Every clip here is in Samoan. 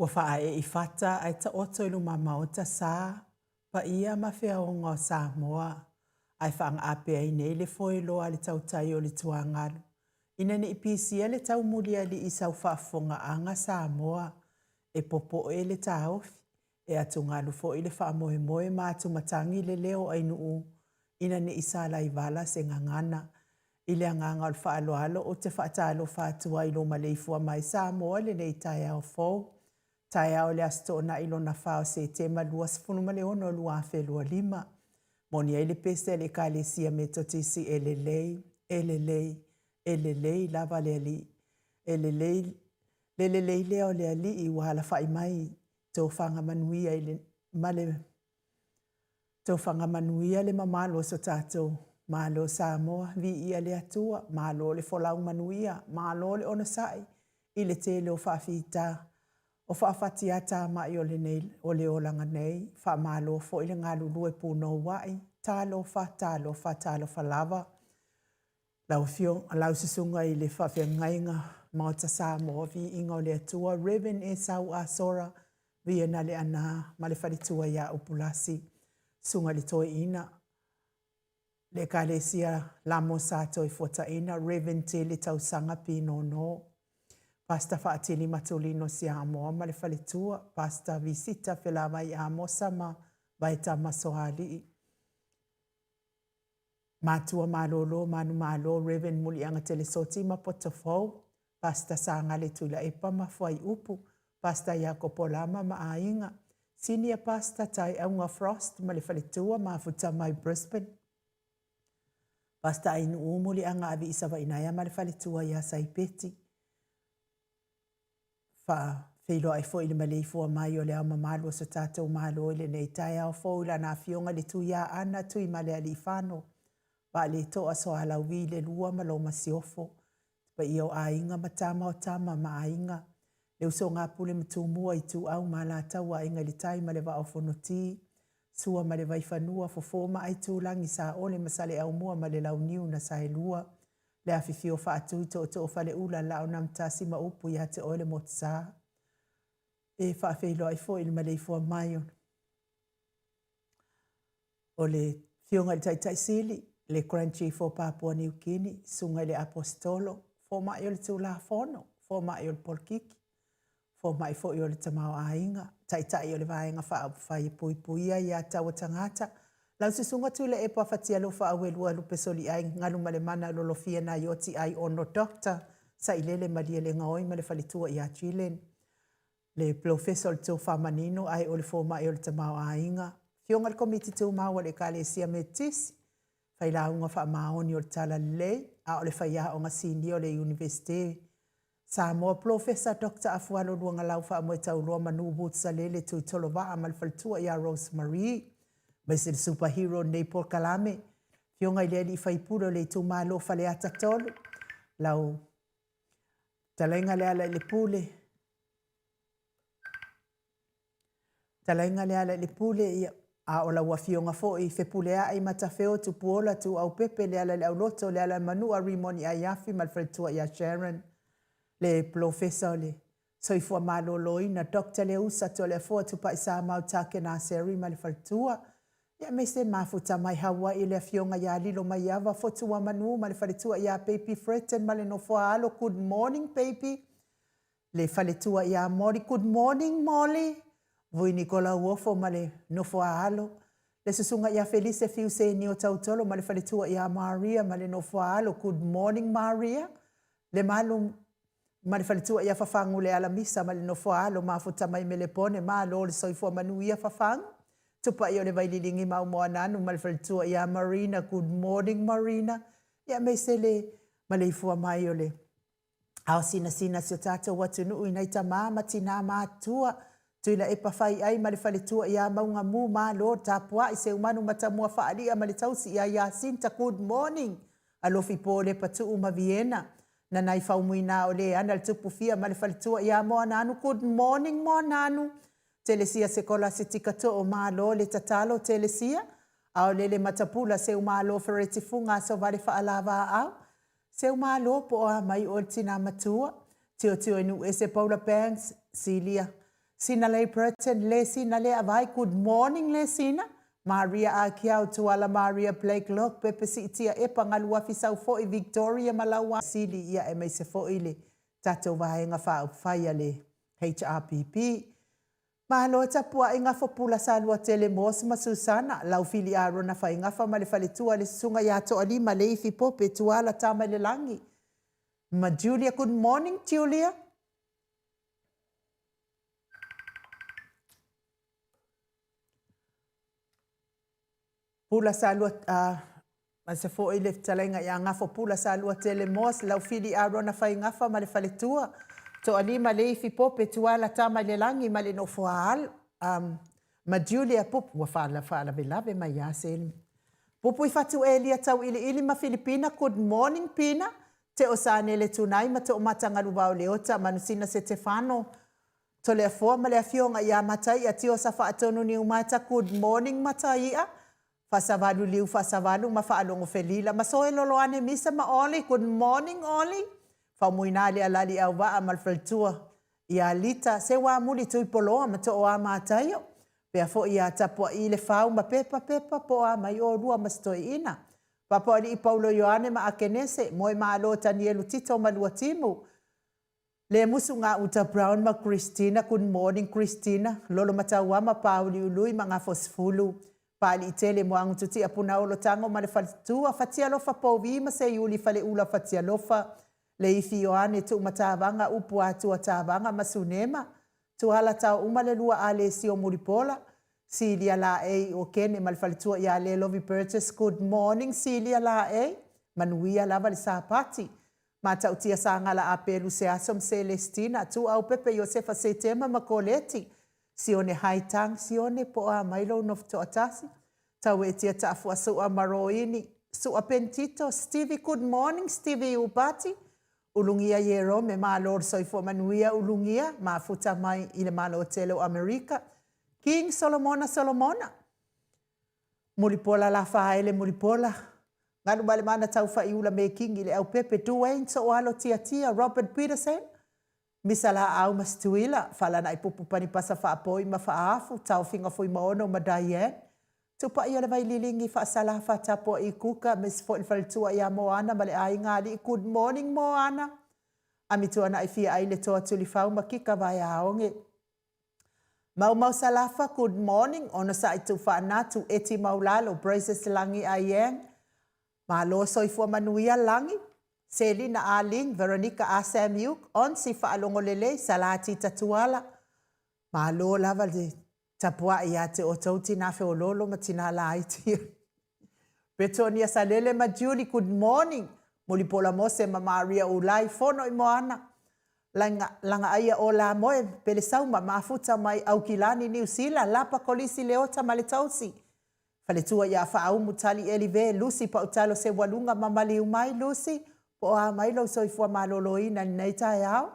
Ua faaee i fata ae taoto i lumamaota sa, paia ma feaoga o Samoa, ae faagaape ai nei le foeloa a le tautai o le tuagalu, ina ne i pisia le taumulialii i sau faafofogaaga Samoa, e popoe le taofi, e atugalu foi le faamoemoe ma atumatagi le leo o Ainuu ina ne i salaivala se gagana. I le agaga o le faaaloalo ou te faatalofa atu ai i lou maleifua mai Samoa i lenei taeao fou, taeao o le Aso Toonai lona fa o Setema 26 2025. Moni ai le pese a le Ekalesia Metotisi e lelei, e lelei, e lelei lava le Alii. E lelei, le lelei lea o le Alii ua alafai mai tofaga manuia i le, ma le tofaga manuia le mamalu o so tatou Malo Samoa, viia le Atua, malo le folau manuia, malo le onosai i le tele o faafita o faafatiatamai o lenei o le olaga nei, faamalo foi le galulue punouai, talofa, talofa, talofa lava. Lau Afioga, lau Susuga i le Faafeagaiga Maota Samoa, Viiga o le Atua, Rev. Esau Asora, Viena Leaana ma le faletua ia Upulasi, Susuga i le Toeaina, le Ekalesia Lamo Sa Toefuataina, Rev. Tele Tausaga Pinono, Pastor Faatili Matulino Siamoa ma le faletua, Pastor Visita Felavai Amosa ma Vaetama Soalii. Matua Malolo Manumalo Rev Muliaga Telesoti ma Potofou, Pastor Sagale Tuilaepa ma Fuaiupu, Pastor Iakopo Lama ma Aiga, Senior Pastor Taeauga Frost ma le Faletua Mafuta mai Brisbane, Pastor Ainuu Muliaga Aviisavainaea ma le Faletua ia Saipeti. Faafeiloai foi i le maleifua mai o le Ao Mamalu o so tatou Malo i lenei taeao fou i Lana Afioga i le Tuiaana Tuimalealiifano Vaaletoa Soalauvi le Lua ma Lou Masiofo, le paia o Aiga ma Tama o Tama ma Aiga, le usoga a Pule ma Tumua, Ituau ma Alataua, Aiga i le Tai ma le Vaa o Fonoti, Sua ma le Vaifanua, Fofo ma Aitulagi, Saole ma Saleaaumua ma le Launiu na Saelua, le afifio faatui tootoo faleula Laonamtasi ma upu ia te oe le Motusa. E faafeiloai foi i le maleifua mai o le Afioga i le Taitai Sili, le Grand Chief o Papua New Guinea, Susuga i le Aposetolo, Fomai o le Tulafono, Fomai o le Polokiki, Fomai foi o le Tamaoaiga, Taitai o le Vaega Faaupufai e Puipuia ia Taua Tagata, lau Susuga Tuilaepa Fatialofa Auelua Lupesoliai Galumalemana Lolofia Naioti Aiono Doctor Sailele Malielegaoi ma le faletua ia Jillian, le Polofesa o le Tofa Manino ae o le Fomai o le Tamaoaiga, Afioga i le Komiti Tumau a le Ekalesia Metotisi, Failauga Faamaoni o le Talalelei, a o le Faiaoga Sinia o le Iunivesite Samoa Polofesa Doctor Afualo Luagalau Faamoetauloa Manu Woods Salele Tuitolovaa ma le faletua ia Rose Marie, aemaise le super hero o lenei polokalame, Afioga i le Alii Faipule o le itumalo o Faleata 3, lau fetalaiga Lealailepule, Fetalaiga Lealailepule, ia, a o lau Afioga foi Fepuleai Matafeo Tupuola Tuuaupepe Lealaileauloto Lealaimanua Rimoni Aiafi ma le faletua ia Sharon, le Polofesa o le Soifua Maloloina Doctor Leusa Toleafoa Tupaisamau Takenaseri ma le faletua, ia aemaise mafuta mai Hawaii le Afioga ia Lilomaiava Fotuamanu ma le faletua ia Baby Fretton ma le nofoaalo, good morning baby. Le faletua ia Molly, Good morning Molly! Vui Nikolauofo ma le nofo a alo. Le susuga ia Felise Fiu Senio Tautolo ma le faletua ia Maria ma le nofo a alo, Good morning Maria! Le malu ma le faletua ia Fafagu Lealamisa ma le nofo a alo, mafuta mai Melepone, malo le soifua manuia Fafagu. Tupai o le Vaililigi ma Umoananu ma le faletua ia Marina, Good morning Marina! Ia aemaise le maleifua mai o le Ao sinasina si o tatou atunuu i nai tamā ma tinā matutua, Tuilaepa Faiai ma le faletua ia Maugamu, Malo tapuai Seumanu Matamua Faalia ma le tausi ia Yasinta, Good morning Alofi Polepa Tuu ma Viena, Nanai Faumuina o Leana le Tupufia ma le faletua ia Moananu, Good morning Moananu, Telesia Sekolasi Tikatoo, Malo le tatalo Telesia, Aolele Matapula Seumalo Fereti Fuga Asovale Faalavaau, Seu malo po o a mai oe le tina matua. Tilotilo i nuu ese Paula Banks, Silia. Sina Lei Burton, Le Sina Le Avai, Good morning Le Sina, Maria Akiau, Tuala Maria Blakelock, Pepe Siitia Epa, Galuafi Saufoi, Victoria Malaua Sili, ia aemaise foi le tatou Vaega Faaupufai a le HRPP. Malo tapuai gafo Pula Saluatele Morse ma Susana, Laufili Arona Faigafa ma le faletua le Susuga ia Toalima Leifi Pope Tuala Tamailelagi ma Julia Good morning Julia. Pula Salua, aemaise foi le fetalaiga ia Gafo Pula Saluatele Morse, Laufili Arona Faigafa ma le faletua, Toalima Leifi Pope Tuala Tamailelagi ma le nofo a alo, ma Julia Pupu, ua faalavelave mai ia se Pupu i Fatu Elia Tauiliili ma Filipina, Good morning Pina, Teo Sanele Tunai ma Toomatagalu Leota, Manusina Setefano, Toleafoa ma le Afioga ia Mataia Tiosa Faatonu Niumata, Good morning Mataia, Faasavalu Liu Faasavalu ma Faalogo Felila ma Soe Loloane Misa ma Oli, Good morning Oli, Faumuina le Alali Auvaa ma le Faletua ia Lita Seuamuli Tuipoloa ma Tooa Mataio, pea foi ia Tapua'i Lefau ma Pepa Pepa po o a mai oulua ma si toeaina. Papaoalii Paulo Ioane ma Akenese, Moemalo Tanielu Tito ma Luatimu, Lemusu Gauta Brown ma Christina, Good morning Christina, Lolomatauama ma Pauliului ma Gafosefulu, Paaliitele Moagututia Punaolo Tago ma le Faletua, Fatialofa Povi ma Seiuli Faleula Fatialofa, Leifi Ioane Tuumatavaga Upu Atua Tavaga ma Sunema, Tuala Taouma le Lua Alesio Mulipola, Silia Laei o Kene ma le faletua ia Lelovi Burgess, Good morning Silia Laei, manuia lava le Sapati. Matautia Sagala Apelu Seaso ma Selestina, Tuau Pepe Iosefa Setema ma Koleti, Sione Haitang, Sione po o a mai lou nofo toatasi, Tauetia Taafua Su'a ma Roini, Su'a Pentito, Stevie Good morning Stevie Upati, Ulugia Ierome, Malo le soifua manuia Ulugia, mafuta mai i le Malo tele o Amerika, King Solomona Solomona, Mulipola Lafaele Mulipola, Galumalemana Taufaiula Mekingi le Aupepe, Duane Sooalo Tiatia, Robert Peterson, Misa Laau ma Situila, Falanai Pupu Panipasa Faapoi ma Faaafu, Taofiga Fuimaono ma Diane, Tupai o le Vaililingi Faasala Faatapuai Kuka, Miss foi le faletua ia Moana ma le aiga alii, Good morning Moana, Amituanai Fia ai le Toa Tulifau ma Kika Vaeaoge. Maumau Salafa, good morning, onosai Tuufaanatu, Eti Maulalo, Braces Lagi Aieng, Malo soifua manuia Lagi, Selina Ah Ling, Veronica Ah Sam Yuk, Onsi Faalogo Lelei, Salati Tatuala, Malo lava le tapuai ia te outou tinā feoloolo ma tinā laiti. Petonia Salele ma Julie, good morning. Mulipola Mose ma Maria Ulai, fono i Moana. Laga, lagaaia o Lamoe, Pelesauma, mafuta mai Aukilani, Niu Sila, Lapa Kolisi Leota ma le Tausi. Faletua ia Faaumu Tali Elive, Lucy Pautalo Seualuga ma Maliu mai, Lucy, po o a mai lou soifua maloloina i lenei taeao.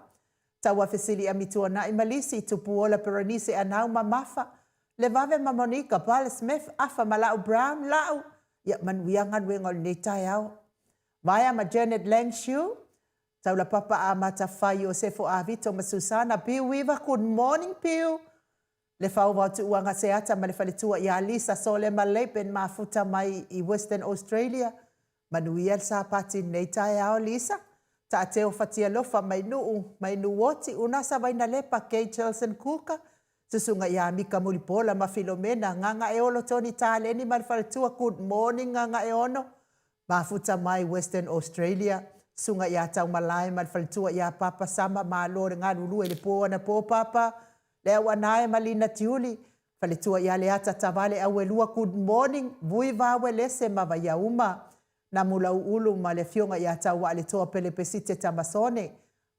Tauafesili Amituanai ma Lisi, Tupuola Perenise Anau ma Mafa, Levave ma Monica, Pale Smith, Afa ma Lau Brown, Lau, ia manuia galuega o lenei taeao. Vaea ma Janet Lang Shiu, Taulapapa Amata Fai Iosefo Avito ma Susana Piu Weaver, Good morning Piu! Le Faova o Tuuaga Seata ma le faletua ia Lisa Solema Lapen mafuta mai i Western Australia, Manuia le Sapati i lenei taeao Lisa. Taateo Fatialofa mai Nuu, mai Nuuoti, Unasa Vainalepa, Kay Chelson Kuka, Susuga ia Mika Mulipola ma Filomena, Gagaeolo Tony Taleni ma le faletua, Good morning Gagaeono, mafuta mai Western Australia, Susuga ia Taumalae ma le faletua ia Papa Sama, Malo le galulue i le po anapo Papa, Le Auanae ma Lina Tiuli, Faletua ia Leata Tavale Auelua Good morning Vui Vawelese ma Vaiauma Namulauulu ma le Afioga ia Tauaaletoa Pelepesite Tamasone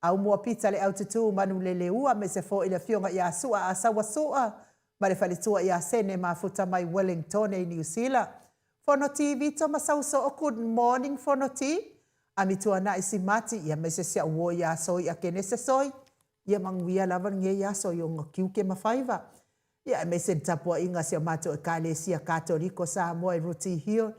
Aumua Pita Le Aututu Manuleleua me se foi le Afioga ia Sua Asaua Sua ma le Faletua ia Sene Mafuta mai Wellingtone i Niu Sila Fonoti Vito ma Sausoo Good morning Fonoti Amituanai Simati ia me se sia uo ia Soi Akenese Soi Ia manuia lava lenei aso i ona tiute ma faiva. Ia aemaise le tapuaiga a si a matou Ekalesia Katoliko Samoa i Rooty Hill,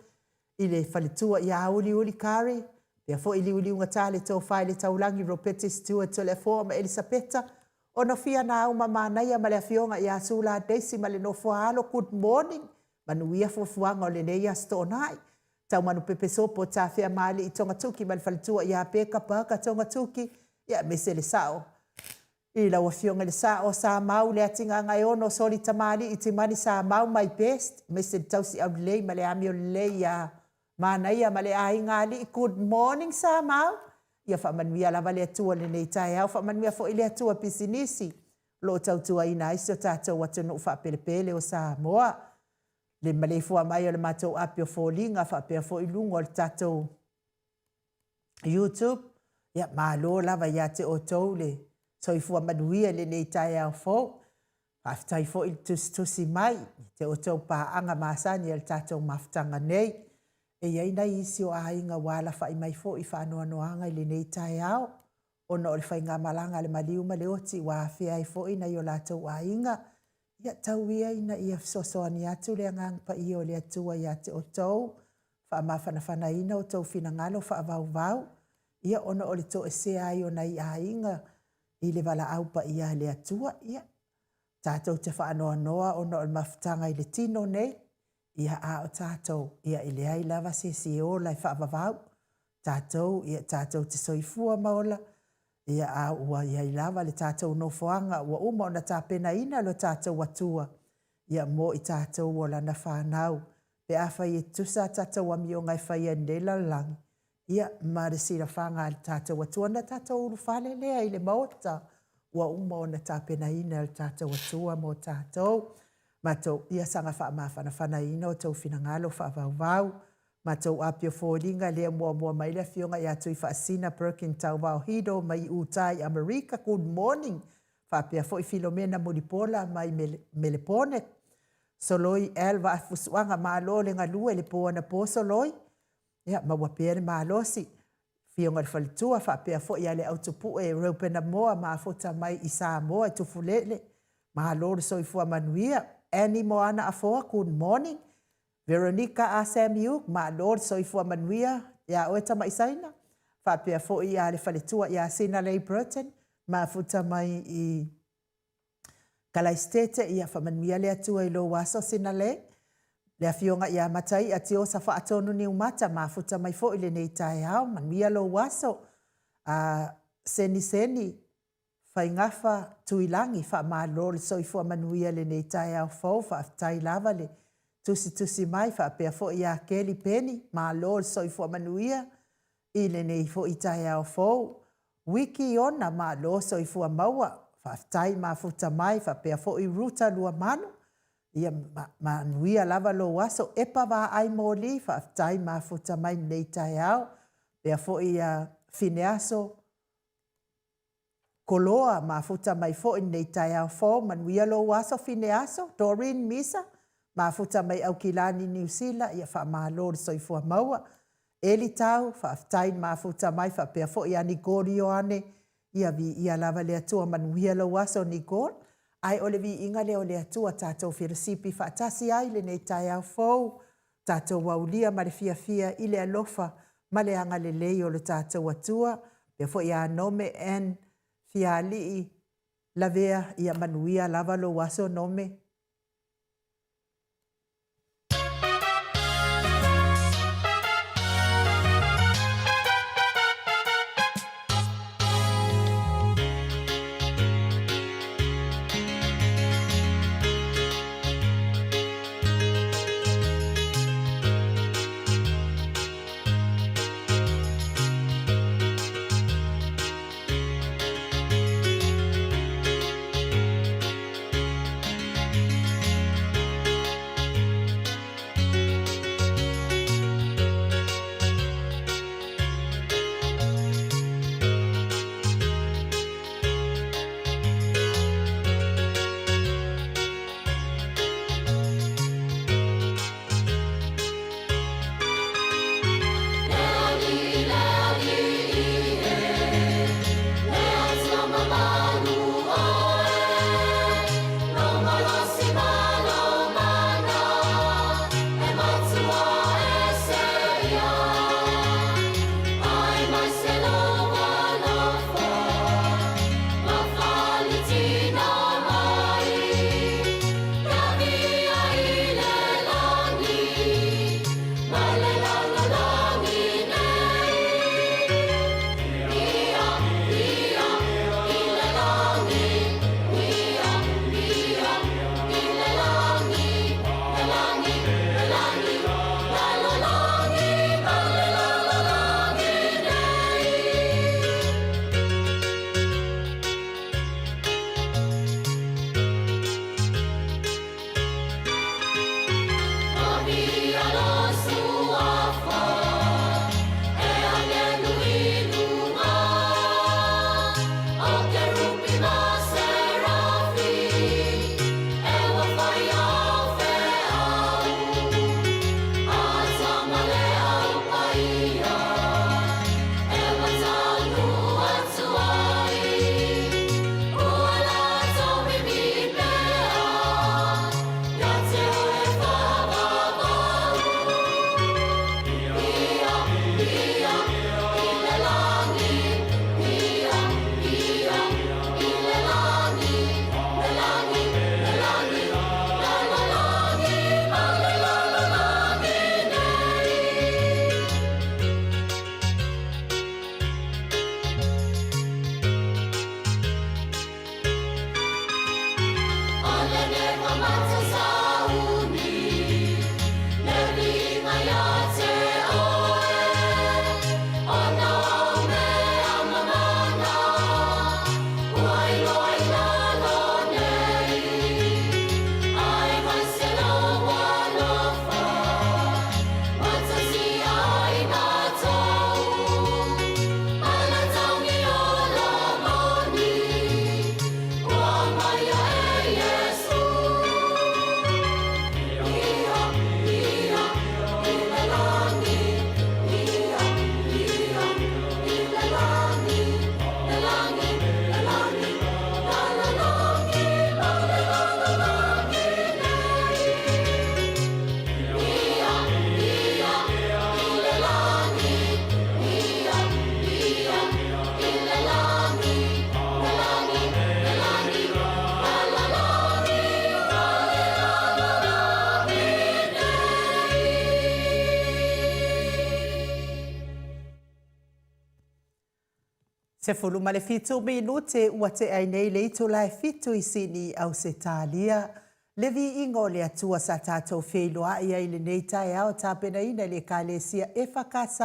i le faletua ia Auliuli Kari, pea foi Liuliugatā le Tofa i le Taulagi Ropeti Stewart Toleafoa ma Elisapeta. Ono Fia Nauma Manaia ma le Afioga ia Sula Daisy ma le nofo a alo, good morning. Manuia fuafuaga o lenei Aso Toonai. Taumanupepe Sopo Tafea Maali'i Togatuki ma le faletua ia Peka Parker Togatuki, ia aemaise le sao i lau Afioga i le Sao Samau Leatigagaeono Soli Tamalii Timani Samau my best, aemaise le tausi aulelei ma le amio lelei ia Manaia ma le aiga alii. Good morning Samau. Ia faamanuia lava le Atua i lenei taeao, faamanuia foi le Atua pisinisi o lo o tautuaina ai si o tatou atunuu faapelepele o Samoa. Le maleifua mai o le matou api o foliga faapea foi luga o le tatou YouTube. Ia, malo lava ia te outou le soifua manuia i lenei taeao fou. Faafetai foi le tusitusi mai i te outou paaga masani a le tatou mafutaga nei. E i ai nai isi o aiga ua alafai mai foi i faanoanoaga i lenei taeao ona o le faigamalaga a le maliu ma le oti ua afea ai foi nai o latou aiga. Ia tau ia ina ia fesoasoani atu le Agaga Paia o le Atua ia te outou, faamafanafanaina outou finagalo faavauvau, ia ona o le toesea ai o nai aiga i le valaau paia a le Atua. Ia, tatou te faanoanoa ona o le mafutaga i le tino nei, ia a o tatou, ia e leai lava se isi e ola e faavavau. Tatou, ia tatou te soifua ma ola, ia a ua i ai lava le tatou nofoaga ua uma ona tapenaina e lo tatou Atua, ia mo i tatou o lana fanau, pe afai e tutusa a tatou amioga e faia i lenei lalolagi, ia ma le silafaga a le tatou Atua, ona tatou ulufale lea i le Maota ua uma ona tapenaina e le tatou Atua mo tatou. Matou, ia saga faamafanafanaina outou finagalo faavauvau. Matou api o foliga lea muamua mai le Afioga ia Tuifaasina Perkin Tauvao Hido mai Utah i Amerika, good morning. Faapea foi Filomena Mulipola mai Melepone. Soloi L Vaafusuaga, malo le galue le po anapo Soloi. Ia, maua pea le malosi. Afioga i le Faletua faapea foi ia Leautupue Reupena Moa mafuta mai i Samoa i Tufulele. Malo le soifua manuia. Annie Moana Afoa, good morning. Veronica A. Samiuk, malo le soifua manuia ia oe tamai Saina. Faapea foi ia le Faletua ia Sinalei Burton, mafuta mai i Kalaisitete, ia faamanuia le Atua i lou aso Sinalei. Le Afioga ia Mataia Tiosa Faatonu Niumata, mafuta mai foi i lenei taeao, manuia lou aso. A Seniseni Faigafa Tuilagi, faamalo le soifua manuia i lenei taeao fou, faafetai lava le tusitusi mai, faapea foi ia Keli Peni, malo le soifua manuia i lenei foi taeao fou. Wiki Iona, malo soifua maua, faafetai mafuta mai, faapea foi Ruta Luamanu, ia manuia lava lou aso. Epa Vaai Moli, faafetai mafuta mai lenei taeao, faapea foi ia Fineaso Koloa, mafuta mai foi lenei taeao fou, manuia lou aso Fineaso. Doreen Misa, mafuta mai Aukilani, Niu Sila, ia faamalo le soifua maua. Eli Tau, faafetai le mafuta mai faapea foi ia Nicole Ioane, ia viia lava le Atua, manuia lou aso Nicole. Ae o le viiga lea o le Atua tatou felosipi faatasi ai lenei taeao fou, tatou aulia ma le fiafia i le alofa ma le agalelei o lo tatou Atua, faapea foi ia Nome Ann Fialii Lavea, ia manuia lava lou aso Nome. 17 minute ua tea ai nei le itula e fitu i Sini, Ausetalia. Le viiga o le Atua sa tatou feiloai ai i lenei taeao tapenaina e le Ekalesia EFKS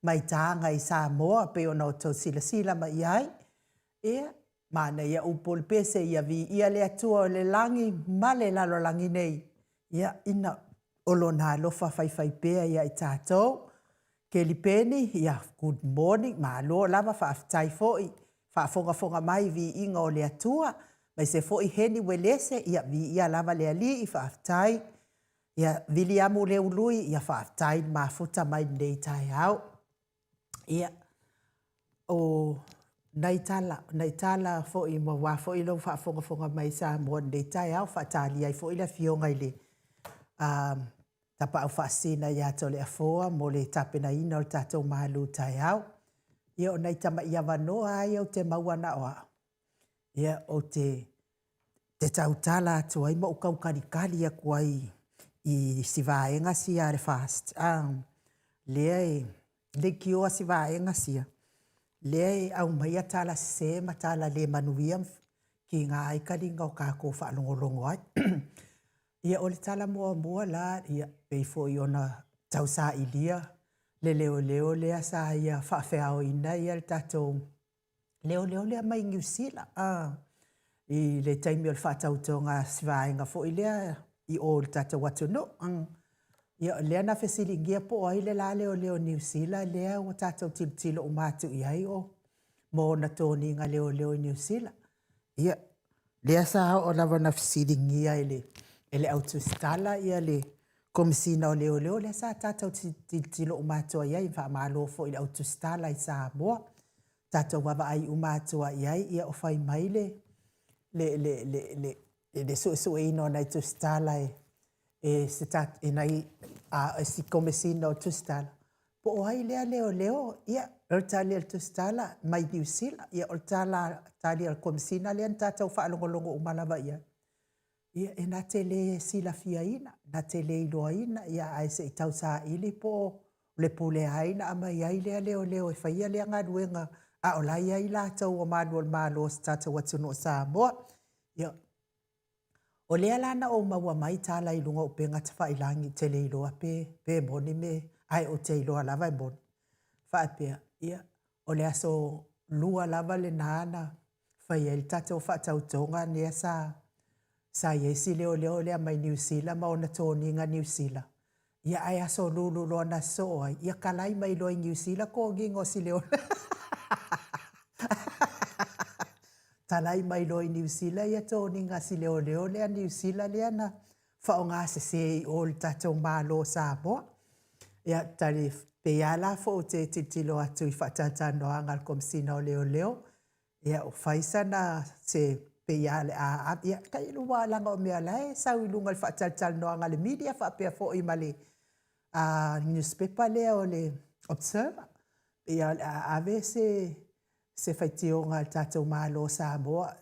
mai Taga i Samoa pei ona outou silasila mai i ai. Ia, manaia upu o le pese ia viia le Atua o le lagi ma le lalolagi nei. Ia, ina o Lona alofa faifaipea ia i tatou. Keli Peni, ia, good morning, malo lava, faafetai foi, faafogafoga mai i viiga o le Atua, aemaise foi Heni Uelese, ia, viia lava le Alii, faafetai. Ia, Viliamu Leului, ia, faafetai le mafuta mai i lenei taeao. Ia, o nai tala, nai tala foi aua foi lou faafogafoga mai Samoa i lenei taeao, faatalia ai foi le afioga i le Tapaau Faasisina ia Toleafoa mo le tapenaina o le tatou malu taeao. Ia o nai tamai avanoa lava ia ou te maua na o au, ia ou te te tautala atu ai ma ou kaukalikali atu ai i si vaega sia a le FAST, lea e leitioa si vaega sia, lea e aumaia tala sese ma tala le manuia kiga ai kaliga o tatou faalogologo ai. Ia o le tala muamua la, ia pei foi ona tausailia le leoleo lea sa ia faafeaoina ia le tatou leoleo lea mai Niu Sila i le taimi o le faatautoga a si vaega foi lea i o i le tatou atunuu. Ia lea na fesiligia po o ai le la leoleo Niu Sila lea ua tatou tilotilo uma atu i ai o ma ona toniga leoleo i Niu Sila. Ia, lea sa oo lava ina fesiligia e le, e le au tusitala ia le Komesina o Leoleo lea sa tatou tilotilo uma atu ai, faamalo foi i le au tusitala i Samoa. Tatou vaavaai uma atu i ai, ia o fai mai le, le, le, le, le, le suesueina o nai tusitala e, e se e nai a, e si Komesina o Tusitala, po o ai lea leoleo, ia, o le tali a le tusitala, mai Niu Sila. Ia, o le tala, tali a le Komesina lea na tatou faalogologo uma lava i ai. Ia, e na te le silafiaina, na te le iloaina, ia, ae se i tausaili po o le pule a ai na aumai ai lea leoleo e faia lea galuega, a o la e i ai latou o malu o le Malo o si tatou atunuu o Samoa. Ia, o lea la na ou maua mai tala i luga o upega tafailagi, ou te le iloa pe, pe moni me, ae ou te iloa lava e moni. Faapea, ia, o le aso Lua lava lena na fai ai le tatou faatautoga lea sa sa i ai si leoleo lea mai Niu Sila ma ona toniga Niu Sila. Ia ae aso lulu loa na sosoo ai, ia kalai mai loa i Niu Sila toniga o si leoleo. Talai mai loa i Niu Sila ia toniga a si leoleo lea Niu Sila lea na faaaoga sese i o i le tatou Malo o Samoa. Ia, tali, pei lava la foi ou te tilotilo atu i faatalatalanoaga a le Komesina o Leoleo, ia ua fai sana se pei lava o le a ave, ia, tailo aua leaga o mea la e sau i luga i le faatalatalanoaga a le media faapea foi ma le nusipepa lea o le Observer, pei lava o le a ave se se faitioga a le tatou Malo o Samoa,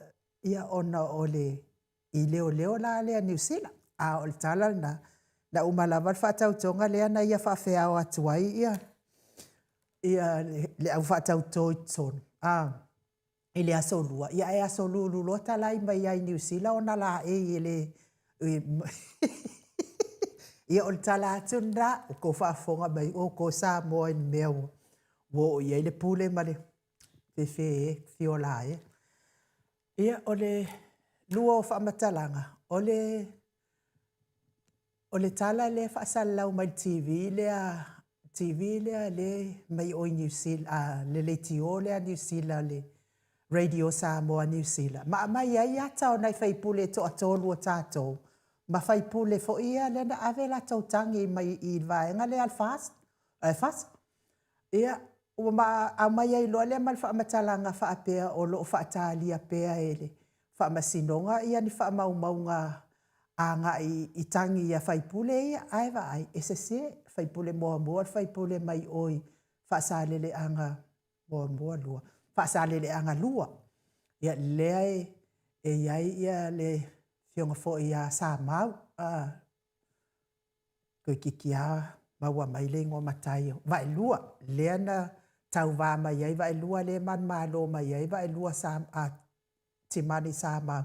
ia ona o le i leoleo la lea Niu Sila. A o le tala lena, na uma lava le faatautoga lea na ia faafeao atu ai ia, ia le au faatauto i totonu, a, i le aso Lua, ia ae aso Lulu loa talai mai ai Niu Sila ona laei e le Ia o le tala atu lena, ua tou faafofoga mai outou Samoa i le mea ua oo i ai le pule ma le fefe e, fiola e. Ia, o le lua o faamatalaga, o le, o le tala lea e faasalalau mai le TV lea, TV lea lea mai o i Niu Sila, le leitio lea a Niu Sila, le Radio Samoa Niu Sila, ma aumai ai ata o nai faipule e toatolu o tatou, ma faipule foi ia lea na ave latou tagi mai i le vaega lea a le FAST, FAST. Ia, ua ma aumai ai loa lea ma le faamatalaga faapea o lo o faatalia pea e le Faamasinoga ia ni faamaumauga agai i tagi a faipule ia, ae vaai, e sese, faipule muamua le faipule mai o i Faasaleleaga muamua, lua, Faasaleleaga 2. Ia, lea e i ai ia le afioga foi ia Samau, toeitiiti lava maua mai le igoa matai o Vaelua, lea na Tauvā mai ai Vaelua lea e manumalo mai ai Vaelua sa, a, Timani Samau,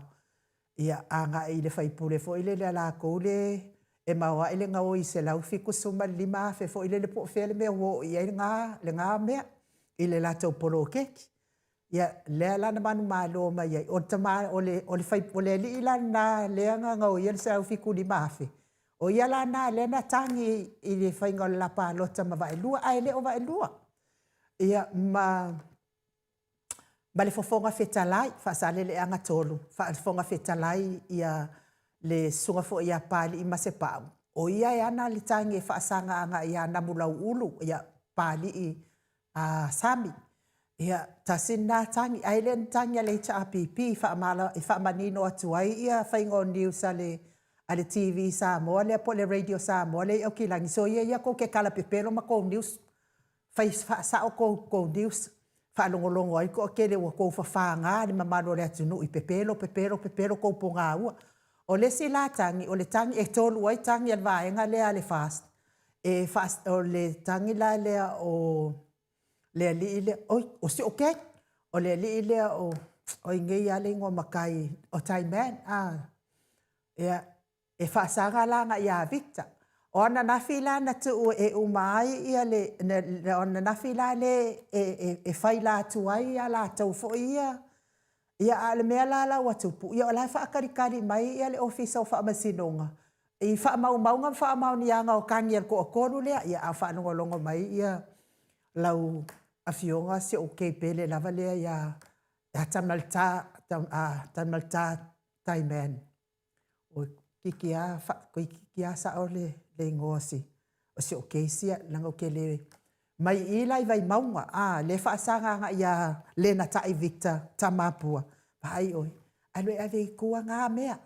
ia, agai i le faipule foi lele a lakou le e maoae le gaoi i $175,000 foi lele po o fea le mea ua oo i ai lena, lena mea i le latou poloketi. Ia, lea la na manumalo mai ai, o le tama, o le, o le, o le alii la lena lea na gaoia le $175,000, o ia la lena lea na tagi i le faiga o le la palota ma Vaelua, ae le o Vaelua. Ia, ma le Fofoga Fetalai, Faasaleleaga 3, Fofoga Fetalai ia le Susuga foi ia Papalii Masepau, o ia e ana le tagi e faasaga agai ia Namulauulu, ia Papalii Sami. Ia, tasi lena tagi, ae le o ni tagi a le HRPP e faamanino atu ai ia faiga o news a le TV Samoa lea po o le Radio Samoa lea i Aukilani, soia ia tou te talapepelo ma tou news, fai faasao tou news, faalogologo ai le toatele ua outou fafaga le mamalu o le atunuu i pepelo, pepelo, pepelo tou pogaua. O le isi la tagi, o le tagi, e tolu ai tagi a le vaega lea a le FAST, e o le tagi la lea o le alii lea, oi, o si ou kei, o le alii lea o, oi nei lava le igoa matai, o Taiman, a, ia, e faasaga la agai ia Victor. O ananafi la na tuu e uma ai ia le, o ananafi la le e faila atu ai a latou foi ia, ia a o le mea la ua tupu, ia o la e faatalitali mai le Ofisa o Faamasinoga i faamaumauga ma faamaoniaga o tagi a le toatolu lea. Ia a o faalogologo mai ia lau Afioga, si ou kei pele lava lea ia Tamaleta, Tamaleta Taiman. Toeitiiti lava sao le igoa o si ou case ia, leaga ou te le... Mai i la i Vaimauga, a, lea e faasaga agai ia Lenatai Victor Tamapua, vaai oe, alu e ave i tua na mea.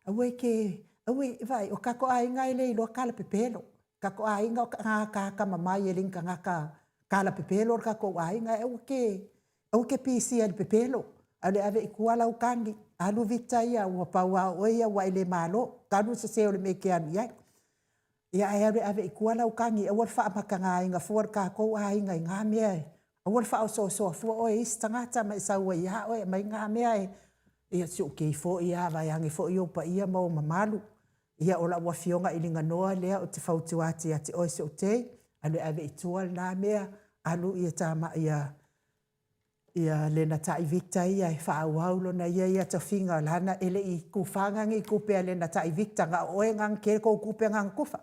Aua e te, aua e, vaai, o tatou aiga e le iloa talapepelo. O tatou aiga o tagata atamamai e le ni tagata talapepelo le tatou aiga. Aua e te, aua e te pisia i le pepelo, alu e ave i tua lau tagi, alu Victor ia, ua pau lava o oe ia ua e le malo, talu le sese o le mea e te alu i ai. Ia ae alu e ave i tua lau tagi, aua le faamatagaina fua le tatou aiga i na mea, aua le faaosoosoa fua oe e isi tagata ma e sau ai lava oe e aumai na mea e... Ia se i kei foi lava vaeane foi ou paia ma ou mamalu, ia o lau afioga i Liganoa lea ou te fautua atu ia te oe si ou tei, alu e ave i tua lena mea, alu ia Lenatai Victor ia e faaauau lona ia tofiga, leaga e le i tufaina ni tupe a Lenatai Victor, na o oe na ana tele tou tupe na ana tufa.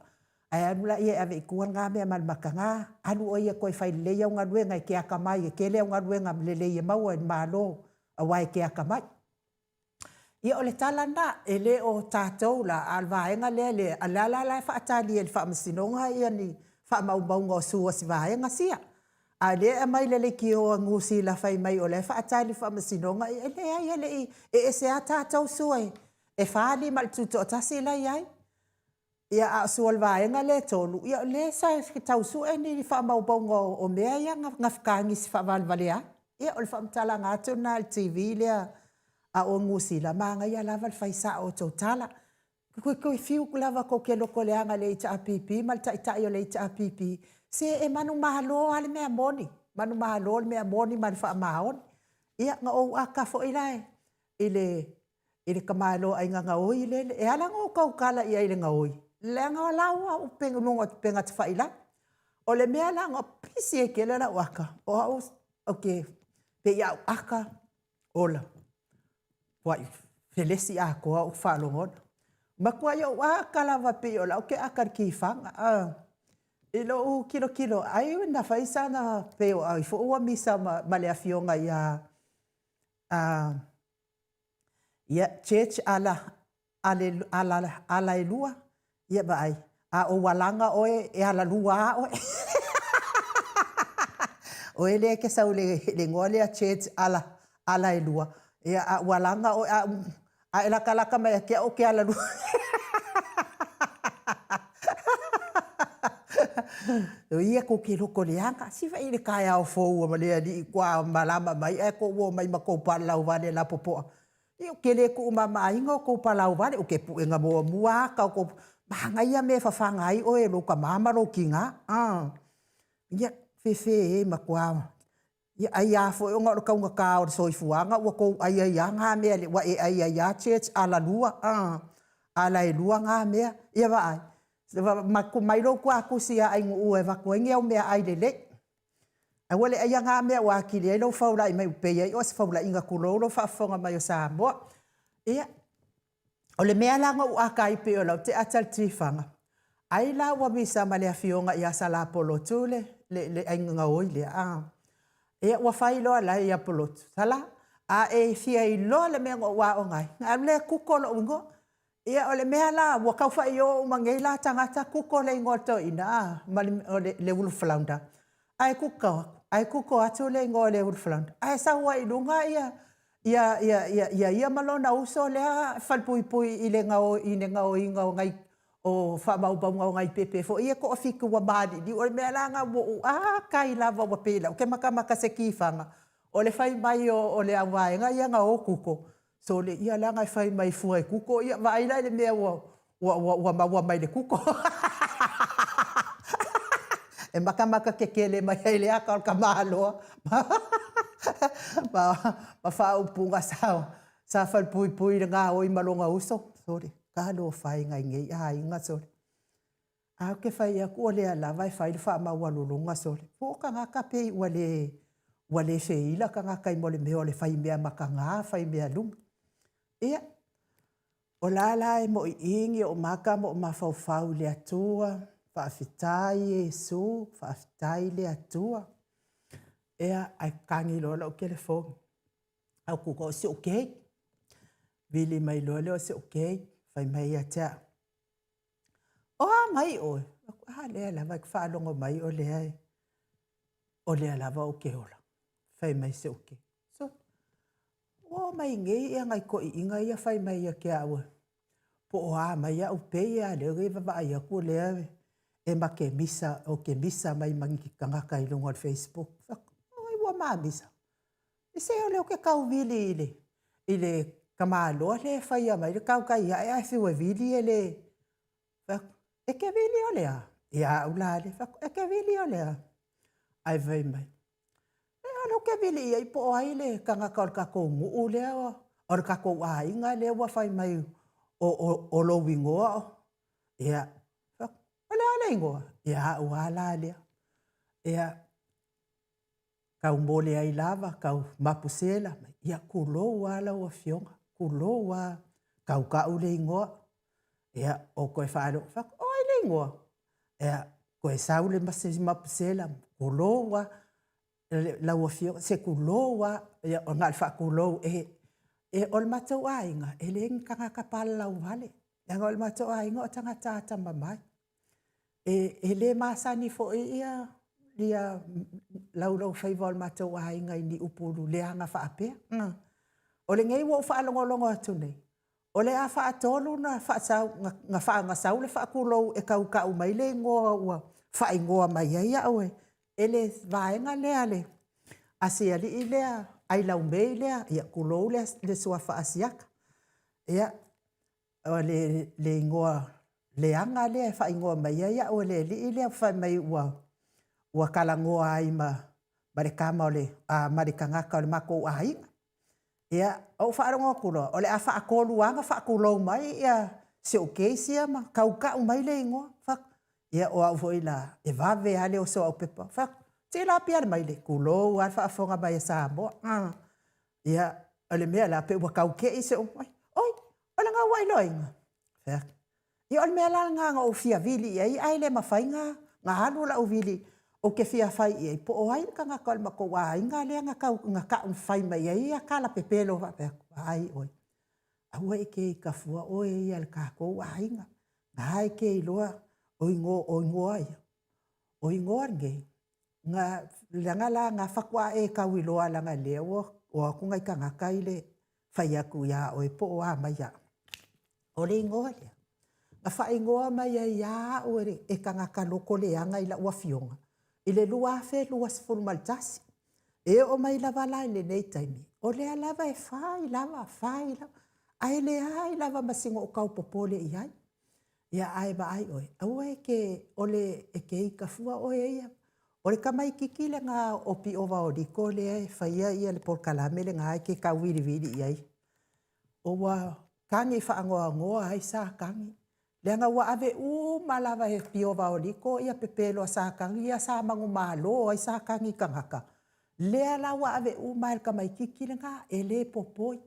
Ae alu laia e ave i tua lena mea ma le mataga, alu oe ia toe fai lelei au galuega e te atamai, e tele au galuega lelei e maua i le Malo aua e te atamai. Ia o le tala lena, e le o tatou la, a o le vaega lea, o lea la e faatali e le Faamasinoga ni faamaumauga o sue a si vaega sia. A o lea e aumai i le leitio a Niu Sila fai mai o la e faatali i le Faamasinoga, e leai e le i, e ese lava tatou sue e 4, 5 i le tutoatasi la e i ai. Ia, a o sua o le vaega lea e 3, ia o lea sa tau sue ni faamaumauga o mea ia na fetagisi faavalevalea ai. Ia, o le faamatalaga atu lena i le TV lea a o Niu Sila, manaia lava le fai sao o tou tala. Toe fiu lava tou te lotoleaga i le HRPP ma le taitai o le HRPP, se e manumalo lava le mea moni, manumalo le mea moni ma le faamaoni. Ia, na ou ata foi la i le i le tamaroaiga gaoi lele. E ala ona ou tautala i ai i le gaoi, leaga o la ua i luga o upega tafailagi. O le mea la na pisi ai tele lau ata, o au ou te, pei a ou ata, ola, matuai felesi atoa ou faalogo. Matuai ou ata lava pei o la ou te ata i le tifaga. I lou tilotilo, ai na fai sana, pe o ai foi ua misa ma le afioga ia Ia, church ala, ale, ala, ala e lua, ia vaai, a ou alaga oe, e alalua lava oe. Oe lea e te sau i le igoa lea church ala, ala e lua, ia a ua alaga oe, a, a e latalata mai ia te au ou te alalua. O ia kou te loko leaga, siva i le taeao fou ma le alii kua malama mai ae kou o mai ma kou palalau vale lapopoa. Ia ou te le tuumamaina o kou palau vale, o ke puega muamua ata o kou, manaia mea e fafaga ai oe e lou tama ma lou tina. Ia, Fefe e matua Ia ai lava foi ona o le taugata o le soifuaga ua tou ai ai lava na mea, ua e ai ai lava church alalua, ala e lua na mea. Ia vaai, mai lou tuatusi ia Ainuu e avatu ai ni au meaai lelei. Aua le aia na mea ua atili ai lou faulai mai, ua pei ai oe o se faulaiga tulou lou faafofoga mai o Samoa. Ia, o le mea la na ou ata ai pei o lau te ata i le tifaga, ai la ua misa ma le afioga ia Sala Polotu le aiga gaoi lea, a, ia ua fai loa la ia Polotu, Sala, a e fia iloa le mea na ou aoga ai, ona alu lea e google lou igoa. Ia o le mea la, ua tau faio uma nei la tagata google le igoa o le toeaina, a, ma le ulu flounder. Ae google atu le igoa o le ulu flounder, ae sau ai i luga ia ia ma lona uso lea e falepuipui i le gaoiga o nai o faamaumauga o nai pepe foi ia e toafitu ua maliliu. O le mea la lena ua ou ata ai lava ua pei o lea ou te matamata i se tifaga, o le fai mai o le au vaega ia na o google, sole ia leaga e fai mai fua e google, ia vaai la i le mea ua maua mai le google. E matamata tetele mai ai le ata o le tamaloa ma faaupuga sa falepuipui i le gaoi ma lona uso. Sole, talofa e i nai nei aiga sole. Ae ou te fai atu o lea lava e fai le faamaualuluga sole. Po o tagata pei ua le ua le feila tagata i mo le mea o le fai mea mataga, fai mea luma. Ia, o la la e moiigi ou maka ma ou mafaufau i le Atua, faafetai Iesu, faafetai le Atua. Ia, ae tagi loa lau telefoni. Au kuka o si ou keiki. Vili mai loa lea o si ou keiki, fai mai ia te au, O a mai oe? A lea lava e te faalogo mai o lea e, o lea lava ou te ola. Fai mai si ou keiki. So, ua oo mai nei ia nai toeaiina ia fai mai ia te au po o a mai au pei a lea e vaavaai atu o lea e ma te misa, ou te misa mai ma ni tagata i luga o le facebook. Oi ua mamisa. Se o lea ou te tau vili i le i le tamaloa lea e faia mai le tautai ae ae fiu e vili e le E te vili o le a? Ia au la lea. E te vili o le a? Ae fai mai, e o lea ou te vili i ai po o ai le tagata o le tatou nuu lea, o le tatou aiga lea ua fai mai o lou igoa. Ia, o le a le igoa? Ia au lava la lea. Ia, taumole ai lava, tau mapusela, ia tulou lava lau afioga, tulou lava, tau tau le igoa. Ia, ou toe faalogo, fai atu, o ai le igoa? Ia, toe sau le mapusela, tulou lava, lau afioga, se tulou lava, ia na o le faatulou. E, o le matou aiga, e leai ni tagata palalau vale, leaga o le matou aiga o tagata atamamai. E le masani foi ia ia laulaufaiva o le matou aiga i ni upu leaga faapea. O lenei ua ou faalogologo atu nei, o le a faatolu ona faasau, na faagasau le faatulou e tau tau mai le igoa ua faaigoa mai ai au e le vaega lea a le a si alii lea Ailaumei lea, ia tulou le suafa Asiata. Ia, o le le igoa leaga lea e faaigoa mai ai au e le alii lea fai mai ua ua talanoa ai ma ma le tama o le a ma le tagata o le matou aiga. Ia, ou faalogo atu loa, o le a faatolu lava ona faatulou mai ia si ou case ia ma tautau mai le igoa. Ia, o au foi la, e vave lava le oso o au pepa. Fai atu, tilapia le maile, tulou lava le faafofoga mai a Samoa. Ia, o le mea la, pei ua tau te i se upu, oi, o le gauailoaina. Fai atu, ia o le mea la lena na ou fia vili i ai ae le mafai na alu lau vili, ou te fia fai i ai, po o ai le tagata o le matou aiga lea na tau na tau fai mai ai ia tala pepelo faapea, vaai ʻoe, aua e te ita fua ʻoe ia i le tatou aiga, na e te iloa o igoa ia, o igoa nei, na leaga la na faatoa e tau iloa leaga lea ua o atu nai tagata i le fai atu ia oe po o a mai au. O le igoa lea, na faaigoa mai ai ia au e tagata loko leaga i lau afioga i le 2021. E oo mai lava la i lenei taimi, o lea lava e fai lava, fai lava, ae leai lava ma sina ou tau popole i ai. Ia ae vaai ʻoe, aua e te, o le, e te ita fua ʻoe ia. O le tamaititi lena o Piovaoliko lea e faia ia le polokalame lena e te tauvilivili i ai, ua tagi faanoanoa ai Satani, leaga ua ave uma lava e Piovaoliko ia pepelo a Satani ia sa manumalo ai Satani i tagata, lea la ua ave uma e le tamaititi lena, e le popoi,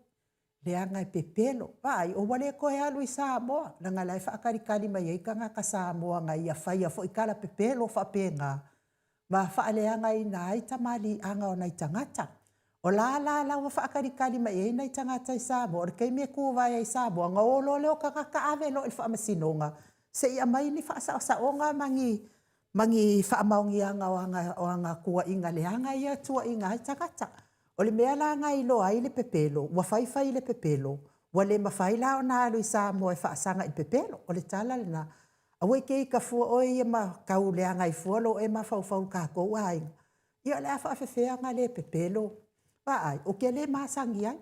leaga e pepelo. Vaai, ua le toe alu i Samoa, leaga o la e faatalitali mai ai tagata Samoa na ia faia foi tala pepelo faapena, ma faaleagaina ai tamaliiaga o nai tagata. O la la la ua faatalitali mai i ai nai tagata i Samoa, o le taimi e tuvae ai i Samoa, ona o loa lea o tagata ave loa i le faamasinoga, se i aumai ni faasaosaoga ma ni faamaoniaga o ana tuuaiga leaga ia e tuuaia ai tagata. O le mea la lena e iloa ai le pepelo, ua fai fai le pepelo, ua le mafai la ona alu i Samoa e faasaga i le pepelo. O le tala lena, aua e te ita fua oe ia ma tau leaga ai fua lou mafaufau i tatou aiga, ia o le a faapefea ona le pepelo? Vaai, ou te le masani ai,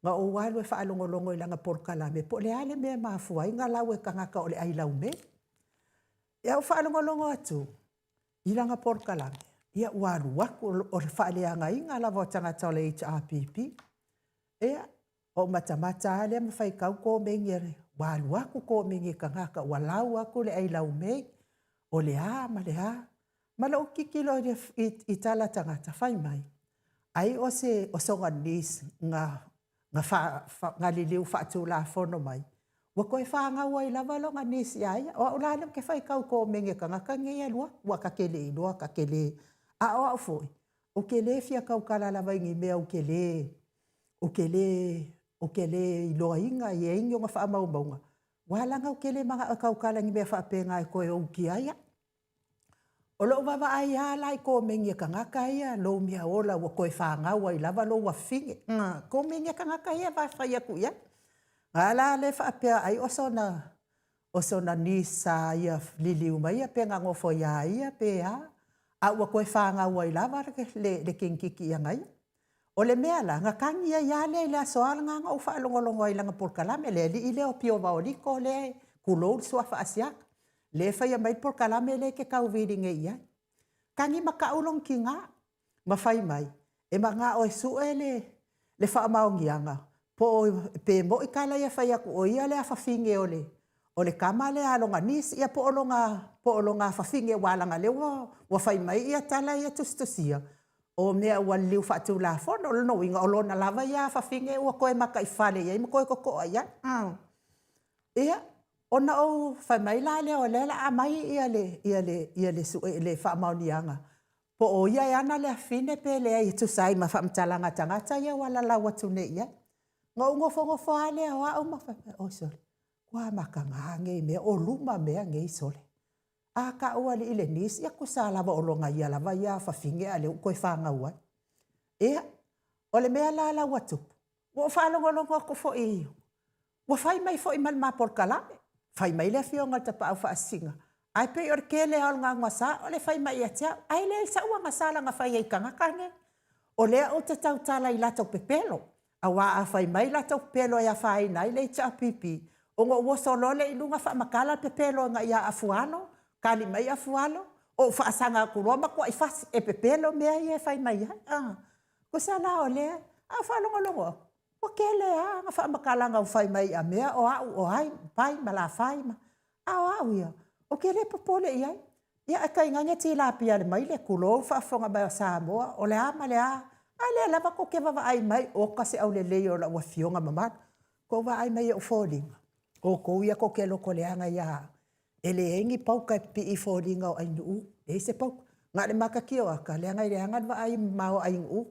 na ou alu e faalogologo i lana polokalame po o le a le mea e mafua ai ona lau e tagata o le ailaume. Ia ou faalogologo atu i lana polokalame, ia ua alu atu o le faaleagaina lava o tagata o le HRPP. Ia, ou matamata lava lea ma faitau komeni a le… ua alu atu komeni a tagata ua lau atu le ailaumei, o le a ma le a. Ma lou tilotilo i tala a tagata, fai mai, ai o sona niece na liliu faatulafono mai, ua toe fanau ai lava lona niece ia ia. O au la lea ou te faitau i komeni a tagata nei e alu atu, aua ta te le iloa, ta te le… A o au foi, ou te le fia tautala lava i ni mea ou te le iloaina e i ai ni ona faamaumauga, aua leaga ou te le manao e tautala i ni mea faapena e toe outia ai au. O lou vaavaai lava la i komeni a tagata ia, lou meaola ua toe fanau ai lava lou afafine, komeni a tagata ia e fai atu i ai. A la lea faapea ai o sona niece sa ia liliu maia pe na nofo ia ia pe a, a ua toe fanau ai lava le teineitiiti ia ia. O le mea la, na tagi ai lava lea i le aso lena na ou faalogologo ai i lana polokalame, le alii lea o Piovaoliko lea, tulou le suafa Asiata, lea e faia mai le polokalame lea e te tauvili nei i ai. Tagi matau lona tina ma fai mai, e manao e sue le faamaoniaga pe moni tala ia e fai atu o ia le afafine o le tama lea a lona niece, ia po o lona afafine aua leaga o lea ua fai mai tala ia e tusitusia, o mea ua liliu faatulafono. O lona uiga, o lona lava ia afafine ua toe mataifale i ai ma toe totoa i ai. Ia, ona ou fai mai la lea o lea o le a aumai le faamaoniaga po o ia e ana le afafine pe leai e tusa ai ma faamatalaga a tagata ia ua lalau atu nei i ai. Ona ou nofonofo lava lea o au ma fai mai, oi sole, matua mataga nei mea, o luma mea nei sole. A tau alii le niece, ia tusa lava o lona ia lava ia afafine a o lea ua toe fanau ai. Ia, o le mea la ua tupu, ua ou faalogologo atu foi ua fai mai foi ma le ma polokalame, fai mai le afioga i le Tapaau Faasisina, ae pei o le tele lava o le augasa o le fai mai ia te au, ae leai sau augasa leaga na fai ai i tagata nei. O lea ou te tautala i latou pepelo, aua a fai mai latou pepelo e afaina ai le HRPP, ona ou oso loa lea i luga faamatala le pepelo ia Afualo, tali mai Afualo, ou faasaga atu loa matuai fasi, e pepelo mea ia e fai mai ai. Tusa la o lea, ae ou faalogologo atu, ua tele lava ana faamatalaga ua fai mai ia mea o au o ai, Pai ma Lafai, a o au ia, ou te le popole i ai. Ia ae tainane tilapia le maile, tulou le faafofoga mai a Samoa, o le a ma le a, a lea lava tou te vaavaai mai, oka se aulelei o lau afioga mamalu. Tou vaai mai i ou foliga, o outou ia tou te loto leaga ia au, e leai ni pauta e pipii i foliga o Ainuu, leai se pauta. Na o le mata tioata, leaga e leaga le vaai mamao a Ainuu. O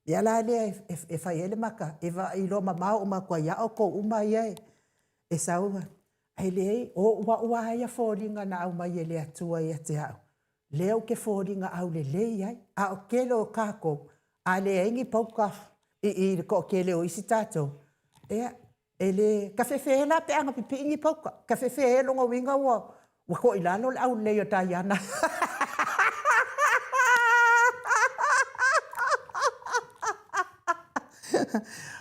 le mea la lea e fai ai le mata, e iloa mamao uma atu ai lava outou uma ia e sau. Ae leai, o au lava ia foliga na aumai e le Atua ia te au, lea ou te foliga aulelei ai. A o le tele o tatou, a leai ni pauta i i le toatele o isi tatou, ia, e le… Ta fefe la pe a na pipii ni pauta, ta fefe lona uiga ua toilalo le aulelei o Taiana.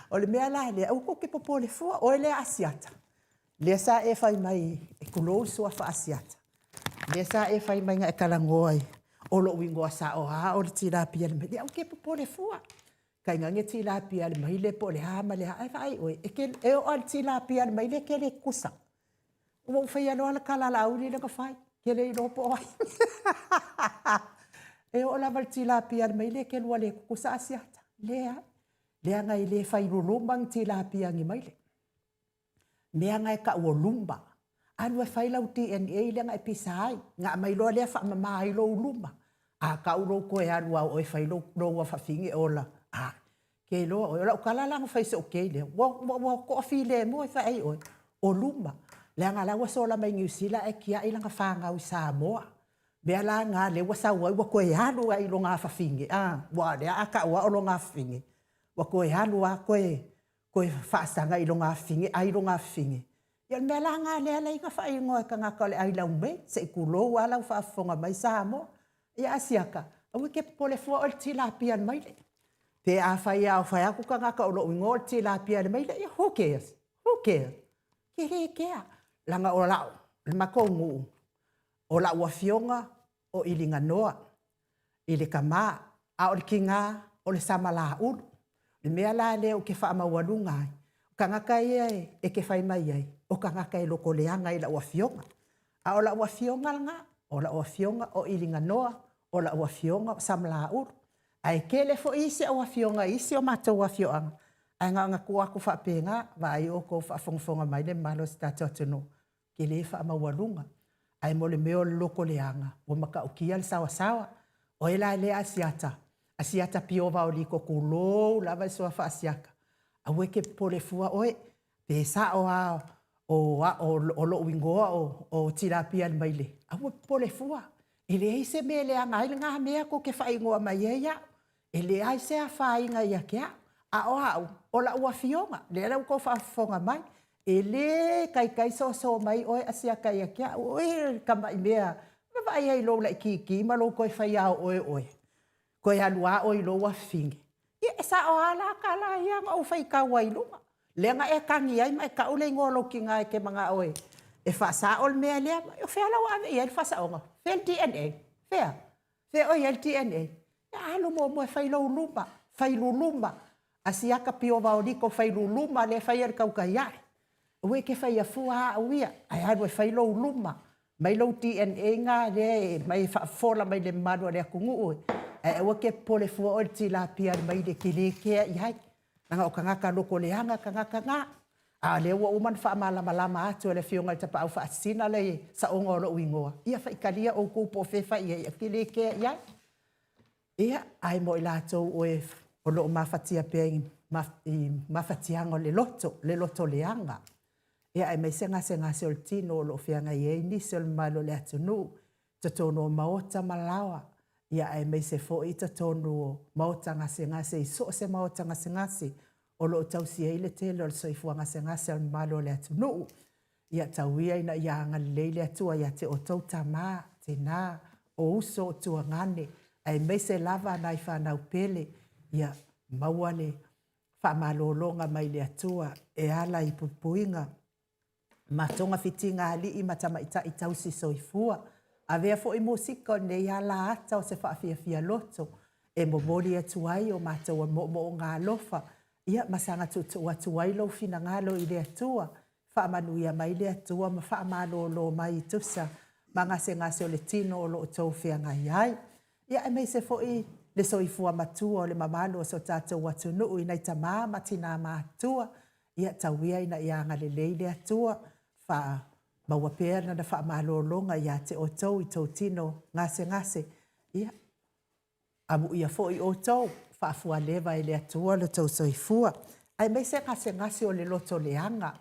O le mea la lea, aua tou te popole fua, oe lea Asiata, lea sa e fai mai, tulou le suafa Asiata, lea sa e fai mai na e talanoa i… O lou igoa sao lava o le tilapia le maile. Aua e te popole fua, tainane tilapia le maile po o le a ma le a, ae vaai ʻoe, e te, e oo lava i le tilapia a le maile e te le tutusa. Ua ou faia loa le tala a Laauli lea na fai, e te le iloa po o ai. E oo lava i le tilapia a le maile e te lua le tutusa Asiata. Leai, leaga e le fai luluma ni tilapia a ni maile. Mea na e tau o luma. Alu e fai lau DNA lea na e pisa ai, na aumai loa lea faamama ai lou luma. A tau lou toe alu lava o oe e fai lou afafine ola, a, ke iloa oe. O lau tala la na fai i si ou kei lea, ua, ua, ua toafilemu e fai ai oe, o luma. Leaga la ua sola mai Niu Sila ae tiai lana fanau i Samoa. Mea la na lea ua sau ai ua toe alu ai i lona afafine, a, aua o lea a tau lava o lona afafine, ua toe alu lava toe toe faasaga i lona afafine, ai lona afafine. Ia o le mea la lena lea e ala ai ona faaigoa e tagata o le ailaumei, se i tulou lava lau faafofoga mai Samoa. Ia Asiata, aua e te popole fua oe i le tilapia a le maile. Pe afai lava o fai atu tagata o lou igoa o le tilapia a le maile, ia who cares? Who cares? Ke le kea. Leaga o lau, le matou nuu, o lau afioga o Iliganoa i le tama, a o le tina o le Samalaulu. O le mea la lea ou te faamaualuga ai, o tagata ia e te fai mai ai, o tagata e lotoleaga i lau afioga. A o lau afioga lena, o lau afioga o Iliganoa, o lau afioga o Samalaulu. Ae tele foi isi au afioga i isi o matou afioaga, ae na ona tuu atu faapena, vaai outou faafogafoga mai le mamalu o si tatou atunuu, e le faamaualuga. Ae mo le mea o le lotoleaga, ua matautia le saoasaoa. O ai la lea Asiata? Asiata Piova Oliko, tulou lava le suafa Asiata. Aua e te popole fua oe, pe sao lava o, o, o lou igoa o Tilapia le maile, aua e popole fua. E leai se mea e leaga ai lena mea tou te faaigoa mai ai au. E leai se afaina ia te au. A o au, o lau afioga, lea la ua outou faafofoga mai, e le taitai soso mai oe Asiata ia te au, oi le tamai mea, vaavaai i ai i lou laitiiti ma lou toe fai o oe oe, toe alu lava oe i lou afafine. Ia, e sao lava la tala ia na ou faitau ai i luga. Lea na e tagi ai ma e tau le igoa o lou tina e te manao e faasao le mea lea. O fea la ua ave i ai le faasaoga? Fea le DNA? Fea? Fea o i ai le DNA? Ia alu muamua e fai lou luma, fai luluma. Asiata Piova Oliko fai luluma lea e fai e le tautai ae. Aua e te faia fua au ia, ae alu e fai lou luma. Mai lou DNA na lea e mai e faafofola mai le mamalu o le atunuu e. Ae aua te popole fua oe i le tilapia a le maile e te le kea i ai. Leaga o tagata loto leaga tagata na. A o lea ua uma ona faamalamalama atu e le Afioga i le Tapaau Faasisina le saoga o lou igoa, ia faitalia outou po o fea e fai i ai, ou te le kea i ai. Ia, ae mo i latou o e o lo o mafatia pea i mafatiaga o le loto, le loto leaga, ia aemaise gasegase o le tino o lo o feagai ai nisi o le mamalu o le atunuu, totonu o maota ma laoa, ia aemaise foi i totonu o maota gasegase i so o se maota gasegase o lo o tausi ai le tele o le soifua gasegase o le mamalu o le atunuu. Ia tau ia ina ia agalelei le Atua ia te outou tama, tina, o uso, o tuagane, aemaise lava nai fanau pele, ia maua le faamalologa mai le Atua e ala i puipuiga ma togafitiga alii ma tamaitai tausi soifua. Avea foi musika o lenei ala ata o se faafiafia loto e momoli atu ai o matou moomooga alofa, ia ma saga tuutuu atu ai lou finagalo i le Atua. Faamanuia mai le Atua ma faamalolo mai i tusa ma gasegase o le tino o lo o outou feagai ai. Ia aemaise foi le soifua matua o le mamalu o so tatou atunuu i nai tama ma tina matutua. Ia tau ia ina ia agalelei le Atua, faamaua pea Lana faamalologa ia te outou i tou tino gasegase. Ia, amuia foi outou, faafualeva e le Atua lo outou soifua, aemaise gasegase o le loto leaga.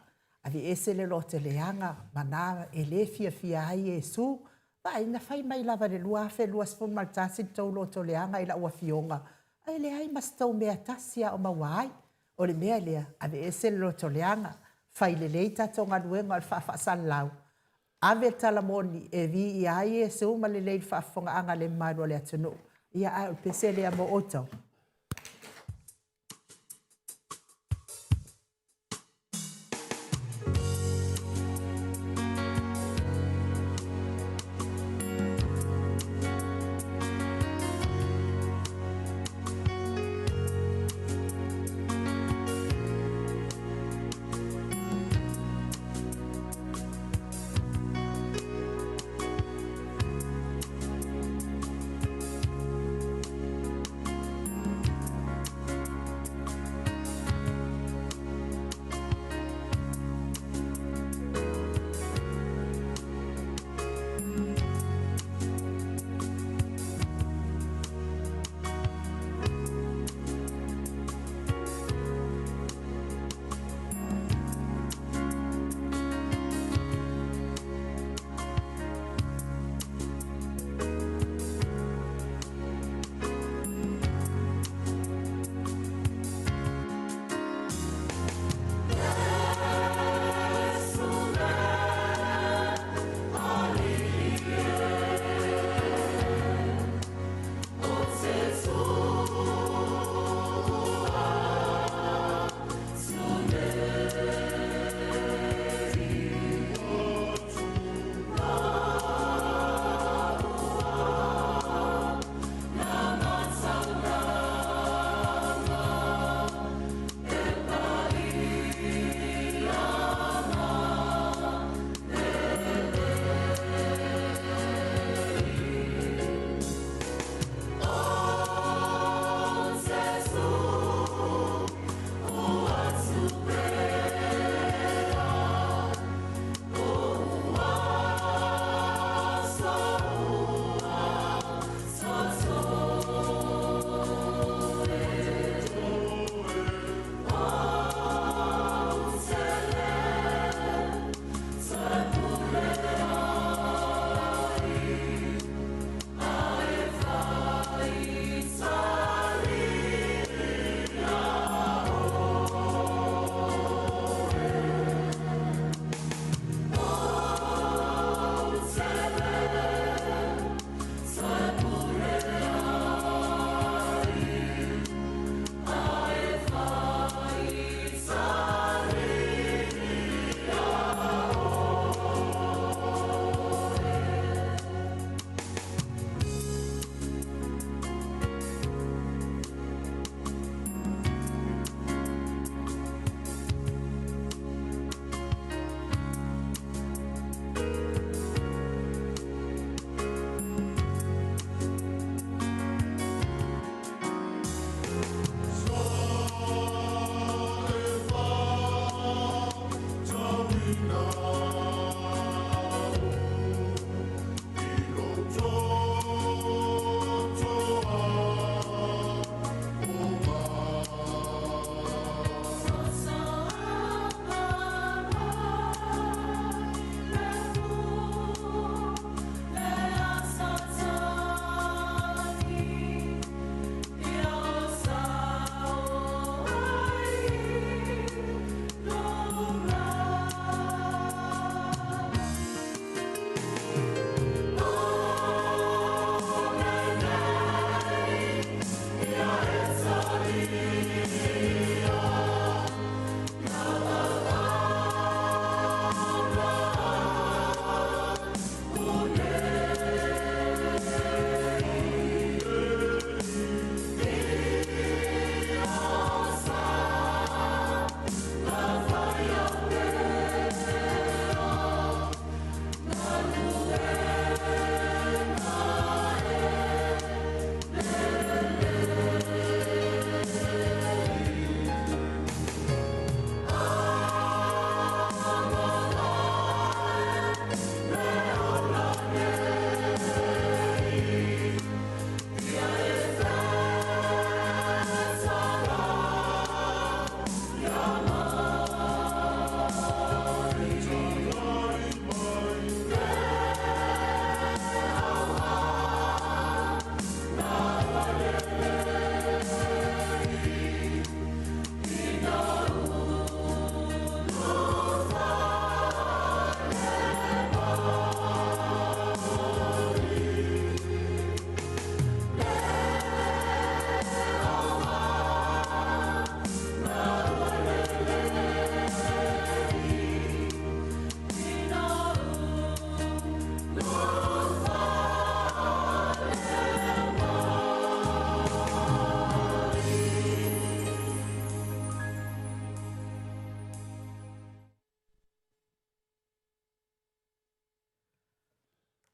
Aveese le loto leaga ma na e le fiafia ai Iesu. Vaai, na fai mai lava i le 2021 le tou loto leaga i lau afioga, ae leai ma se tou mea tasi lava o maua ai. O le mea lea, aveese le loto leaga, fai lelei tatou galuega o le faafasalalau, ave le tala moni e viia ai Iesu ma lelei le faafofogaaga a le mamalu o le atunuu. Ia, ae o le pese lea mo outou.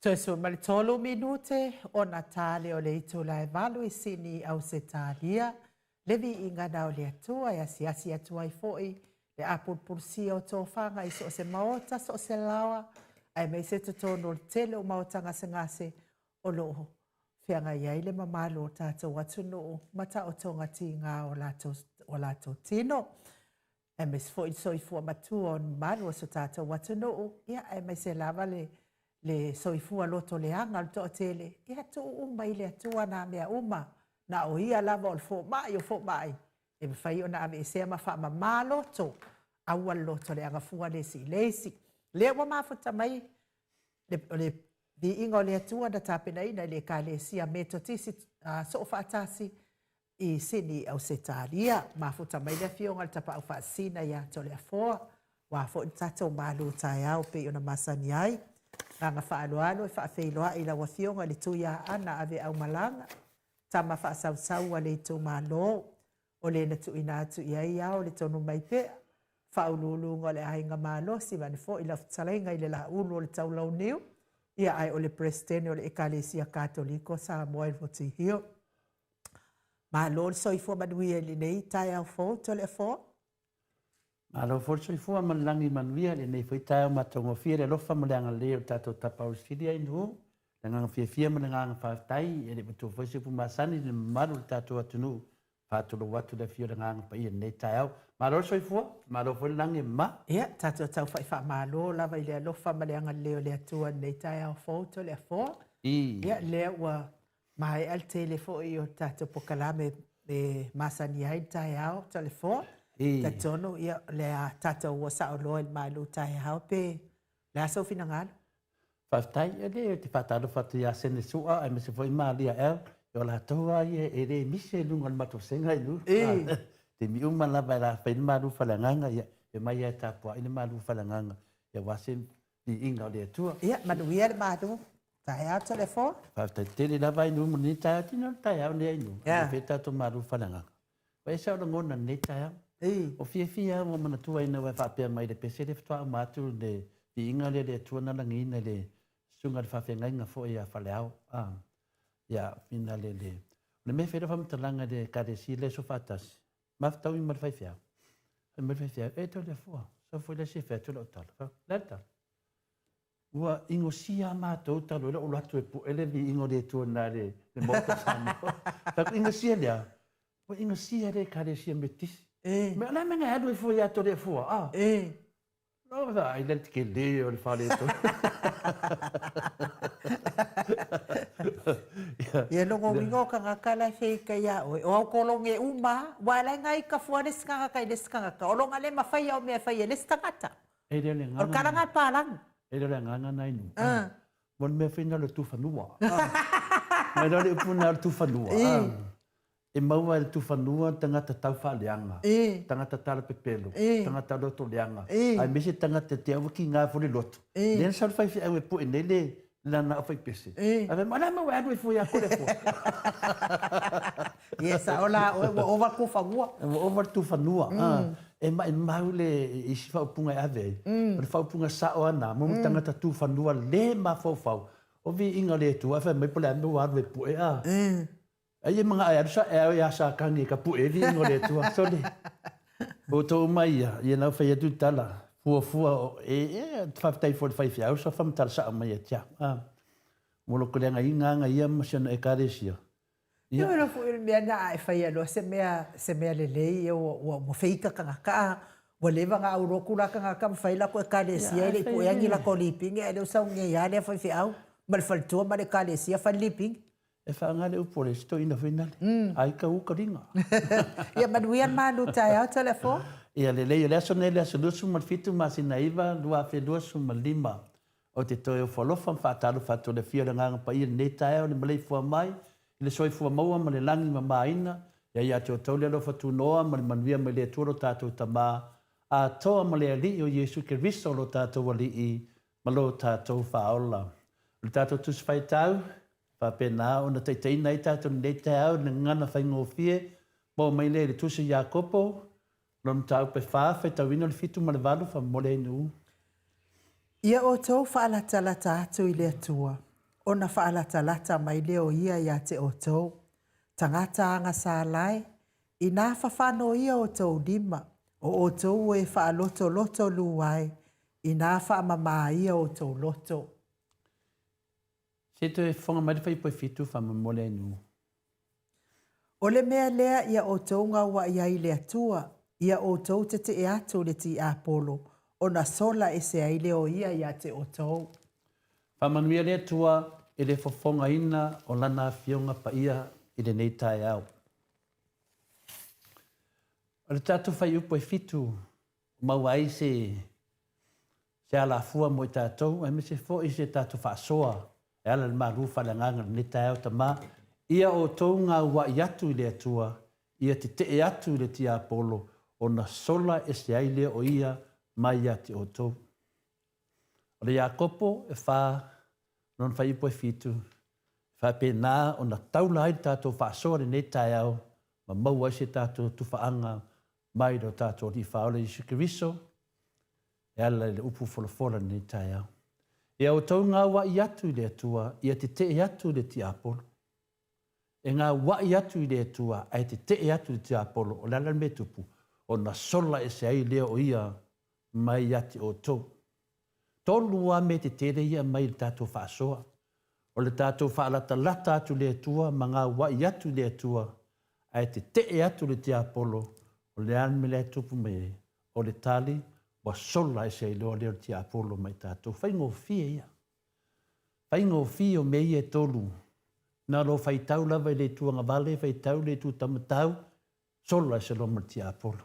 Toe 13 minute ona ta lea o le itula e valu i Sini, Ausetalia, le viiga na o le Atua e asiasi atu ai foi le apulupulusia o tofaga i so o se maota, so o se laoa, aemaise totonu o le tele o maota gasegase o lo o feagai ai le mamalu o tatou atunuu ma taotoga tiga o latou, o latou tino. Aemaise foi le soifua matua o le mamalu o so tatou atunuu, ia, aemaise lava le, le soifua loto leaga o le toatele, ia tuu uma i le Atua nā mea uma, na o Ia lava o le fomai o fomai, e mafai ona aveesea ma faamamā loto, aua le loto leaga fua le isi i le isi. Lea ua mafuta mai le, le viiga o le Atua na tapenaina i le Ekalesia Metotisi Soofaatasi i Sini, Ausetalia. Mafuta mai le Afioga i le Tapaau Faasisina ia Toleafoa, aua foi le tatou malu taeao pei ona masani ai. Agaga faaaloalo e faafeiloai i lau Afioga i le Tuiaana Aveaumalaga, tama faasausau a le itumalo, o le na tuuina atu i ai ao le tonu mai pea, faauluuluga o le aiga malosi vaeane foi lau fetalaiga i le Laulu o le Taulauniu, ia ae o le Peresetene o le Ekalesia Katoliko o Samoa i Rotary Hill. Malo le soifua manuia i lenei taeao fou, Toleafoa. Malo foi le soifua ma le lagi manuia i lenei foi taeao matagofie le alofa ma le agalelei o le tatou Tapaau Sili ai Nu'u. Le agaga fiafia ma le agaga faafetai e le i matua foi se upu masani i le mamalu o le tatou atunuu. Faatulou atu le afio o le Agaga Paia i lenei taeao. Malo le soifua, malo foi le lagi e mama. Ia, tatou taufa'i faamalo lava i le alofa ma le agalelei o le Atua i lenei taeao fou, Toleafoa. Ia, lea ua maea le tele foi o tatou polokalame e masani ai le taeao, Toleafoa. Talitonu, ia, o le a tatou ua saoloa i le malu taeao pe o le a sou finagalo? Faafetai. E le, ou te faatalofa atu ia Sene Su'a aemaise foi Malia El, o latou lava ia e le misi i luga o le matou sega i luga. Taimi uma lava e fai le malu faaleagaga, ia, e omai lava e tapuai le malu faaleagaga aua se viiga o le Atua. Ia, manuia le malu. Taeao Toleafoa. Faafetai tele lava Ainuu mo lenei taeao. Tino le taeao lenei Ainuu. Yeah. Fai tatou malu faaleagaga. Ua ese au lagona i lenei taeao. O fiafia au ua manatua ina ua e faapea mai i le pese lea faatoa uma atu le viiga lea le Atua na lagiina i le susuga i le faafeagaiga foi ia Faleao. Ah, ia, ina le, le, o le mea e fai lau faamatalaga i le Ekalesia lea Soofaatasi, mafutaui ma le faifeau. Fai mai le faifeau, e Toleafoa, sau foi lea se i fai atu lau tala. Fai atu, le a le tala? Ua inosia matou talu ai lou alu atu e pue le viiga o le Atua na le le Maota o Samoa. Fai atu, inosia lea? Ua inosia le Ekalesia Metotisi. E. Me o le a mea na e alu ai fua ia Toleafoa, a? E. No, ai le tele o le faaletonu. Ia logo uiga o kangaka la e feika iā ʻoe, o au kologe uma lava, ua ala ai na ika fua le isi kangaka i le isi kangaka, o loga le mafai au mea e fai e le isi tagata. E le o le agaga. O le kalaga e palagi. E le o le agaga na inu. Mo le mea foi na o le tufanua. Mai loa le upu na o le tufanua. E maua e le tufanua tagata tau faaleaga, tagata talapepelo, tagata loto leaga, aemaise tagata e te aua kiga foi le loto. Lea na sau le faifeau e pue nei le lana au faipese. Ae fai mai, o le a mea ua e alu ai fua ia Toleafoa? Ia sao la oe ua ova le tufanua. Ua ova le tufanua. E maimau le isi faaupuga e ave ai, o le faaupuga sao lava na, mo tagata tufanua le mafaufau, o viiga o le Atua, ae fai mai po o le a le mea ua alu ai pue a. Ai e manao e alu sa e ao ia Satani e ka pue e viiga o le Atua. Sole, outou uma ia, ia na fai atu le tala, fuafua o, e, e, faafetai foi i le faifeau sa faamatala sao mai ia te au. A, ua loko leaga ina aga ia ma si ona Ekalesia. Ia. Ia foi o le mea na a e faia loa se mea, se mea lelei ia ua, ua, ua feika tagata, a, ua leva na auloa tulaga tagata ma fai latou Ekalesia e le i puea ni latou lipine ae lea ua sau nei lava lea faifeau ma le faletua ma le Ekalesia fai le lipine. E faaaoga le upu a le isi toeaina foi nale, ai ka uka liga. Ia manuia le malu taeao Toleafoa. Ia lelei, o le aso nei le aso 27 masina 9 2025. Ou te toe ofo alofa ma faatalofa atu i le afio o le Agaga Paia i lenei taeao i le maleifua mai i le soifua maua ma le lagi mamaina. Ia ia te outou le alofa tunoa ma le manuia mai le Atua lo tatou Tama atoa ma le Alii o Iesu Keriso lo tatou Alii ma lo tatou Faaola. O le tatou Tusi Faitau, faapena ona taitaiina ai tatou i lenei taeao i le gagana faigofie, maua mai lea i le Tusi a Iakopo, lona mataupu e fa, faitauina le fitu ma le valu, faamomoli ai nuu. Ia outou faalatalata atu i le Atua, ona faalatalata mai lea o ia ia te outou. Tagata agasala e, inā fafano ia outou lima, o outou e faalotoloto lua ai, inā faamamā ia outou loto. Se toe fofoga mai le fuaiupu e fitu faamolemole ai nuu. O le mea lea ia outou gauaʻi ai i le Atua, ia outou tetee atu i le tiapolo, ona sola ese ai lea o ia ia te outou. Faamanuia le Atua i le fofogaina o Lana Afioga Paia i lenei taeao. O le tatou fuaiupu e fitu maua ai se se alafua mo i tatou, aemaise foi se tatou faasoa e ala i le malu faaleagaga i lenei taeao, Tama, ia outou gauaʻi atu i le Atua, ia tetee atu i le tiapolo, ona sola ese ai lea o ia mai ia te outou. O le Iakopo e fa, lona fuaiupu e fitu, e faapena ona taula ai le tatou faasoa i lenei taeao ma maua ai se tatou tufaaga mai lo tatou Alii Faaola Iesu Keriso e ala i le upu folafola i lenei taeao. Ia outou gauaʻi atu i le Atua, ia tetee atu i le tiapolo. E gauaʻi atu i le Atua ae tetee atu i le tiapolo, o le a la le mea e tupu? Ona sola ese ai lea o ia mai ia te outou. Tolu lava mea tetele ia e aumai i le tatou faasoa. O le tatou faalatalata atu i le Atua ma gauaʻi atu i le Atua, ae tetee atu le tiapolo, o le a le mea la e tupu mai ai? O le tali, ua sola ese ai loa lea o le tiapolo mai tatou. Faigofie ia. Faigofie o mea ia e tolu. Na o lou faitau lava i le itu agavale, faitau i le itu taumatau, sola ese loa ma le tiapolo.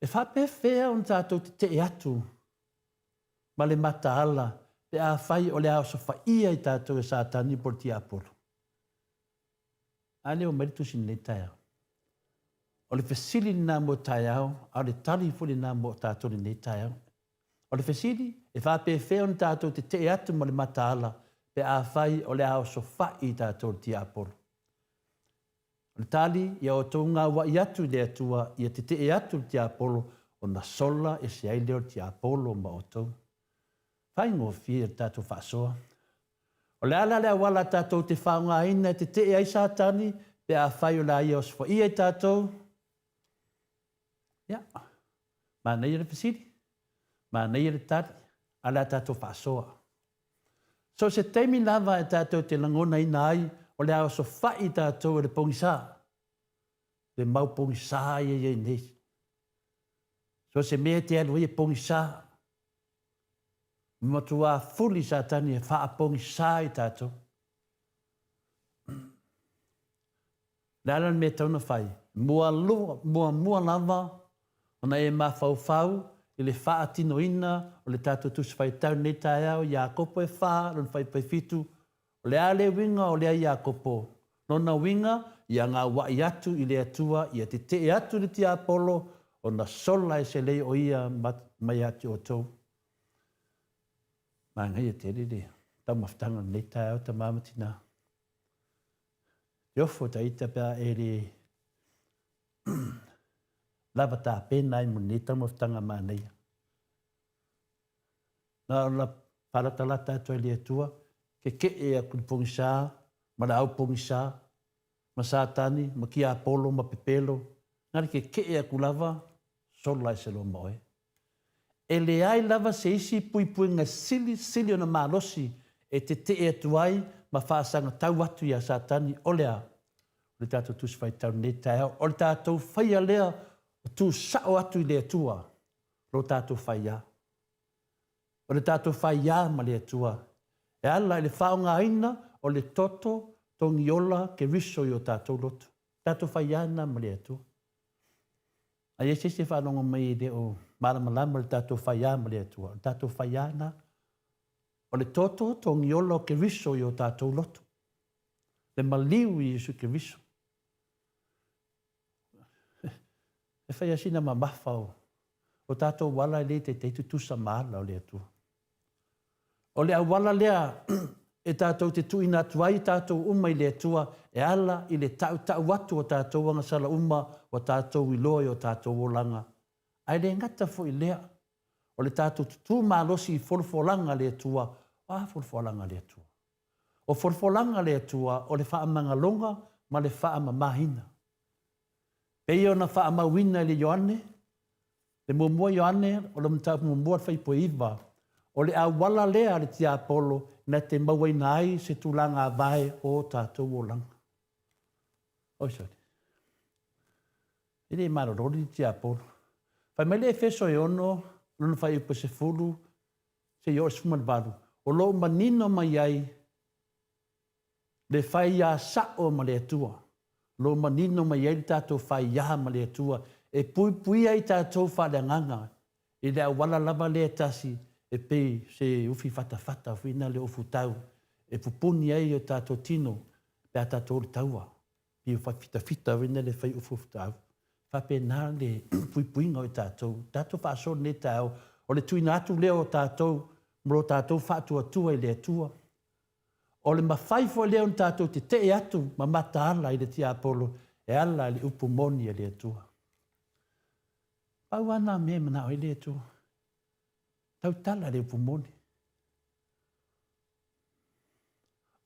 E faapefea ona tatou tetee atu ma le mataala pe afai o le a osofaia i tatou e Satani po o le tiapolo? A lea ua aumai le tusi i lenei taeao. O le fesili lena mo taeao, a o le tali foi lena mo tatou i lenei taeao. O le fesili, e faapefea ona tatou tetee atu ma le mataala pe afai o le a osofai i tatou e le tiapolo? O le tali, Ia outou gauaʻi atu i le Atua, ia tetee atu le tiapolo, ona sola ese ai lea o le tiapolo ma outou. Faigofie le tatou faasoa. O le a la le auala tatou te faaaogaina e tetee ai Satani pe afai o le a ia osofaia i tatou? Ia, manaia le fesili, manaia le tali, a o le a tatou faasoa. So o se taimi lava e tatou te lagonaina ai o le a osofai tatou e le pogisa, le mau pogisa ia e i ai nei. So o se mea e te alu ai e pogisa. Matua fuli Satani e faapogisā i tatou. Le a la le mea e tatau ona fai? Mualua, muamua lava ona e mafaufau i le faatinoina o le tatou Tusi Faitau i lenei taeao, Iakopo e fa, lona fuaiupu e fitu, o le a le uiga o lea Iakopo? Lona uiga, ia gauaʻi atu i le Atua, ia tetee atu i le tiapolo, ona sola e se lei o ia mai ia te outou. Manaia tele le taumafataga o lenei taeao, tama ma tina. Te ofo ta ita pe a e le lava tapena ai mo lenei taumafataga manaia. Na ona faalatalata atu ai le Atua, kekeʻe atu i le pogisa ma le au pogisa, ma Satani, ma tiapolo, ma pepelo, na le kekeʻe atu lava, sola ese loa ma oe. E leai lava se isi puipuiga silisili ona malosi e tetee atu ai ma faasagatau atu iā Satani, o le a? O le tatou Tusi Faitau lenei taeao, o le tatou faia lea o tu sao atu i le Atua, lo tatou faiā. O le tatou faiā ma le Atua, e ala i le faaaogaina o le toto togiola Keriso i o tatou loto. Tatou faiā lena ma le Atua. A i ai se isi e faalogo mai e le o malamalama i le tatou faiā ma le Atua, o le tatou faiā lena, o le toto togiola o Keriso i o tatou loto. Le maliu i Iesu Keriso. E fai lava sina mamafa o o tatou ala e le taitai tutusa ma ala o le Atua. O le auala lea e tatou te tuuina atu ai tatou uma i le Atua e ala i le tautau atu o tatou agasala uma ua tatou iloa i o tatou olaga. Ae le gata foi i lea, o le tatou tutū malosi i folafolaga a le Atua. O a folafolaga a le Atua? O folafolaga a le Atua o le faamagaloga ma le faamamaina. Pei ona faamauina e le Ioane, le muamua Ioane, o le mataupu muamua le fuaiupu e 9, o le auala lea a le tiapolo na te mauaina ai se tulaga avae o o tatou olaga. Oi sole. E le malolo le tiapolo. Fai mai le Efeso e 6, lona fuaiupu e 10, seia oo i le 18, o lo o manino mai ai le faiā sao ma le Atua. O lo o manino mai ai le tatou faiā ma le Atua e puipuia ai tatou faaleagaga i le auala lava lea e tasi e pei se ufi fatafata foi na le ofutau e pupuni ai o tatou tino pe a tatou o i le taua. Pei e fitafita foi lea e fai ufu ofutau. Faapena le puipuiga o i tatou. Tatou faasoa lenei taeao, o le tuuina atu lea o tatou ma lo tatou faatuatua i le Atua. O le mafai foi lea ona tatou tetee atu ma mataala i le tiapolo e ala i le upu moni a le Atua. Pau lava na mea e manao ai le Atua. Tautala le upu moni.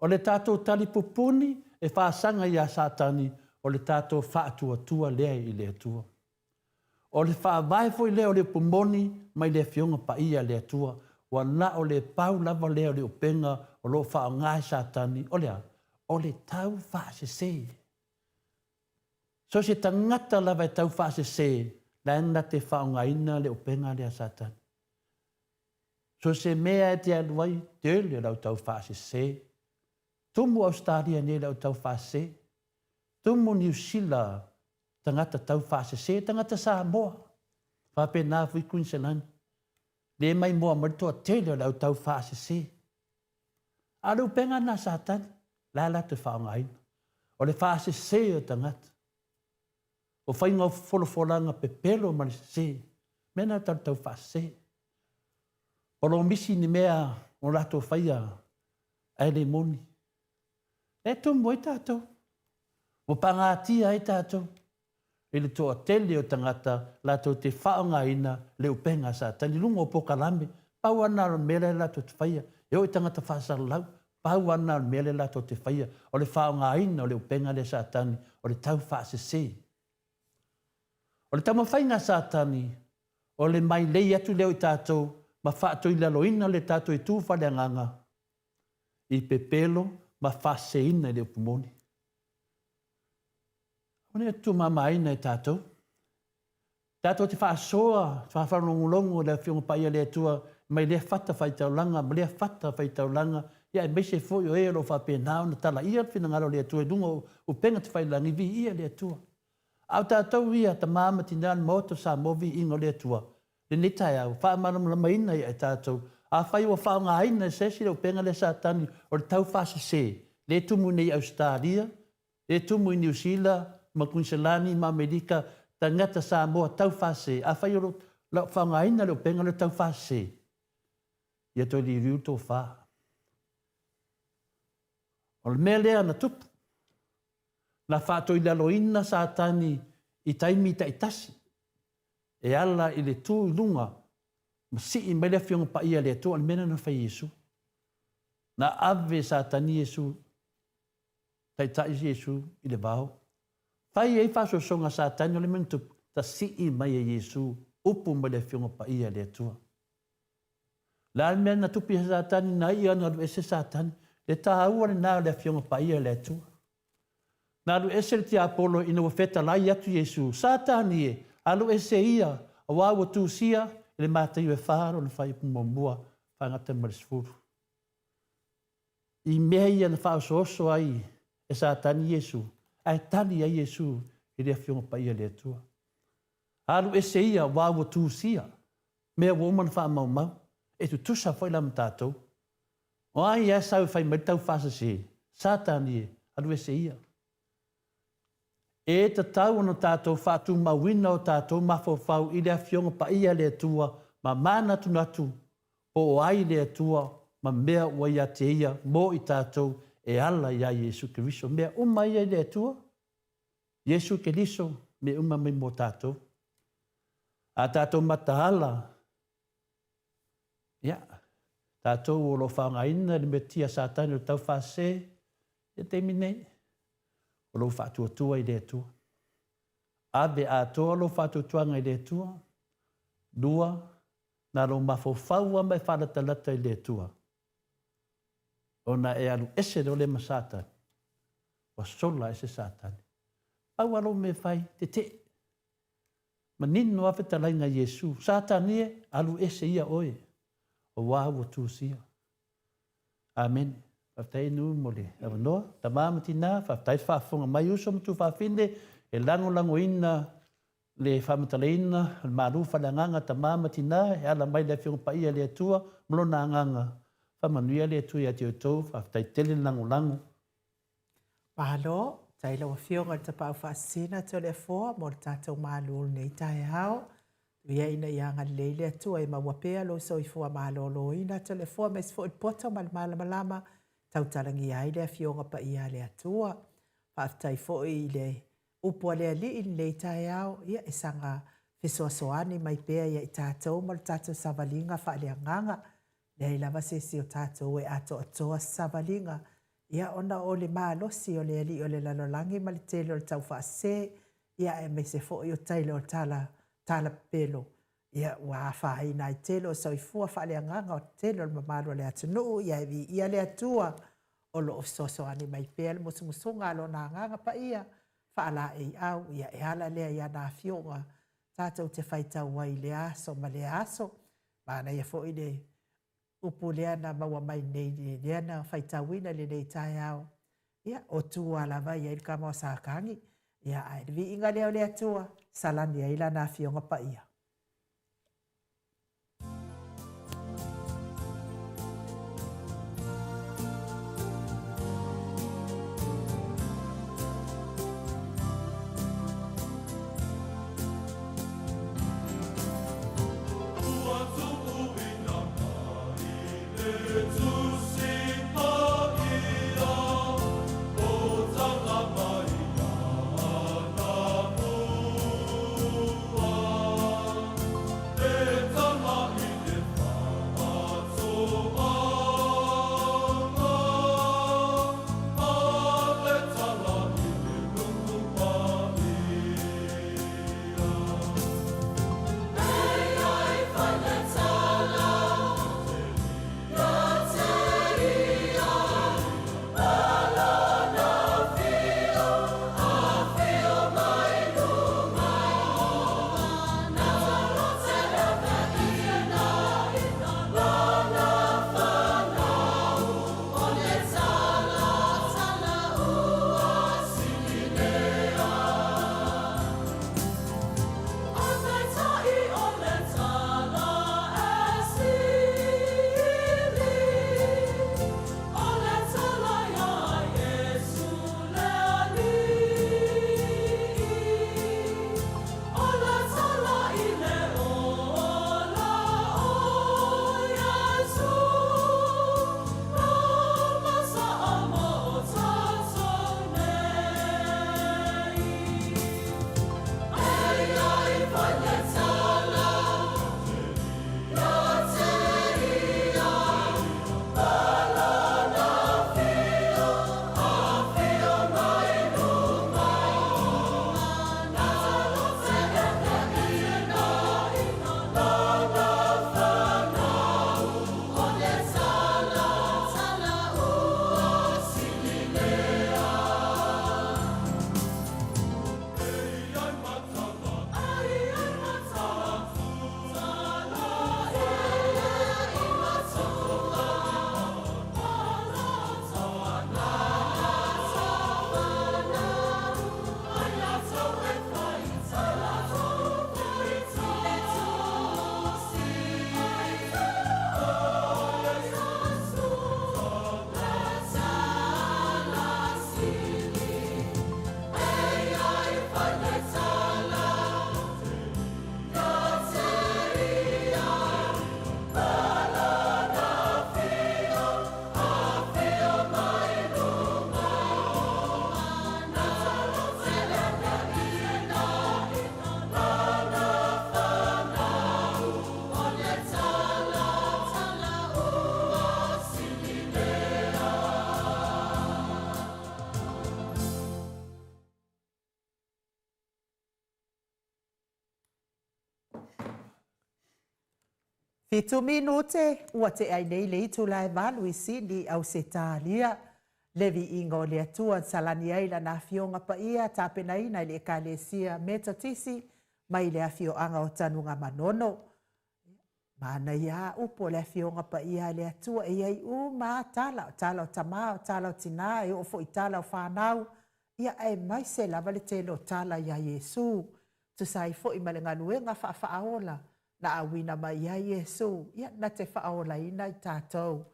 O le tatou talipupuni e faasaga iā Satani, o le tatou faatuatua lea i le Atua. O le faavae foi lea o le upu moni mai le Afioga Paia a le Atua, ua na o le pau lava lea o le upega o lo o faaaoga e Satani, o le a? O le taufaasese. So o se tagata lava e taufaasese, la e na te faaaogaina le upega lea a Satani. So o se mea e te alu ai, tele lau taufaasese. Tumu Ausetalia nei lau taufaasese. Tumu Niu Sila tagata taufaasese, tagata Samoa. Faapena foi Kuiniselani. Le maimoa mai le toatele o le au taufaasese. A o le upega lena a Satani, la e latou faaaogaina. O le faasese o tagata. O faiga o folafolaga pepelo ma le sese, mea na tau taufaasese. Polomisi ni mea o latou faia ae le moni. E tumu ai tatou. Ua pagatia ai tatou i le toatele o tagata latou te faaaogaina le upega a Satani i luga o polokalame. Pau lava lena o le mea lea latou te faia. E oo i tagata faasalalau, pau lava lena o le mea lea latou te faia, o le faaaogaina o le upega lea a Satani, o le taufaasese. O le taumafaiga a Satani, o le mailei atu lea o i tatou ma faatoilaloina le tatou itu faaleagaga i pepelo ma faaseseina i le upu moni. Aua ne i tuumamaina e tatou. Tatou te faasoa, faafalogologo i le Afioga Paia a le Atua mai lea fata faitaulaga ma lea fata faitaulaga, ia aemaise foi o e o lo o faapena ona talaia le finagalo o le Atua i luga o upega tafailagi, viia le Atua. A o tatou ia, tama ma tina o le Maota o Samoa, viiga o le Atua, lenei taeao, faamalamalamaina ia e tatou. Afai ua faaaogaina e se isi le upega lea Satani o le taufaasese, lea e tumu nei i Ausetalia, lea e tumu i Niu Sila ma Kuiniselani ma Amerika, tagata Samoa taufaasese, afai o lo o faaaogaina le upega lea o le taufaasese, ia toe liuliu le tofa. O le mea lea na tupu, na faatoilaloina Satani i taimi taitasi, e ala i le tu i luga ma sii mai le Afioga Paia a le Atua, o le mea lena na fai e Iesu. Na ave e Satani Iesu, taitai Iesu i le vao. Fai ai faasoasoga a Satani, o le mea na tupu, tasii mai e Iesu upu mai le Afioga Paia a le Atua. O le a le mea na tupu ia Satani, na i'a na alu ese Satani. Le taua lena o le Afioga Paia a le Atua. Na alu ese le tiapolo ina ua fetalai atu Iesu, Satani e, alu ese ia, auā ua tusia e le Mataio e fa lona faaiupu muamua faagata ma le 10. I mea ia na faaosooso ai e Satani Iesu, ae tali ai Iesu i le Afioga Paia a le Atua. Alu ese ia, auā ua tusia, mea ua uma ona faamaumau, e tutusa foi la ma tatou. O ai a sau e fai mai le taufaasese? Satani e, alu ese ia. E tatau ona tatou faatumauina o tatou mafaufau i le Afioga Paia a le Atua ma manatunatu po o ai le Atua ma mea ua ia te Ia mo i tatou e ala iā Iesu Keriso. Mea uma ia i le Atua, Iesu Keriso, mea uma mai mo tatou. A tatou mataala, Ia, Tatou o lo o faaaogaina le metotia a Satani o le taufaasese i le taimi nei, o lou faatuatua i le Atua. Ave atoa lou faatuatuaga i le Atua. Lua, na lou mafaufau lava ma e faalatalata i le Atua, ona e alu ese loa lea ma Satani, ua sola ese Satani. Pau lava lou mea e fai, tetee. Manino lava fetalaiga a Iesu, Satani e, alu ese ia oe, aua ua tusia. Amene. Faafetai Inu mo le avanoa. Tama ma tina, faafetai le faafofoga mai uso ma tuafafine e lagolagoina le faamatalaina o le malu faaleagaga tama ma tina e ala mai le Afioga Paia i le Atua ma Lona Agaga. Faamanuia le Atua ia te outou. Faafetai tele le lagolago. Malo, faafetai i lau Afioga i le Tapaau Faasisina Toleafoa mo le tatou malu o lenei taeao. Tuia ina ia agalelei le Atua e maua pea lou soifua maloloina Toleafoa aemaise foi le poto ma le malamalama e tautalagia ai le Afioga Paia a le Atua. Faafetai foi i le upu a le Alii i lenei taeao, ia e saga fesoasoani mai pea ia i tatou ma le tatou savaliga faaleagaga. Leai lava se isi o tatou e atoatoa se savaliga, ia ona o le malosi o le alii o le lalolagi ma le tele o le taufaasese, ia aemaise foi o taila o tala, tala pepelo, ia ua afaina ai tele o soifua faaleagaga o le tele o le mamalu o le atunuu, ia e viia le Atua o lo o fesoasoani mai pea le musumusuga a Lona Agaga Paia faalaeiau, ia e ala lea i ana afioga tatou te faitau ai i lea aso ma lea aso. Manaia foi le upu lea na maua mai nei, lea na faitauina i lenei taeao, ia, o tua lava e i ai le tama o Satani, ia, ae le viiga lea o le Atua, salani ai Lana Afioga Paia. Ua tuuina mai le Tusi Paia, o taga mai Anamua. Fitu minute ua tea ai nei le itula e valu i Sini, Ausetalia. Le viiga o le Atua na salani ai Lana Afioga Paia tapenaina e le Ekalesia Metotisi mai le afioaga o Tanugamanono. Manaia a upu o le Afioga Paia a le Atua e i ai uma a tala, o tala o tama, o tala o tina, e oo foi i tala o fanau, ia aemaise lava le tele o tala ia Iesu, tusa ai foi ma le galuega faafaaola na auina mai ai Iesu, ia na te faaolaina i tatou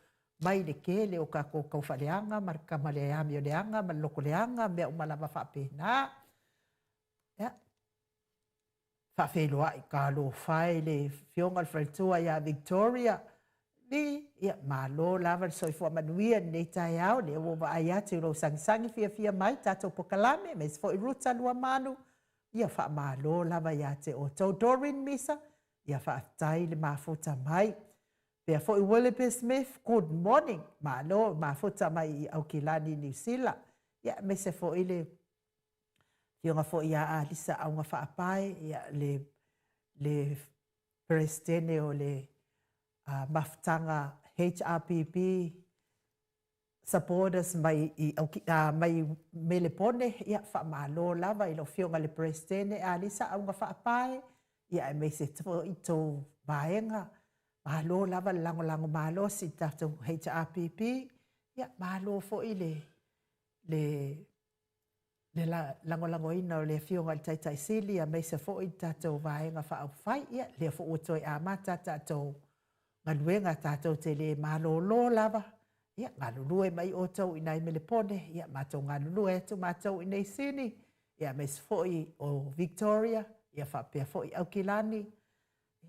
mai le tele o tatou taufaaleaga ma le amioleaga ma le lotoleaga, mea uma lava faapena. Ia, faafeiloai talofa e i le Afioga i le Faletua ia Victoria Lee, ia malo lava le soifua manuia i lenei taeao, lea ua ou vaai atu i lou sagisagi fiafia mai i tatou polokalame, aemaise foi Ruta Luamanu, ia faamalo lava ia te outou. Doreen Misa, ia faafetai le mafuta mai. Faapea foi Willoughby Smith, good morning, malo mafuta mai i Aukilani, Niu Sila, ia aemaise foi le Afioga foi ia Alisa Augafaapae, ia le, le Peresetene o le uh, mafutaga HRPP supporters mai i uh, mai Melepone, ia faamalo lava i lau Afioga i le Peresetene Alisa Augafaapae, ia aemaise foi tou vaega. Malo lava le lagolago malosi i tatou HRPP, ia malo foi le le le lagolagoina o le Afioga i le Taitai Sili aemaise foi le tatou Vaega Faaupufai. Ia, lea foi ua toe amata tatou galuega tatou te le malolo lava. Ia, galulue mai outou i nai Melepone, ia, matou galulue atu matou i nei Sini, ia, aemaise foi o Victoria, ia faapea foi Aukilani,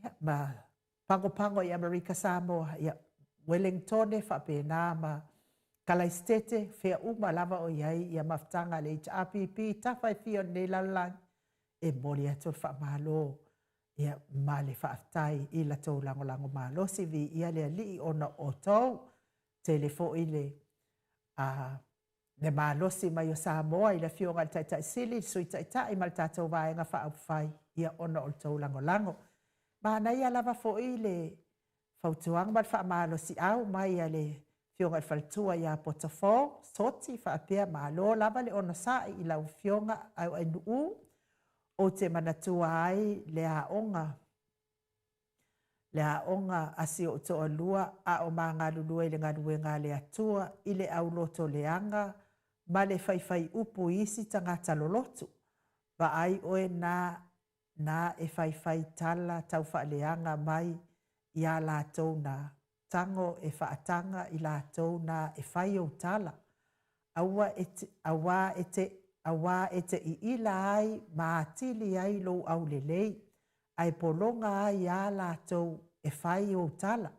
ia, ma Pagopago i Amerika Samoa, ia, Welengtone faapena ma Kalaisitete, fea uma lava o i ai ia mafutaga a le HRPP i tafa e fia o lenei lalolagi, e momoli atu le faamalo ia, ma le faafetai i la tou lagolago malosi, viia le Alii ona o outou. Tele foi le a le malosi mai o Samoa i le Afioga i le Taitai Sili, le Sui Taitai ma le tatou Vaega Faaupufai, ia ona o le tou lagolago. Manaia lava foi le fautuaga ma le faamalosiau mai a le Afioga i le Faletua ia Potofo Soti faapea, malo lava le onosai i lau Afioga Auainuu, ou te manatua ai le aoga le aoga a si ou toalua a o ma galulue i le galuega a le Atua i le aulotoleaga ma le faifaiupu i isi tagata lolotu. Vaai oe na na e faifai tala taufaaleaga mai iā latou na, tago e faataga i latou na e fai ou tala. Aua e te, auā e te, auā e te iila ai ma atili ai lou aulelei, ae pologa ai iā latou e fai ou tala.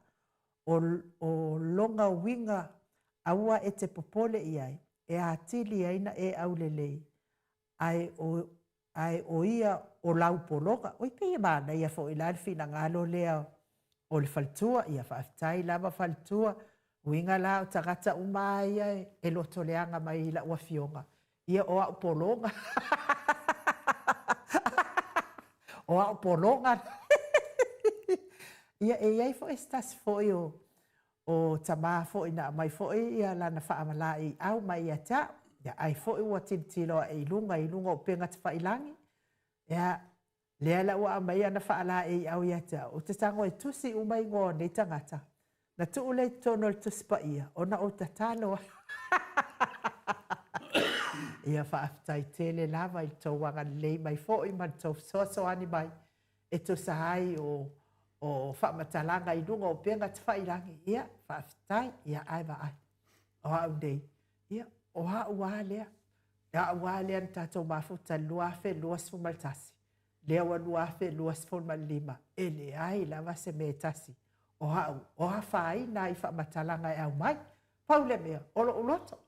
O, o lona uiga aua e te popole i ai, e atili ai na e aulelei, ae o, ae o ia o lau pologa. Oi, pei e manaia foi la le finagalo lea o le faletua. Ia faafetai lava faletua. Uiga la o tagata uma a ia e lotoleaga mai i lau afioga, ia o au pologa. O au pologa. Ia e i ai foi se tasi foi o O tama foi na aumai foi ia lana faamalāiʻau mai ia te a'u, ia ai foi ua tilotilo aʻe i luga i luga o upega tafailagi, ia, lea la ua aumai ana faalāiʻau ia te a'u, ou te tago e tusi uma igoa o nei tagata, na tuu lea i totonu o le Tusi Paia, ona ou tatalo ai. Ia faafetai tele lava i le tou agalelei mai foi ma le tou fesoasoani mai e tusa ai o o faamatalaga i luga o upega tafailagi, ia, faafetai, ia, ae vaai, o au nei, ia, o au a lea, o au a lea na tatou mafuta i le 2021, lea ua 2025, e leai lava se mea e tasi o au o afaina ai i faamatalaga e aumai. Pau le mea, o lou loto,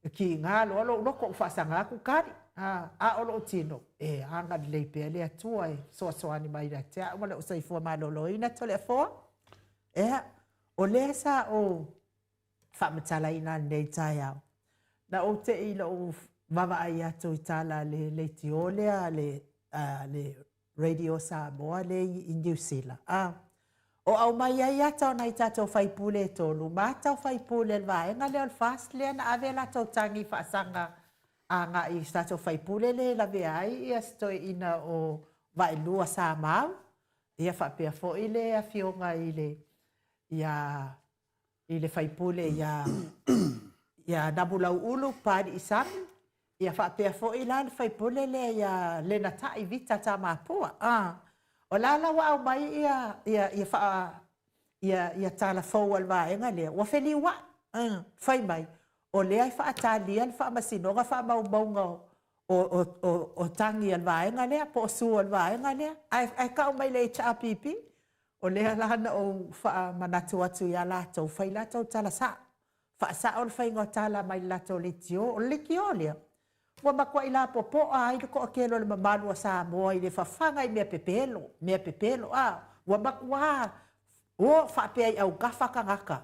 E kiga loa lou loto ou faasaga atu tali, a, a o lou tino, e agalelei pea le Atua e fesoasoani mai ia te au ma lou soifua maloloina. Toleafoa, ea, o lea sa ou faamatalaina lenei taeao, na ou te i lou vaavaai atu i tala a le leitio lea a le, a le Radio Samoa lea i Niu Sila, a. O aumai ai ata o nai tatou faipule e tolu ma ata o faipule o le vaega lea o le FAST lea na ave a latou tagi faasaga agai i se tatou faipule lea e lavea ai ia se toeaina o Vaelua Samau, ia faapea foi le afioga i le ia i le faipule ia ia Namulauulu Papalii Sami, ia faapea foi la le faipule lea ia Lenatai Vita Tamapua. A, o la la ua aumai ia ia ia faa ia ia tala fou a le vaega lea, ua feliuai, fai mai, o lea e faatalia le Faamasinoga faamaumauga o o o o tagi a le vaega lea po o sue a le vaega lea, ae ae tau mai i le HRPP. O lea la na ou faamanatu atu ia latou, fai latou tala sao, faasao le faiga o tala mai le latou leitio. O le leitio lea, ua matuai lapopoa ai le toatele o le mamalu o Samoa i le fafaga i mea pepelo, mea pepelo, a, ua matua o faapea i autafa tagata.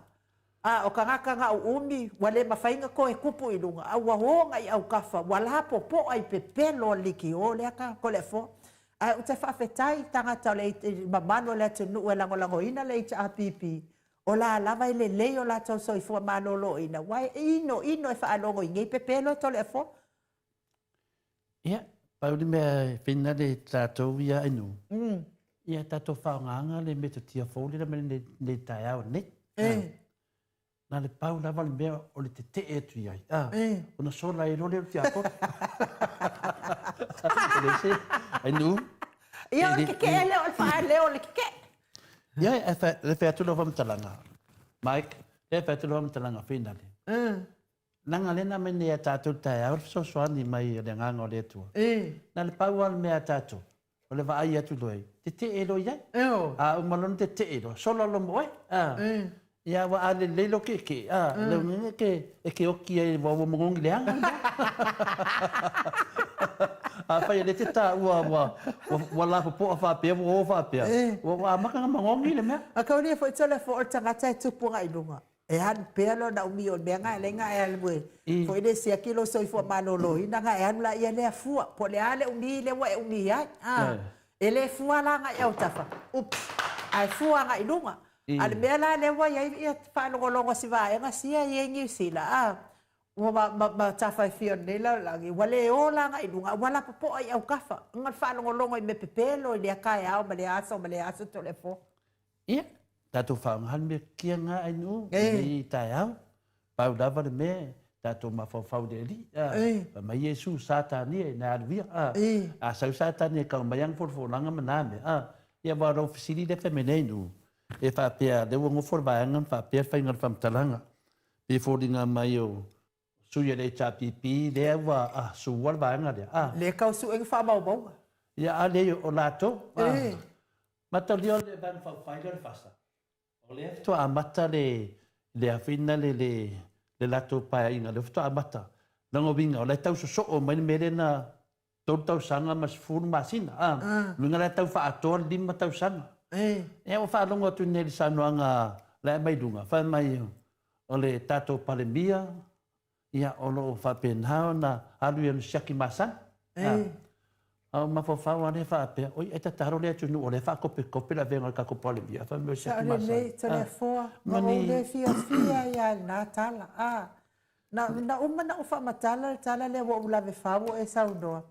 A o tagata na uumi ua le mafai ona toe tupu i luga, a ua o agai i autafa, ua lapopoa i pepelo o le leitio lea Toleafoa. Ae ou te faafetai i tagata o le mamalu o le atunuu e lagolagoina le HRPP, o la lava e lelei o latou soifua maloloina, aua e ino ino e faalogo i nei pepelo Toleafoa. Ia, pau le mea e finale i tatou ia Ainuu, ia tatou faaaogaina le metotia fou lea na aumai nei taeao nei. Na le pau lava le mea o le tetee atu i ai, ona sola ai loa lea o le tiakono. E le se, Ainuu. Ia, o le tetee lea o le faaleo o le tetee. Ia, e fai atu lau faamatalaga, Mike, e fai atu lau faamatalaga finale. Leaga lea na aumai nei ia tatou i le taeao le fesoasoani mai a le Agaga o le Atua. Na o le pau lava le mea a tatou, o le vaai atu loa i ai, tetee loa i ai. A uma loa ona tetee loa, sola loa ma oe. Ia aua a lelei lou keekee, a, le uiga e te oki ai ua ua magogi leaga le mea. Afai o lea e te taua ua ua lapopoa faapea ua o faapea, ua amata ona magogi le mea. A taulia foi Toleafoa o le tagata e tupu agai i luga. E alu pea lona umi o le mea na e ala ai ona e alu e foi lea siaki lou soifua maloloina ona e alu laia lea fua po o le a le umi lea ua e umi ai a. E le fua la agai i autafa, oops, ae fua agai i luga. A o le mea la lea ua i ai faalogologo a si vaega sia ia i Niu Sila a, ua matafaefia o lenei lalolagi, ua le o la agai i luga ae ua lapopoa i autafa ona o le faalogologo i mea pepelo i lea taeao ma lea aso ma lea aso Toleafoa. Ia, tatou faaaoga le mea lena Ainuu i lenei taeao. Pau lava le mea, tatou mafaufau i le Alii. Fai mai Iesu, Satani e, na alu ia. A sau Satani e kau mai ana folafolaga ma na mea, ia aua o lau fesili lea fai mai nei Ainuu, e faapea, lea ua nofo le vaega ma faapea le faiga o le faamatalaga. Pei e foliga mai o sui o le HRPP lea ua sua le vaega lea. Lea e tau sue ni faamaumauga. Ia, a leai o latou. Mataulia o le Vaega Faaupufai lea o le FASA, o lea faatoa amata le le afina le le le latou paeaiga, lea faatoa amata. Lona uiga o la e tau sosoo mai le mea lea na tolu tausaga ma 10 masina, a. Lona uiga la e tau faaatoa le lima tausaga. Ia ua faalogo atu nei i le saunoaga la e aumai i luga, fai mai o le tatou Palemia, Ia, o lo o faapena ona alu i ana siaki masani. A, a o mafaufau lava lea faapea, oi, ai tatalo le atunuu o lea e faakopetope le avega o le tatou Palemia, fai mai o siaki masani. Sao lelei, Toleafoa, na ou le fiafia ai lava i lena tala. A, na, na uma ona ou faamatala le tala lea ua ou lave fau o e saunoa.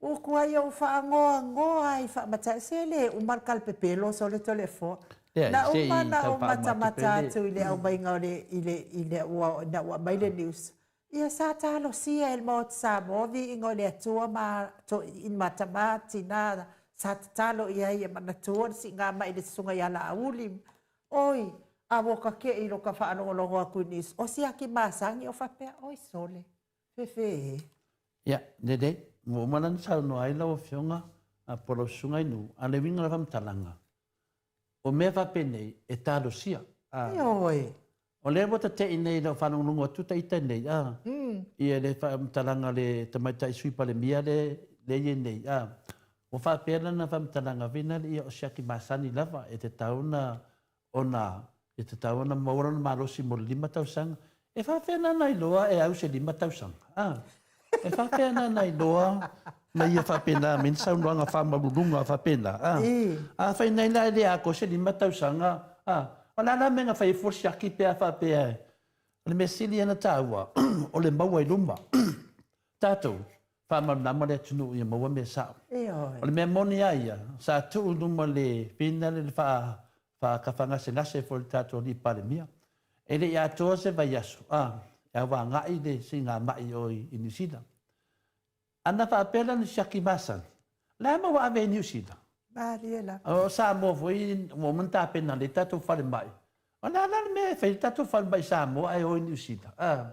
Ua tuai ou faanoanoa ai faamatala, se le uma le talapepelo sole Toleafoa. Leai, Na se uma i ona tau ou faauma atu matamata pea le. atu i le aumaiga o le, i le, i le, ua, ina ua aumai le news, ia sa talosia e le Maota Samoa viiga o le Atua ma toeaiina ma tama tina sa tatalo i ai e manatua le siiga mai i le susuga ia Laauli. Oi, a ua ta te i lo ta faalogologo atu i news, o siaki masani o faapea, oi sole, fefe e. Ia, lelei, ua uma la ona saunoa ai lau Afioga po o lau Susuga i Nuu, a o le uiga o le faamatalaga, o mea faapenei e talosia. Ioe. O lea ua tate'i nei i lau faalogologo atu ta ita nei, a, ia le faamatalaga a le Tamaitai Sui Palemia lea e i ai nei, a, ua faapea lana faamatalaga, Vinali, ia o siaki masani lava e tatau ona ona e tatau ona maua lona malosi mo le lima tausaga. E faapefea la ona iloa e au se lima tausaga? A, e faapefea la ona iloa ma ia faapena mai ni saunoaga faamaualuluga faapena? A, afai nei la e le atoa se lima tausaga A, o le a la mea na fai ai fua le siaki pe a faapea e, o le mea sili ia na taua, o le maua i luma. Tatou, faamalamalama le atunuu ia maua mea sao. Ioe. O le mea moni a ia, sa tuu i luma le finale le faa, faatafagasegase foi i le tatou alii Palemia. E le i atoa se vaiaso, a, e auagai le siigamai i o i Niu Sila. Ana faapea la ni siaki masani, o le a mea ua ave ai i Niu Sila? Malie lava. O Samoa foi ua uma ona tapena lelei tatou falemai. O le a la le mea e fai ai le tatou falemai i Samoa ae o i Niu Sila? A.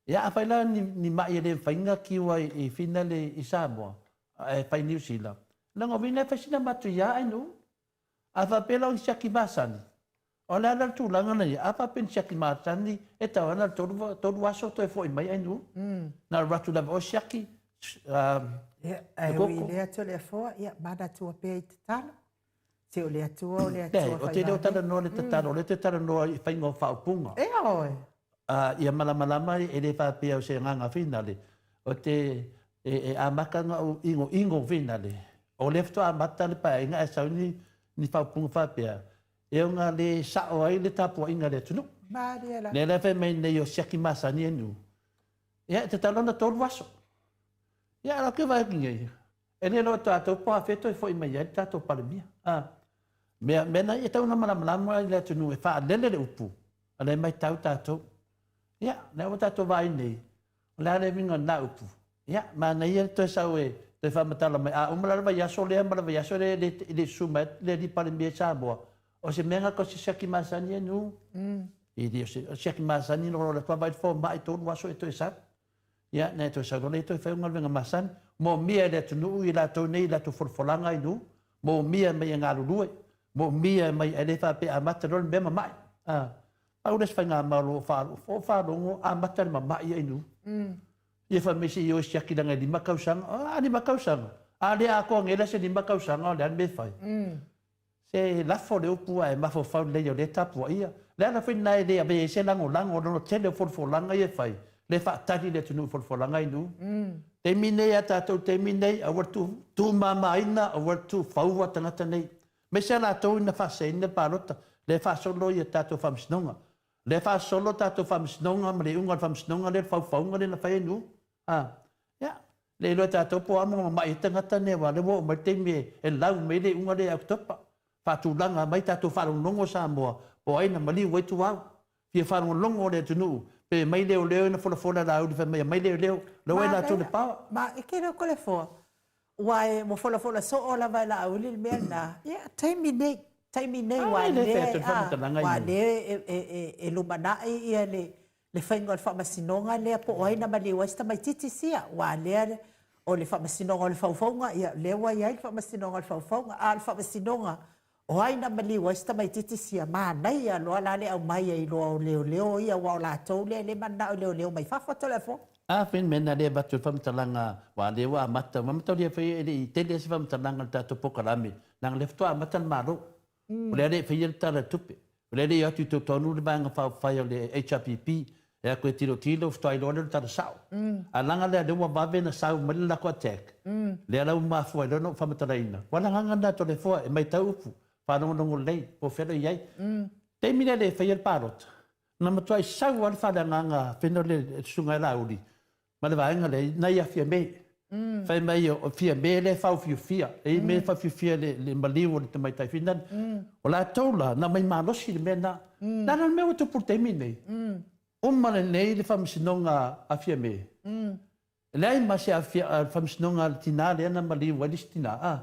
Ia afai la ni, ni mai e le mafai ona kiua i finale i Samoa ae fai i Niu Sila, lona uiga e fai sina matuia ainuu. A faapea la o ni siaki masani, o le a la le tulaga na i ai? A faapea ni siaki masani, e tau ana le tolu aso toe foi mai ainuu. Na alu atu lava oe siaki, Ia, ae ui i lea Toleafoa, ia manatua pea i tatalo. Se o le Atua o le Atua fai Ou te le o talanoa i le tatalo, o lea ou te talanoa i faiga o faaupuga. Ioe. Ia malamalama e le faapea o se agaga finale, ou te e amata ona ou igoigo finale, o lea faatoa amata le Paeaiga ae sau ni ni faaupuga faapea, e ona le sao ai le tapuaiga a le atunuu. Malie la. Lea la e fai mai nei o siaki masani e nuu, ia e tatau la ona 3 aso. Ia a o lau ke vaai atu nei, E le iloa tatou po o afea toe foi mai ai le tatou Palemia. A mea, mea na e tau na malamalama ai le atunuu e faalele le upu, a lea e matau tatou. Ia, lea ua tatou vaai nei, o le a le uiga o lena upu? Ia, manaia le toe sau e toe faamatala mai, a uma la le vaiaso lea ma le vaiaso lea e le susu mai le alii Palemia i Samoa, o se mea na o se siaki masani e nuu. E le o se siaki masani na alu atu lava vaai le fomai, 3 aso e toe sau. Ia, na e toe sau loa lea toe fai o galuega masani. Moomia e le atunuu i latou nei i latou folafolaga i nuu, moomia mai e galulue, moomia mai ae le faapea e amata loa le mea mama'i. A, pau lea o se faigamalo o o faalogo amata le mama'i i nuu. Ia fai mai se i o e siaki leaga e 5 tausaga. A, 5 tausaga? A le atoa nei la se 5 tausaga o le a le mea e fai? Se lafo le upu ae mafaufau lelei o lea e tapuaia. Le ala foi lena e le avea ai se lagolago ona o le tele o folafolaga ia e fai, lea e faatali le atunuu i folafolaga i nuu. Taimi nei a tatou taimi nei, aua le tuumamaina, aua le tuufaua tagata nei. Aemaise a latou ina faaseseina le palota, lea e faasolo ia tatou faamasinoga. Lea e faasolo tatou faamasinoga ma le iuga o le faamasinoga lea, le faufauga lea na fai e nuu. A, ia, le iloa e tatou po o a mea mamai ai tagata nei aua o lea ua oo mai le taimi e lau mai le iuga lea ia Oketopa. Faatulaga mai tatou faalogologo Samoa po o ai na maliu ai Tuau. Fia faalogologo le atunuu pe mai leoleo ina folafola Laauli fai mai aumai leoleo, lea ua i latou le power. Ma e ke leo Toleafoa, ua e ua folafola soo lava e Laauli le mea lena, ia taimi nei, taimi nei ua lea ua lea e lumanai ia le le faiga o le faamasinoga lea po o ai na maliu ai si tamaititi sia, aua lea o le faamasinoga o le faufauga, ia lea ua i ai le faamasinoga o le faufauga, a o le faamasinoga o ai na maliu ai si tamaititi sia, manaia loa la le aumai ai loa o leoleo ia, aua o latou lea e le mananao i leoleo mai fafo Toleafoa. A fai le mea lena lea e avatu ai le faamatalaga, aua o lea ua amata, ua mataulia foi e le i tele se faamatalaga i le tatou polokalame, leaga o lea faatoa amata le Malo. O lea e le i faia le Tala o le Tupe. O lea e le i o atu i totonu le Vaega Faaupufai o le HRPP e atu e tilotilo, faatoa iloa lea o le tala sao. Ae leaga lea o lea ua vave ona sau mai le latou attack, lea la ua mafua ai loa ona ou faamatalaina. Aua o le agaga lena Toleafoa, e matau upu, faalogologo lelei, po o fea lea o i ai. Taimi lea e le i faia le palota, na matuai sau lava le faaleagaga fena o le Susuga ia Laauli ma le vaega lea na ia Fiame. Fai mai o Fiame lea e faaufiufia, e i ai mea e faaufiufia i le maliu o le tamaitai Finland. O latou la, na aumai malosi le mea lena. O le a la le mea ua tupu i le taimi lenei? Uma lenei le faamasinoga a Fiame. E leai ma se faamasinoga a le tina lea na maliu ai le isi tina, a?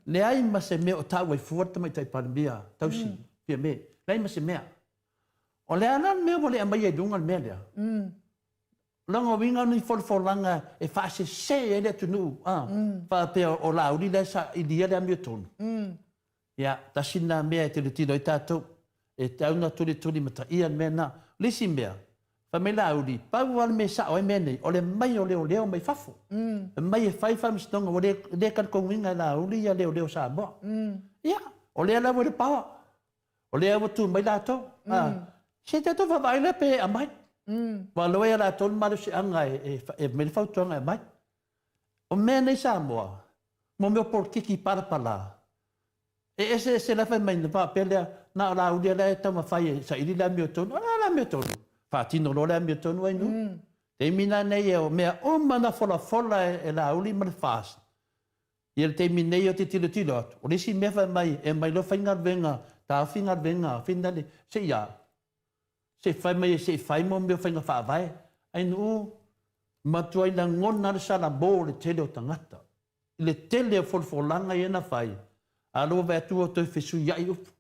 Leai ma se mea o taua ai fua le tamaitai Palemia tausi Fiame. Leai ma se mea. O le a la le mea ua le aumaia i luga le mea lea? O lona uiga o ni folafolaga e faasese ai le atunuu, a, faapea o Laauli la e sailia le amiotonu. Ia, tasi lena mea e tilotilo ai tatou, e tatau ona tulituli mataia le mea lena. O le isi mea, fai mai Laauli, pau lava le mea e sao ai mea nei, o le aumai o leoleo mai fafo. Aumai e fai faamasinoga, ua le talitonuina e Laauli ia leoleo Samoa. Ia, o lea la ua i le power. O lea ua tu mai latou. A, se tatou vaavaai lea pe aumai. Ua loa ia latou le malosiaga e aumai le fautuaga e aumai. O mea nei Samoa, mo mea o polokiki palapala, e eseese la fai mai na faapea lea, na o Laauli la e taumafai e saili le amiotonu. O le a le amiotonu? Faatino loa le amiotonu ai nuu. Taimi la nei o mea uma na folafola e Laauli ma le FAST, ia le taimi nei ou te tilotilo atu, o le isi mea fai mai e aumai loa faigaluega, taofi galuega finale, se i a? Se i fai mai se i fai mo mea o faiga faavae. Ai nuu, matuai lagona le salamo o le tele o tagata. I le tele o folafolaga ia na fai, a lea ua vaai atu ua toe fesuiai upu.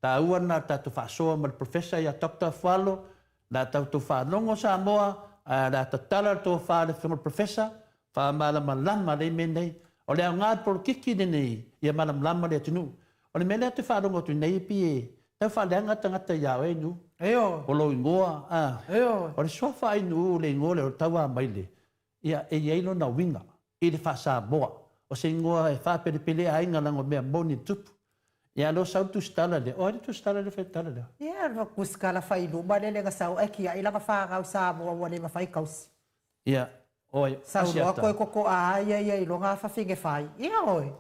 Taua lena o le tatou faasoa ma le Professor ia Doctor Afualo, o le a tatou faalogo Samoa, ae o le a tatala le tofa a le Afioga i le Professor, faamalamalama lelei mea nei. O le aoga o le polokiki lenei, ia malamalama le atunuu. O le mea lea ou te faalogo atu nei e pei e tau faaleaga tagata ia oe Ainuu. Ioe. O lou igoa, a. Ioe. O le suafa Ainuu le igoa lea o Tauamaile, Ia, e i ai lona uiga i le faa-Samoa. O se igoa e faapelepele aiga leaga o mea moni e tupu. Ia, a o lea ua sau le tusitala lea. O ai le tusitala lea e fai le tala lea? Ia, o le tusitala fai i luma lele na sau ae tiai lana fanau Samoa ua le mafai tausi. Ia, o ai, Sau loa toe totoa ia ia i lona fafine fai. Ia oe.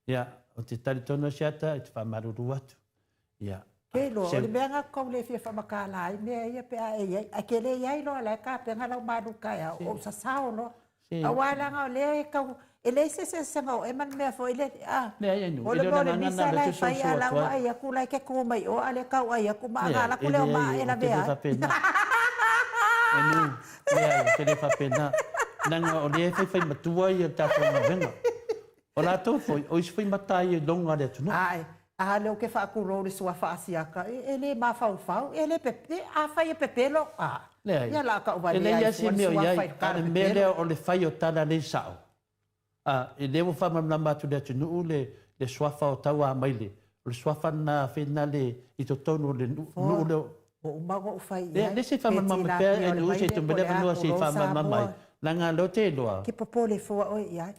Ia, ou te talitonu Asiata, e te faamalulu atu. Ia. Ke iloa, o le mea lena tou le fia faamatala ai mea ia pe a e i ai, ae ke le i ai loa la e tapena lau malu taeao, ou sasao loa. Aua leaga o lea e tau, e leai se eseesega o oe ma le mea foi lele, a. Leai, Ainu, O e le le o mea le o le agaga misa lena o lea la ou e te fai, soso a o la atu ua ai. ai atu la e te tu mai o, a o lea e tau ai atu ma Leai, ana alu e atu lea o leai, maa e ou te lavea le ai. faapena. Ainu, leai, ou te le faapena. Leaga o lea e faifai matua le tatou galuega. O latou foi, o isi foi matai e logo a le atunuu. Ae, a lea ou te faatulou i le suafa Asiata, e le mafaufau, e le pepe, afai e pepelo, a, Leai, ia la tau e valea leai ai lava se fua le mea o i suafa ai, i le a o tala le mea pepelo. lea o le fai o tala le sao. A, e lea ua faamalamalama atu i le atunuu le, le suafa o Tauamaile, o le suafa lena finale i totonu o le nuu, Fua, nuu lea o. ua uma ona ou fai i Lea, ai, lea se i pe faamalamalama pea tilapia o le ae nuu se i vaile tuu po mai o le le a, avanoa se i tulou faamalamalama ai, Samoa. leaga o lea ou te iloa. Ke popole fua oe i ai.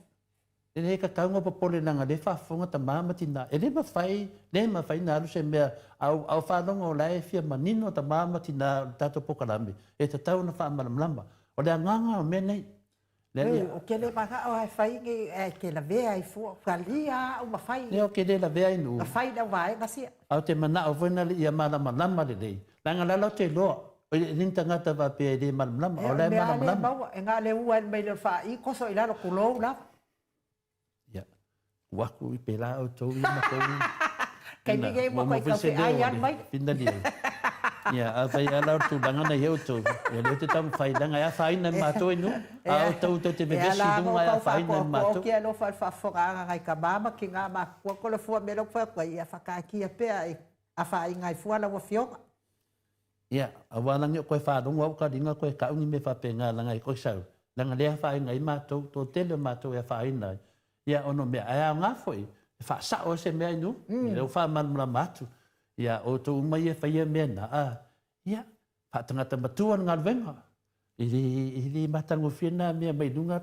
E le tatau ona popole leaga o lea e faafofoga tama ma tina. E le mafai, le mafai ona alu se mea a ou, a ou faalogo o la e fia manino tama ma tina o le tatou polokalame, e tatau ona faamalamalama. O le agaga o mea nei. Lea Oi, ia. ou te le manao lava e fai ni, ae te lavea ai fua. Talia lava au ma fai. Lea ou te le lavea i nuu. Na fai lau vaega sia. A ou te manao foi na ia malamalama lelei, leaga o la la ou te iloa, e le ni tagata faapea e le malamalama, Ea, o o la le e mea lava lea e malamalama. maua, e na o le ua mai le faaii toso i lalo, tulou lava. Ia, tuu atu i pela outou ia matou Taimi ina, nei ua muamua toe foi se leo taufeai o alu le mai. finali ai. Ia, afai lava la o le tulaga na i ai outou, ia lea ou te taumafai leaga e afaina e matou e nuu, a outou tou te E vevesi ala i ona luga ou e tau afaina e faatoatoa matou. ki alofa i le faafofogaaga a nai tama ma tina matutua ko le fua mea lea ou te fai atu ai, ia whakaakia pea e afaina ai fua lau afioga. Ia, aua lagi o koe faalogo au kaliga koe kau ni mea faapena leaga e koe sau, leaga lea afaina ai matou, toatele o matou e afaina ai, ia ona o mea, ae aoga foi e faasao ai se mea i nuu, lea ua faamalamalama atu, ia outou uma ia e faia mea na, a, ia, faatagata matua le galuega, e le, e le matagofie na mea mai luga,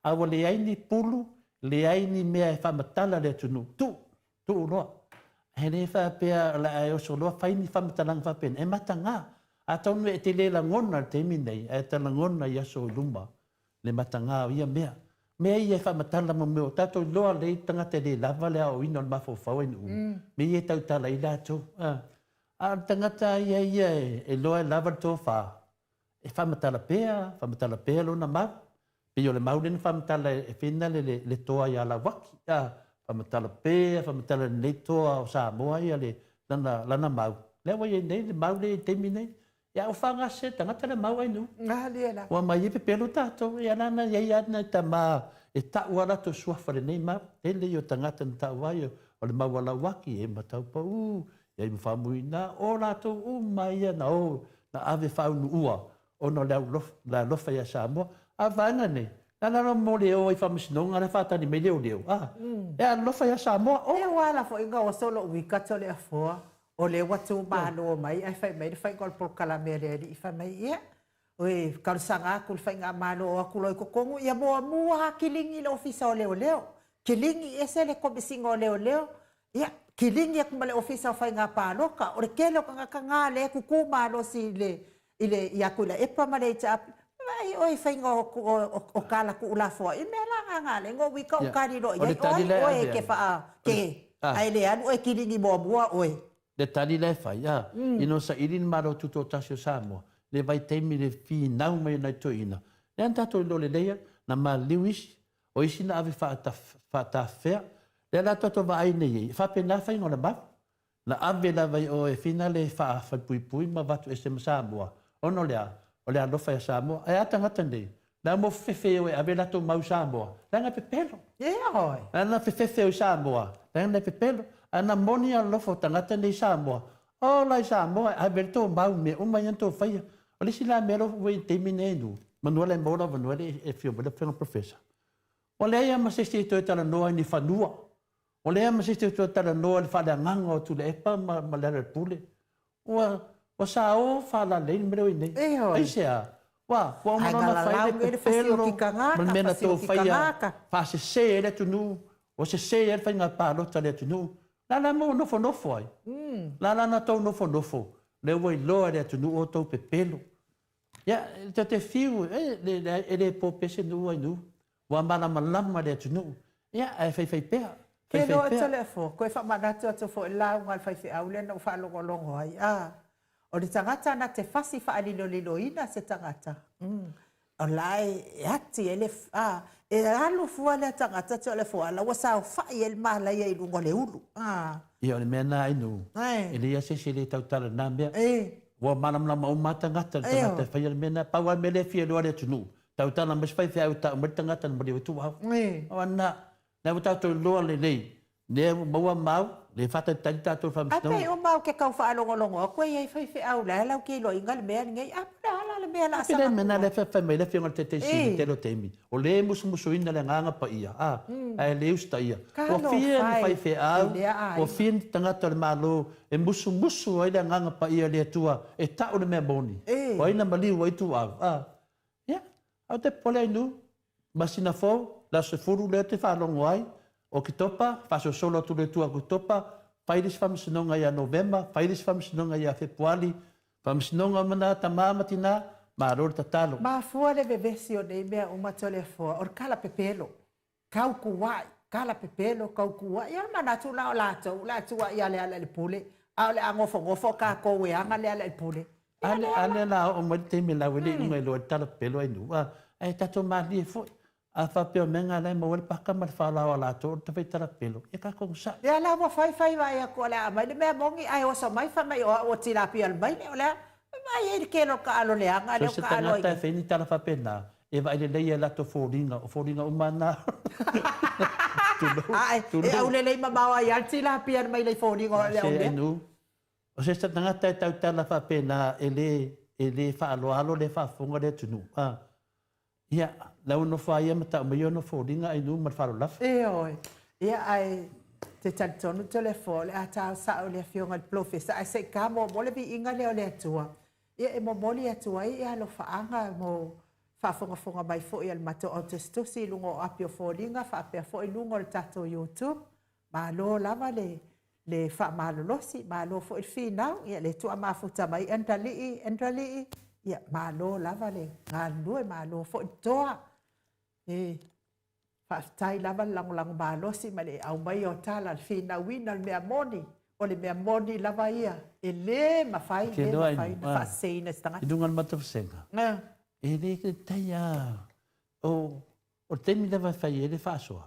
a ua leai ni pulu, leai ni mea e faamatala le atunuu, tuu, Tuu loa. E le faapea o le a e oso loa fai ni faamatalaga faapena, e mataga. Atonu e te le lagona i le taimi nei, ae ta lagona i aso i luma le mataga o ia mea. Mea ia e faamatala mo mea o tatou iloa lelei tagata e le lava le aoaoina o le mafaufau ai nuu, mea ia e tautala ai latou. A o le tagata ia ia e iloa e lava le tofa, e faamatala pea, faamatala pea lona mau. Pei o le mau lea na faamatala e Fina le, le, le toa ia Lauaki. A, faamatala pea, faamatala lenei toa o Samoa ia le, lana, lana mau. Lea ua i ai nei le mau lea i le taimi nei. Ia ua faagase le tagata le mau ai nuu. Ua mai ai pepelo tatou. Ia lana i ai lava nai tama e tau a latou suafa lenei mau. Tele ia o tagata na tau ai o le mau a Lauaki, e matau pau, ia i ma Faumuina, o latou uma ia na o na ave faaunuua ona o le aulofa, le alofa ia Samoa. A o le vaega nei, le a la mo le o ai i faamasinoga la e faatali mai leoleo, a, e alofa ia Samoa, o. E ua ala foi ona oso lou ika tole afoa, o lea ua tu malo mai ae fai mai le faiga o le polokalame a le alii fai mai, ia, oi, talosaga atu i le faigamalo o atu loa i totonu, ia muamua lava kiligi le Ofisa o Leoleo, kiligi ese le Komesina o Leoleo, ia, kiligi atu ma le Ofisa o Faiga Palota. O le tele o tagata na lea e tutu malosi i le, i le, ia Tuilaepa ma le HRPP. Vaai oe i faiga o, o, o tala tuulafoai, i mea la na na ala ai ona ou ita ou Ia, tali loa o i le ai, o tali ai la e oe ave e te ai, faa, o le, ke, a. ae le alu oe kiligi muamua oe. Le tali la e fai, a, ina ua saili le Malo Tutoatasi o Samoa, le vaitaimi i le finau mai o nai toeaiina, lea na tatou iloa lelei a, na maliliu isi, o isi na ave faatafea, lea la tatou vaai nei ai, e faapena faiga o le mau. Na ave lava i o e finale faafalepuipui ma avatu ese ma Samoa, ona o le a? O le alofa ia Samoa. Ae a tagata nei? Le au mofefefe e o e ave latou mau i Samoa, leaga e pepelo. Ioe. Leaga na fefefe o i Samoa, leaga na e pepelo. Ae na moni alofa o tagata nei i Samoa, ola i Samoa e ave le tou mau i mea uma ia na tou faia. O le isi la mea lea ua i le taimi nei nu, manu ala e maua lau avanoa le e afio mai le Afioga Professor. Ua leai lava ma se isi e toe talanoa i ni fanua. Ua leai lava ma se isi e toe talanoa i le faaleagaga o Tuilaepa ma ma Lealailepule. Ua ua sao faalalei le mea lea ua i ai nei. Ioe. Aisea? Ua ua uma Ae loa ona fai galalau le nei le pepelo fasioki ma le tagata, mea na tou fasioki faia tagata. faasese ai le atunuu, ua sese ai le faiga palota a le atunuu. O le a la mea ua nofonofo ai? O le a la na tou nofonofo lea ua iloa e le atunuu outou pepelo. Ia, ta te fiu, e, e le po pese nuu ai nuu. Ua malamalama le atunuu. Ia, ae faifai pea. Ke Faifai loa pea. Toleafoa, koe faamanatu atu foi le lauga a le faifeau lea na ou faalogologo ai, a, o le tagata na te fasi faaliloliloina se tagata, o la e ati ai le, a, e alu fua lea tagata Toleafoa, a la ua saofai ai le malaia i luga o le ulu, a. Ia, o le mea lena Ainu, e leai lava se isi e le tautala i lena mea. Ua malamalama uma lava tagata, le tagata e faia le mea lena. Pau lava le mea lea e fia iloa e le atunuu, tautala mai se faifeau e tau mai le tagata na maliu ai tuuau. O lena, lena ua tatou iloa lelei, lea ua maua mau, lea e faatalitali tatou i le Ae faamasinoga. pei uma ou te tau faalogologo atu e i ai faifeau la e lau te iloaina le mea lenei. A po o le a la le mea o le a Pe le saga mea tuu lena ai? lea e fai mai le Afioga i le Taitaifono i le tele o taimi, o lea e musumusuina le agaga paia, a, ae le usitaia. Ua fia ni Talofa e i faifeau, lea ua aiga. fia ni tagata o le Malo e musumusu ai le agaga paia i le Atua e tau le mea moni, o ai na maliu ai ituau, a. Ia, ae ou te popole ai nu, masina fou, le aso 10 lea ou te faalogo ai, o Oketopa, faasolosolo atu le Atua Oketopa, fai le isi faamasinoga ia Novema, fai le isi faamasinoga ia Fepuali, faamasinoga ma na tama ma tina, malo le tatalo. Mafua le vevesi o nei mea uma Toleafoa, o le kalapepelo. Tautua'i, kalapepelo, tautua'i. Ia o le manatu la o latou o le a tua'i ia Lealailepule, a o le a nofonofo tatou e aga Lealailepule. Ia A lea a la. lea la oo mai le taimi la ua le iuga iloa i le talapepelo ai nuu, a, ae tatou malilie foi. A faapea o mea na la e maua ai le paka ma le faaolao a latou o le tafai talapepelo, ia tatou onosai. Ia la ua fai fai vaai atu o le a aumai le mea moni ae oso mai fai mai o au o tilapia o le maile o le a vaai ai le tele o le taaalo leaga So lea ua se taaalo ai tagata e nei. fai ni tala faapena, e vaai lelei i a latou foliga, o foliga uma lava na. Tulou, Ae, e tulou. aulelei mamao ai lava le tilapia mai le foliga o le Se aumea. ainu, o se tagata e tautala faapena e le, e le faaaloalo, le faafofoga le atunuu, a. Ia, la ua nofo lava ia ma tau mai ona foliga ainu ma le faaaloalo lava. Ioe. Ia, ae te talitonu Toleafoa, o le a tao sao i le Afioga i le Polofesa, ae se i ta muamua le viiga lea o le Atua. Ia, e momoli atu ai ia alofaaga mo faafogafoga mai foi a le matou au tusitusi i luga o api o foliga faapea foi luga o le tatou YouTube. Malo lava le le faamalolosi, malo foi le finau, ia le tuamafuta mai Endralii, Endralii, ia malo lava le galulue, malo foi le toa. E faafetai lava le lagolago malosi ma le aumaia o tala, le finauina o le mea moni, o le mea moni lava ia, e le mafai, Ke le loa mafai ona faaseseina e se i tagata. luga o le matou vasega, e le tai lava, o le taimi lava e fai ai le faasoa,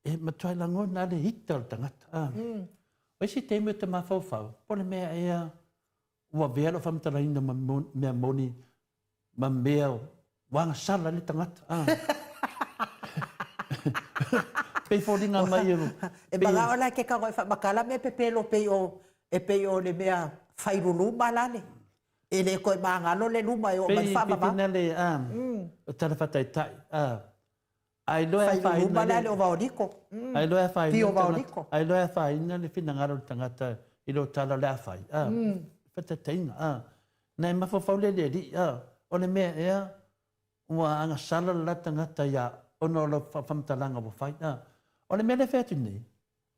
e matua lagona lava le ita o le tagata. O isi taimi ou te mafaufau, po o le mea ea ua avea lau faamatalaina ma mea moni ma mea ua agasala ai le tagata. Pei foliga mai e... E manao la e ke tago e faamatala mea pepelo pei o e pei o le mea failuluma lale. E le toe magalo le luma e oo mai le Pei faavavau. finale o tala faataitai. Ailoa e afaina Failuluma le ovaoliko. Ailoa e afaina Pio le tagata, vaoliko. ailoa e afaina le finagalo o le tagata i lou tala o le a fai. Faataitaiga, na e mafaufau lea i le Alii, o le mea ea ua agasala le la tagata ia ona o lau faamatalaga ua fai. O le mea lea e fai atu nei,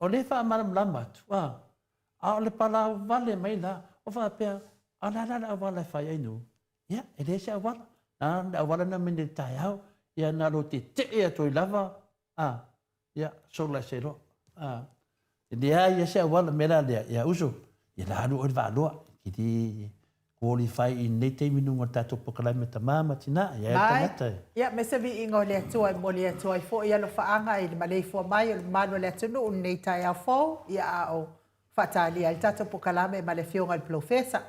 o lea e faamalamalama atu, a o le palauvale mai la, o faapea, a o le a la le auala e fai ai nuu? Ia, e leai se auala. Na le auala na mai nei i le taeao, ia na lou tetee atu ai lava, a, ia, sola ese loa. A, e leai lava se auala, mea la lea, ia uso, Ia la alu oe i le vaaloa, e te le qualify i lenei taimi i luga o le tatou polokalame Tama ma Tina, ia e tagata e. Ia, me se viiga o le Atua e momoli atu ai foi alofaaga i le maleifua mai o le mamalu o le atunuu i lenei taeao fou, ia a o faatalia ai le tatou polokalame ma le Afioga i le Polofesa.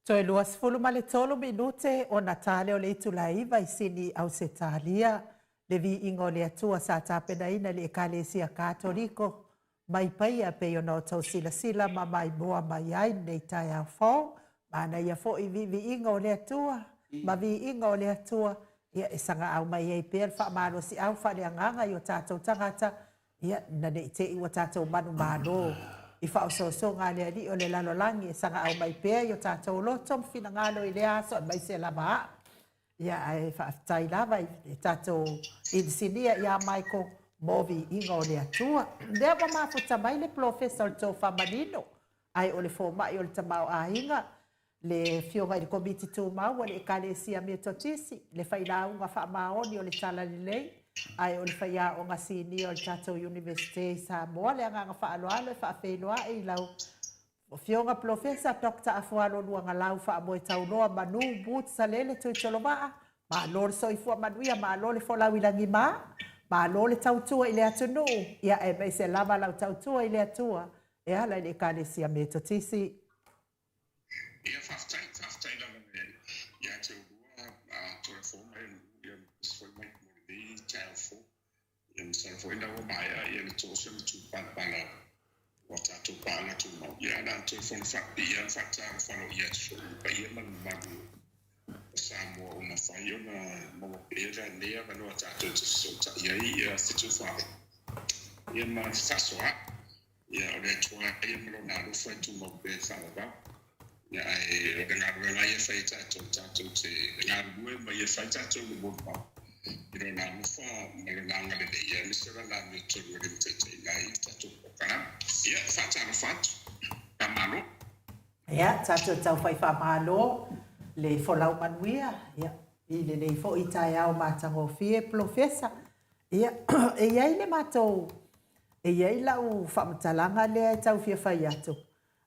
Toe 23 minute ona ta lea o le itula e 9 i Sini, Ausetalia. Le viiga o le Atua sa tapenaina e le Ekalesia Katoliko. Mai paia pei ona outou silasila ma maimoa mai ai lenei taeao fou, manaia foi viiviiga o le Atua ma viiga o le Atua, ia e sagaau mai ai pea le faamalosiau faaleagaga i o tatou tagata, ia ina ne i te i ua tatou manumalo i faaosoosoga a le Alii o le lalolagi, e sagaau mai pea i o tatou loto ma finagalo i lea aso aemaise lava aa. Ia, ae faafetai lava i le tatou inisinia ia Michael mo viiga o le Atua. Lea ua mafuta mai le polofesa o le Tofa Manino, ae o le fomai o le tamaoaiga, le afioga i le Komiti Tumau a le Ekalesia Metotisi, le failauga faamaoni o le Talalelei, ae o le faiaoga sinia o le tatou Iunivesite i Samoa. Le agaga faaaloalo e faafeiloai i lau Afioga Polofesa Doctor Afualo Luagalau Faamoetauloa Manu Boots Salele Tuitolovaa, malo le soifua manuia, malo le folau i lagima, malo le tautua i le atunuu, ia aemaise lava lau tautua i le Atua e ala i le Ekalesia Metotisi. Ia faafetai, faafetai lava ia te oulua toe fou mai o le nuu, ia aemaise foi mai mo lenei taeao fou. Ia masalo foi ina ua maea ia le toso ma tupalapala o a tatou paaga tumau, ia ae na ona toe fono faapipii lava ma faatalofa aloaia atu foi i le paia ma le mamalu o Samoa ua mafai ona maua pea lenei avanoa tatou te fesootai ai ia fetufaai ia ma fefaasoaai. Ia, o le Atua ia ma Lona alofa e tumau pea i le faavavau. Ia, ae o le galuega ia e fai e tatou, tatou te galulue ma ia fai tatou i le molimau i Lona alofa ma Lona agalelei, ia, aemaise o Lana amiotonu e limataitaiina ai le tatou polokalame. Ia, e faatalofa atu. Faamalo. Ia, tatou tau fai faamalo le folau manuia, ia, i lenei foi taeao matagofie, Polofesa. Ia, e i ai le matou, e i ai lau faamatalaga lea e tau fia fai atu,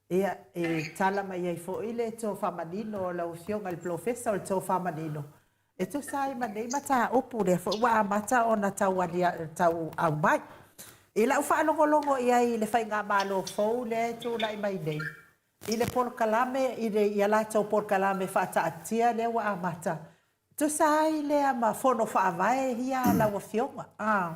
ia, e tala mai ai foi le tofa manino o lau Afioga i le Polofesa o le tofa manino, e tusa ai ma nei mataupu lea foi ua amata ona tau tau aumai. I lau faalogologo i ai i le faigamalo fou lea e tulai mai nei, i le polokalame, i le, i a latou polokalame faataatia lea ua amata, Tusa ai lea ma fono faavae ia a lau Afioga. A.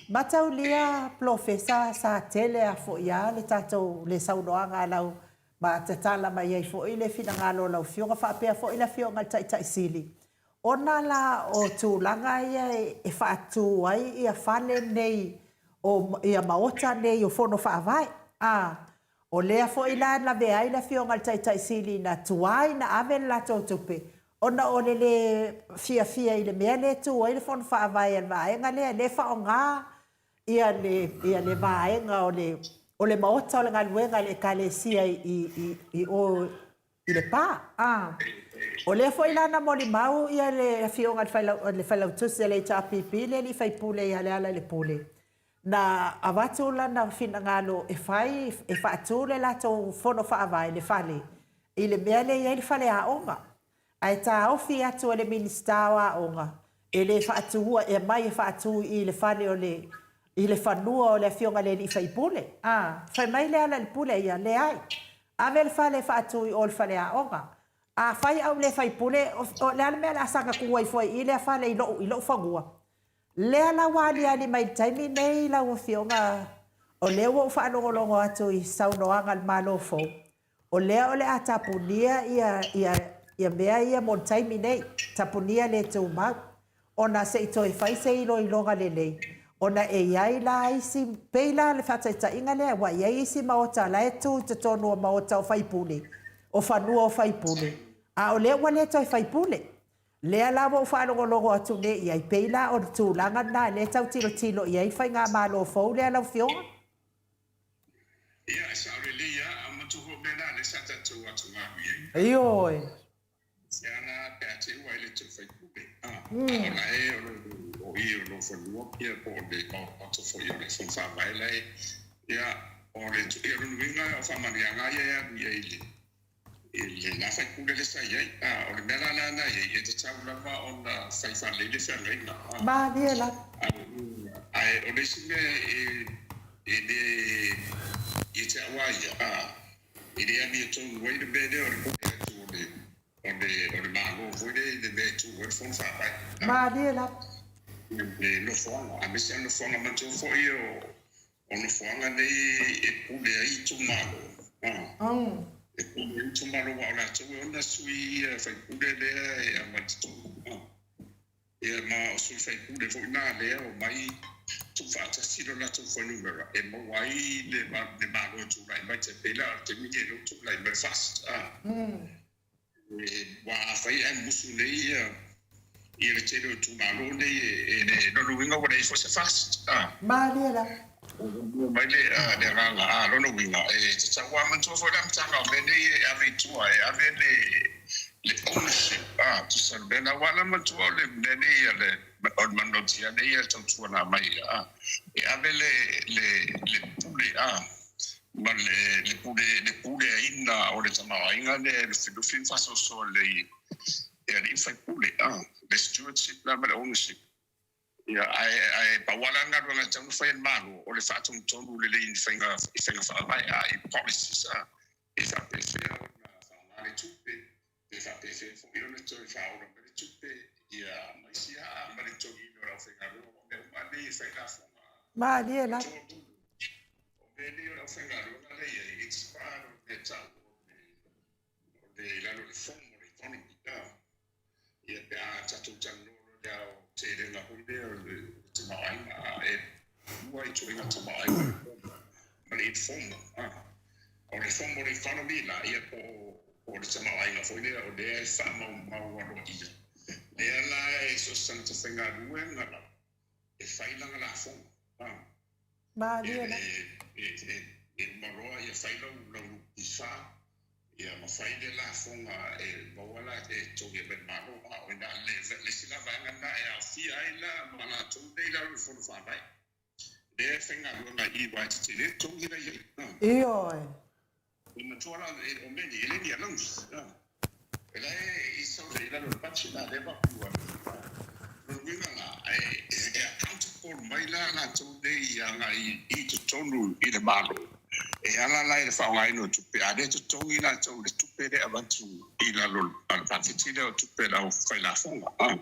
Mataulia Polofesa sa tele a foi a le tatou le saunoaga a lau ma tatala mai ai foi le finagalo o lau Afioga faapea foi le Afioga i le Taitai Sili ona la o tulaga ia e faatu ai ia fale nei o ia maota nei o fono faavae. A. O lea foi la na lavea ai le Afioga i le Taitai Sili na tuai na ave le latou tupe ona o le lē fiafia i le mea lea e tu ai le Fono Faavae a le vaega lea, lea e faaaoga ia le ia le vaega o le o le maota o le galuega a le Ekalesia i i i o i Lepa. A o lea foi la na molimau ia le Afioga i le le Failautusi a le HRPP le alii faipule ia Lealailepule, na avatu lana finagalo e fai, e faatu le latou fono faavae, le fale, i le mea lea e i ai le faleaoga. Ae taofi atu e le Minisita o Aoga, e le faatuua, e aumai e faatu i i le fale o le, i le fanua o le afioga i le alii faipule. A, fai mai Lealailepule ia, leai, ave le fale e faatu i o i le faleaoga. Afai au le faipule, o le a le mea o le a saga tu ai fua i i lea fale i lou, i lou fanua? Lea la ua aliali mai i le taimi nei lau Afioga, o lea ua ou faalogologo atu i saunoaga a le Malo fou, o lea o le a tapunia ia, ia, ia mea ia mo le taimi nei, tapunia le tumau, ona se i toe fai se iloiloga lelei, ona e i ai la isi, pei la le faataitaiga lea, ua i ai isi maota la e tu i totonu o maota o faipule, o fanua o faipule, a o lea ua le toe faipule. Lea la ua ou faalogologo atu nei i ai, pei la o le tulaga lena lea e tau tilotilo i ai le faigamalo fou lea lau Afioga. Ia, e sao lelei lava, a o matou foi mea la lea sa tatou atugalu i ai. Ioe. Ia la pe a te ua e le toe faipule, a, a o la e o lo o i o lo fanua ia po o le maota foi o le Fono Faavae la e, ia, o le, ia o lona uiga o faamanuiaga ia e alu i ai i le i le la faipule lea sa i ai. A, o le mea la lena e i ai, e tatau lava ona fai faalelei le feagaiga. A, Malie lava. Ae o le isi mea e, e le ia te au a ia, a, e le amiotonu ai le mea lea o le pule atu o le, o le, o le Malo foi lea i le mea e tu ai le Fono Faavae. A, Malie lava. Le nofoaga, aemaise lava nofoaga manatua foi o, O nofoaga nei e pule ai itumalo, e pule ai itumalo aua o latou e ona sui ia faipule lea e aumai i totonu. Ia ma o sui faipule foi na lea o mai tuufaatasi lo latou fuainumera e maua ai le Malo e tulai mai, tai pei la o le taimi lenei lea ua tulai mai le FAST. Aua afai ae musu nei ia le tele o itumalo nei e lona uiga ua leai foi se FAST. Malie la. Ua mai le agaga, a lona uiga e tatau lava manatua foi le amataga o mea nei e ave i tua, e ave le ownership, tusa o le mea lena. Aua la manatua o le mea nei a le o le manulauti lava nei e tautuana mai, e ave le pule ma le pule le puleaina o le tamaoaiga lea e lufilufi ma faasoasoa lelei e alii ma faipule, le stewardship la ma le ownership. Ia, ae ae pau lava la le galuega e tatau ona fai e le Malo, o le faatonutonu lelei i faiga i faiga faavae, i policies, e faapefea ona faaaoga le tupe, pe faapefea foi ona toe faaola mai le tupe, ia, ma isi lava, ma le totogiina o le aufaigaluega. Aua o mea uma lava nei e fai lafoga. Malie lava. O mea nei o le aufaigaluega lea e i ai, it's part of le tau o le i lalo o le formal economy. Ia, pe a tatou talanoa loa i le aotelega foi lea o le tamaoaiga, a e lua ituaiga tamaoaiga, le formal ma le informal. O le formal economy la, ia po o le tamaoaiga foi lea o lea e faamaumau aloaia, lea la e so o se tagata faigaluega lava e fai lana lafoga. Malie la. E uma loa ia fai lau NPF ia ma fai le lafoga e maua la e totogi mai le Malo. A o ina le isi la vaega lena e aofia ai la ma latou nei i lalo o le Fono Faavae lea e faigaluega i i aua e tetele le totogi la e i ai. Ioe. E matua la o mea nei e le ni allowance. E la e sau i lalo o le budget la lea vaku a lona uiga la e accountable mai la latou nei agai i totonu i le Malo e ala la i le faaaogaina o tupe a le totogi latou i le tupe lea e avatu i lalo o le paketi lea o tupe a le aufailafoga.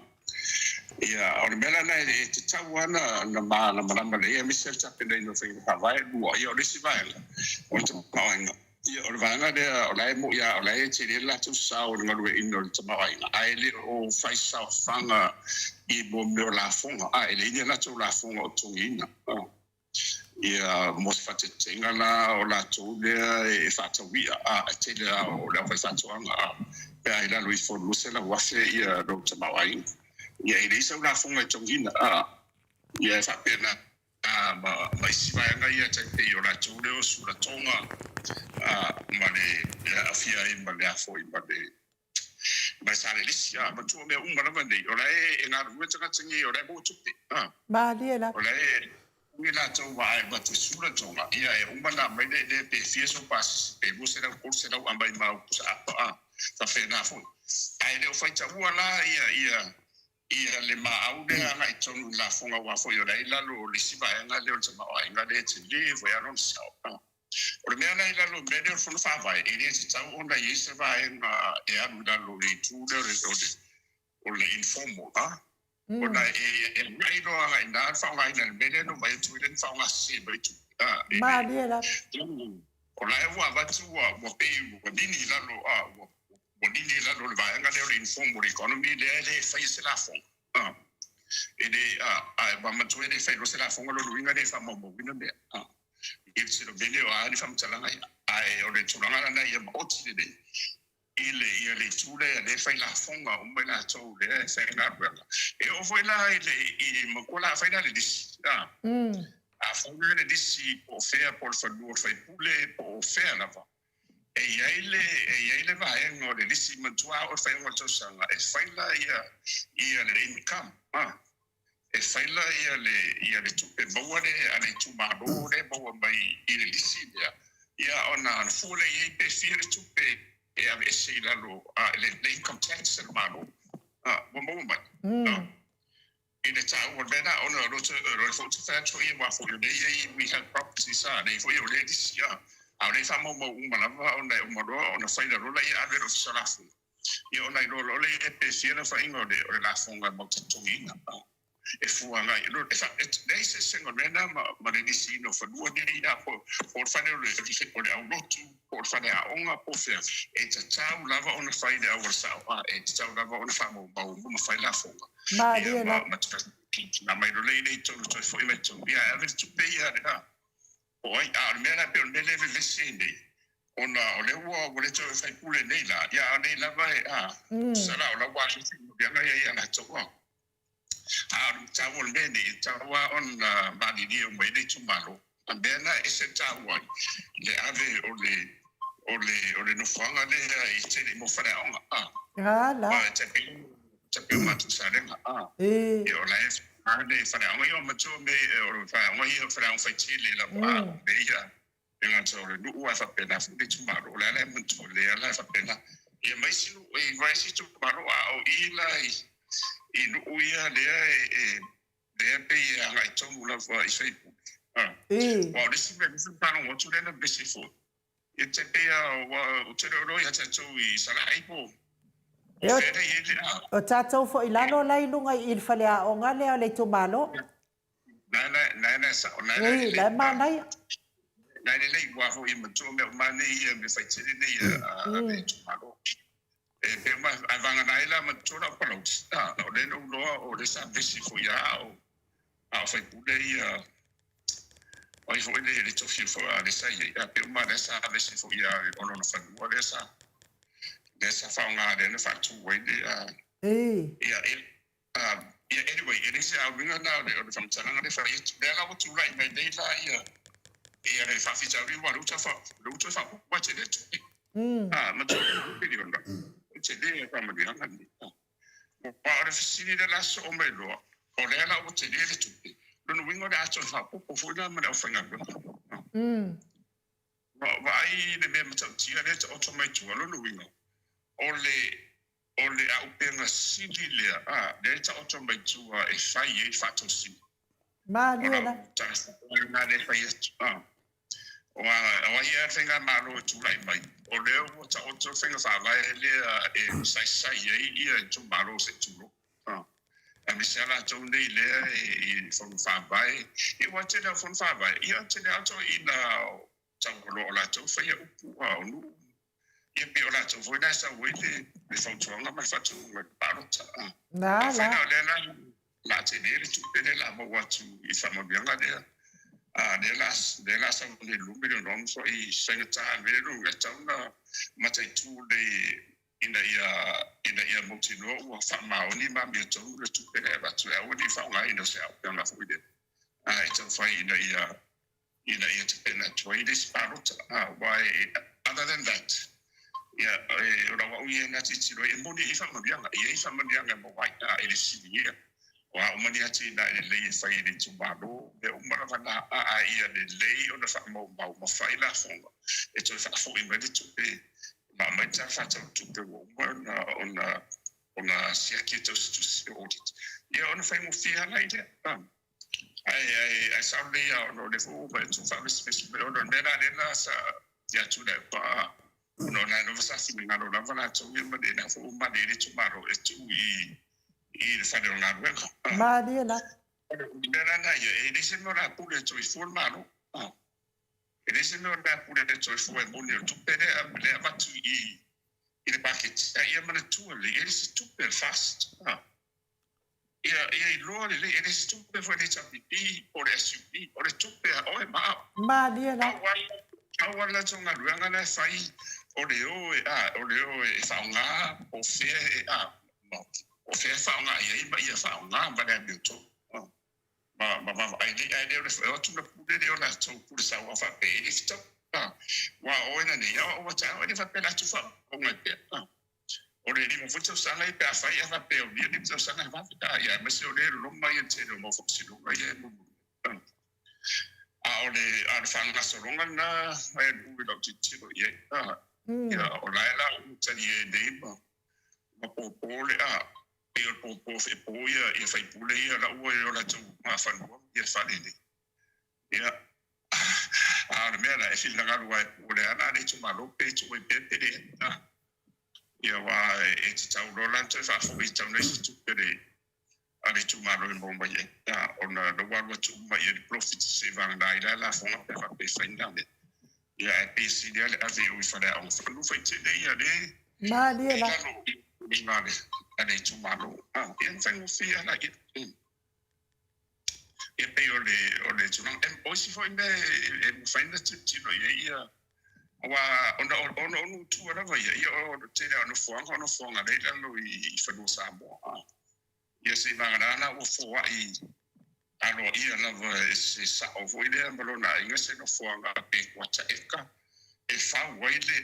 Ia, o le mea la lena e tatau lava ona malamalama lelei aemaise le tapenaina o faiga faavae. Lua, ia o le isi vaega o le tamaoaiga, ia o le vaega lea o la e moni lava o la e tele le latou sao i le galueaiina o le tamaoaiga, ae le o fai saofaga i mea o lafoga, a e leai ni a latou lafoga o totogiina. Ia, mo se faateteina la o latou lea e faatau i'a, a e tele lava o le aufaifaatoaga, a pe a i lalo ifo o le $200,000 ia lou tamaoaiga, ia e leai sau lafoga e togiina, a ia e faapena ma ma isi vaega ia tai pei o latou lea o sulatoga, a ma le aafia ai ma le a foi ma le ma le salelisi, a matua mea uma lava nei, o la e galulue tagata nei, o la e maua tupe, a. Malie lava. O la e ui latou a e avatu i sulatoga, ia e uma ona aumai le le pe fia sou pasese, pe 200, 300 aumai ma au pusa apa, a. Faapena foi. Ae le o faitaua la ia ia ia le maau lea agai tonu i lafoga aua foi o la e i lalo o le isi vaega lea o le tamaoaiga lea e tele foi lava lona sao, a. O le mea la i lalo o le mea lea o le Fono Faavae, e le tatau ona i ai se vaega e alu i lalo o le itu lea o le informal, a? Ona e agai loa agai i ina le faaaogaina o le mea lea na omai atu ai lea na faaaoga sese mai tupe, a? E le. Malie lava. O la e ua avatu ua pei ua nini i lalo, a? Ua nini i lalo o le vaega lea o le informal economy lea e le faia se lafoga, a? E le, a? Ae ua matua e le fai loa se lafoga, lona uiga e le faamaumauina mea, a? I le tele o mea nei o a ni faamatalaga ia, ae o le tulaga lena ia maoti lelei i le ia le itu lea lea e fai lafoga uma i latou lea e faigaluega. E oo foi la i le i matua la afai la le lisi, a afai la le lisi po o fea po o le fanua o le faipule po o fea lava, e i ai le e i ai le vaega o le lisi matua oo i le faaiuga o le tausaga e fai la ia ia le income, a E fai la ia le ia le tupe maua lea a le itumalo lea e maua mai i le lisi lea, ia ona ona fua lea i ai pe fia le tupe e aveese i lalo a le le income tax a le Malo a ua maua mai a i le taua o le mea lena ona o le foi ou te fai atu ai aua foi o lea e i ai we have properties a lea foi o lea e lisi a a o lea e faamaumau uma lava ona e uma loa ona fai lalo laia ave i le Ofisa o Lafoga. Ia ona iloa loa lea pe fia le aofaiga o le lafoga matou te totogiina. E fua agai i lalo, e fa, e leai se eseesega o le mea lena ma, ma le lisiina o fanua nei, a, po, po o le fale o le, o le aulotu, po o le fale aoga, po o fea, e tatau lava ona fai i le auala sao, a, e tatau lava ona faamaumau uma ma fai lafoga. Malie Ia, ma, la. ma ma mai loa lea i totonu, toe foi mai i totonu, ia, ae ave le tupe ia, a, po o ai. A o le mea la, pei o le mea lea e vevesi ai nei, ona o lea ua, ua le toe faipule nei la, ia, a o nei lava e, a, tusa la o la ua asiasi i mea ia ia latou, a. A o le mataupu o le mea nei, e tatau lava ona malilie uma i le itumalo. A mea na e ese taua ai le ave o le o le o le nofoaga lea i tele mo faleaoga a. A la. Aua e tai pei tai pei o matou Salega a. E. Ia o la e a le faleaoga ia o matua me o le faleaoga ia o faleaoga faitele lava a o mea ia E gata o le nuu ae faapena foi le itumalo. O le a la e manatua lea la e faapena. Ia ma isi nuu, e ma isi itumalo, a o i la i nuu ia lea e lea e pei e agai tonu lava i sui usufono. Aua o le isi mea lea sa faalogo atu lea na vevesi foi, ia te pei lava ua ou te le o iloa ia tatou i Salaai po o fea lea e i ai le a. O tatou foi lalo la i luga i le faleaoga lea o le itumalo. Ui, la e manaia. Na lelei ua foi matua mea uma nei ia me fai tele nei a le itumalo. E pe uma a vagana ai la matua la o Palauli. A o le na ou iloa o le sa vevesi foi ia a o faipule ia o ai foi le tofi foi a le sa i ai. A pe uma lea sa vevesi foi ia o lona fanua lea sa lea sa faaaoga lea na faatu ai le a ia Ia, anyway, e leai se auiga lena o le faamatalaga lea e fai atu. Lea la ua tulai mai nei la ia ia le faafitauli aua o lea ua toe faaopoopo atu i lea tupe. Ah, ma toe piliona. E tele le faamanuiaga lenei. Aua o le fesili lea la soo mai loa, o lea la ua tele le tupe, lona uiga o le a toe faaopoopo foi la ma le aufaigaluega. Vaai le mea matautia lea e taoto mai tua, lona uiga, o le O le auupega sili lea, a, lea e taoto mai tua e fai ai le faatosina. Malie la. O lau tala lena lea e fai atu, a. O a, o ai ea le faigamalo e tulai mai, o lea ua taoto le faiga faavae lea e saisai ai ia itumalo se i tulou, a. Aemaise lava latou nei lea e i fono faavae, ia aua e tele lava o fono faavae, ia e tele lava toeaiina taualoa o latou faia upu, a, o nuu Ia pei o latou foi la e sau ai le fautuaga ma le faatonuga i le palota. Afai la o lea la o le a tele le tupe lea o le a maua atu i faamanuiaga lea, a lea la lea la sau nei i le $2 miliona ua matuai faigata le mea lea e tatau ona mataitu lelei ina ia ina ia mautinoa ua faamaoni ma amiotonu le tupe lea e avatu e aua ne i faaaogaina o se auupega foi lea e taumafai ina ia ina ia tapena atu ai le isi palota. Aua e, other than that, ia, e, o lau au ia na tilotilo ai, e moni e i ai faamanuiaga, e i ai faamanuiaga e maua ai, a, e le fesiligia. O a uma ni atinae lelei e fai e le itumalo, mea uma lava na, a, a ia lelei ona faamaumau ma fai lafoga e toe faafoi mai le tupe ma aumai le tala faatatau tupe ua uma ona, ona, ona siaki e tausitusi, audit. Ia ona faigofie lava lea. A. Ae sao lelei lava ona o lea foi ua vaai atu ua faavesivesi mai ona o le mea la lea la sa ia Tuilaepa ona o la e lava sa finagalo lava latou ia ma lena foi ua malilie le itumalo e tuu i i le fale o galuega. Malie la. O le mea la lena ia, e leai se mea o le a pule atu ai fua le Malo. E leai se mea o le a pule atu ai fua e moni o le tupe lea e avatu i i le paketi, a ia manatua lelei, e le se tupe a le FAST. Ia, ia iloa lelei, e le se tupe foi a le HRPP po o le SUP, o le tupe a oe ma au. Malie la. Pau lava le latou galuega la e fai, o le o e, a, o le o e faaaoga, po o fea e, a, o fea e faaaoga i ai ma ia faaaoga ma le amiotonu. Ma, ma vaavaai lelei, ae le o le o atu ona pule lea o latou pule sauao faapea e le fetau. A, aua o oe nanei, a o ua taeao e le faapea o le a tufa pea. A. O le 5 foi tausaga ia pe afai a faapea o lia 5 tausaga e vave a ia aemaise o lea e loloma ia le tele o mau faamasinoga ia e mulimuli. A o le a o le faagasologa lena e alu i lau tilotilo i ai. A ia o la e la ua talie nei ma ma pōpō le a pei o le pōpō e pō ia ia faipule ia la ua i o latou fanua ia fale nei. Ia a o le mea la e finagalo ai po o le a la le itumalo pe tuu ai pea pe leai. A Ia aua e tatau loa la ona toe faafoi e tatau ona i ai se tupe le a le itumalo e maua mai ai, ona o lea ua alu atu uma le polofiti seivagana ai la lafoga pe a faapea e fai lena mea. Ia ae pei e sili lava le ave i o i faleaoga fanua faitele ia le Malie e la. lalo i pulega a le itumalo. Ia na faigofie lava laia. Ia pei o le o le tulaga. O isi foi mea e mafai ona tilotilo i ai ia aua ona ona o nuu tua lava ia, ia o le tele lava o nofoaga o nofoaga lea e i lalo i fanua Samoa. Ia seivagana la ua foai aloaia lava e se sao foi lea ma lona aiga se nofoaga pe kuata eka e fau ai le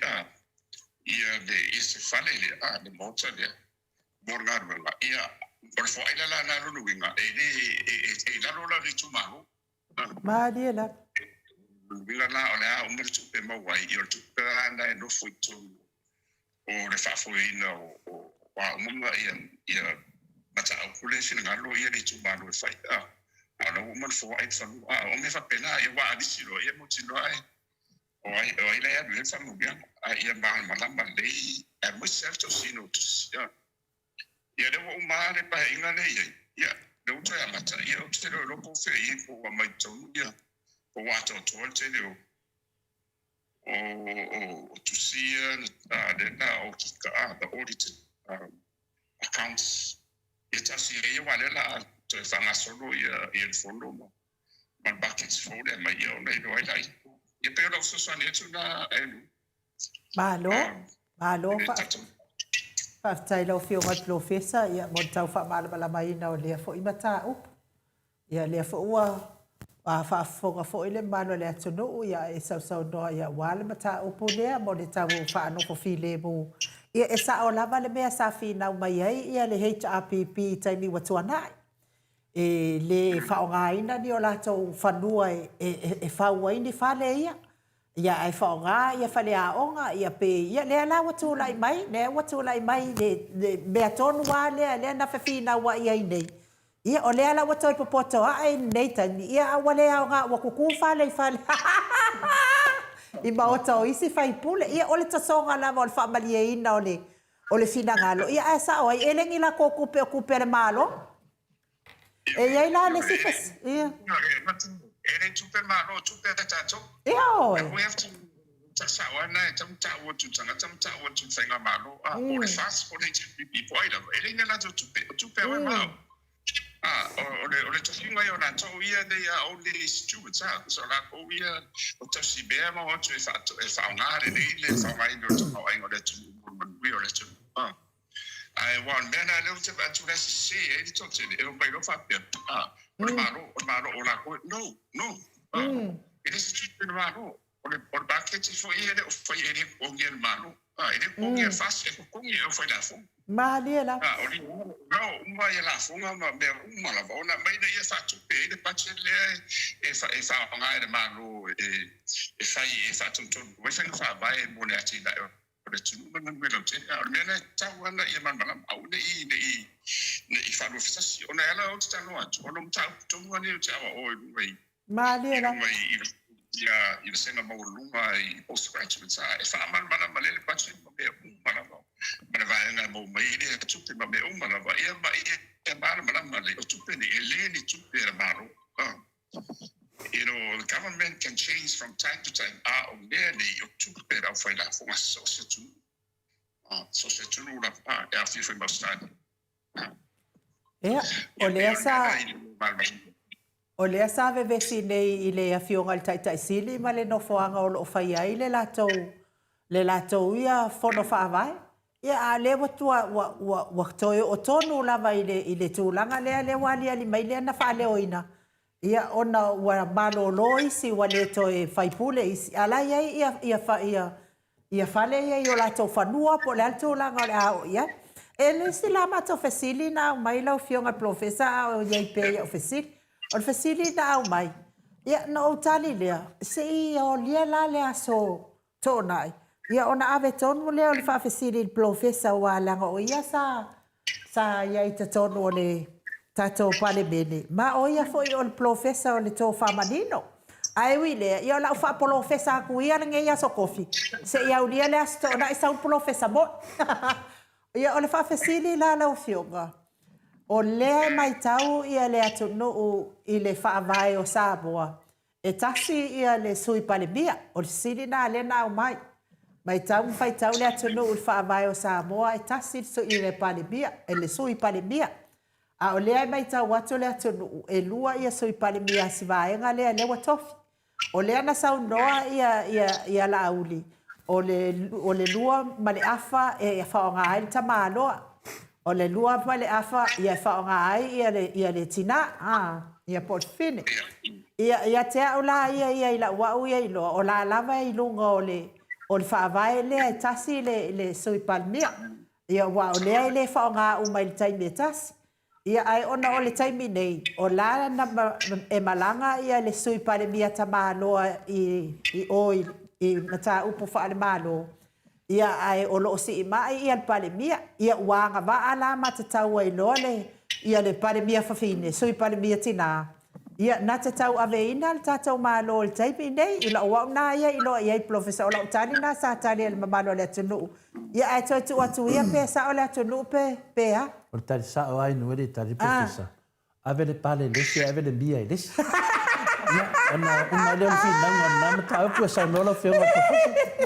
ia le ia se fale lea, le maota lea mo le galuega. Ia, o le foaiga la lena lona uiga, e le e i lalo la o le itumalo. Malie lava. Lona uiga la o le a uma le tupe e maua ai, ia o le tupe la lena e nofo i totonu o le faafoeina o a uma ma ia ia mataupu lea e finagalo ia le itumalo e fai. A o la ua uma ona foai le fanua. A o mea faapena, ia aua a lisi loa, ia mautinoa ai o ai o ai la e alu i ai le faamanuiaga. A ia malamalama lelei aemaise lava le tausiga o tusi. A ia lea ua uma lava le paeaiga lea e i ai, ia lea ua toe amata, ia ou te le o iloa po o fea i ai po ua aumai i totonu ia po ua atoatoa le tele o o tusi ia lea na okika, the audited accounts ia tasi ai, aua o lea o le a toe faagasolo ia le fono ma le baketi fou lea mai ia ona iloa ai laia. Ia pei o lau fesoasoani atu lena Andrew. Malo, malo faafetai i lau Afioga i le Polofesa mo le tau faamalamalamaina o lea foi mataupu. Ia lea foi ua faafofoga foi le mamalu o le atunuu ia e sausaunoa ia aua le mataupu lea mo le tau faanofo filemu. Ia e sao lava le mea sa finau mai ai ia le HRPP i taimi ua tuanai. E le faaaogaina ni o latou fanua e fau ai ni fale ia. Ia ae faaaoga ia faleaoga ia pe ia lea la ua tulai mai, lea ua tulai mai le mea tonu lava lea lea na fefinauai ai nei. Ia o lea la ua toe popoto ae i lenei taimi, ia a ua le aoga ua kuku fale i fale i maota o isi faipule. Ia o le tosoga lava o le faamalieina o le o le finagalo, ia ae sao ai, e le ni latou tupe o tupe a le Malo. E i ai la le isi fes... Ia. E le tupe Malo, o tupe a tatou. Ioe. We have to sao lava lena e tatau ona tau atu i le tagata ma tau atu i le faigamalo, a, po o le FAST, po o le HRPP, po o ai lava, e leai ni a latou tupe, o tupe a oe ma au. A, o le, o le tofiga ia o latou ia, they are only stewards, a, so latou ia o tausimea ma o atu e, faa, e faaaoga lelei le faaaogaina o le tamaoaiga o le atunuu mo le manuia o le atunuu. A, ae aua o le mea lena lea ou te vaai atu la e sese ai le toatele, e omai loa faapea, a, o le Malo, o le Malo, o latou, no, no, a, e le se tupe a le Malo. O le o le maketi foi e le o faia e le totogi e le Malo. A, e le totogi e le FAST, e totogi e le aufailafoga. Malie lava. A, o le o uma ia lafoga ma mea uma lava ona aumai lea e faatupe ai le budget lea e e faaaoga e le Malo e e fai e faatonutonu ai faiga faavae mo le atinae o le atunuu ma le manuia lautele. A o le mea lena e tatau lava ona ia malamalama, aua ne i ne i ne i faaluafesasi ona e ala ou te talanoa atu ona o mataupu tonu lava nei ou te aoao i luga i Malie i lava. luga i i vasega maualuluga i postgraduates a e faamalamalama lelei le budget ma mea uma lava ma le vaega e maua mai ai lea tupe ma mea uma lava ia ma ia malamalama lelei o tupe nei e le ni tupe a le Malo. You know, the government can change from time to time a o mea nei o tupe a le aufailafoga so o se atunuu so o se atunuu lava e aofia foi ma Ausetalia. Ia, o lea sa O lea sa vevesi nei i le Afioga i le Taitai Sili ma le nofoaga o lo o faia ai le latou, le latou ia Fono Faavae. Ia, a o lea ua tua, ua, ua, ua toe oo tonu lava i le, i le tulaga lea, lea ua aliali mai lea na faaleoina, ia, ona ua malolo isi, ua le toe faipule isi, a o la e i ai ia, ia, ia, ia fale ia i o latou fanua po o le a le tulaga o le a oo i ai. E le isi la matou fesili na aumai lau Afioga i le Polofesa a o i ai pea i au fesili. O le fesili na aumai, ia na ou tali lea, se i aolia la le aso Toonai, ia ona ave tonu lea o le faafesili i le Polofesa aua leaga o ia sa sa i ai i totonu o le tatou Palemene, ma o ia foi o le Polofesa o le Tofa Manino. Ae ui i lea, ia o le a ou faapolofesa atu ia lenei Aso Tofi, se i aulia le Aso Toonai sau le Polofesa moi. Ia, o le faafesili la lau Afioga, O lea e maitau ia le atunuu i le Faavae o Samoa, e tasi ia le Sui Palemia. O le fesili lena lea na aumai. Maitau ma faitau le atunuu i le Faavae o Samoa e tasi le Palemia, le Sui Palemia. A o lea e maitau atu le atunuu, e lua ia Sui Palemia a si vaega lea, lea ua tofi. O lea na saunoa ia, ia, ia Laauli, o le, o le lua ma le afa e faaaoga ai le tamaloa. O le lua ma le afa ia e faaaoga ai ia le, ia le tinā, a, ia po o le fafine. Ia, ia te au la ia ia i lau au ia iloa, o la lava e i luga o le, o le faavae lea e tasi le, le Sui Palemia. Ia aua o lea e le faaaoga uma i le taimi e tasi. Ia, ae ona o le taimi nei, o la na e malaga ia le Sui Palemia tamaloa i i o i i mataupu faale-Malo, ia ae o lo o siimai ia le Palemia. Ia ua agavaa la ma tatau ai loa le ia le Palemia fafine, Sui Palemia tinā, ia na te tauaveina le tatou Malo i le taimi nei. I lou au na ia iloa i ai Polofesa, o lau tali na sa tali ai i le mamalu o le atunuu. Ia ae toe tuu atu ia pe sao le atunuu pe pe a? O le tali sao a inu e le tali Professor. Ave le pale i le isi ae ave le mia i le isi. Ia, ona uma ai lea o le finauga o lena mataupu e saunoa lau Afioga i le Professor.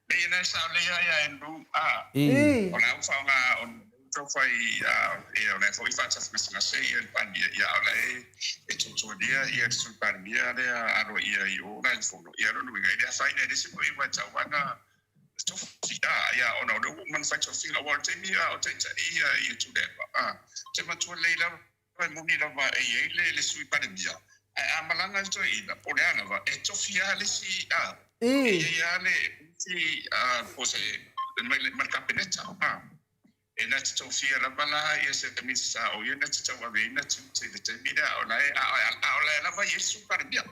Leai na e sao lelei a ia Andrew a. O la ua faaaoga Taufai ia o lea foi faatafagasegase ia le Palemia ia a o la e e tuatualia ia le Sui Palemia lea aloaia i o la i le Fono ia lona uiga e le afaina e le isi foi aua e tatau lava ona tofi a ia ona o lea ua uma ona fai tofiga aua o le taimi a o taitai ia ia Tuilaepa a te matua lelei lava e moni lava e i ai le le Sui Palemia ae a malaga le toeaina po o le a lava e tofi lava le isi a e i ai lava le isi a po o se mai le Kapeneta a. E na te tofia lava la ia se Minisita o ia na te tauaveina tiute i le taimi lea, a o la e, a o la e lava i ai le Sui Palemia.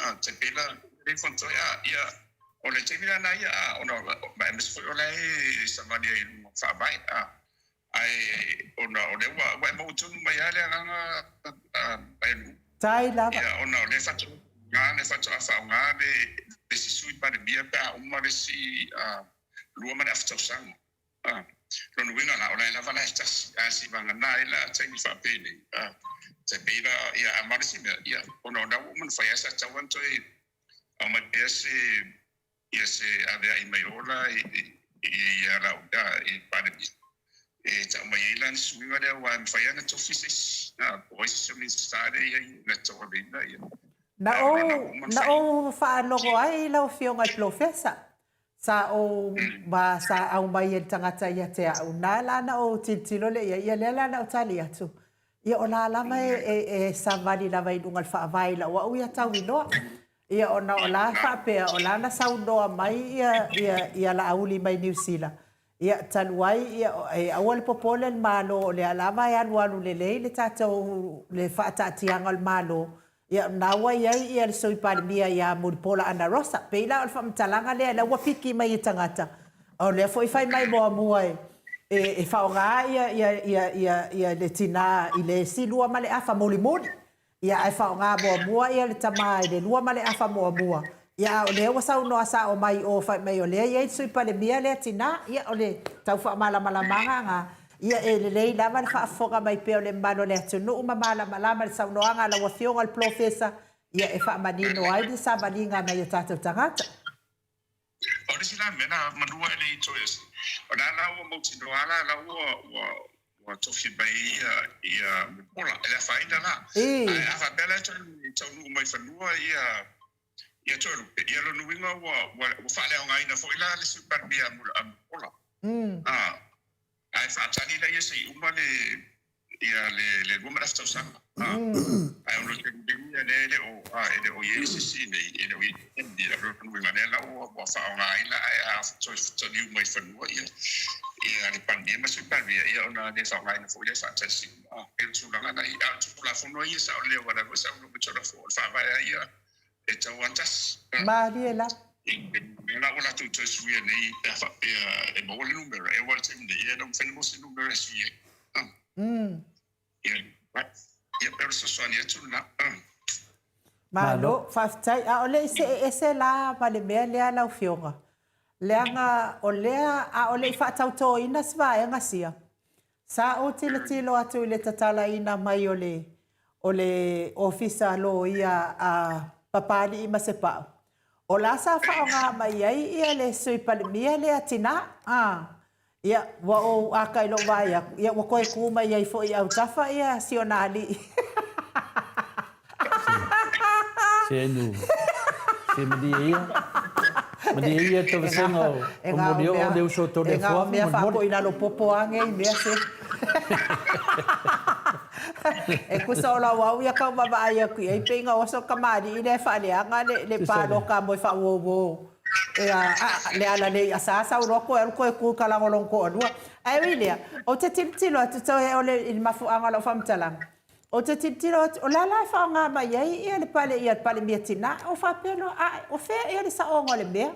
A, te pei la, le Fontoe, a, ia, o le taimi la na ia, a, ona, ma aemaise foi o la e savali ai i luga o Faavae, a, ae, ona o lea ua, ua e maua tonu mai lava le agaga, a, e, Tai lava. Ia, ona o lea faatoa, le faatoa faaaoga le, le isi Sui Palemia pe a uma le isi, a, lua ma le afa tausaga. A, lona uiga la, o la e lava la e tasi, a sivagana ai la taimi faapenei, a, tai pei la, ia, a ma le isi mea, ia, ona o lena ua uma ona fai lava sa tatau lava ona toe aumai pea se, ia se aveai mai o la i, i, ia lau, a, i Palemia. E tau mai ai la le suiga lea, aua e mafai lava ona tofi se isi, a, po o ai se isi o Minisita lea e i ai na te tauaveina, ia. Na ou, na ou faalogo ai lau Afioga i le Polofesa, Sa ou ma sa aumai e le tagata ia te au, na la na ou tilotilo lea i ai, ia lea la na ou tali atu, ia o la lava e, e, e savali lava i luga o le faavae i lau au ia tau iloa. Ia ona o la faapea, o la na saunoa mai ia, ia, ia Laauli mai Niu Sila, Ia, talu ai, ia, e aua le popole le Malo, o lea lava e alualu lelei le tatou, le faataatiaga o le Malo, ia, o lena ua i ai ia le Sui Palemia ia Mulipola Anarosa. Pei la o le faamatalaga lea, lea ua piki mai e tagata, o lea foi fai mai muamua e, e, e faaaoga ia, ia, ia, ia, ia le tina i le isi lua ma le afa mulimuli. Ia, ae faaaoga muamua ia le tama i le lua ma le afa muamua. Ia, a o lea ua saunoa sao mai o fai mai o lea e i ai le Sui Palemia lea tina. Ia, o le tau faamalamalamaga na. Ia, e lelei lava le faafofoga mai pea o le mamalu o le atunuu ma malamalama i le saunoaga a lau Afioga i le Polofesa, ia, e faamanino ai le savaliga a nai o tatou tagata. O le isi la mea na manua e le i toe ese, o la la ua mautinoa la la ua ua ua tofi mai ia ia Mulipola e le afaina la. Ae a faapea la e toe taunuu mai fanua ia ia Toelupe, ia lona uiga ua ua ua faaleaogaina foi la le Sui Palemia a Mulipola. Ae faatali laia se i uma le ia le le lua ma le afa tausaga. Ae o le taimi ia lea e le o a e le o i ai se isi nei e le o i ai ia lona uiga lea la ua ua faaaoga ai la ae a toe taliu mai fanua ia ia le Palemia ma Sui Palemia ia ona le faaaogaina foi lea faatasi a pei o le tulaga na i a o le Tulafono ia sa o le leo lava sa o le Tulafono o le Faavae a ia E tau lava tasi. Malie lava. Lea la ua latou toe suia nei pe a faapea e maua le numera, e aua le taimi nei, e le mafai ona maua se numera e sui ai. Ia, ia pei o le fesoasoani atu lena. Malo, faafetai. A o le i see ese la ma le mea lea lau Afioga, leaga o lea a o le i faatautoina si vaega sia, Sa ou tilotilo atu i le tatalaina mai o le o le Ofisa Loia a Papalii ma Sepa'u, o la sa faaaoga mai ai ia le Sui Palemia lea tinā, a, ia, ua ou aka i lou vaai atu, ia ua toe tu mai ai foi i autafa ia si ona alii. Se inu, se malie ia, malie ia tavasega o o Molioo le uso o Toleafoa E na o mea faapoilalo popo a nei mea se. E tusa o lau au ia tau vaavaai atu i ai pei na oso le tamalii lea e faaleaga le paloka mo e faauouo le alalei a sa sau loa toe alu toe tu i talaga o lona toalua. Ae ui i lea, ou te tilotilo atu toe o le i le mafuaaga o lau faamatalaga, Ou te tilotilo atu, o le a la e faaaoga mai ai ia le pale ia le Palemia tina? Ou faapea loa, ae, o fea ea le saoga o le mea?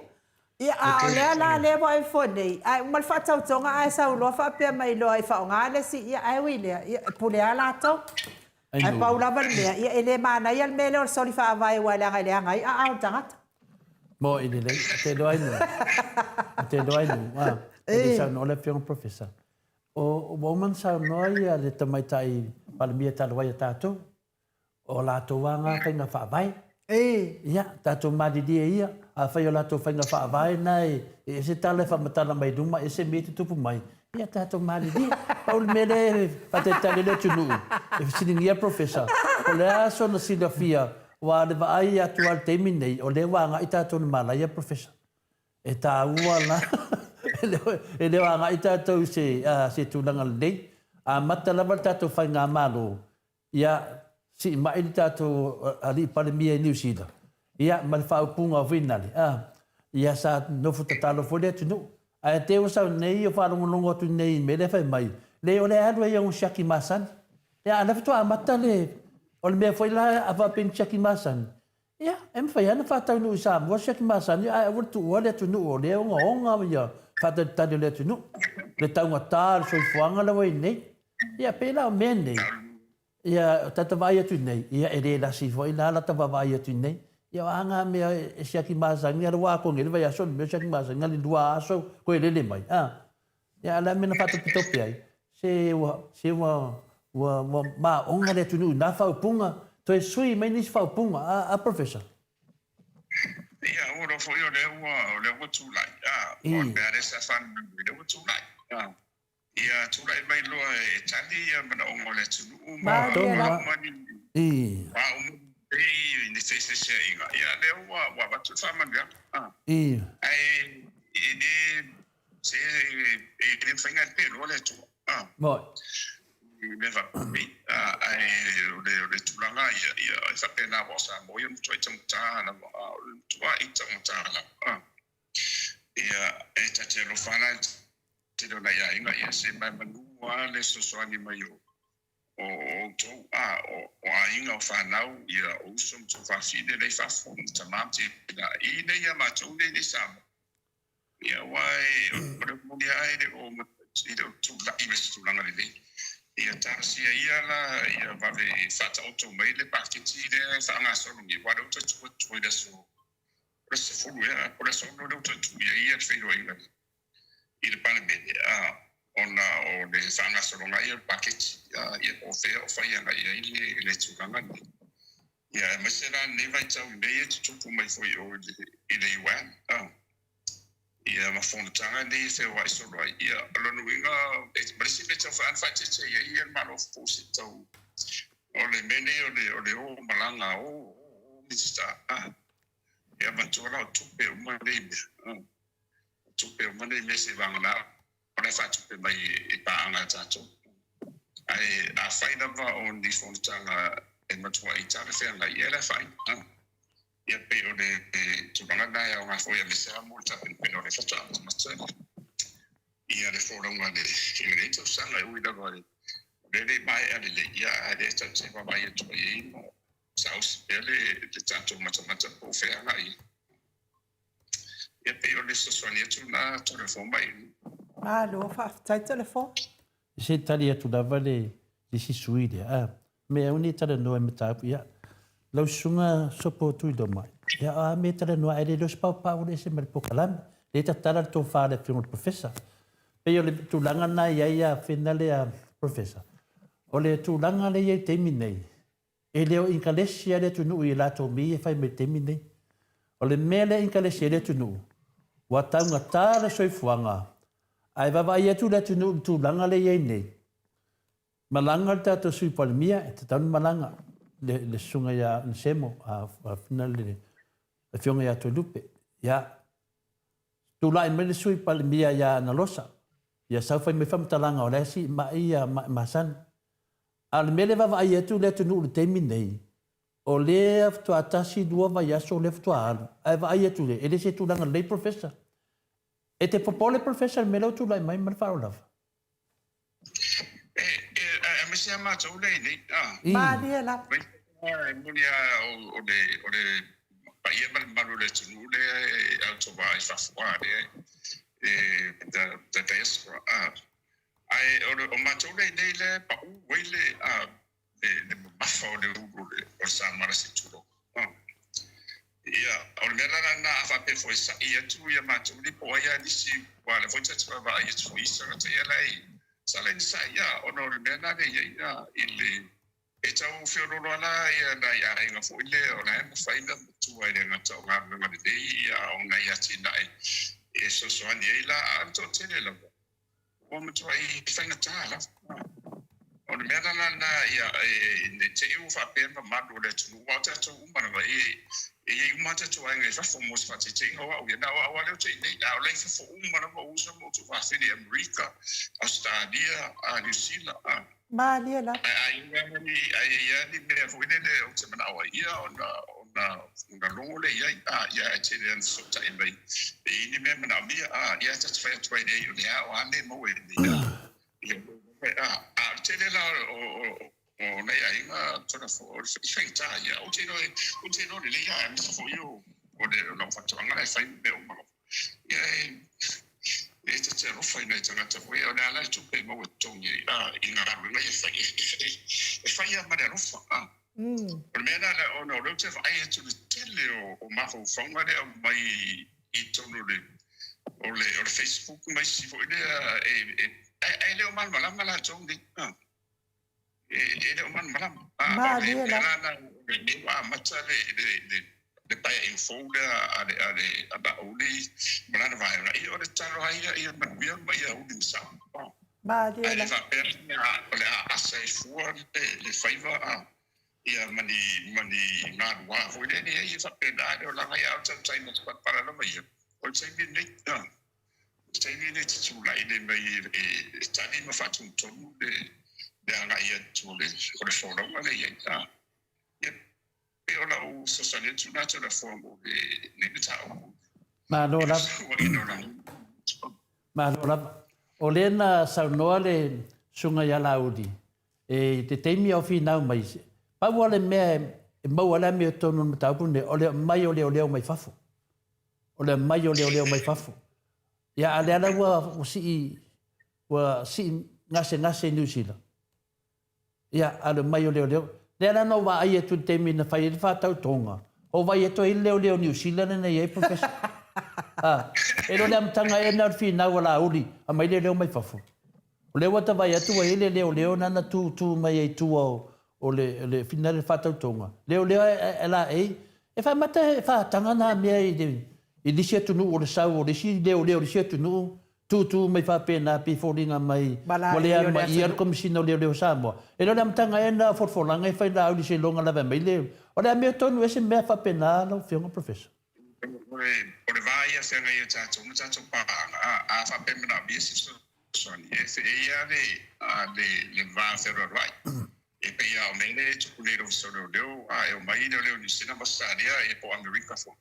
Ia, a o lea la lea ua e nei, ae uma le faatautoga ae sau loa faapea mai loa e faaaoga le isi, ia ae ui i lea, ia e pule lava latou. Ae pau lava le mea, ia e le manaia le mea lea o le soli faavae aua leaga e leaga ai aao o le tagata. Mo i lelei, te iloa ai nu. Te iloa ai nu. Ah, e le saunoa le Afioga Professor. O, ua uma ona saunoa ia le Tamaitai Palemia talu ai a tatou, o latou lava na faiga faavae. Ia, tatou malilie ia, afai o latou faiga faavae na e ese tala e faamatala mai luma, ese mea e tutupu mai, ia tatou malilie. Pau le mea lea e faatalitali ai le atunuu, e fesiligia le Professor, po o le a sona silafia, aua o le vaai atu lava i le taimi lenei, o lea ua agai tatou i le malaia Professor. E taua la, e le o agai tatou i se tulaga lelei. A amata lava le tatou faigamalo, ia sii mai le tatou alii Palemia i Niu Sila, ia ma le faaupuga foi nale, a, ia sa nofo tatalo foi le atunuu. Ae te i ua sau nei o faalogologo atu nei i le mea lea fai mai, leai o lea e alu ai ona siaki masani. Ia a o lea faatoa amata le, o le mea foi la a faapea ni siaki masani, Ia, e mafai lava ona faataunuu i Samoa siaki masani ae aua le tuua le atunuu o lea e ogaoga ia faatalitali o le atunuu, le taugata o le soifuaga la ua i ai nei. Ia, pei la o mea nei, ia, ta vaai atu nei, ia e le lasi foi la lata vaavaai atu nei. Ia o a na mea e siaki masani, a o lea ua atoa nei le vaiaso le mea o siaki masani, na o le lua aso toe lele mai, a. Ia, a o le a le mea na faatopetope ai? Se ua, se ua, ua, ua maoga le atunuu i na faaupuga, toe sui mai nisi faaupuga, a, a Professor? Ia, ua iloa foi o lea ua, o lea ua tulai, a, o le mea lea sa faamanino, o lea ua tulai, a. Ia tulai mai loa e tali ia manaoga o le atunuu ma, ma uma ni, ma uma ni, ni feeseeseaiga, ia lea ua, ua avatu le faamanuiaga, a. Ae e le Se e le mafai ona peloa le Atua. Ah. Moi. I mea faapei, ah, ae o le, o le tulaga ia, ia, e faapena aua o Samoa ia o le matuai taugata lava, ah, o le matuai taugata lava. Ah. Ia, e ta te alofa la i le tele o nai aiga, ia se maemanu lava le fesoasoani mai o, o outou, ah, o, o aiga, o fanau, ia, o uso ma tuafafine la i fafo, tama ma tina, i inei ia matou nei i Samoa. Ia, aua o le moni lava e le o, e le o tulai mai se tulaga lelei. Ia talosia ia la ia vave faataoto mai le paketi lea e faagasolo nei, aua o lea ua toe tuu atu i le aso, o le aso 10 ea, po o le aso 6 lea ua toe tuu i ai le feiloaiga i le Palemene, a, ona o le faagasologa ia o le paketi, a, ia po o fea o fai agai i ai le tulaga lenei. Ia, aemaise la lenei vaitau i mea ia e tutupu mai foi i o i le UN, ia ma fonotaga nei e feoai solo ai. Ia, o lona uiga, e, ma le isi mea e tau ona faaeteete i ai le Malo fou se tau, o le mea nei o le, o le o malaga, o, o, o Minisita, ia manatua la o tupe uma nei mea, o tupe uma nei mea seivagana O la e faatupe mai e paaga a tatou. Ae afai lava o ni fonotaga e matuai talafeagai, ia e le afaina. Ia pei o le tulaga lena e aoga foi aemaise lava mo le tapenapena o lea faatoa matamata ia le folauga i lenei tausaga. E ui lava o lea e le i maea lelei, ia ae lea tatou te vaavaai atu ai i ai ma saausi pea le tatou matamata po o fea agai i ai. Ia pei o le fesoasoani atu lena Toleafoa mai. Malo faafetai Toleafoa. Se tali atu lava le isi sui lea a me au nei talanoa i mataupu ia lau susuga Sopo Tuiloma ia o a mea talanoa ae le iloa se paopao ua ese ma le polokalame lea tatala le tofa a le afioga i le Professor. Pei o le tulaga lena e i ai a Fena lea Professor, o le tulaga lea e i ai i le taimi nei, e le o inkalesi lava le atunuu i latou mea ia e fai mai i le taimi nei. O le mea lea e inkalesi ai le atunuu, ua taugata le soifuaga, ae vaavaai atu le atunuu i le tulaga lea e i ai nei, malaga le tatou Sui Palemia, e tatau ona malaga le, le susuga ia Nsemo, a, a, le afioga ia Toelupe. Ia, Tulai mai le Sui Palemia ia Analosa, ia sau fai mai faamatalaga o la e siimai ia mai masani. A o le mea lea e vaavaai atu le atunuu i le taimi nei, o lea faatoa tasi lua vaiaso lea faatoa alu, ae vaai atu e le se tulaga lelei Professor. E te popole Professor i le mea lea ua tulai mai ma le faaaloalo lava? E, e, aemaise lava matou lea i inei. Malie lava. E moni lava o le, o le paia ma le mamalu o le atunuu lea e autovaa i fafo, a, lea e, the, the diaspora, a. Ae o, le, o matou lea i inei lea e pau ai le, a, le, le mamafa o le ulu o le, o le Samoa se i tulou. A. Ia, o le mea la lena a faapea foi e sa'i atu ia matou nei po o ai lava nisi, aua o lea foi ta te vaavaai atu foi i isi tagata ia la e sa la e sa'i a, ona o le mea lena lea e i ai a, i le e tau feoloolo lava la ia nai aiga foi lea o la e mafai ona matua e le gata o galuega lelei ia a o nai atinae e fesoasoani ai la, a o le toatele lava Ua matuai faigata lava. O le mea la lena ia ne i te i ua faapea mamalu o le atunuu, aua o tatou uma lava, e i ai uma lava tatou aiga i fafo mo se faataitaiga o au ia, na o au lava lea ou te i nei, a o la e i fafo uma lava ou uso ma ou tuafafine i Amerika, Ausetalia, Niu Sila. Malie lava. Ae a i ai lava ni mea foi lele ou te manao ai ia ona ona logo lea i ai, a, ia ae tele lava ina fesootai mai e i ai ni mea e manaomia, a, ia ta te fai atu ai nei, o le a, o a mea e maua i lenei a, a, a o le tele la o, o, o nai aiga tona o le faigata ia, ou te iloa, ou te iloa lelei lava, aemaise foi o, o le, o lau faatoaga la e fai mea uma lava. Ia e, e ta te alofa i nai tagata foi, o le a la le tupe e maua e totogi ai, a, i galuega ia e fai, e, e, e fai lava ma le alofa, a. O le mea lena, ona o lea ou te vaai atu i le tele o, o mafaufauga lea e aumai i totonu o le, o le, o le Facebook ma isi foi lea, e, e, ae le o malamalama latou nei, a. E le o malamalama. A o le mea la lena, o lenei ua amata le, le, le, le paeaiga fou lea a le, a le, a Laauli ma lana vaega, ia o le tatalo lava ia ia manuia ma ia uli ma sao. Malie Ae le faapea o le a asa ai fua le, le faiva a, ia ma ni, ma ni galuā foi lea, leai e faapena le olaga ia, a o le tautai matapalapala lava ia, o le taimi lenei. I le taimi lenei te tulai nei mai e tali ma faatonutonu le agai atu o le folauga lea i ai. Ia, pei o lau fesoasoani atu lena Toleafoa mo lenei mataupu. Malo lava. Malo lava. O lea na saunoa le Susuga ia Laauli i te taimi a o finau mai, pau lava le mea e maua ai le amiotonu o le mataupu lenei, o le aumai o leoleo mai fafo. O le aumai o leoleo mai fafo. Ia, a o lea la ua sii, ua sii gasegase i Niu Sila. Ia, a o le omai o leoleo. Lea la na ou vaai atu i le taimi na fai ai le faatautoga, ou vaai atu ai le leoleo Niu Sila lea na i ai Professor. A, e le o le amataga ea lena o le finau a Laauli, aumai leoleo mai fafo. O lea ua ta vaai atu ua i ai le leoleo lena na tu tu mai ai i tua o le le finale faatautoga. Leoleo e laei e faamata e faataga na mea i le i le isi atunuu o le sau o le isi leoleo o le isi atunuu tu tu mai faapena pei foliga mai ua le alu mai ia le Komesina o Leoleo o Samoa. E le o le amataga ea lena o folafolaga e fai Laauli seiloga lava e aumai le O le amiotonu ea se mea faapena lau Afioga Professor? O le va ia feagai ai tatou ma tatou paaga, a faapea e manaomia se fesoasoani, e i ai lava le va fealoaloai. E pei lava o mea lea e tupu nei i le Ofisa o Leoleo, a e omai leoleo Niu Sila ma Ausetalia ia po o Amerika foi,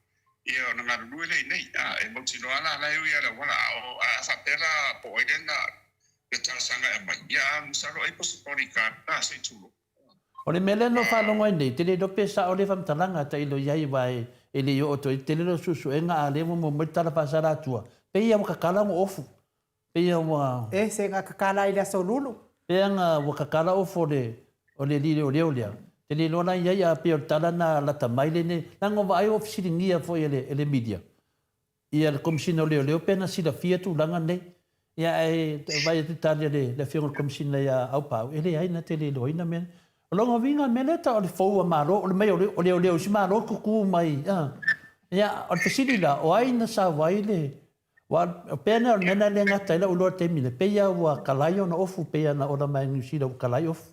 ia ona galulue lea i inei. E mautinoa la, la e ui lava i le auala, a faapea la po o ai lea na talosaga e aumai, ia masalo ai po o se bodyguard, se i tulou. O le mea lea na ou faalogo ai nei, e te le iloa pe sao lea faamatalaga, tailo i ai aua e le i oo atu ai, tele lou suesuega a o lea ua maua mai le tala faasalatua, pei lava ua kakala ona ofu, pei lava ua. E se na kakala ai le aso lulu. Pei lava ua kakala ofu o le o le alii leoleo lea, te le iloa la i ai, a pei o le tala na lata mai lenei, leaga ua vaai ua fesiligia foi e le media, ia le Komesina o Leoleo pe na silafia tulaga nei. Ia ae vaai atu i tali a le Afioga i le Komesina ia Aupaau, e leai na te le iloaina mea nei. O lona uiga o le mea lea e tau o le fou a Malo, o le mea o leoleo o isi Malo tutu mai. Ia, o le fesili la, o ai na sau ai le... Aua pei o le mea lena lea e gata ai lou iloa i le taimi nei, pei lava ua kalai ona ofu, pei lava na order mai Niu Sila ua kalai ofu.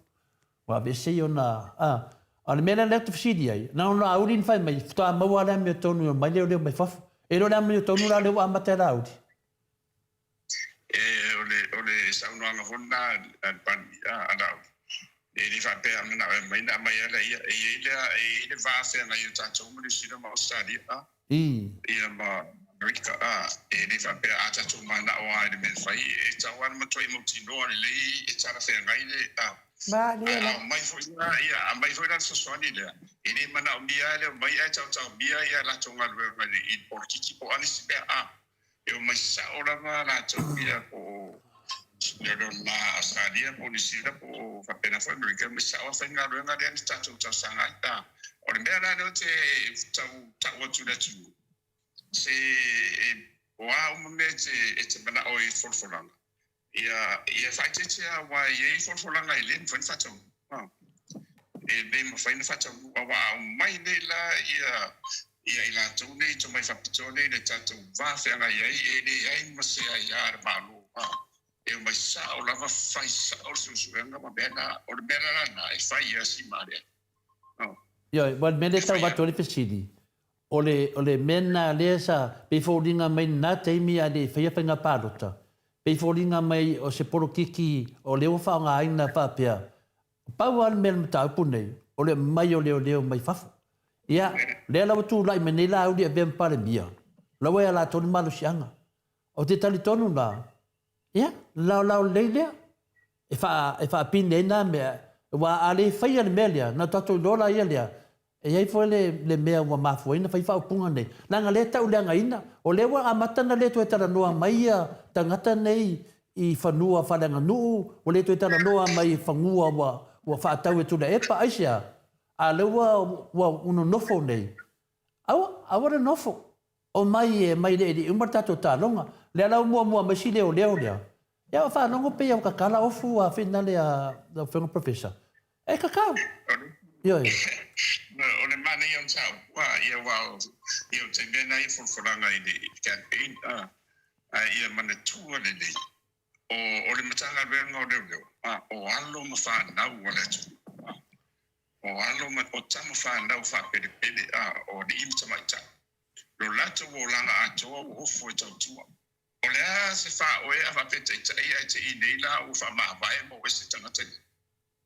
Ua aveese i ona, a. A o le mea lea ou te fesili ai, na ona Laauli na fai mai, faatoa maua lava le amiotonu e omai leoleo mai fafo. E le o le amiotonu la lea ua amata e Laauli? E, o le, o le saunoaga foi lena a le Palemia, a Laauli, e le faapea a manao e aumai ona aumai lava lea. E i ai le, e i ai le va feagai o tatou ma Niu Sila ma Ausetalia, a. Ia ma Amerika, a, e le faapea a tatou manao lava i le mea e fai, e tatau lava ona matuai mautinoa lelei e talafeagai le, a. Ae a aumai foi la, ia, aumai foi la le fesoasoani lea, e le manaomia lava le aumai ae taotaomia ia latou galuega i le polokiki po o a nisi mea, a. E omai sao lava latou ia po o leoleo Ausetalia po o Niu Sila po o faapena foi Amerika, e omai sao lava fai galuega lea na tatou talosaga ai. A o le mea la lea ou te tau tau atu i le atunuu, se o a uma mea e te manao ai i folafolaga, Ia, ia faaeteete lava aua e i ai folafolaga e le mafai ona faataunuu. E le mafai ona faataunuu aua a omai nei la ia ia i latou nei tomai faapitoa nei i le tatou va feagai ai, e leai ma se aia a le Malo. E omai sao lava fai sao le suesuega ma mea na. O le mea la lena e fai lava si maleale. Ioe, aua o le mea lea e tau avatu ai le fesili, O le, o le mea lena lea sa pei foliga mai lena taimi a le i faia faiga palota, pei foliga mai o se polokiki o lea ua faaaogaina faapea, pau lava le mea o le mataupu nei, o le aumai o leoleo mai fafo. Ia, lea la ua tulai mai nei Laauli e avea ma Palemia, o la ua ia latou le malosiaga. Ou te talitonu la, Ia, laolao lelei lea e faa, e faapine ai na mea, aua a le faia le mea lea, na o tatou iloa la ia lea, e i ai foi le, le mea ua mafua ai ona fai faaupuga nei. Leaga lea e tauleagaina, o lea ua amata ona le toe talanoa mai ia tagata nei i fanua faaleaganuu, ua le toe talanoa mai i fanua ua, ua faatau e Tuilaepa, aisea? A o lea ua, ua nonofo nei, aua, aua le nofo. Omai e mai liʻiliʻi uma le tatou taaloga. Lea la ua muamua mai si leoleo lea. Ia ua faalogo pei ua kakala ofu a finale a lau afioga Professor. E kakau. Ioe. O le manaia o le mataupu a ia aua o ia o taimi lena ia folafolaga i le campaign a ae ia manatua lelei o o le Matagaluega o Leoleo a o alo ma fanau a le atunuu a o alo ma o tama fanau faapelepele a o alii ma tamaitai Lo latou olaga atoa ua ofo e tautua. O le a se faaoe a faapetaitai ae te i nei la ua faamavae ma ua ese tagata ia?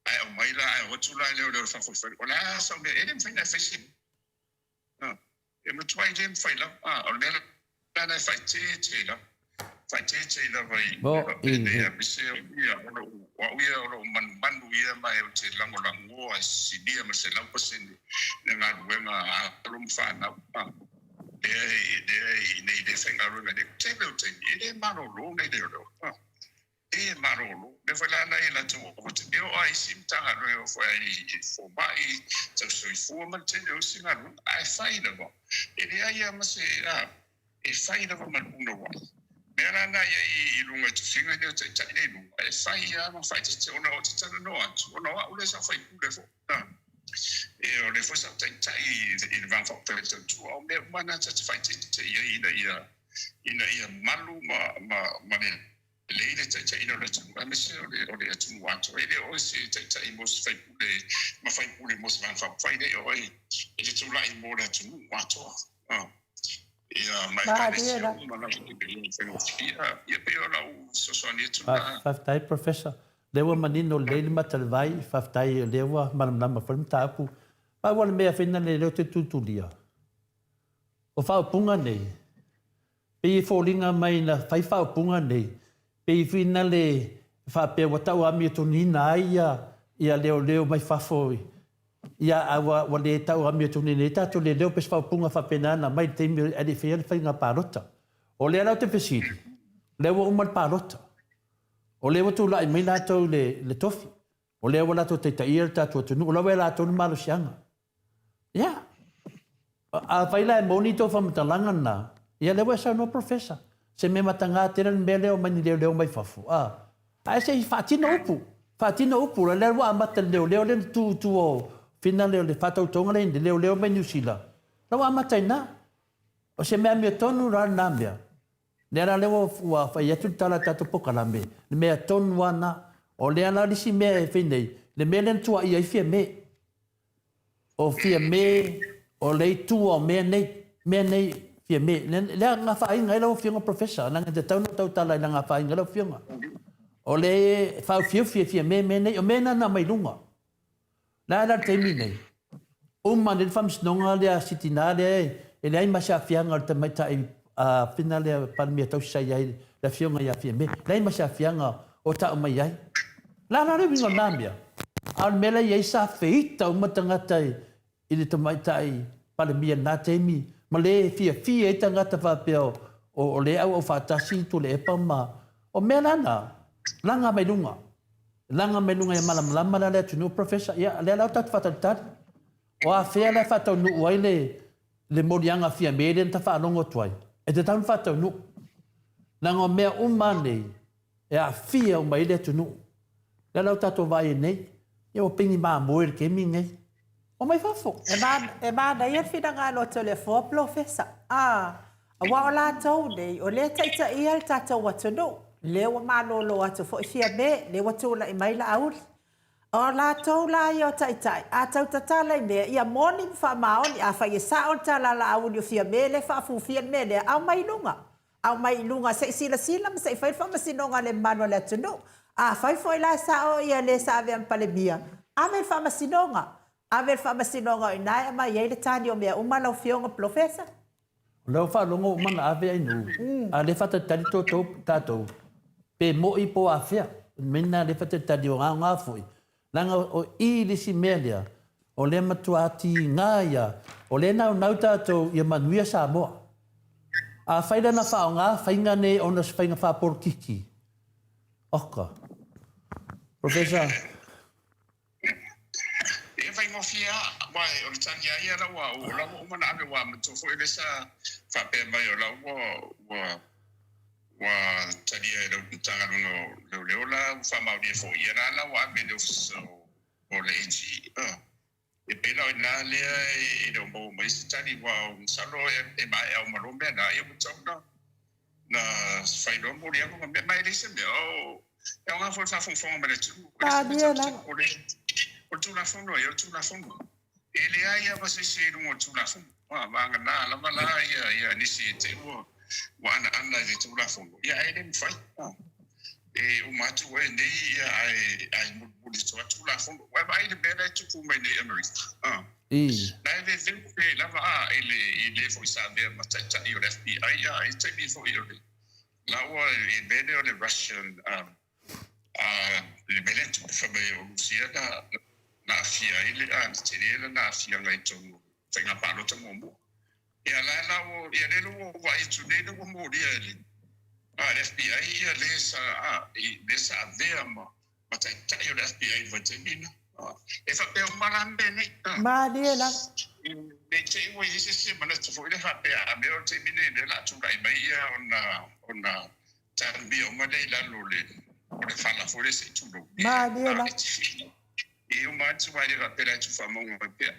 Ae aumai la ae o atu la e leoleo i fafo e fai. O le a sau mea e le mafai ona e fai se mea. E matuai le mafai lava. A, o le mea la lena e faaeteete lava. Faaeteete lava i le aemaise o ia o lou, o au ia o lou manumanu ia ma ou te lagolagoa e sisilia ma le 100% le galuega a alo ma fanau lea lea i nei le faigaluega i le tele o taimi e le malolo nei leoleo e malolo lea foi la na i latou o te o ai isi Matagaluega o foi ai fomai tausisoifua ma le tele o isi galuega ae fai lava e leai lava ma se E fai lava ma le punouai. Mea la na ia i luga i tofiga nei o taitai nei luga, e fai lava ma faaeteete ona ou te talanoa atu, ona o au lea sa faipule foi. E, o lea foi sa ou taitai i le Vaega Faaupufai o le Tautua, o mea uma na ta te faaeteete i ai ina ia, ina ia malu ma, ma, ma le lelei le taitaiina o le atunuu, aemaise o le, o le atunuu atoa. E le o oe se taitai mo se faipule ma faipule mo se Vaega Faaupufai, leai o oe e te tulai mo le atunuu atoa. Faafetai Professor. Lea ua manino lelei le mata o le vai, faafetai o lea ua malamalama foi le mataupu. Pau lava le mea fai na lea ou te tulitulia, o faaupuga nei, pei e foliga mai na fai faaupuga nei, pei foi na le faapea ua tau amiotoniina ai ia leoleo mai fafo Ia, a ua, ua le tau amiotonu nei tatou leoleo pe se faaupuga faapena na aumai i le taimi ae le i faia le faiga palota. O lea la ou te fesili, o lea ua uma le palota, o lea ua tulai mai latou i le, le tofi, o lea ua latou taitaia le tatou atunuu, o la ua ia latou le malosiaga. Ia, afai la e moni tou faamatalaga na, ia lea ua e saunoa Professor. Se mea mataga tele le mea lea omai ni leoleo mai fafo, a. Ae se i faatino upu, faatino upu, o lea ua amata le leoleo lea na tu i tua o finale o le faatautoga lea i le leoleo mai Niu Sila, la ua amata i ina. O se mea amiotonu la lena mea. Lea la lea ua fai atu le tala a le tatou polokalame, le mea tonu lava lena. O lea la le isi mea e fai nei, le mea lea na tuuaia ai Fiame. O Fiame, o le itu o mea nei, mea nei, Fiame. Lea na afaina ai lau Afioga Professor, leaga e tatau ona ou tautala i lana afaina lau Afioga. O le faaufiufi e Fiame mea nei, o mea na na aumai luga. Le a la le taimi nei? Uma nei le faamasinoga lea a Sitina lea e leai ma se aafiaga o le tamaitai fina lea Palemia tausi sa i ai le afioga ia Fiame. Leai ma se aafiaga o tau mai ai. Le a la le uiga o lena mea? A o le mea la e i ai sa feita uma tagata i le tamaitai Palemia i lena taimi ma le fiafia ai tagata faapea o lea e auau faatasi Tuilaepa ma... O mea la na, laga mai luga. Laga mai luga ia malamalama la le atunuu Professor, ia lea la ua tatou faatalitali. O afea la e faataunuu ai le le moliaga Fiame lea na ta faalogo atu ai, e tatau ona faataunuu. Leaga o mea uma a nei, e aafia uma ai le atunuu. Lea la ua tatou vaai ai nei, ia ua pigi mamoe i le taimi lenei. Omai fafo. E manaia le finagalo o Toleafoa Polofesa. Aua o latou nei, o lea e taitaia le tatou atunuu, lea ua malolo atu foi Fiame, lea ua tulai mai Laauli. O latou la ia o taitai, a tau tatala i mea, ia moni ma faamaoni, afai e sao le tala a Laauli o Fiame lea e faafufia le mea lea, aumai i luga. Aumai i luga se i silasila ma se i fai le faamasinoga a le mamalu o le atunuu. Afai foi la e sao ia le sa avea ma Palemia, ave i le faamasinoga. Ave i le faamasinoga o i ina e aumai ai le tali o mea uma lau Afioga Polofesa. O lea ua faalogo uma na ave Ainuu, a o lea e faatalitali toutou, tatou, pe moi po o afea. O le mea lena o lea e faatalitali o aoga foi, leaga o i le isi mea lea, o lea e matua tiga ia, o lea e naunau tatou ia manuia Samoa. Afai la na faaaoga faiga nei ona o se faiga faapolokiki, oka. Professor. E faigofie lava, aua o le tali lava ia la ua, o la ua uma ona ave, ua manatua foi lea sa faapea mai o la ua, ua, ua talia e lau Matagaluega o Leoleo la ua faamaonia foi, ia la la ua ave i le Ofisa o, o le AG. E pei la o i ina lea e le o maua mai ai se tali, aua masalo e maea uma loa mea na, ia ua tatau ona na fai loa moliaga ma mea, ma e leai se mea, o, e aoga foi le faafogafoga mai le atunuu. E leai se mea Malie lava. O le, o le Tulafono ia, o le Tulafono. E leai lava se isi i luga o le Tulafono. A, vagana lava la ia, ia nisi e te i ua, ua anaana i le Tulafono, ia ae le mafai. A, e uma atu oe nei, ia, ae, ae mulimuli atu lava Tulafono. Ua e vaai i le mea la e tupu mai nei i Amerika? A. I. Na e veveu pea lava a i le i le foi sa avea ma taitai o le FBI a i taimi foi o le laua i mea lea o le Russian a a le mea lea tupu fai mai o Rusia na na aafia ai le a na tele lana aafiaga i totonu o faiga palota muamua. Ia la la ua ia lea ua vaai atu nei lea ua molia e le a le FBI ia le sa a i le sa avea ma ma taitai o le FBI i le vaitaimi lena. E faapea uma la mea nei. Malie lava. Ne i te i ua i ai se isi e manatu foi lea faapea a mea o le taimi nei lea o le a tulai mai ia ona ona taumia uma lea i lalo o le o le fala foi lea se i tulou. Malie lava. E uma atu ae le faapea la e tuufaamauga mai pea.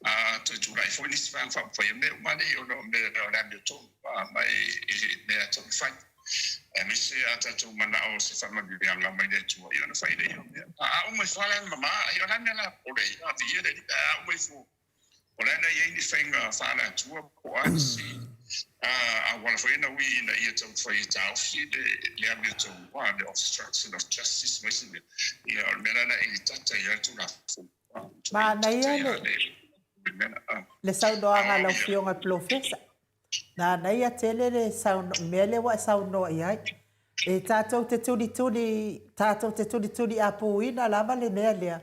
A toe tulai foi nisi vaega faaupufai o mea uma nei ona o mea o le amiotonu ma e mea e taumafai. Aemaise a tatou manao o se faamanuiaga mai le Atua ia ona fai lea o mea. A uma ifo lava la e mama, ia o le a le mea la popole ai, a viia le Alii. Ae a uma ifo o la e na i ai ni faiga faale-Atua po o a nisi auala foi na ui ina ia taumafai e taofi le amiotonu, le obstruction of justice ma isi mea. Ia o le mea la lena e itata i ai le Tulafono. Manaia le saunoaga a lau Afioga i le Polofesa. Manaia tele le mea lea ua e saunoa i ai. E tatou te tulituli, tatou te tulituli apuina lava le mea lea,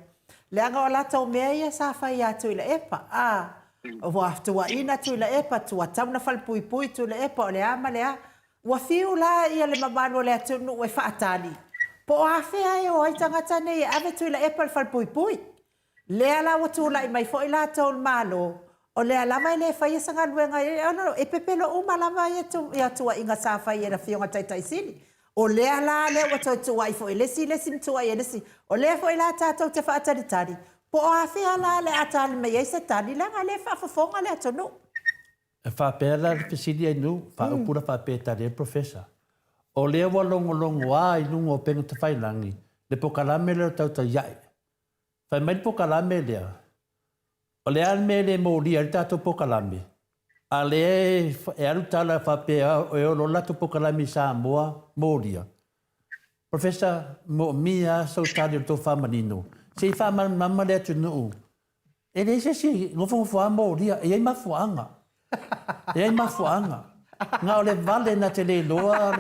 leaga o latou mea ia sa fai ia Tuilaepa, a, ua tuuaina Tuilaepa, ua tauna falepuipui Tuilaepa, o le a ma le a. Ua fiu la ia le mamalu o le atunuu e faatali, po o afea e o ai tagata nei e ave Tuilaepa i le falepuipui. Lea la ua tulai mai foi latou i le Malo, O lea lava e le faia se galuega ona e pepelo uma lava ia tuuaiga sa fai e le Afioga i le Taitai Sili. O lea la lea ua toe tuuai foi e le isi le isi ma tuuai e le isi. O lea foi la tatou te faatalitali po o afea la le a tali mai ai se tali leaga o lea e faafofoga le atunuu. E faapea la le fesili Ainuu, faaupu la faapea e tali ai le Professor. O lea ua logologoa i luga o upega tafailagi le pokalame lea o le tautaia'i. Fai mai le pokalame lea, o le a le mea e le molia ai le tatou pokalame, a lea e alu tala faapea e olo le latou pokalame i Samoa molia. Professor, moomia lava sou tali o le tou faamanino, se i faamalamalama le atunuu, e leai se isi e nofonofo lava molia, e i ai mafuaaga. E i ai mafuaaga. Na o le vale na te le iloa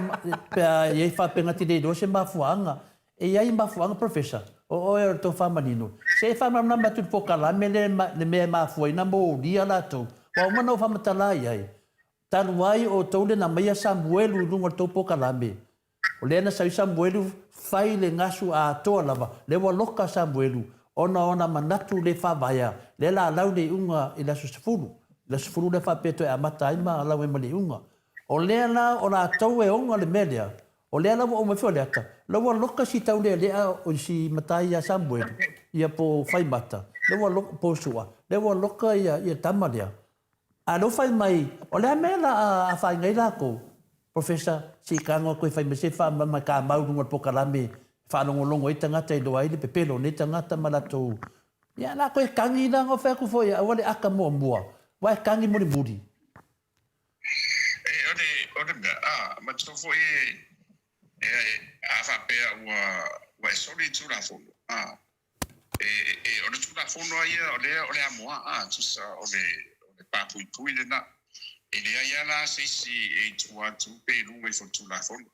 pe a i ai faapea na te le iloa se mafuaaga. E i ai mafuaaga Professor, o oe o le tou faamanino, se i faamalamalama atu i le pokalame lea le mea e mafua ai ona molia latou. Ua uma ona ou faamatala i ai, talu ai outou le na aumaia Samuelu i luga o le tou pokalame, O lea na sau ai Samuelu fai le gasu atoa lava, lea ua loka Samuelu ona o ona manatu le faavaea, lea la lau le iuga i le aso sefulu, le aso sefulu lea faapea toe amata ai ma lau ai ma le iuga. O lea la o latou e ona le mea lea, o lea la ua uma ifo le ata, la ua loka si taulealea o si matai ia Samuelu, ia po o Faimata, lea ua loka, po o Sua, lea ua loka ia le tama lea. A lea ua fai mai, o le a mea la a afaina ai latou? Professor, se i tago atu e fai mai se faamama e tamau i luga o le pokalame e faalogologo ai tagata e iloa ai le pepelo o nei tagata ma latou. Ia la toe tagi la, na fai atu foi, aua le ata muamua, aua e tagi mulimuli. E, o le, o le mea, a, matua foi e, e, a faapea ua, ua e soli i Tulafono, a, E, e, o le Tulafono lava ia, o lea o le amoa, a, tusa o le, o le papuipui lena. E leai lava la se isi e i tua atu pe i luga ifo o le Tulafono.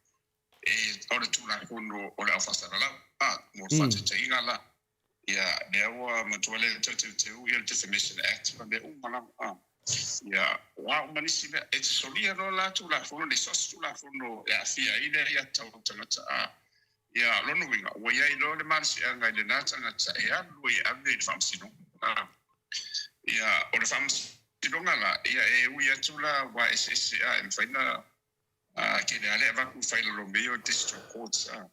E, o le Tulafono o le Aufaasalalau, a, mo le faataitaiga la. Ia, lea ua matua lea toe teuteu ia le Defamation Act ma mea uma lava, a. Ia, o a uma nisi mea, e te solia loa la Tulafono nei, so o se Tulafono e aafia ai le aiatatau a le tagata, a. Ia, lona uiga, ua i ai loa le malosiaga i lena tagata e alu ai e ave i le faamasinoga. Ia, o le faamasinoga la, ia e ui atu la ua eseese a e mafai ona tele lava le avatu i faila lomei o District Courts a.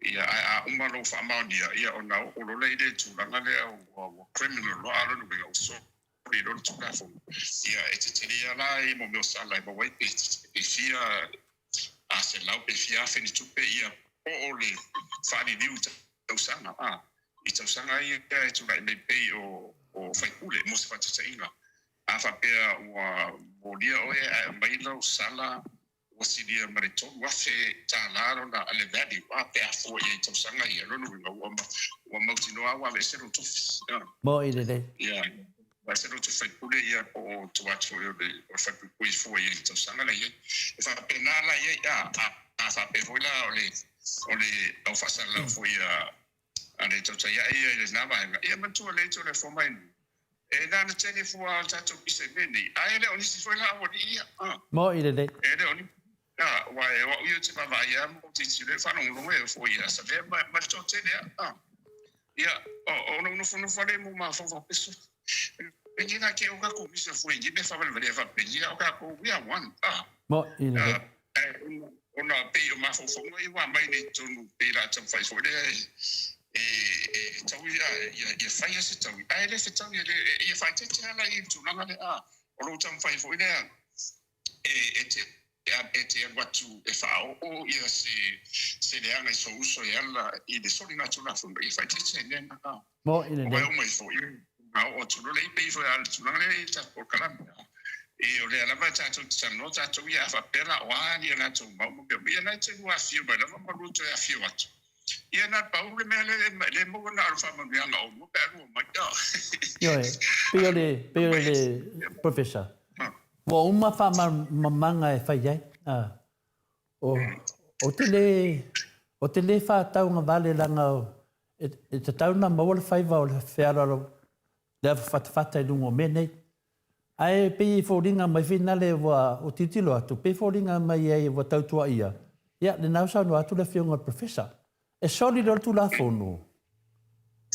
Ia, ae a uma lou faamaonia, ia ona oo loa lea i le tulaga lea ua, ua criminal loa, a lona uiga ua soli loa le Tulafono. Ia, e tetele lava la i mo mea o sala e maua ai pe, pe fia a 100 pe fia afe ni tupe ia po o le faaliliu i tausaga a i tausaga ia e tulai mai pei o o faipule mo se faataitaiga a faapea ua molia oe ae aumai lau sala ua silia ma le $3,000 lona le value a pe a fua i ai i tausaga ia lona uiga ua ua mautinoa ua aveese lou tofi a Mo'i lelei. Ia Aua se loto faipule ia po o tua atu foi o le o le falepuipui e fua i ai i le tausaga la i ai. E faapena la i ai, a, a, a faapea foi la o le, o le au faasalalau foi a, a le tautaiaʻi ia i lena vaega, ia manatua lelei Toleafoa mai nuu, e na ona tele fua lava o le tatou pisa i mea nei, ae le o nisi foi la aualii ia, a. Moʻi lelei. E le o nisi, a, aua e o au ia ou te vaavaai lava ma ou tilotilo e faalogologo e foi ia Savea ma, ma le toatele lava, a. Ia, o lou nofonofo lava lea mo mafaufau faapea, Pei la ke o kakou misa fue ni me faavalevalea faapea, ia o kakou, we are one. Ah. Mo, i le. Ona pei o mafaufauga ia ua aumai nei i totonu, pei la taumafai foi lea e e taui ia ia faia se taui, ae le fetaui e le ia faaeteete lava la i le tulaga lea, ah, o lou taumafai foi lea e e te e te alu atu e faaoo ia se se leaga i sou uso e ala i le soligatulafono, ia faaeteete ai mea na. Mo i lelei. Ua uma ifo na oo atu loa lea i pei foi a le tulaga lea i tatou polokalame. E o lea lava tatou te talanoa tatou ia a faapea la o a ni a latou mau ma mea uma, ia na e te lua afio mai lava ma lua toe afio atu. Ia na pau le mea lea e maua na o le faamanuiaga o oulua pe a lua mai. Ioe, pei o le, pei o le Professor, ua uma faamalamalamaga e fai ai. O, ou te le, ou te le faatauagavale leaga e, e tatau ona maua le faiva o le fealoalo le afafatafata i luga o mea nei. Ae pei e foliga mai finale ua ou tilotilo atu, pei e foliga mai ai ua tautuaia, ia lena ua saunoa atu le afioga i le Professor. E soli loa le Tulafono,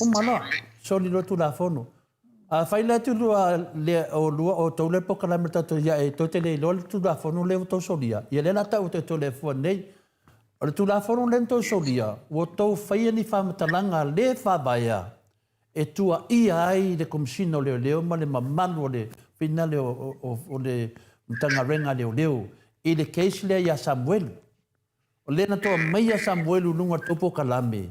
uma loa, soli loa le Tulafono. Afai le atu lua lea o lua outou le polokalame tatou ia e tou te le iloa le Tulafono lea ua tou solia, ia lea la tau atu e Toleafoa nei. O le Tulafono lea na tou solia, ua tou faia ni faamatalaga le faavaea e tuaia ai le Komesina o Leoleo ma le mamalu o le finale o le Matagaluega a Leoleo i le case lea ia Samuelu. O lea na toa maia Samuelu i luga o le tou polokalame,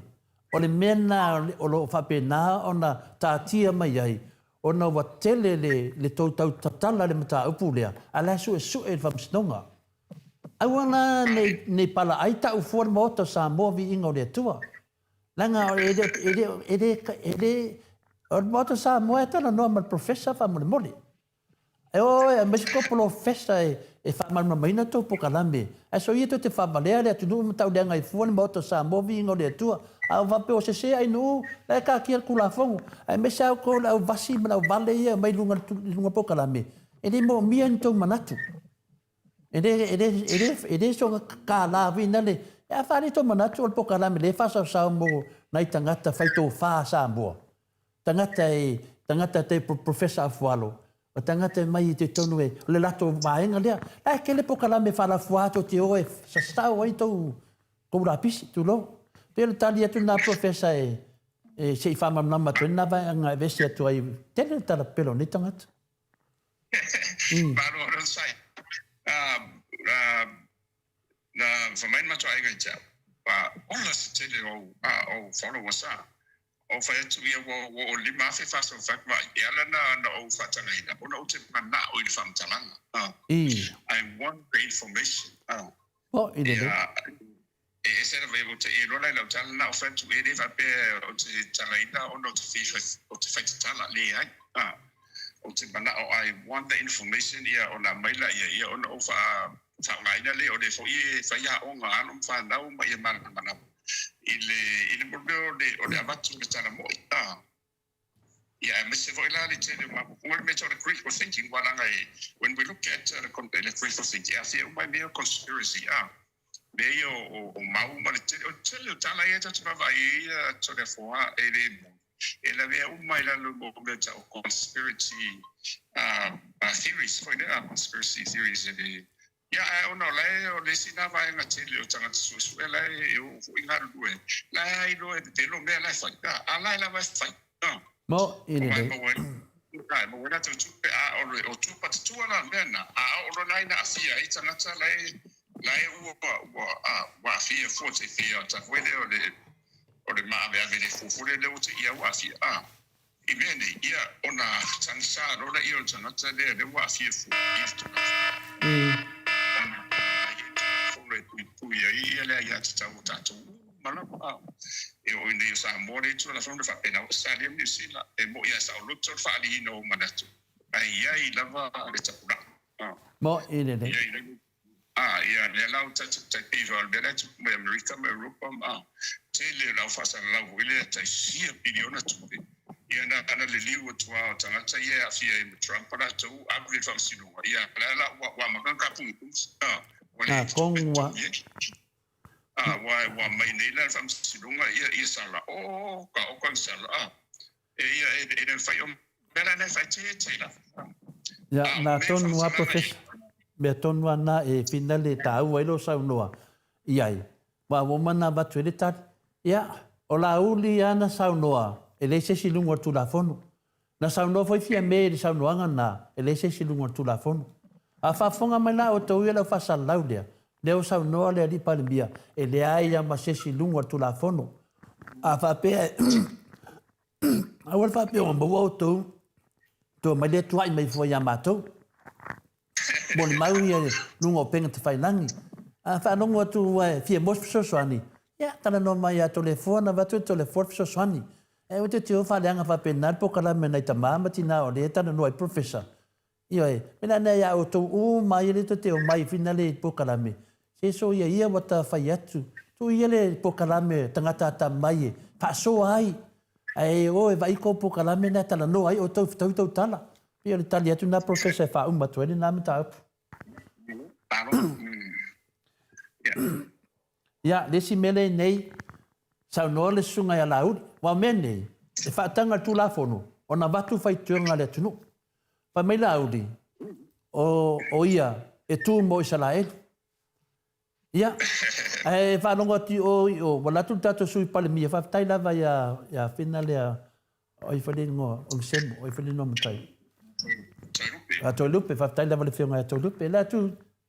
o le mea lena o lo o faapena ona taatia mai ai, ona ua tele le tou tau tatala i le mataupu lea, a o la e suesue e le Faamasinoga. Aua la ne i palaai tau fua le Maota o Samoa viiga o le Atua. Leaga e le, e le, e le, e le, o le Maota o Samoa e talanoa ma le Professor faamolemole. E o e aumai se tou polofesa e faamalamalamaina tou polokalame. Ae soia tou te faavalea le atunuu ma tauleaga ai fua le Maota o Samoa viiga o le Atua. A ua faapea ua sese Ainuu, la e taatia le Tulafono. Aemaise lava outou le au vasi ma le au vale ia e aumai i luga i luga o polokalame, e le moomia ni tou manatu. E le, e le, e le, e le soona kālā foi na le, e a faalei tou manatu o le polokalame lea e faasaosao mo nai tagata fai tofa a Samoa. Tagata e, tagata te Professor Afualo, o tagata e mai i totonu e, o le latou vaega lea. La e tele polokalame faalafua tou te o e sasao ai tou, tou lapisi, tulou. Pei o le tali atu lena Professor e, e se i faamalamalama atu ai lena vaega e aveese atu ai, tele le tala pepelo o nei tagata. Malo alo sai. Na fai mai le matou aiga i te au, ua ola se tele o ou followers a. Ou fai atu ia ua oo 5,000 fa vaai. E ala na ou faatagaina ona ou te manao i le faamatalaga. I want the information. Oh, i lelei. E ese lava ia ou te iloa la i lau tala na ou fai atu e le faapea ou te talaina ona ou te fia ou te fai tatala, leai. A, ou te manao I want the information ia ona aumai laia ia ona ou faa faaaogaina lea o lea foi e fai aoga a alo ma fanau ma ia malamalama i le i le mea o le o le avatu o le tala moi. A. Ia aemaise foi la le tele o mafaufauga le mea tau le critical thinking aua leaga e when we look at le critical thinking e aafia uma ai mea ia o conspiracy a, mea ia o mau ma le tele o le tele o tala ia tatou te vaavaai ai ia Toleafoa e le moni e lavea uma i lalo o mea tau o conspiracy theories foi lea conspiracy theories e le Ia, ae ona o la e o le isi na vaega tele o tagata suesue la e o foi galulue, la e ailoa e pepelo mea la e fai, a, a la e lava e fai, a. Mo i O lelei. maua ai, a, e maua ai latou tupe, a o le, o tupa tatua la le mea na, a oo loa la ina aafia ai tagata la e, la e ua, ua, a, ua aafia fua te pei o ta foi lea o le, o le maaveave le fuafua lea ua te ia ua aafia, a. I mea nei, ia, ona tagisa loa lea o le tagata lea, lea ua aafia fua i le Tulafono. Ona e i ai le Tulafono e puipui ai ia le aiatatau o tatou uma lava. E oo i nei o Samoa lea Tulafono e faapena Ausetalia ma Niu Sila, e moni lava e saoloto le faaaliina o manatu, ae i ai lava le tapulaa. Moni lelei. E i ai lava. A, ia, lea la o tatou tai pei foi o le mea la e tupu mai Amerika ma Europa ma, a, tele o le au faasalalau foi lea tai fia piliona tupe, ia na ona liliu atu lava o tagata ia e aafia ai ma Trump a latou ave i le faamasinoga, ia, la la ua, ua amata ona tapugupugu, a, ua A, leai ni tupe e tonu a. totogi ai. A, ua, ua aumai nei la i le faamasinoga ia, ia sala, o, ka oka ni sala, a. E ia, e le mafai o mea la na e faaeteete lava. Ia, A o na mea tonu a faamatalaga ia. Professor. Mea tonu a na e finale e taua ai lou saunoa i ai. Ua ua uma ona avatu ai le tali. Ia, o Laauli a na saunoa, e leai se isi i luga o le Tulafono. Na saunoa foi Fiame i le saunoaga na, e leai se isi i luga o le Tulafono. A faafofoga mai la outou ia lau faasalalau lea, lea ua saunoa le Alii Palemia, e leai lava ma se isi i luga o le Tulafono. A faapea e aua le faapea ua maua outou, toe omai lea tuai mai fua ia matou. Molimau ia i luga o upega tafailagi. A faalogo atu ua e fia maua se fesoasoani, ia talanoa mai ia Toleafoa ona avatu e Toleafoa le fesoasoani. Ae aua te te o faaleaga faapena le polokalame a nai tama ma tina o lea e talanoa ai Professor. Ioe, mea la ia outou uma ia lea tou te omai finale i le polokalame, se soia ia ua ta fai atu, tuu ia le polokalame tagata atamai e faasoa ai, ae o e vaai kou polokalame na e talanoa ai outou e fetaui tou tala. Pei o le tali atu lena Professor e faauma atu ai lena mataupu. Ia, le isi mea lea i nei, saunoa le Susuga ia Laauli, aua o mea nei, e faataga i le Tulafono. Ona avatu faitioga a le atunuu. Fai mai Laauli, o, o ia e tu mo Isalaelu. Ia, ae faalogo atu i o i o, ua alu atu le tatou Sui Palemia, faafetai lava ia, ia Fina lea, o ai foi le igoa, o Lisemo, o ai foi le igoa matai? Toelupe. A Toelupe, faafetai lava i le Afioga ia Toelupe. O le atu,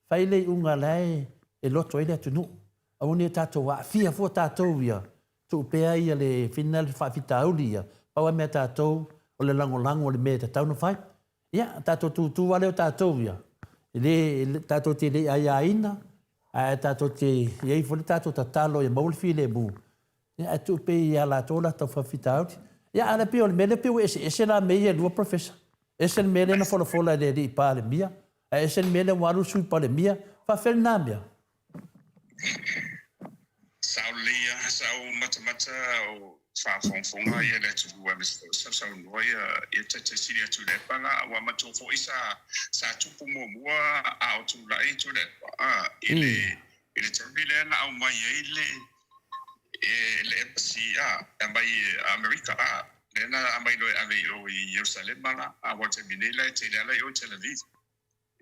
fai le iuga la e, e loto ai le atunuu. Aua ne i tatou aafia fua tatou ia, tuu pea ia le Fina le faafitauli ia, pau lava mea a tatou, o le lagolago o le mea e tatau ona fai. Ia, tatou tutu lava lea o tatou ia, e le, tatou te le i aiaina, ae tatou te i ai foi le tatou tatalo ia maua le filemu, ia, ae tuu pea ia latou o latou faafitauli. Ia, a o le pei o le mea lea pei ua eseese la mea ia e lua Professor. Ese le mea lea na folafola e le alii Palemia, ae ese le mea lea ua alu le Sui Palemia. E faapefea lena mea? Sao lelei lava, sa ou matamata o faafogafoga ia le atunuu aemaise foi o sausaunoa ia ia Taitai Sili Tuilaepa la, aua manatua foi sa sa tupu muamua a o tulai Tuilaepa a i le i le taimi lea na aumai ai le le embassy a e aumai e Amerika a lea na aumai loa e ave i o i Ierusalema la, aua o le taimi nei la e tele lava la i o i Tel Aviv.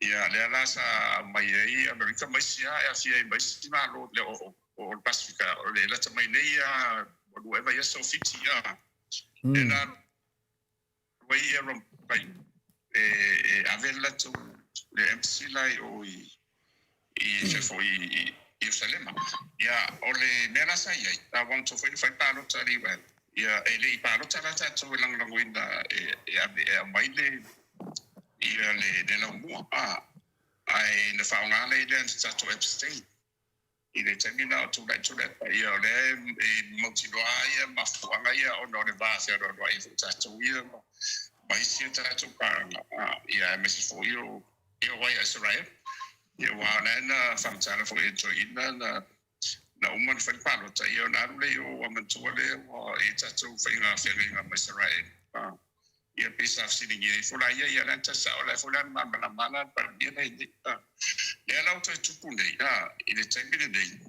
Ia, lea la sa aumai ai Amerika ma isi lava e aafia ai ma isi Malo lea o o le Pasefika, o le lata mai nei lava ua lua ea vaiaso o Fiti, a, lea na alu ai ia Rombai e e ave le latou le embassy la i o i i fea foi i Ierusalema. Ia, o le mea la sa i ai, a manatua foi na fai palota a le UN, ia, e le i palota la tatou e lagolagoina e e ave e aumai le ia le le laumua a ae na faaaoga lea lea na tatou abstain i le taimi na o tulai Tuilaepa ia o lea e mautinoa lava ia mafuaaga ia ona o le va fealoaloai foi tatou ia ma ma isi a tatou paaga a ia aemaise foi o ia o ai a Israel ia aua o lea na faamatala foi e toeaiina na na uma ona fai le palota ia ona alu lea i o ua manatua lea ua i ai tatou faiga feagaiga ma Israel a Ia pei sa fesiligia ifo la ia, ia la na sao la foi la na malamalama la le Palemia la i nei. A, lea la ua toe tupu nei, a, i le taimi lenei,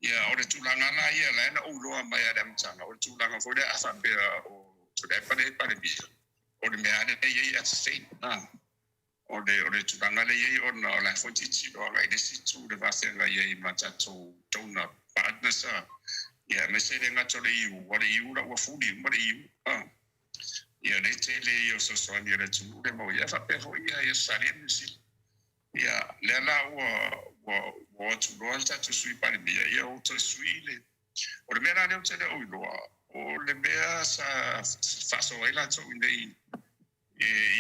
ia o le tulaga la ia la na ou iloa mai lava i le amataga, o le tulaga foi lea a faapea o Tuilaepa lea e Palemia, o le mea lava lea e i ai abstain, a. O le, o le tulaga lea e i ai ona o la e foi tilotilo agai i le isi itu i le va feagai ai ma tatou donor partners a, ia aemaise e le gata o le EU, aua o le EU la ua fuli uma le EU a. Ia lea e tele ia o fesoasoani a le atunuu lea maua ai, ae faapea foi ia Ausetalia ma Niu Sila. Ia lea la ua, ua, ua o atu loa le tatou Sui Palemia, ia ua toe sui le, o le mea la lea ou te le o iloa, o le mea sa faasoa ai latou i inei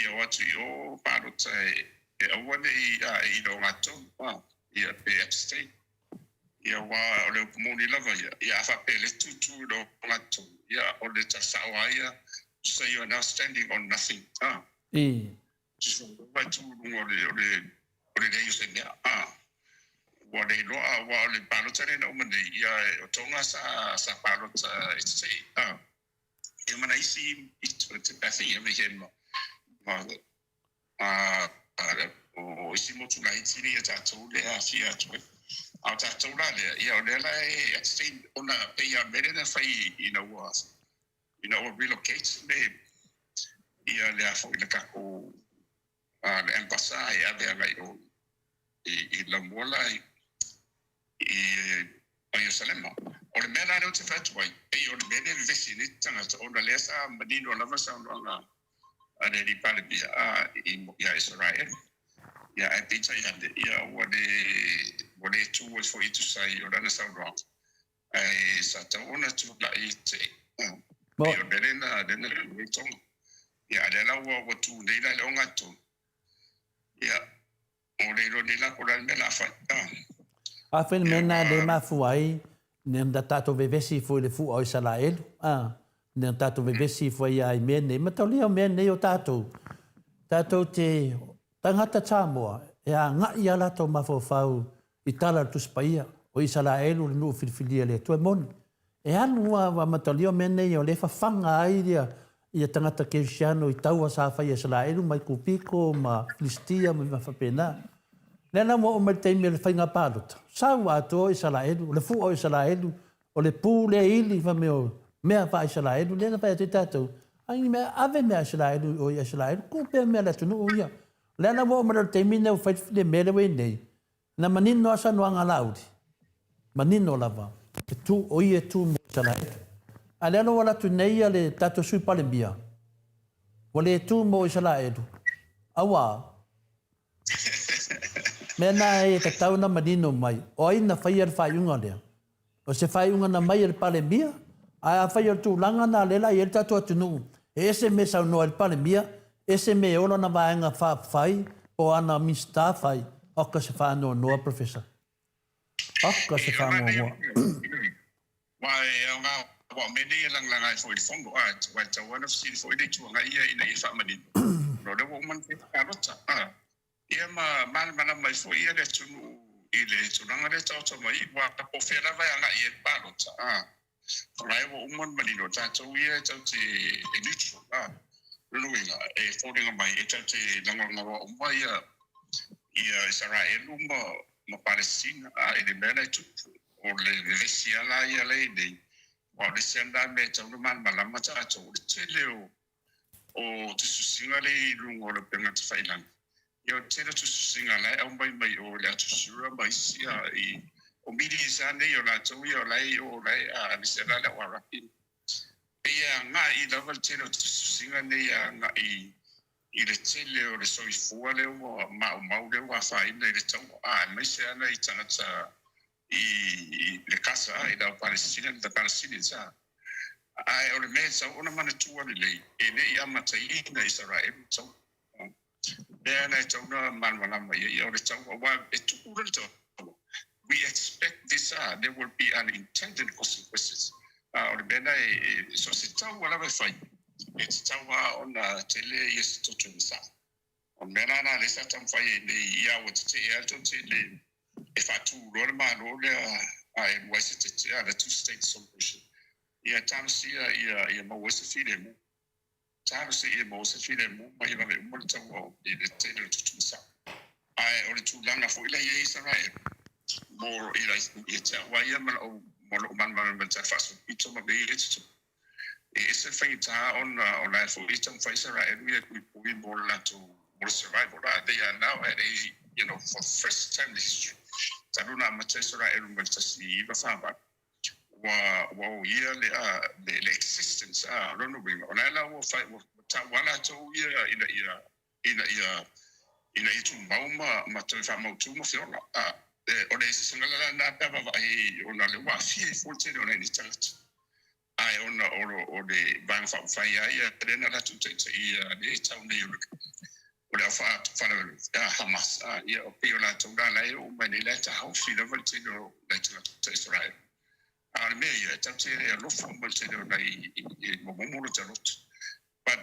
ia o atu i o palota e aua ne i e i logatonu a ia pe abstain. Ia aua o le upu moni lava ia, ia a faapea le tutu i logatonu, ia o le tala sao lava ia, say you are now standing on nothing a. Tusa lava e tu i luga o le o le o le leai o se mea a. Ua le iloa aua o le palota lea na uma nei, ia o Tonga sa sa palota e tetee a. Ia ma nai isi te pea ia me he ma ma o isi motu laiti lea ia tatou lea aafia atu ai. A o tatou la lea, ia o lea la e abstain ona pei lava o le mea lea na fai ina ua ina ua relocate le ia le a foi le tatou le ambassa e ave agai i o i Laumua la i Ierusalema. O le mea la lea ou te fai atu ai, pei o le mea lea e vevesi ai nei tagata, ona lea sa manino lava saunoaga a le alii Palemia ia Isaraelu. Ia, ae peitai ane, ia, ua le, ua le tu ai foi e tusa ai o lana saunoaga, ae sa tatau ona tulai e te, pei o le mea lea na, lea na tu ai Tonga. Ia, a o lea la ua, ua tu nei la i le ogatotonu. Ia, O le iloa nei la po o le a le mea o le a fai. A fai le mea lena lea e mafua ai na tatou vevesi ifo i le fua o Isaraelu, a, na tatou vevesi ifo ai lava i mea nei, mataulia o mea nei o tatou, tatou te, tagata Samoa, e agai lava latou mafaufau i tala a le Tusi Paia, o Isaraelu le nuu filifilia e le Atua. E moni, E alu a mataulia o mea nei o lea e fafaga ai ia ia tagata kerisiano i taua sa fai e Isaraelu mai Kupiko ma Filistia ma mea faapena. Lea la ua oo mai le taimi o le faiga palota, sau atoa Isaraelu, o le fua o Isaraelu, o le pu lea ili fai mai o mea faa-Isaraelu, lea na fai atu ai tatou. A ni mea, ave mea a Isaraelu i o ia Isaraelu, tuu pea mea a le atunuu ia. O lea la ua oo mai loa i le taimi lenei ua fai le mea lea ua i ai nei, na manino lava saunoaga a Laauli, manino lava, e tu, o ia e tu mo Isaraelu. A o lea la ua alu atu nei ia le tatou Sui Palemia, ua le tu mo Isaraelu, auā, mea na e tatau ona manino mai, o ai na faia le faaiuga lea? O se faaiuga na mai e le Palemia, ae afai o le tulaga lena lea la e i ai le tatou atunuu, e ese mea e saunoa ai le Palemia, ese mea e ola ana vaega faaupufai po o ana Minisita fai, oka se faanoanoa Professor. Oka se faanoanoa. Aua e aoga aua o mea nei e lagalaga ai foi i le Fono, a, aua e tatau lava ona fesili foi le Itu Agai ia ina ia faamanino, ona o lea ua uma ona fai le palota, a. Ia ma malamalama ai foi le atunuu i le tulaga lea e taoto mai, aua po o fea lava e agai i ai le palota, a, o la e ua uma ona manino, o tatou ia e tatou te e neutral, a. O lona uiga, e foliga mai e tatou te lagolagoa uma ia ia Isaraelu ma ma Palesitina, a, i le mea la e tupu. O le vevesi lava la ia lea e i nei, aua o le isi lava lena mea e tatau ona malamalama tatou, o le tele o o tusitusiga lea i luga o le upega tafailagi, ia o le tele o tusitusiga la e aumai mai o i le Al-Jazeera ma isi a i o media lava nei o latou ia o la e i o la e a aemaise la le au Arapi. Pei e agai lava le tele o tusitusiga nei e agai i le tele o le soifua lea ua maumau lea ua afaina i le taua a aemaise lava nai tagata i le Gaza i le au Palestina, the Palestinians a. Ae o le mea e tatau ona manatua lelei, e le i amataina Isaraelu le taua. Mea na e tatau ona malamalama i ai, o le taua, aua e tupu loa le taua, we expect this, ah, there will be unintended consequences. Ah, o le mea na e, so o se taua lava e fai, e tatau lava ona tele ia se toto masaa. O le mea la lena lea sa taumafai ai nei, ia ua tetee lava le toatele e faatu loa le Malo lea a e lua ai se tetee, a the two state solution. Ia talosia ia ia maua ai se filemu. Talosia ia maua se filemu ma ia vave uma le taua o i le tele o le tutusa. Ae o le tulaga foi la e i ai Isaraelu mo i la ia te au lava ia ma lou ma lou malamalama i le tala faasolopito ma mea ia e tutupu. E ese le faigata ona o la e foi e taumafai Isaraelu ia e puipui mo le latou mo le survival la they are now at a you know for the first time in history talu ona amata Isaraelu mai le 1948 ua ua oia le a le le existence a o lona uiga o la e la ua fai ua tau lava latou ia ina ia ina ia ina ia tumau ma ma toe faamautu ma feola a o le eseesega la lena pe a vaavaai ai ona o lea ua aafia ai fua le tele o nai nei tagata. Ae ona o le Vaega Faaupufai lava ia lea na latou taitaia lea e tau nei o le o le au Hamas, ia o pei o latou la la e oo mai nei la e taofi lava le tele o nai tagata Israel. A o le mea ia, e tatou te le alofa uma i le tele o nai momomo lota loto. But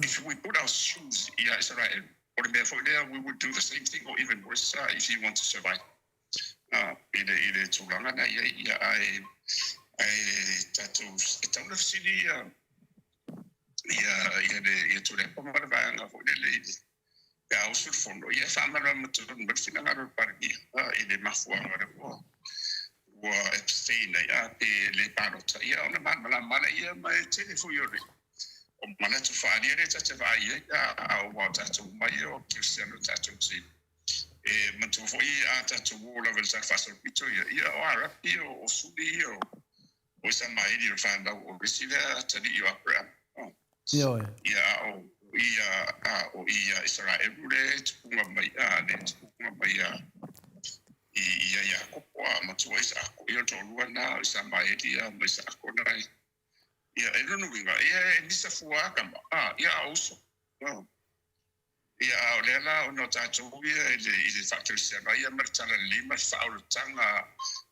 if we put our shoes ia Israel, o le mea foi lea, we would do the same thing or even worse if you want to survive. I le, i le tulaga na i ai, ia, ae, ae tatou, e tatau ona fesili ia, ia, ia le, ia Tuilaepa ma le vaega foi lele i le, pe a usu le fono, ia e faamalamalama tonu mai le finagalo o le Palemia, i le mafuaaga lea ua, ua abstain ai, a pe le palota, ia ona malamalama lea ma e tele foi o le, o manatu faaalia lea ta te vaai ai, a ua o tatou uma ia o Kerisiano tatou te E manatua foi a tatou o lava i le tala faasolopito ia, ia o Arapi, o Suni ia, o Isamaeli, o le fanau o le isi lea atalii o Aperama. Ioe. Ia, a o ia, a o ia Isaraelu le tupuga mai, a le tupuga mai a i ia Iakopo, a matua Isaako, ia o le toalua na o Isamaeli ia ma Isaako na e. Ia, e lona uiga, ia e misa fua a tama, a, ia a o uso. Ia, a o lea la ona o tatou ia i le, i le faakerisiano ia ma le talalelei ma le faaolataga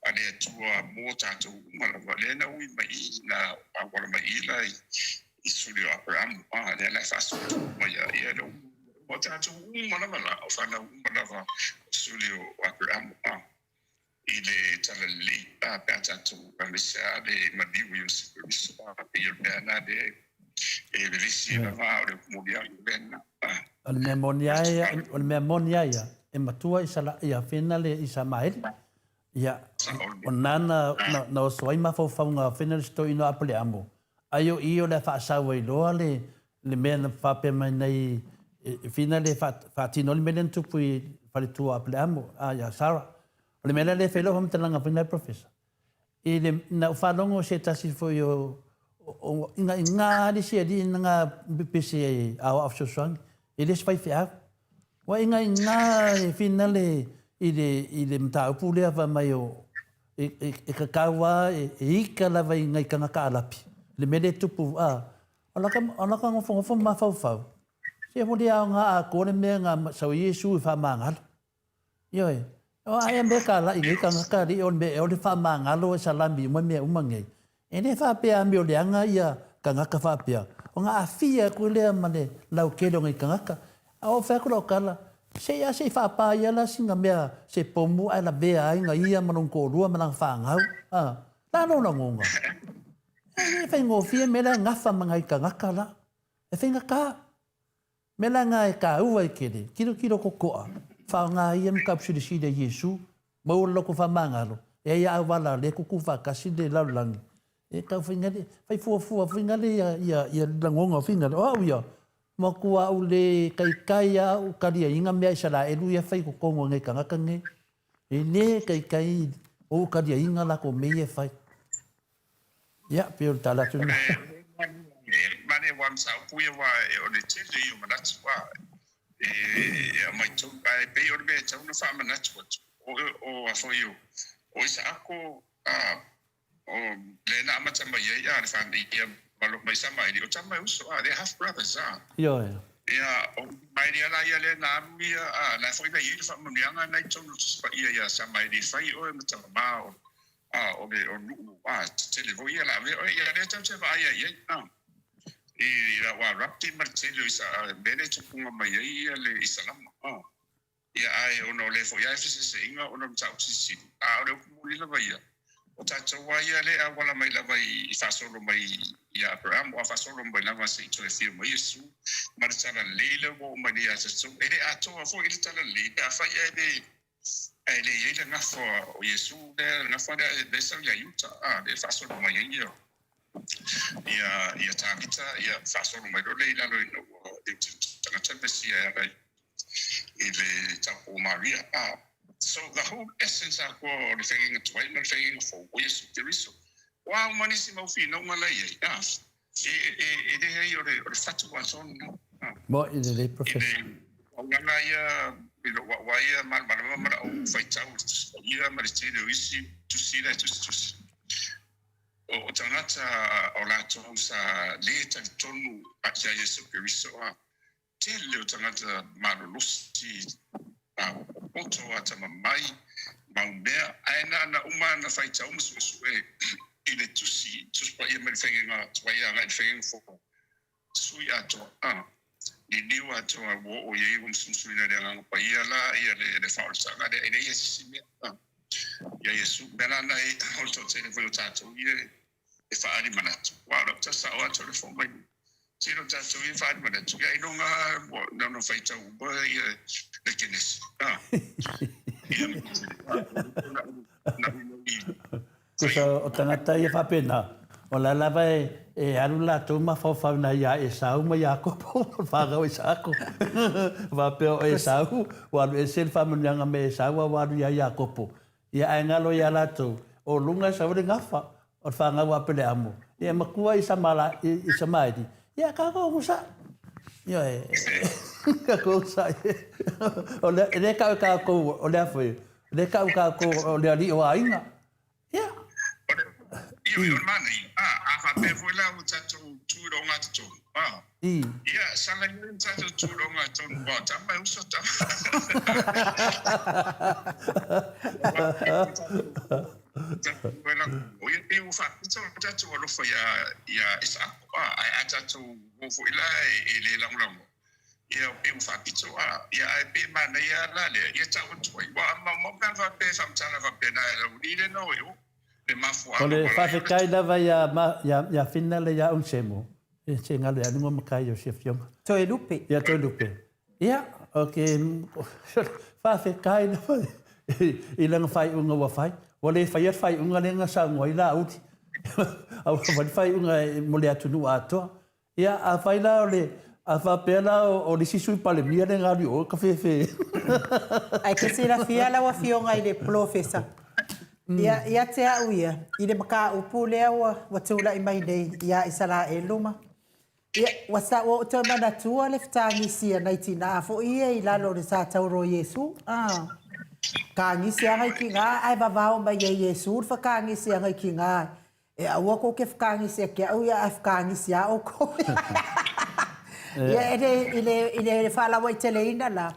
a le Atua mo tatou uma lava, lea na ui mai i, na auala mai i la i, i suli o Aperamo, a, lea la e faasoa mai ia, ia le o tatou uma lava la, o fanau uma lava o suli o Aperamo, a. i le talalelei a pe a tatou aemaise a le maliu i Iosefe Keriso a pei o le mea na lea e vevesi ai lava a o le upu moni a o lea lena. O le mea moni a ia, o le mea moni a ia, e matua ia fena le Isamaeli, ia, o na na oso ai mafaufauga o fena le sitoino a Apoleamo. Ai o i o le a faasau ai loa le le mea na faapea mai nei e Fina le faatino ai le mea lea na tupu i faletua o Apeleamo, a ia Sarah. O le mea la lea e fai lau faamatalaga foi lena Professor, i le na ou faalogo i se tasi foi o o ina ina le isi alii na ga pepese aoao fesoasoani, e le o se faifeau. Ua ina ina e Fina le i le i le mataupu lea fai mai o e tatau lava, e ita lava i nai tagata Arapi le mea lea e tupu, a. O lata nofonofo ma mafaufau, se ua le aoga atoa le mea na sau ai Iesu e faamagalo. Ioe. O a ea mea e talai i nei tagata alii o le mea ea o le faamagalo e salami uma mea uma nei. E le faapea amioleaga ia tagata faapea, ona aafia atu lea ma le lautele o nai tagata. A o fai atu lau tala, se i a se i faapa ia la sina mea se pomu ae lavea ai na ia ma lona toalua ma lana fanau, a. La lou lagona? E le faigofie mea la e gafa ma nai tagata la. E faigata. Mea la na e taua ai tele, tilotilo totoa, faaaoga ia mataupu silisili a Iesu, maua le loto faamagalo, e ai a auala lea e tutu faatasi le lalolagi, e tau faigale, fai fuafua faigale ia, ia, ia lagona o faigale, o au ia, matua au le taitai a au taliaina mea Isaraelu ia fai i totonu o nei tagata nei. E le taitai ou taliaina latou mea ia e fai. Ia, pei o le tala atu lena. Mane ua mataupu ia aua o le tele ia o manatu a e aumai tonu ae pei o le mea e tatau ona faamanatu atu o a foi o o Isaako a o lea na amata mai ai a le family ia ma Isamaeli o tama e uso a they are half brothers a. Ioe. Ia o Isamaeli a la ia lea na alu ia a la foi na i ai le faamanuiaga na i totonu o le Tusi Paia ia Samaeli e fai oe ma tama o A, o le o nuʻu, a, tele foi ia la avea oe, ia lea tatou te vaai ai i ai, a. I lau Arapi ma le tele o Isa, mea lea e tupuga mai ai ia le Isalama, a. Ia ae ona o lea foi lava e feseseaiga ona o le mataupu silisili, a o le upu moni lava ia, o tatou lava ia lea e auala mai lava i faasolo mai ia Aperamo, a faasolo mai lava se i toe afio mai Iesu ma le Talalelei lea ua oo mai nei ia tatou. E le atoa foi le Talalelei pe afai ae le Ae le i ai le gafa o Iesu lea, le gafa lea lea e sau ia Iuta, a, lea e faasolo mai ai ia, ia, ia Tavita, ia faasolo mai loa lea i lalo ina ua tagata le Mesia e ala i le tapu o Maria. A, so the whole essence atoa o le feagaiga tuai ma le feagaiga fou, o Iesu Keriso. O a uma nisi mau finauga la e i ai, a, E, e, e leai o le, o le fatu atoa lena. Ah. Mo'i lelei Professor. I le tauaga ia, i lou aua ia malamalama ma lau faitau i le Tusi Paia ma le tele o isi tusi la e tusitusi. O, o tagata o latou sa le talitonu ia Iesu Keriso, a, Tele o tagata malolosi, a poto, atamamai, mau mea, ae na ona uma ana faitau ma suesue i le tusi, Tusi Paia mai le Faiga Tuai agai i le Faiga Fou, sui atoa, a, liliu atoa ua oo i ai ua musumusuina e le Agaga Paia la ia le faaolataga lea, e leai se isi mea, a, ia Iesu. O le mea la lena o le toatele foi o tatou ia e faaali manatu, aua o lau tala sao atu o le fou mai. Tino tatou ia faaali manatu, ia ailoga ua na ona faitau uma ia le Kenesi. Ah. Ia, Tusa o tagata ia faapena, o la lava e, e alu latou mafaufau nai ia Esau ma Iakopo, o le fanau a Isaako. Faapea o Esau, ua alu ese le faamanuiaga me Esau a ua alu ia Iakopo. Ia ae galo ia latou, o luga e sau ai le gafa, o le fanau a Apeleamo, ia e matua i Isamaeli, ia tatou onosai. Ioe, tatou onosai. O lea, e le tau e tatou o le a foi, e le tau e tatou o le alii o aiga. Ia. Ioe, o le manaia. A, a faapea foi la ua tatou tu i le ogatotonu, a. Ia, sala ia le tatou tu i le ogatotonu, aua o tama e uso tama. Ia pei ua faapito le tatou alofa ia ia Isaako, a, ae a tatou o foi la e le lagolago, ia pei ua faapito, a, ia ae pei e manaia lava la lea, ia tau atu ai. Aua a maumau pe ana faapea e faamatala faapena e le aualii lea na o i o, le mafuaaga O le ua ala ai ona faafetai lava ia Fina le ia Unsemo, e se galo ia luga matai o si afioga. Toelupe. Ia Toelupe. Ia, ok, faafetai lava i lana faaiuga ua fai. Ua le faia le faaiuga lea na saunoa ai Laauli. A ua fai le faaiuga mo le atunuu atoa. Ia, afai la o le, a faapea la o le isi Sui Palemia lea na alu i o, ka fefe. Ae te silafia lau Afioga i le Polofesa, ia, ia te au ia, i le mataupu lea ua tulai mai nei ia Isaraelu ma, ia, ua sa, ua ou toe manatua le fetagisi a nai tina foi ia i lalo o le sa tauro o Iesu, a, tagisi lava nai tina ae vavao mai e Iesu le fetagisi a nai tina. E aua kou te whakaangisi ake au ia ae whakaangisi a oukou. Ia e le, i le, i le whaalauaiteleina la,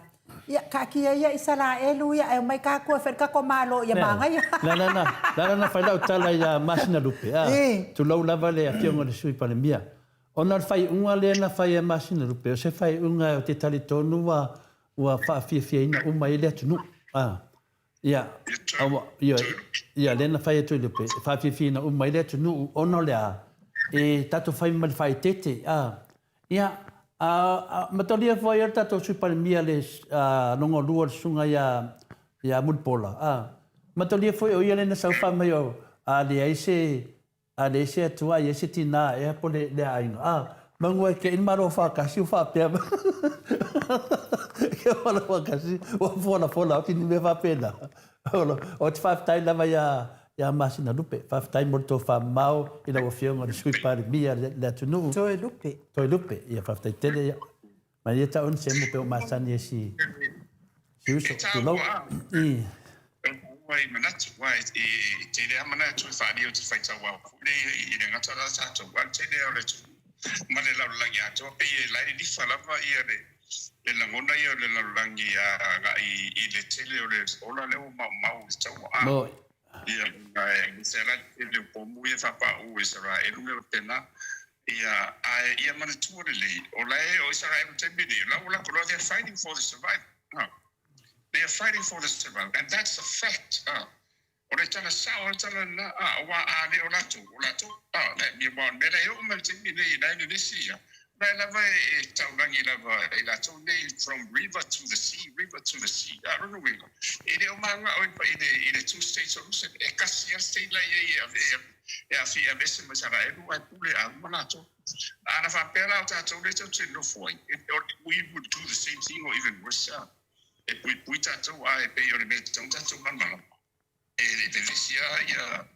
ia kaatia ia Isaraelu ia ae omai tatou e fai le tatou Malo ia manaia. Le ala na, le ala na fai lau tala ia Masinalupe, a, tulou lava le Afioga i le Sui Palemia. Ona o le faaiuga lea na fai e Masinalupe, o se faaiuga ou te talitonu ua, ua faafiafiaina uma ai le atunuu, a. Ia, aua, ioe, ia, lea na fai atu e Lupe, e faafiafiaina uma ai le atunuu, ona o le a? E tatou fai ma le faaeteete, a. Ia, a, a matalia foi ai le tatou Sui Palemia le a, lona lua le susuga ia, ia Mulipola, a. Matalia foi o ia lea na sau fai mai o, a leai se, A leai se Atua, a i ai se tina ea po le le aiga, a, manu ai ke i le Malo faatasi ua faapea mai. Ke Malo faatasi ua folafola atu ni mea faapena. Ou te faafetai lava ia ia Masina Lupe. Faafetai mo le tofa mamao i lau Afioga i le Sui Palemia o le atunuu. Toe Lupe. Toe Lupe. Ia faafetai tele ia. Malie tau ni semu pe o masani e si si uso. E Tulou. taua I. E taua i manatu, aua e tele lava manatu e faaalia o te faitau ao foi nei i le gata la tatou, aua le tele lava o le atunuu ma le lalolagi atoa, pei e la e lilifa lava ia le le lagona ia o le lalolagi agai i le tele o le ola lea ua maumau i le taua. A. Moi. Ia, aemaise lava la le tele o pomu ia e faapauu e Isaraelu mea faapena. Ia, ae ia manatua lelei, o la e o Isaraelu i le taimi lenei, o la ua latou iloa, they are fighting for the survival. Ha. They are fighting for the survival, and that's a fact. Ha. O le tala sao le tala lena, ha, aua a le o latou, o latou, ha, le, ia, aua o le mea la e oo mai i le taimi lenei, la e nenesi ia, o la e lava e, e taulagi lava e latou nei from river to the sea, river to the sea. A, lona uiga, e le o manao i le, i le two state solution, e tasi lava le state la e i ai e ave, e ave E awhi e aveese mai Isaraelu ae pule a uma latou. A na faapea la o tatou lea tatou te nofo ai, we would do the same thing or even worse. E puipui tatou a e pei o le mea e tatau ona tatou malamalama. E le vevesi a ia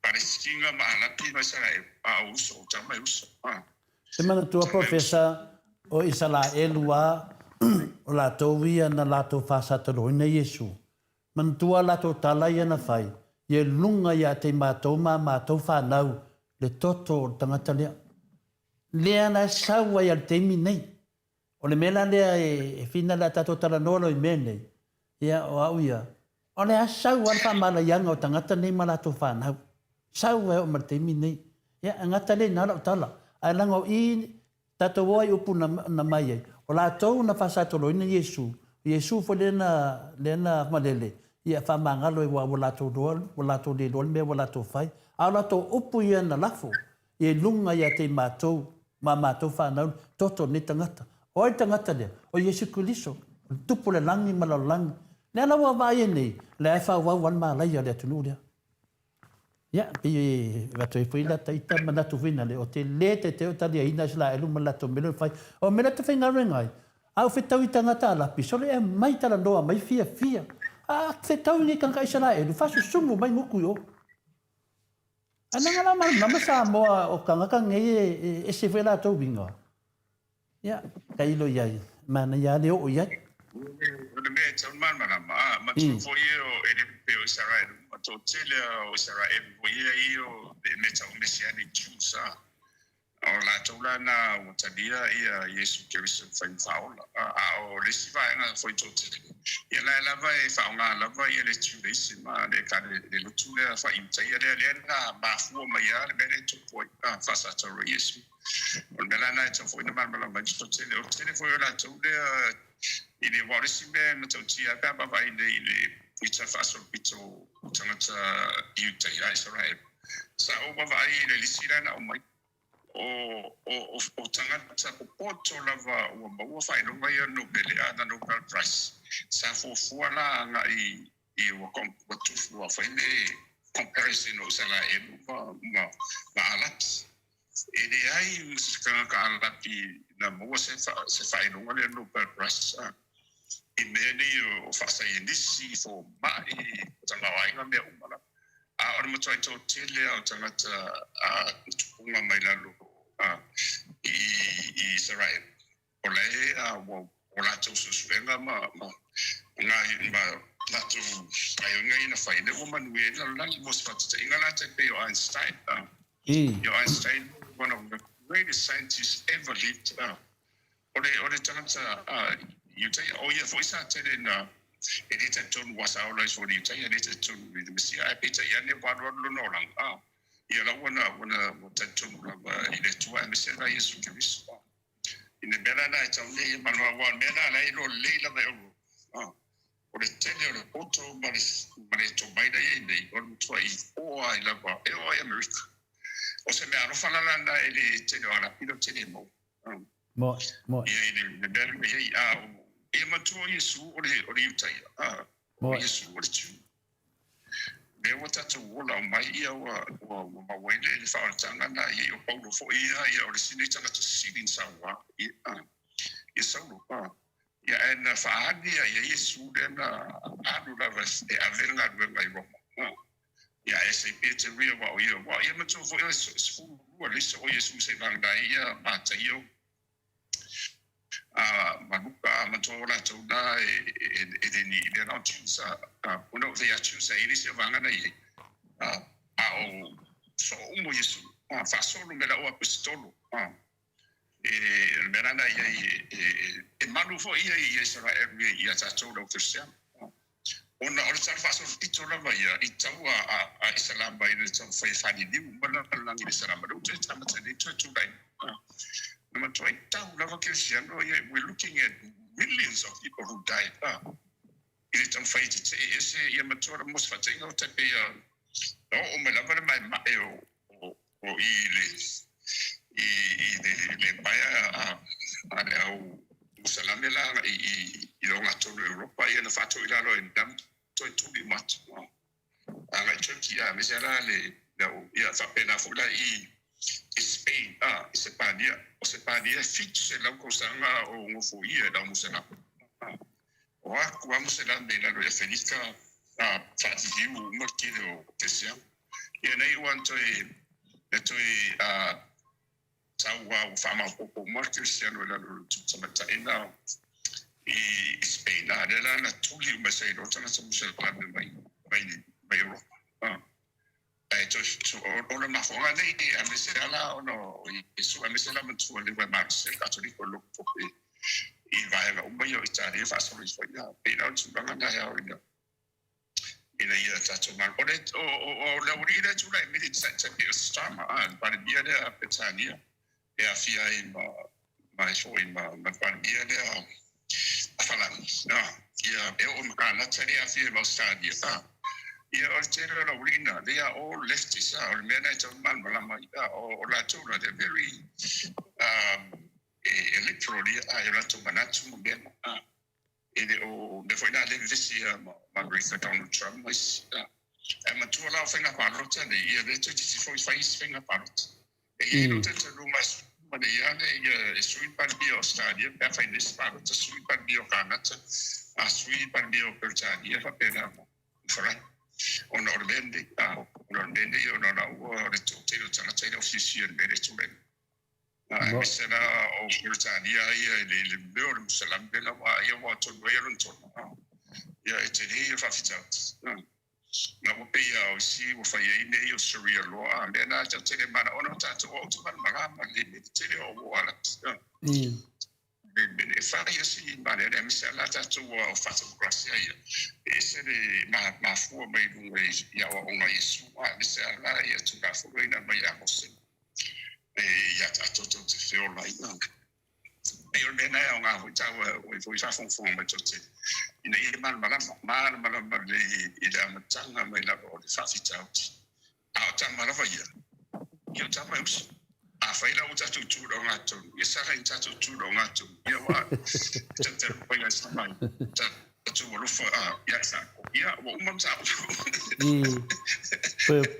Palesitina ma Arapi ma Isaraelu, a o uso, o tama e uso. Te manatua Professor o Isaraelu a o latou ia na latou faasataloina Iesu. Manatua a latou tala ia na fai, Ia luga ia te i matou ma a matou fanau le toto o le tagata lea. Lea la e sau ai a le taimi nei. O le mea la lea e whina le a tatou talanoa loa i mea nei, ia o au ia, o le a sau lava le faamalaiaga o tagata nei ma latou fanau. Sau ai oo ma le taimi nei. Ia, e gata lea i na lau tala. Ae leaga o i Tatou o ai upu na, na mai ai. O latou na faasatoloina Iesu, o Iesu foi lea na, lea na malele, ia faamagalo ai ua, ua latou loa, ua latou le iloa le mea ua latou fai. A o latou upu ia na lafo, ia i luga ia te i matou, ma matou fanau, toto lenei tagata. O ai le tagata lea? O Iesu Keriso, o le Tupu o le lagi ma le lalolagi. Lea la ua vaai ai nei, lea e faaauau lava le malaia o le atunuu lea. Ia, pei e avatu ai foi lata ita manatu foi nale, o te le tete o taliaina Isaraelu ma le latou mea lea o fai. O mea lea te faigaluega ai, a ou fetau i tagata Arapi, sole e aumai talanoa mai fiafia. A fetau i nei tagata Isaraelu, fasusumu mai gutu i o. Ae leaga la malamalama Samoa o tagata nei e ese foi a latou uiga. Ia, tailo i ai, manaia lava le oo i ai. O le mea e tatau ona malamalama, a, matua foi ia o e le pei o Isaraelu, ma toatele a o Isaraelu foi ia ia o le mea tau Messianic Jews, a, o latou la na ua talia ia Iesu Keriso e fai ma faaola, a, a o le isi vaega foi toatele, ia la e lava e faaaoga lava ia le Judaism, a, le, le lotu lea faa-Iutaia lea, lea na mafua mai lava le mea lea e tupu ai, a, faasatauro Iesu. O le mea la lena e tatau foi ona malamalama ai le toatele. O le tele foi o latou lea i le, aua o le isi mea e matautia lava pe a vaavaai nei i le ita faasolopito o tagata Iutaia, Isaraelu. Sa ou vaavaai i le lisi lea na aumai, o, o, o, o tagata popoto lava ua maua faailoga ia Nobele, a, the Nobel Prize, sa fuafua la agai i ua, ua, ua fai le comparison o Isaraelu ma ma Arapi. E leai ma se tagata Arapi na maua se se faailoga lea Nobel Prize i mea nei o faasaienisi, fomai, tamaoaiga, mea uma lava. A o le matuai toatele lava o tagata na tupuga mai lalo i Isaraelu, o la e ua o latou suesuega ma ma ma latou gaoioiga ia na fai, lea ua manuia ai le lalolagi. Mo se faataitaiga la tai pei o Einstein, o Einstein, one of the greatest scientists ever lived, o le o le tagata Iutaia, o ia foi sa tele na e le talitonu ua sa ola ifo i le Iutaia, e le talitonu i le Mesia, ae peitai ane ua alualu lona olaga, ia la ua na ua na ua talitonu lava i le Atua aemaise la Iesu Keriso. I le mea la lena e tau nei e manawa, aua o le mea lena la e iloa lelei lava e outou, o le tele o le poto ma le ma le tomai la e i ai nei, o le matuai oa ai lava, e oo lava i Amerika. O se mea alofa la lena i le tele o Arapi lau tele e maua. Moe, moe. Ia i le mea lea i ai, a o ia matua o Iesu o le o le Iutaia, a o Iesu o le Jiu. Lea ua tatou ola mai ia ua ua ua maua ai le faaolataga na ia o Paulo foi ia ia o le isi nei tagata sili na sauā ia ia Saulo a ia ae na faaali ia ia Iesu lea na alu lava e ave le galuega i Roma a ia ae se i Peteru ia aua o ia aua ia matua foi o le 12 le isi o Iesu se i vagana ai ia Mataio a ma Luka a matua o latou la e le ni they're not Jews no they are Jews e le se vaega na i ai a o soo uma o Iesu faasolo me lau aposetolo e le mea la na i ai e malu foi ia i Isaraelu ia tatou lau Kerisiano Ona o le tala faasolopito lava ia i tau a Isalama i le taumafai e faliliu uma le lalolagi i le Isalama. Lea ua toe amata nei toe tulai mai. Na matuai tau lava Kerisiano ia, we're looking at millions of people who died i le taumafai e tetee ese ia matua la mo se faataiga o tai pei a na oo mai lava le maemae o i le i i le le paea a a le au Musalame la i i i le ogatotonu o Europa ia na faatoi lalo e na toe tuli uma atu agai Turkey a aemaise la le le au ia faapena foi la i i Spain a i Sepania. O Sepania e 700 tausaga o nofoia e le au Musalame. O aku a Musalame i lalo i Afelika a faaliliu uma le tele o Kerisiano. Ia nei ua na toe na toe tau a ua faamaopoopo uma le Kerisiano i lalo o le tamataina i Spain. A lea la na tuli uma se iloa tagata Musalame mai mai mai Europa. Ae toe o le mafuaaga nei aemaise lava la ona o Iesu aemaise la matua le ua malosi ai le Katoliko i loko pope i vaega uma ia o Italia faasolo ifo ai. E pei la o le tulaga lena e ao ina ina ia tatou malo. O le o le aualii lea e tulai mai le tai pei o Starmer a le Palemia lea a Peretania e aafia ai ma ma e foi ma ma le Palemia lea a Falani ia e oo ma Kanata lea e aafia ai ma Ausetalia ia o le tele o le aualii na they are all leftists o le mea lena e tatau ona malamalama ai o latou la they're very e liberal ia i o latou manatu ma mea na E le o mea foi la lea e vevesi a ma Amerika Donald Trump ma isi. Ae matua la o faiga palota nei, ia lea toeitiiti foi fai isi faiga palota. E i ai lou talitonuga e sui uma nei lava le ia e sui le Palemia o Ausetalia pe afai nei se palota, sui le Palemia o Kanata, a sui le Palemia o Peretania faapena ma Farani. Ona o le mea lenei, ona o le mea lenei ona o la ua le toatele o tagata e le o fiafia i le mea lea e tulai mai. Aemaise la o Peretania ia i le mea o le Musalame la ua ia ua tonu ai lona tonu. Ia e tele ia faafitauli. Na ua pei a o isi ua fai ai nei o Sharia law a mea na tau tele mana ona o tatou o te malamalama le mea tele o o ala. Le mea e fai asi male le aemaise la tatou o faa-democracia ia. E ese le mafua mai luga i aoaoga a Iesu aemaise la ia Tulafono ina mai ia Mose. Ia tatou tou te feola ai. Pei o le mea lena e aoga foi taua e foi faafogafoga mai tou te ina ia malamalama, malamalama lelei i le amataga mai lava o le faafitauli. A o tama lava ia, ia o tama e uso. Afai la ua tatou tulaga tonu, ia sala ina tatou tulaga tonu, ia ua tatou mai ai sama ai. Tatou alofa ia Samoa. Ia, ua uma le mataupu.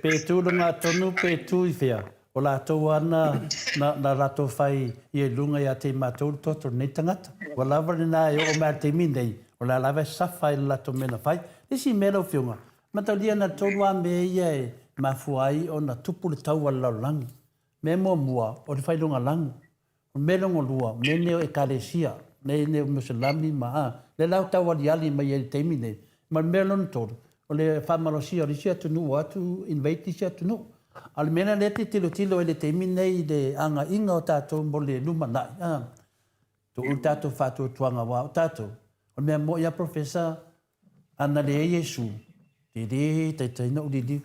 Pe tu luga tonu pe tu i whea, o latou a na, na, na latou whai ia i lunga ia te matou le toto lenei tangata. Ua lava lena e oo mai a le taimi nei, o le a lava e safa i le latou mea na fai. Le isi mea lau Afioga, mataulia na le 3 a mea ia e mafua ai ona tupu le taua a le lalolagi. Mea muamua, o le failauga lagu. O le mea lona lua, mea nei o Ekalesia, mea nei o Muselami ma a, lea la ua tau aliali mai ai i le taimi nei. Ma le mea lona tolu, o le faamalosia o le isi atunuu o atu invade isi atunuu. A o le mea lena lea e te tilotilo ai i le taimi nei i le agaiga o tatou mo le lumanai, a, tuu le tatou faatuatuaga aua o tatou, o le mea moi lava Professor, ana leai Iesu, e le taitai ona ou liliu.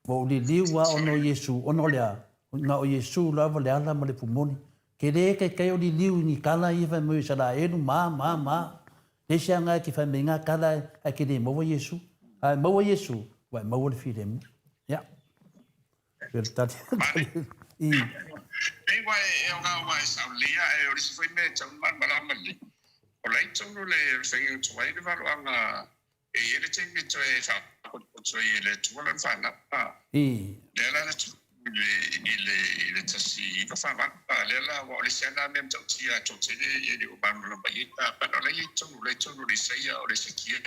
Ua ou liliu lava ona o Iesu, ona o le a? Na o Iesu lava le ala ma le pumoni. Ke le kaikai o liliu i ni kala ia fai mai o Isaraelu ma, ma, ma. Leai se aga e ke fai mai nga kala ae ke le maua Iesu. A e maua Iesu, ua e maua le filemu. Ia. Pei o le tali atu. I. Pei ua e o nga ua e sao lelei a e o le isi foi mea e tatau ona malamalama lelei, o la e i totonu o le faiga tuai le valoaga E i ai le taimi e toe faapotopoto ai e le Atua lana fanau. Lea la na tupu i le, i le, i le 1948. A, lea la, aua o le isi lava lena mea matautia a toatele e le o malamalama i ai. A, pana o la e i ai i totonu, o la e i totonu o le Isaia, o le Esekia,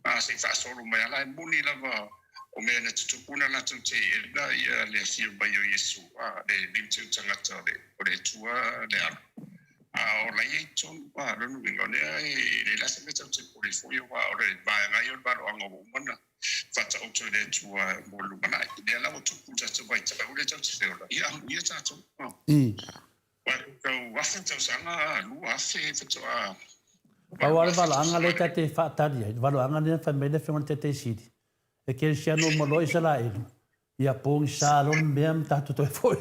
a, se i faasolo mai lava la, e moni lava o mea na tutupu na latou teena ia le afio mai o Iesu, a, le liuteu tagata o le, o le Atua le Alo. A o la e i ai totonu, a, lona uiga, o lea e leai la se mea tatou te popole ai foi, aua o le vaega ia o le valoaga ua uma ona faataoto e le Atua mo le lumanai. Lea la ua tupu i le tatou vaitau lea tatou te feola, ia amuia tatou. Aua e tau afe tausaga, 2000 faatoa. Pau lava le valoaga lea ta te faatali ai, le valoaga lea na fai mai le Afioga i le Taitai Sili, e kerisiano uma loa Isaraelu, Ia pogisa loa le mea ma tatou toe foi.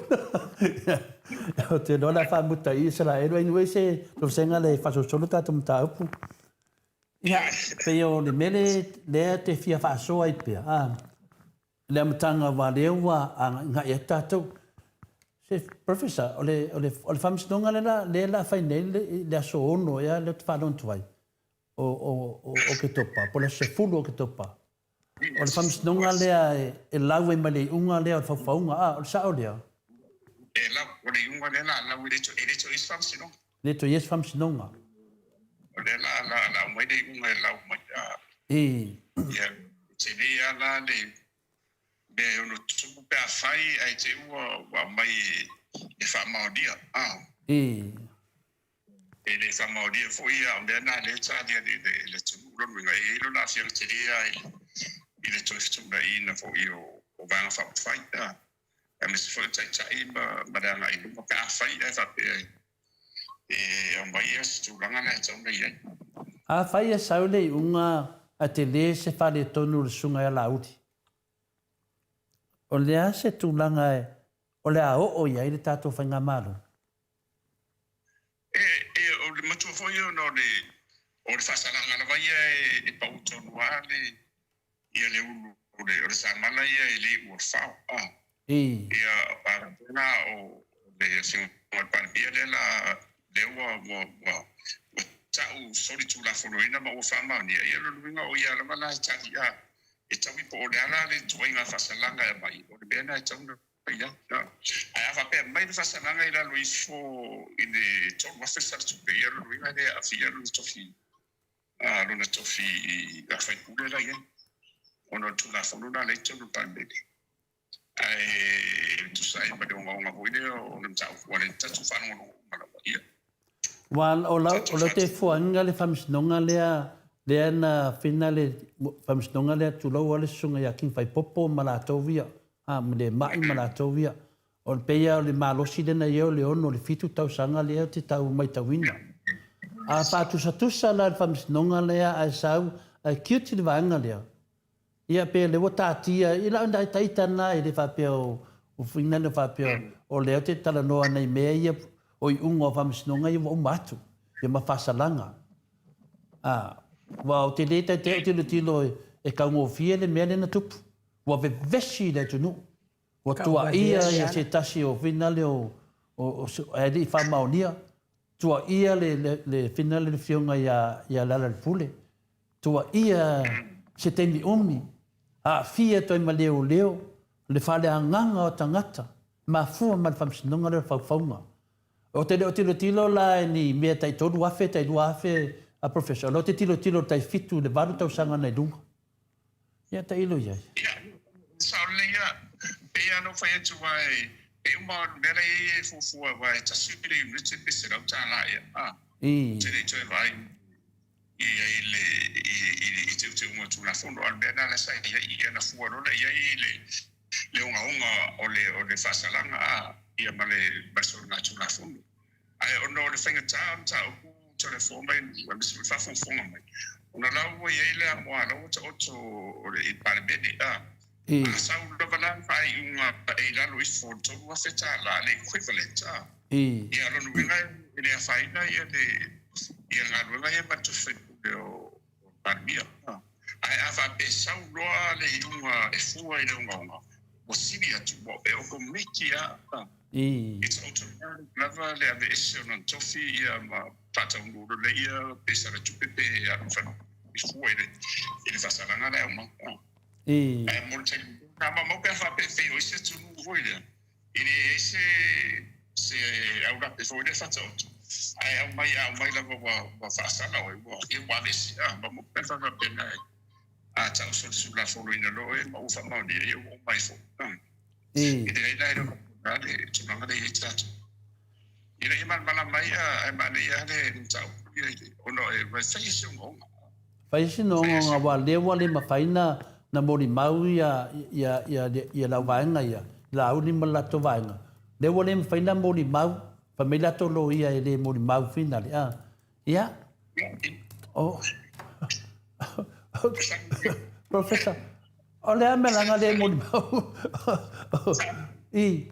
Ou te iloa o le a faamuta i Isaraelu. Anyway, se vasega lea e faasolosolo tatou mataupu. Ia, pei o le mea lea te fia faasoa ai pea, a, le amataga aua lea ua agaigai atu tatou. Se, Professor, o le, o le, o le faamasinoga lea la, lea la fai nei le, le aso 6 ea lea ou te faalogo atu ai, o, o, o Oketopa, po o le aso 10 o Oketopa. O le faamasinoga lea e lau ai mai le iuga lea o le faufauga, a, o le sao lea? E lau, o le iuga lea la lau e le toe, e le toe i ai se faamasinoga. E le toe i ai se faamasinoga. O lea la, la, la aumai le iuga e lau mai, a. I. Ia, e tele lava la le mea e ono tutupu pe afai ae te i ua, ua aumai e faamaonia, a. I. E le faamaonia foi a o mea na lea e tali e le atunuu lona uiga e i ai lona aafiaga tele lava i le toe fetuunaiina foi o Vaega Faaupufai aemaise foi o Taitai ma le agai i luma pe afai ae faapea e aumai se tulaga lea e tatau ona i ai. Afai e sau le iuga ae tele se faaletonu o le susuga ia Laauli, o le a se tulaga o le a oo i ai le tatou Faigamalo? E, e, o le matua foi ona o le, o le faasalaga lava ia e, e pau tonu lava le, ia le ulu o le, o le samala ia e le iu o le fao. A. I. Ia, a faapena o le Afioga i le Palemia lea la, lea ua, ua, ua, ua tau solitulafonoina ma ua faamaonia, ia o lona uiga o ia lava la e tali, a, e taui po o le a la le ituaiga faasalaga e aumai, o le mea lena e tatau ona Ae a faapea mai le faasalaga i lalo ifo i le 3000 saletupe, ia lona uiga e le aafia lona tofi, lona tofi a faipule la i ai, ona o le Tulafono lena lea i totonu o le Palemene. Ae tusa ai ma le ogaoga foi lea o le mataupu, aua o lea tatou faalogologo uma lava, ia. Aua o lau, o lau te fuaina le faamasinoga lea, lea na fina le faamasinoga lea tulou a le susuga ia King Faipopo ma latou ia, a, ma le mai ma latou ia. O le pei lava o le malosi lea na i ai o le ono, le fitu tausaga lea ou te tau maitauina. A faatusatusa la le faamasinoga lea ae sau ae cute le vaega lea, Ia pe lea ua taatia i lau ita ita lena e le faapea o o fuiga lea faapea o lea ou te talanoa ana i mea ia o iuga o faamasinoga ia ua uma atu ia ma faasalaga. A, aua ou te le taitai ou tilotilo e taugofie le mea lea na tupu. Ua vevesi le atunuu. Ua tuaia ia se tasi o fina lea o o ae le i faamaonia, tuaia le le fina lea le afioga ia ia Lealailepule, tuaia se taimi umi. Aafia atu ai ma leoleo le faaleagaga o tagata mafua ma le faamasinoga lea o le faufauga. Ou te le o tilotilo la i ni mea tai 3,000, tai 2,000 a Professor, o lea ou te tilotilo i le tai 7 i le 8 tausaga na i luga. Ia tailo i ai. Ia, sao lelei ia. Pei lava ona ou fai atu aua e pei uma o le mea la e i ai e fuafua aua e tasi le iunite pe $100 ea. A, ou te le i toe vaai i ai i le i teuteuga o Tulafono. A o le mea lena la sa i ai, ia ona fua loa lea i ai le le ogaoga o le o le faasalaga a ia ma le ma le soligatulafono. Ae ona o le faigata o le mataupu tole mai aemaise foi le faafogafoga mai, ona la ua i ai le amoa la ua taoto o le i le Palemene a a sau lava la le faaiuga e i lalo ifo o le $3,000 le equivalent a ia o lona uiga e le afaina ia le ia galuega ia ma le tofi faipule o Palemia. Ae a faapea e sau loa le iuga e fua i le ogaoga, ua sili atu, ua e okomeki lava. It's automatic lava le aveese o lona tofi ia ma faataunuu lelei ia pe sala tupe pe alu i fua i le i le faasalaga lea e aumai. Ae mo le taimi nei, maumau pe a faapea e pei o isi atunuu foi lea, E leai se se aulape foi lea faataoto, ae aumai a aumai lava ua ua faasala oe, ua ia ua aveese. A, ma mo mea faapena e a tau solitulafonoina loa oe ma ua faamaonia, ia ua uma ai foi. A, e leai la e le o faapena le tulaga lea e i ai tatou. Ina ia malamalama ai ae manaia lava le mataupu ia i le ona e fai se ogaoga. Fai sina ogaoga aua lea ua le mafai na molimau ia ia ia ia lau vaega ia, Laauli ma le latou vaega, lea ua le mafai na molimau, fai mai latou loia e le molimau finally a. Ia, o Professor, o le a mea leaga le molimau? I.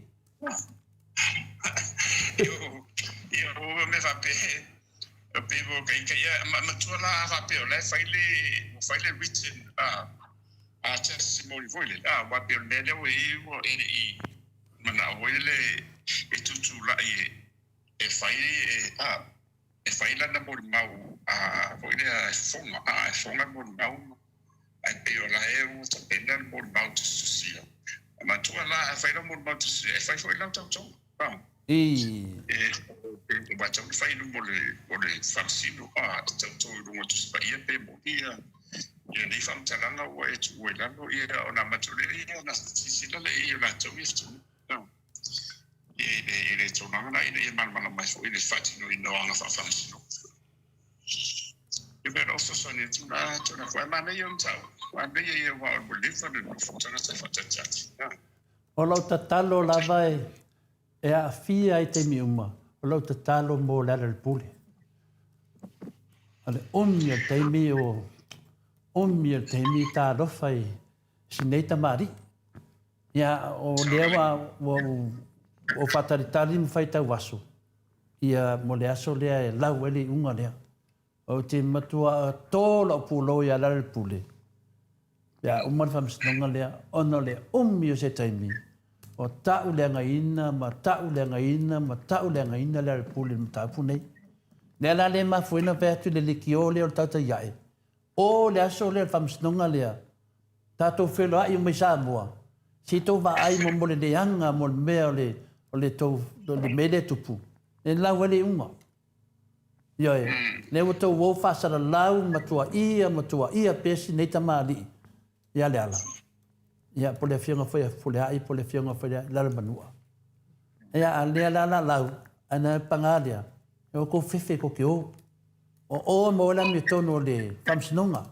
Ia, o mea faapea, E pei ua kei ia matua la a faapea o la e fai le ua fai le written a testimony foi lele a aua pei o le mea lea ua i ai ua e le i manao foi lele e tutulai e e fai e a e fai lana molimau a foi lea e fofoga a e fofoga le molimau ae pei o la e ua tapena le molimau tusitusia. Matua la a fai lau molimau tusitusia e fai foi lau tautoga. I. E ua tatau ona fai i luma o le faamasino, a, e tauto i luga o Tusi Paia pe moni ia nei faamatalaga ua e tuua i lalo, ia ona amata lea ia ona silasila lea i ai o latou ia fetuunai i le tulaga la ina ia malamalama ai foi i le faatinoina o aga faafaamasino. Ia pei o lau fesoasoani atu la, Tolafono, ae manaia le mataupu, manaia ia aua ua leva le nofo tagata e faatalitali. O lau tatalo lava e aafia ai taimi uma, o lau tatalo mo Lealailepule. O le umi o le taimi o umi o le taimi talofa i si nei tamalii. Ia, o lea ua, ua ou faatalitali ma faitau aso, ia mo le aso lea e lau ai le iuga lea. Ou te matua tō lau pulou ia Lealailepule pe a uma le faamasinoga lea, ona o le umi o se taimi o ta'u leagaina ma ta'u leagaina ma ta'u leagaina Lealailepule i le mataupu nei. Lea la lea e mafua ai ona fai atu i le lekiō lea o le tautai a'e, o le aso lea o le faamasinoga lea, tatou feloa'i uma i Samoa, se i tou vaai mo mo le leaga mo le mea o le o le tou o le mea lea e tupu, e lau ai le iuga. Ioe, lea ua tou o faasalalau ma tuaia ma tuaia pea si nei tamalii ia Leala, ia po o le afioga foi ia Fepuleai po o le afioga foi ia Lalomanu'a. Ia a lea la la lau, ae na paga lea, e outou fefe tou te o. O o e maua ai le amiotonu o le faamasinoga.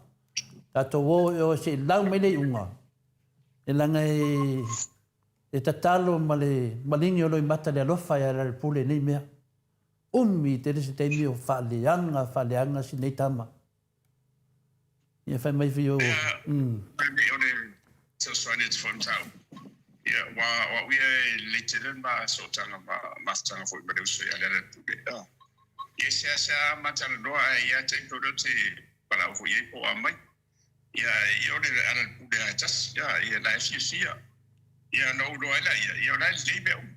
Tatou o i o se i lau mai le iuga, e leaga e, e tatalo ma le maligi o loimata le alofa ia Lealailepule i nei mea. Umi tele se taimi o faaleaga faaleaga si nei tama. Ia fai mai foi o. Umm. Nei o le fesoasoani atu foi i le mataupu. Ia aua o au ia e lelei tele le ma sootaga ma mafutaga foi ma le uso ia Lealailepule. Ia e seasea ma talanoa ae i ai lava taimi foi lea ou te valaau foi i ai po o a mai. Ia, ia o le Lealailepule lava e tasi, ia, ia la e fiafia. Ia ona ou iloa ai lea, ia o la e lelei mea uma.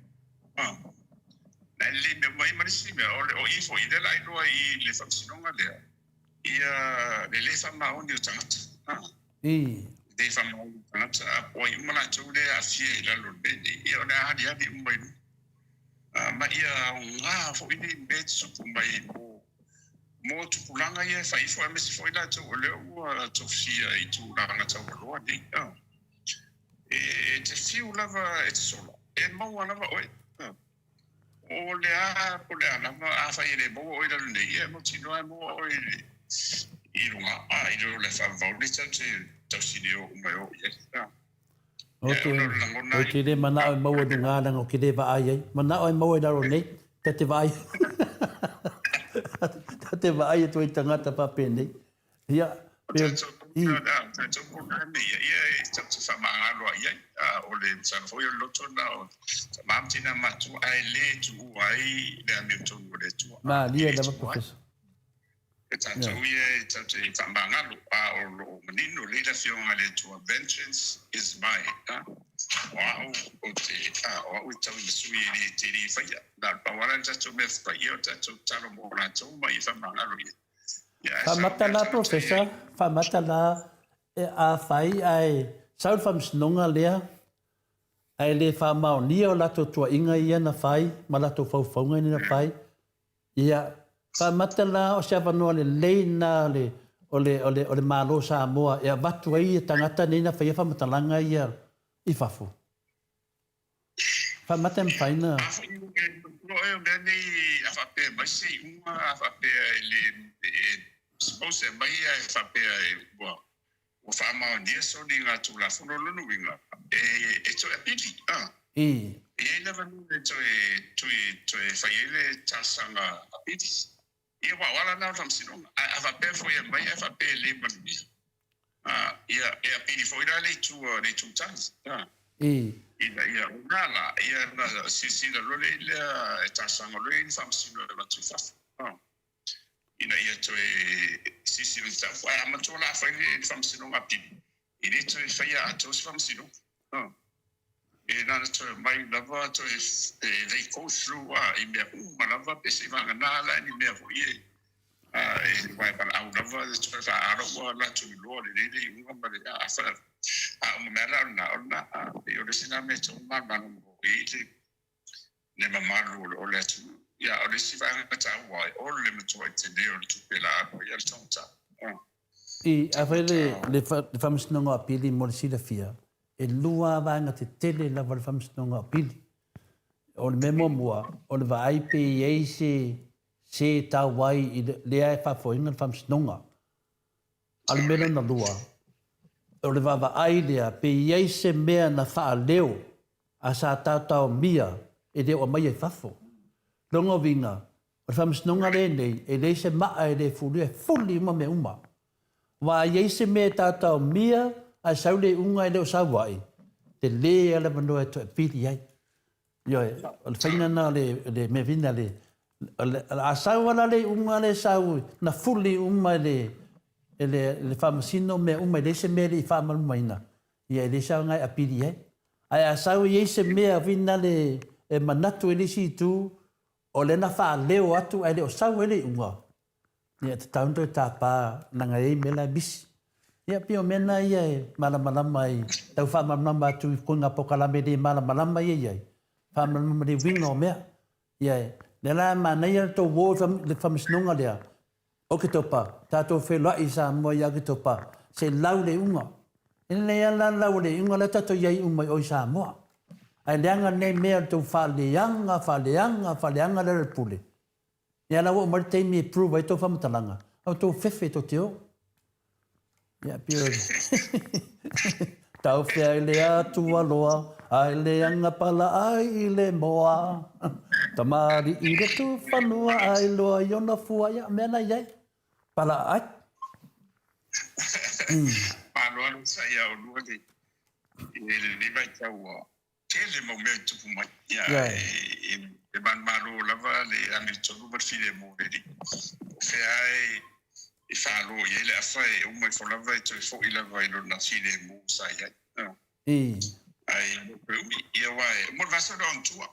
A, la e lelei mea uma. Ia ma le isi mea, o, le, o i foi, lea o le a iloa i le faamasinoga lea, ia le le faamaoni o tagata. A. I. le faamaoni tagata, a po o ai uma latou lea e aafia i lalo o le mea lenei, ia o le a aliali uma i luga. Ma ia aoga foi nei mea e tutupu mai mo mo tupulaga ia e fai ifo, aemaise foi latou o lea ua tofia i tulaga taualoa nei. E te fiu lava e te sola, e maua lava oe. O le a, po o le a lava, afai e le maua oe i lalo nei, ia e mautinoa e maua oe i luga, a i lo le faavavau le tatou te tausinio uma e o i ai. Ou te, ou te le manao e maua i luga leaga ou te le vaai ai. Manao e maua i lalo nei, ta te vaai, ta te vaai atu ai i tagata faapenei. Ia, pe, i. Tatou polokalame ia, ia e tatou te faamagalo ai i ai. O le masalo foi o le loto lena o tama ma tina matutua, ae le tuua ai le amiotonu o le Atua. Malie lava Professor. E tatou ia e tatou te faamagalo, a o lo o manino lelei le Afioga a le Atua, Vengeance is mine, a, o au ou te, a, o au e tau i le sui e le te le faia. Na o le pau lava la le tatou mea e faia, o le tatou tatalo mo latou ma ia faamagalo ia. Ia, ae sau Faamata mea la tatou te. Professor, faamata la afai ae sau le faamasinoga lea ae le faamaonia o latou tuuaiga ia na fai ma latou faufauga ia na fai, Ia, faamata la o se avanoa lelei lena o le, o le, o le, o le Malo o Samoa e avatu ai tagata nei na faia faamatalaga ia i fafo. Faamata e mafai na. A foi e manatua oe o mea nei a faapea mai se iuga a faapea e le, e suppose e aumai ae faapea e ua, ua faamaonia soliga Tulafono o lona uiga e toe apili. I. E i ai lava mea e toe toe toe fai ai le talosaga apili. Ia aua o ala na o le faamasinoga. Ae a faapea foi e aumai ae faapea e le manuia, ia e apili foi la le itu le itu tali. I. Ina ia o na la, ia na silasila loa lea e talosaga loa i ni faamasino e avatu i fafo. Ina ia toe silasila tatau. Ae a matua la fai le faamasinoga apili, e le toe faia atoa se faamasinoga. E na ona toe omai lava toe they go through i mea uma lava pe seivagana la ni mea foi e e aua e valaau lava le toe faaalo ua latou iloa lelei le iuga ma le a uma mai la o lena o lena. Pei o le isi lena mea e tatau ona malamalama i le le mamalu o le atunuu. Ia, o le isi vaega taua ai, o le matuai tele o le tupe la alu ai a le tagata. I, afai le, le, le Faamasinoga o Apili mo le silafia, e lua lava vaega tetele lava o le Faamasinoga o Apili. O le mea muamua, o le vaai pe i ai se, se tau ai i le, lea e faafoeina le Faamasinoga. A o le mea lona lua, o le vaavaai lea pe i ai se mea na faaleo a sa taotaomia e le o aumaia i fafo. Lona uiga, o le faamasinoga lenei, e leai se maa e le fulia, e fuli uma mea uma. Aua a i ai se mea e taotaomia ae sau le iuga e le o sau ai, tele lava le avanoa e toe pili ai. Ioe, o le faiga lena o le mea vina le, a sau lava la le iuga lea e sau na fuli uma e le, e le faamasino mea uma e leai se mea e le i faamalamalamaina, ia e leai se aoga e apili ai. Ae a sau e i ai se mea vina le e manatu ai le isi itu, o lea na faaleo atu ae le o sau ai le iuga, Ia, e tatau ona toe tapa leaga e i ai mea la e misi. Ia, pei o mea na ia e malamalama ai, tau faamalamalama atu i koina polokalame le malamalama ia i ai, faamalamalama le uiga o mea. Ia, lea la e manaia le tou o i le faamasinoga lea, Oketopa, tatou feiloai i Samoa ia Oketopa, se i lau le iuga. E lelei lava la le lau o le iuga lea tatou i ai uma i o i Samoa. Ae leaga lenei mea o le tou faaleaga, faaleaga, faaleaga le Pule. Ia la ua oo mai le taimi e prove ai tou faamatalaga, a ua tou fefe tou te o. Ia pei o Taufea i le atua loa, ai le aga pala ai i le moa. Tamalii le tufanua ai loa i ona fua, ia mea na i ai. Pala ai. Malo lava sa ia olua le i lenei vaitau ua tele mau mea e tupu mai. Ia, e manumalo lava le amiotonu ma le filemu o le Alii. O fea lava e falo i ai le afa, e uma ifo lava e toe foi lava i lona filemu sa i ai. Ae le toe umi, ia aua e uma le vasa o le aoga matua.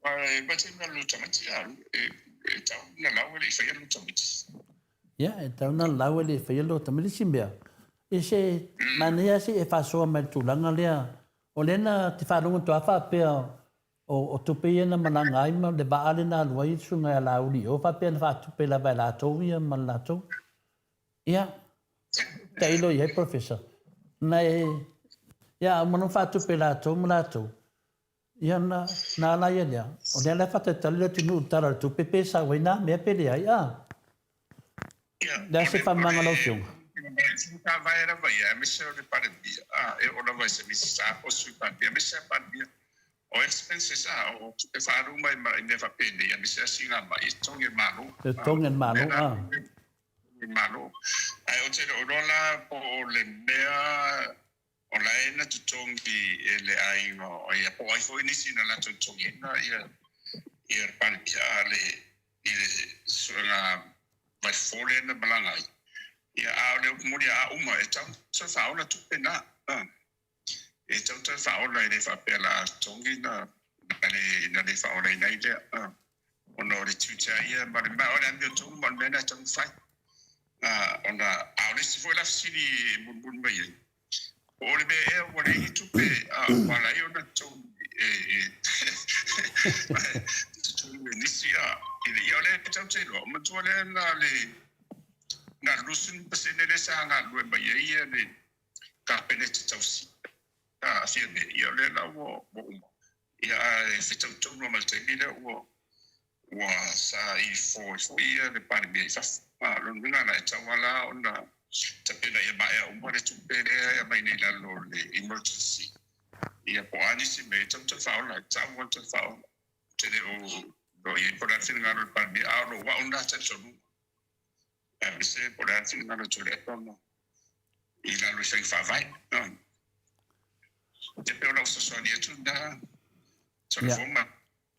Ae mai taimi a lo tamaiti a e tau na lau e le i faia lo tamaiti. Ia, e tau na lau e le i faia lo tamaiti. Le isi mea, I se manaia se i e faasoa mai i le tulaga lea, o lea na te faalogo atu lava faapea o tupe ia na malaga ai ma le vaa lea na alu ai le susuga ia Laauli i o, faapea na faatupe lava e latou ia ma le latou. Ia, tailo i ai Professor. Na e, ia, a uma loa ona faatupe e latou ma latou, ia na, na ala ai lea, o lea la e faatalitali le atunuu i le Tala o le Tupe pe sau ai na mea pe leai, a? Ia, Le a se faamama lau Afioga? Faavae lava ia, aemaise o le Palemia, a, e oo lava i se Minisita po o se Sui Palemia, aemaise lava Palemia. O expenses, a, o tupe faaalu mai i mea faapenei, aemaise lava siigamai, e totogi e le Malo. E totogi e le Malo, a. Le Malo. Ae ou te le o iloa la po o le mea o la e na totogi e le aiga o ia, po o ai foi nisi na latou totogiina ia ia le Palemia a le i le suega vaifofo lea na malaga ai. Ia, a o le upu moni a uma, e tatau ona toe faaola tupe na. E tatau ona toe faaola e le faapea la totogi na na le faaolaina ai lea. Ona o le tiute lava ia ma le ma o le amiotonu ma o le mea lena e tatau ona fai. Ona a o le isi foi la fesili e mulimuli mai ai, po o le mea ea ua leai ni tupe a ua ala ai ona totogi e totogi e nisi a ia o lea tatou te iloa, manatua lea na le na o le 20% lea sa galulue mai ai le Kapeneta tausi a Fiame, ia o lea la ua uma. Ia ae fetau tonu lava ma le taimi lea ua ua saili ai foi ia le Palemia i fafo. A o lona uiga la e tatau lava la ona tapena ia maea uma le tupe lea e aumai nei i lalo o le emergency. Ia po o a nisi mea e tatau ona toe faaola, e tatau lava ona toe faaola. Ou te le o iloa i ai po o le a le finagalo o le Palemia, a o lou au lena talitonuga. Aemaise po o le a le finagalo o Tuilaepa ma i lalo i faiga faavae. E pei o lau fesoasoani atu lena, Solofoga. Ia,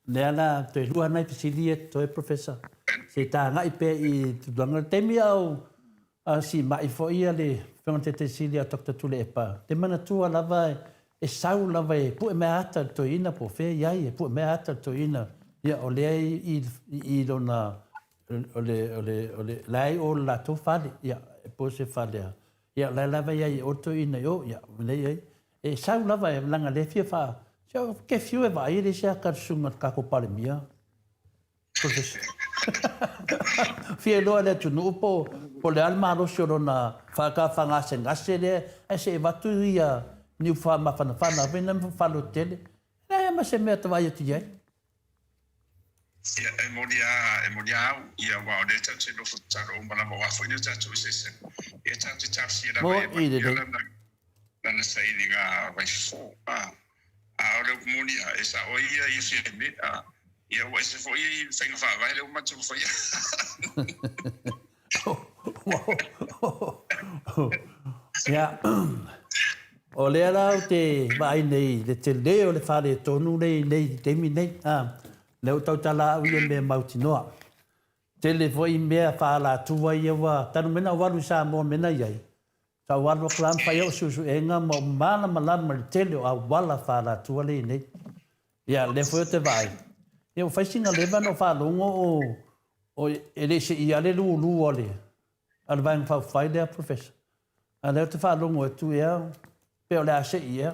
lea la, toe lua nai fesili ia totoe Professor. Se i ta agai pea i tulaga. O le taimi a o siimai foi ia le Afioga i le Taitai Sili ia Doctor Tuilaepa, te manatua lava e sau lava e pue mai ata le toeaina po o fea e i ai, e pue mai ata le toeaina, ia o lea e i lona o le, o le, o le, la e i o le latou fale, ia, po o se fale a, ia, la e lava i ai e oe le toeaina i o, ia, lea i ai. E sau lava, e, leaga lea e fia faa, se o ke fiu e vaai e leai se ata a le susuga i le tatou Palemia. Fia iloa e le atunuu po, po o le a le malosi o lona faatafagasegase lea, ae se i avatu ia niu faamafanafana foi na ma faalototele. E leai lava ma se mea ta vaai atu i ai. Ia, e moni a, e moni a au, ia, aua o lea tatou te nofo tatalo uma lava, o a foi ni o tatou eseesega, ia tatou te talosia lava ia Moni manuia lelei. lana, lana sailiga vaifofo, a. A o le upu moni a, e sao ai ia ia Fiame, a, ia ua ese foi faiga faavae lea ua matou faia. Ia, o lea la ou te vaai nei i le tele o le faaletonu lea i nei taimi nei, a, lea ua tautala au ia mea mautinoa. Tele foi mea faaalatua ia ua talu mai na ou alu i Samoa mea na i ai, sa ou alu atu la ma fai au suesuega ma ou malamalama i le tele o auala faaalatua lea i nei. Ia, lea foi ou te vaai, ia ua fai sina leva na ou faalogo o Oi, e le i seia le lulu a le, a le Vaega Faaupufai lea, Professor. A o lea ou te faalogo atu ea, pe o le a sei ea.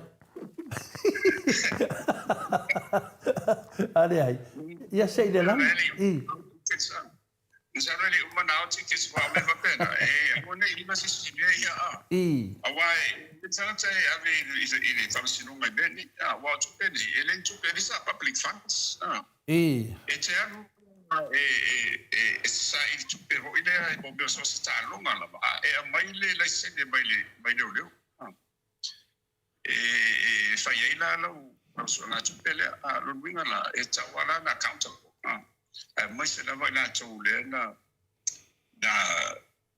A leai, ia sei le lagi. I. Masalo e le i uma na ao tickets aua o mea faapena e aua ne i lima se isi mea ia a. I. Aua e le tagata e ave i le faamasinoga i mea nei a, aua o tupe nei e le ni tupe, these are public funds a. I. E te alu e saili tupe foi lea mo mea so o se taaloga lava, a e aumai le laisene mai le mai leoleo e fai ai la lau lau suegatupe lea. A o lona uiga la, e tatau lava la ona accountable, aemaise lava i latou lea na na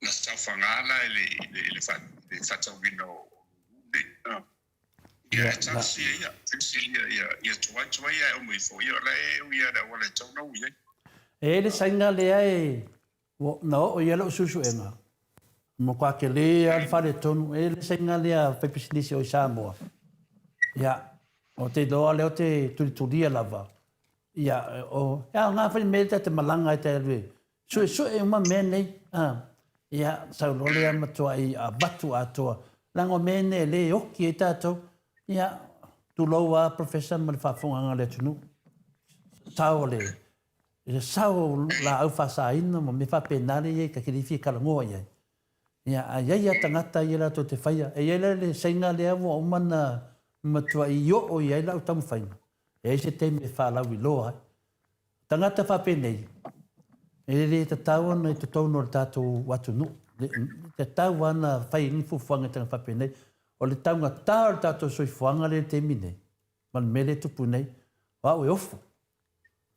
na saofaga la i le i le faatauina o lulu nei. Ia, e talosia ia, talosia ia, ia, ia tuai, tuai ae uma ifo, ia o la e ui lava i le auala e tatau ona ui ai. E i ai le saina lea e, na oo i ai lau suesuega, e matua tele lava le faaletonu. E i ai le saina lea faipisinisi o i Samoa, ia, ou te iloa o lea ou te tulitulia lava, ia, o, e aoga foi le mea lea ta te malaga ai ta te alu e suesue uma mea nei. A, Ia, sau loa lea matuai avatu atoa, leaga o mea nei e le oki ai tatou. Ia, tulou lava Professor ma le faafofogaaga a le atunuu, sao o le, sao o laau faasaina ma mea faapena lea e i ai, ta te le fia talanoa i ai. Ia, ae i ai lava tagata ia latou te faia. E i ai la le Saina lea ua uma ona matuai oo i ai lau taumafaiga, e i ai se taimi e faalauiloa ai. Tagata faapenei, e le tatau ona i totonu o le tatou atunuu. E tatau lava ona fai ni fuafuaga i tagata faapenei. O le taugata o le tatou soifuaga lea i le taimi nei, ma le mea lea e tupu nei, o au e ofo. O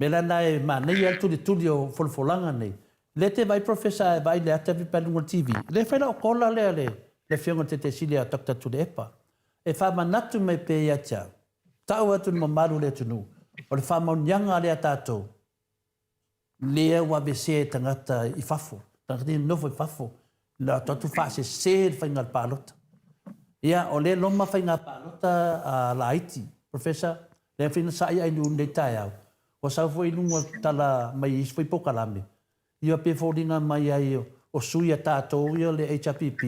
le mea la lena e manaia ai le tulituli o folafolaga nei. O lea e te vaai Professor a e vaai i le ata i luga o le TV, o lea e fai lau kola lea a le Afioga i le Taitai Sili ia Doctor Tuilaepa, e faamanatu mai pea ia te au, Tau atu i le mamalu o le atunuu, o le faamaoniaga lea a tatou, lea ua aveesea e tagata i fafo, tagata ia nofo i fafo, na atu faasese le faiga palota. Ia, o lea loma faiga palota a laiti, Professor, lea foi na sai ai i lenei taeao, ua sau foi i luga o tala mai isi foi polokalame, ia pei e foliga mai ai o sui a tatou ia o le HRPP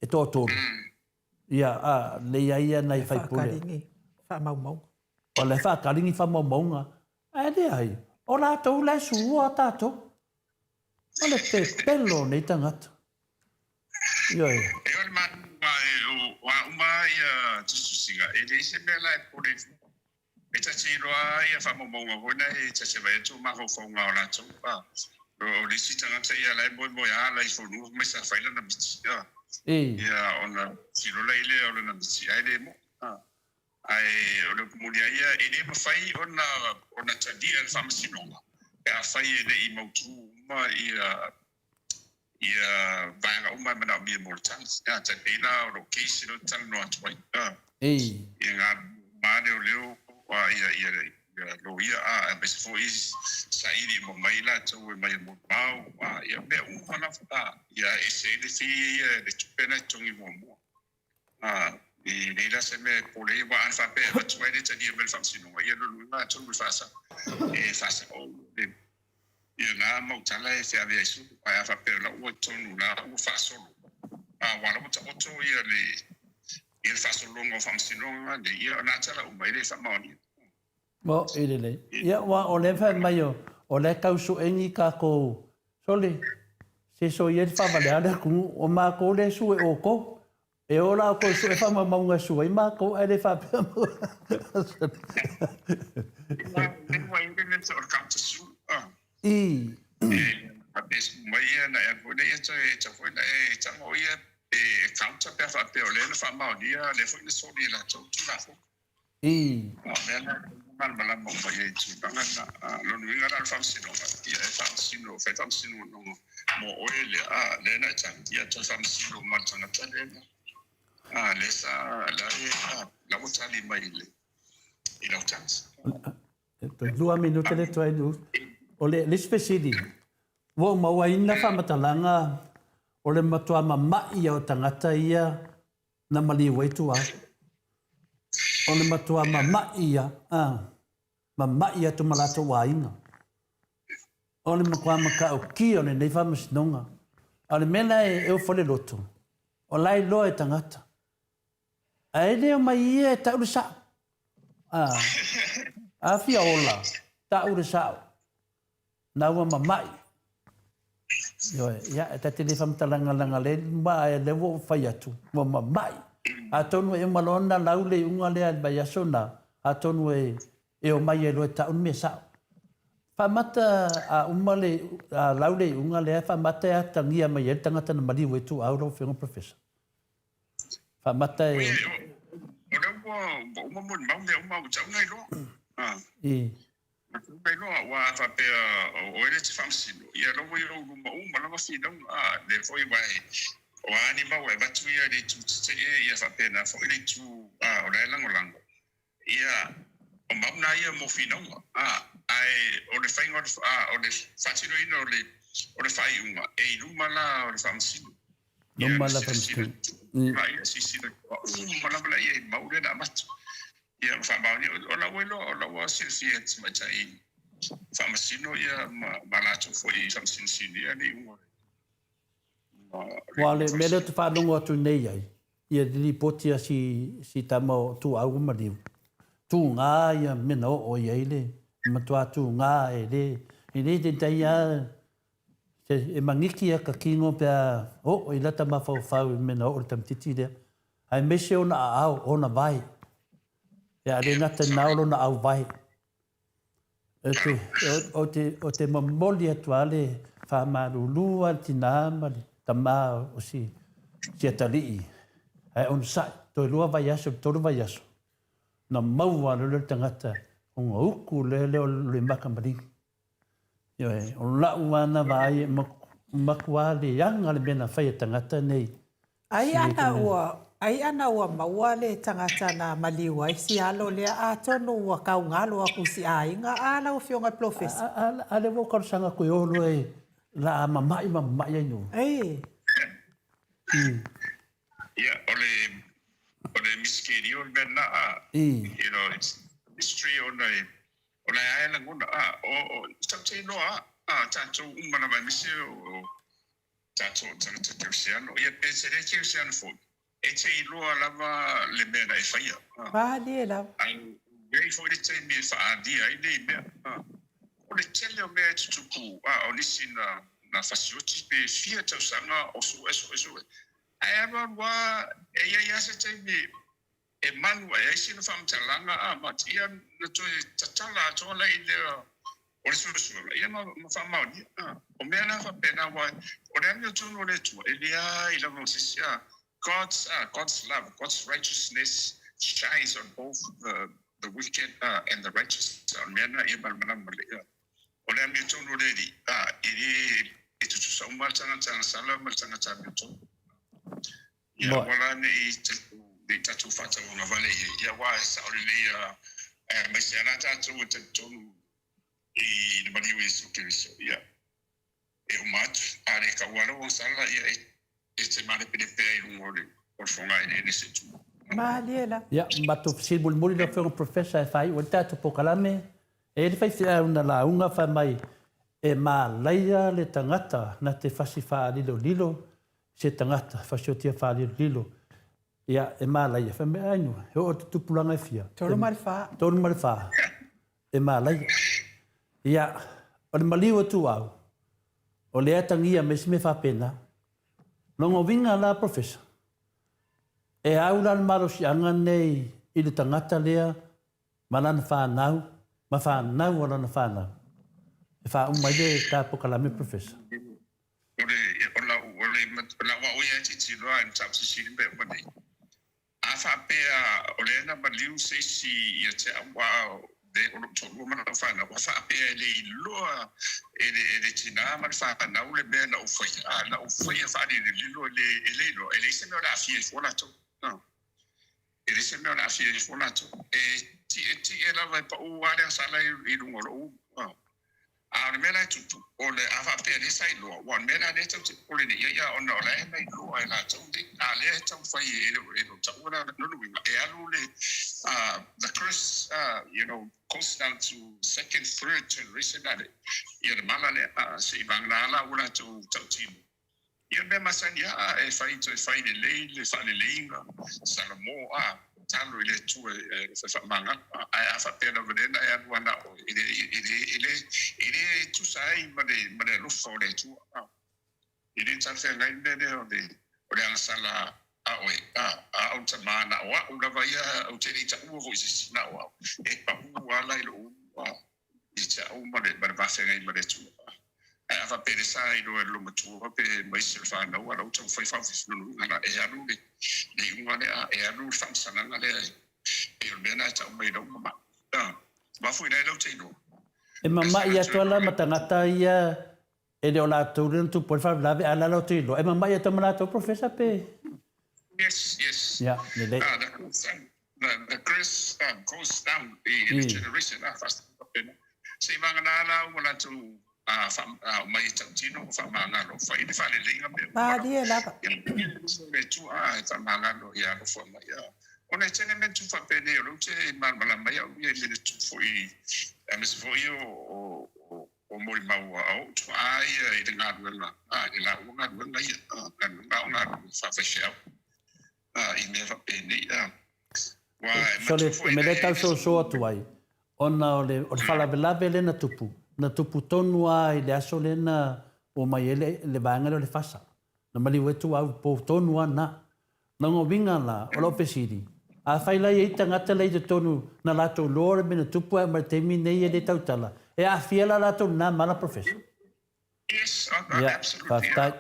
e toatolu. Ia, a, le i a ia nai faipule. Faakali ni faamaumauga. O la e faakali ni faamaumauga. Ae leai, o latou la e sua tatou. O le pepelo o nei tagata. Ioe. E o le manuga e o a uma ia tusitusiga, e leai se mea la e pole i fua. E ta te iloa ia faamaumauga foi na e ta te vaai atu o mafaufauga o latou. A, o le isi tagata ia la e moemoeā la i fanua fai mai sa fai lana miti. A, ia ona tilo lai lea o lana miti ae le moʻi. A, ae o le upu moni a ia e le mafai ona ona talia e le Faamasinoga pe afai e le i mautū uma ia ia vaega uma e manaomia mo le tali. A, tai pei la o lou case lea ou te talanoa atu ai. A, ia ngā ma leoleo, a, ia, ia, ia loia, a, aemaise foi saili uma mai latou e mai e molimau, a, ia mea uma lava, a, ia ese ai le fee ia, le tupe na e totogi muamua. A, e leai la se mea e pole ai, aua ana faapea e avatu ai le talia mai le Faamasinoga, ia lona uiga atonu e faasa, e faasao le, ia na mau tala e feavea ai sulu. Ae a faapea o la ua i totonu la ua faasolo, a, aua la ua taoto ia le, ia le faasologa o Faamasinoga nei, ia o na tala uma e le faamaonia. Mo i lelei. Ia, ua o lea fai mai o, o lea tau sueni tatou, sole, se soia le faavalea le atunuu, o matou lea e sue outou. E o la outou e sue faamaumauga e sue ai matou, ae le faapea I. I. Toe 2 minute le toe alu. O le isi fesili, ua ou mauaina faamatalaga o le matua mama'i o tagata ia na maliu ai tua. O le matua mama'i ia, a, mama'i atu ma latou aiga. O le matua matautia o lenei faamasinoga. A o le mea la e ofo le loto, o la e iloa e tagata. Ae le omai ia e tau le sao. A, a fia ola, tau le sao. Na ua mama'i. Ioe, ia, e ta te le faamatalaga leaga lea ma lea ua ou fai atu, ua mama'i. Atonu e uma loa ona lau le iuga lea i le vaiaso na, atonu e e omai ai loa e ta'u le mea sa'o. Faamata a uma le a lau le iuga lea, faamata e atagia mai ai le tagata na maliu ai tuuau lau Afioga Professor. Faamata e. O lea ua uma molimau mea uma ua tau na iloa. I. Ua tau na iloa aua a faapea o oe le e te faamasino, ia la ua i ou luma uma lava finauga. A, lea foi aua o a ni mau e avatu ia i le itu tetee ia faapena foi le itu o la e lagolago. Ia, o mau na ia mo finauga, a, ae o le faiga o le, a, o le faatinoina o le, o le faaiuga, e i luma la o le Faamasino. Ia, Luma la silasila, Faamasino. Ia, silasila uma lava laia i mau lea na avatu. Ia, ma faamaonia, o la ua iloa, o la ua silafia e le tamaitai Faamasino ia ma, ma latou foi i Faamasino Sinia le iuga o le. Aua o le mea lea ou te faalogo atu nei ai, ia le lipoti a si, si tama o Tuaau ua maliu, tuga ia mea na oo i ai le matua tuga e le, e le taitai lava e magiki ia ka kino pe a oo i lata mafaufau i le mea na oo i le tamaitiiti lea, aemaise ona aao, ona vae. Ia, a le gata i lena o lona auvae. Ou te, ou te momoli atu lava le faamalulu a le tinā ma le tamā o si, si atalii, ae onosai, toe lua vaiaso, tolu vaiaso, ona maua loa lea o le tagata ona uku loa lea o le maka maligi. Ioe, o lau lava na vaai e matua leaga le mea na fai e tagata nei. Ai ana ua, ai ana ua maua le tagata na maliu ai si alo lea, atonu ua kaugalo aku i si aiga, a lau Afioga i le Polofesa? A, a lea ua ou talosaga atu e o loa e la mama'i ma mama'i ai nuu. Ei. Ia, o le, o le misikerio le mea lena, a. You know, it's mystery ona e, O la e lagona, a, o, o, tatou te iloa a, a, tatou uma lava aemaise o, o tatou o tagata kerisiano, ia pe te le kerisiano foi, e te iloa lava le mea na e faia. A. Malie lava. Ae i ai foi le taimi e faaalia ai nei mea. A. O le tele o mea e tutupu, a, o nisi na, na fasioti pe fia tausaga o sue, sue, sue. Ae alu alu lava, e i ai lava se taimi E manu ai ai sina faamatalaga a ma ia na toe tatala atoa lai lea o le suesuega ia ma ma faamaonia. A o mea la faapena aua o le amiotonu o le Atua e leai lava ma se isi a God's a God's love, God's righteousness shines on both the the wicked a and the righteous. O le mea lena ia malamalama lelei a o le amiotonu o le Alii a e le e tutusa uma le tagata agasala ma le tagata amiotonu. Ia aua la ne i tatou faatauagavale i ai, ia aua e sao lelei a, aemaise lava la tatou e talitonu i le maliu o Iesu Keriso, ia e uma atu, a le taua lou agasala, ia e te malepelepe ai i luga o le fogaeleele se i tulou. Malie la. Ia, matou fesili mulimuli lau Afioga Professor e faaiu ai le tatou polokalame. E i ai le faifeau na lauga fai mai e malaia le tagata na te fasi faalilolilo se tagata fasiotia faalilolilo, ia, e malaia. Fai mai, ai nua, e oo atu tupulaga e fia? 34. 34, e malaia. Ia, o le maliu o Tuau, o lea e tagia mai se mea faapena. Lona uiga la Professor, e au la le malosiaga nei i le tagata lea ma lana fanau, ma fanau a lana fanau. E faauma ai le ta polokalame Professor. O le, o lau, o le, o lau au ia e tilotilo lava i le mataupu silisili mea uma nei. A faapea o lea na maliu se isi ia te au, aua o le, o lou toalua ma lau fanau, a faapea e le iloa e le, e le tinā ma le fanau le mea na ou faia, a na ou faia faalilolilo e le, e le iloa, e leai se mea o le a aafia ai fua latou. E leai se mea o le a aafia ai fua latou. E tietie lava e pau lava le agasala i luga o lou ulu. A o le mea la e tupu, o le a faapea lea sa iloa, aua o le mea la lea tatou te popole nei i ai, a ona o la e na iloa e latou nei, a lea e taumafai e le o taua la, lona uiga, e alu le, the curse, you know, goes down to second, third generation ale, ia le mala lea, a seivagana la ua latou tautino. Ia mea masani a e fai toe fai lelei le faaleleiga, Salamo a, talo i le Atua e fai faamagalo a, ae a faapea lava lea na e alu a na oe, e le, e le, e le, e le tusa ai ma le, ma le alofa o le Atua a. E le talafeagai le mea lea o le, o le agasala a oe a, a au tama na o a'u lava ia, ou te le i taua foi i se isi na o a'u, e pau ala i lou ulu a. I te au ma le, ma le vafeagai ma le Atua. Ae a faapea le sa iloa e le loomatua pe ma isi o le fanau a la ua taumafai faaofefinunuga la e alu le, le iuga lea, e alu le faamasalaga lea e pei o le mea lena e tau mai i lau mama'i. A, aua foi la e lau te iloa. E mama'i atu a la ma tagata ia E le o latou lea na tupu ai le faalavelave, a o la e latou iloa, e mama'i atu ma latou Professor pe? Yes, yes. Ia, lelei. The curse, the curse goes down i the generation, faapena. Seivagana la ua latou aumai e tautino faamagalo, fai le faaleleiga mea uma. Malie lava. Le Atua e faamagalo ia alofa mai. Ona e tele mea tupu faapenei, o lea ou te malamalama ai au ia i mea na tupu foi, aemaise foi o o molimau a ou tuaa ia i le galuega, i le laua galuega ia, galuega a o galuega faafaifeau i mea faapenei. Aua e So le matua foi mea lea e le tau soso atu ai, ona o le o le faalavelave lea na tupu, na tupu tonu lava i le aso lea na omai ai le le vaega lea o le FASA. Na maliu ai tuau i le po tonu lava lena. Lona uiga la, o lau fesili, afai la e i ai tagata la i totonu na latou iloa le mea na tupu ae mai le taimi nei e le tautala, e aafia la latou i lena mala Professor? Yes, Ia, absolutely. faafetai.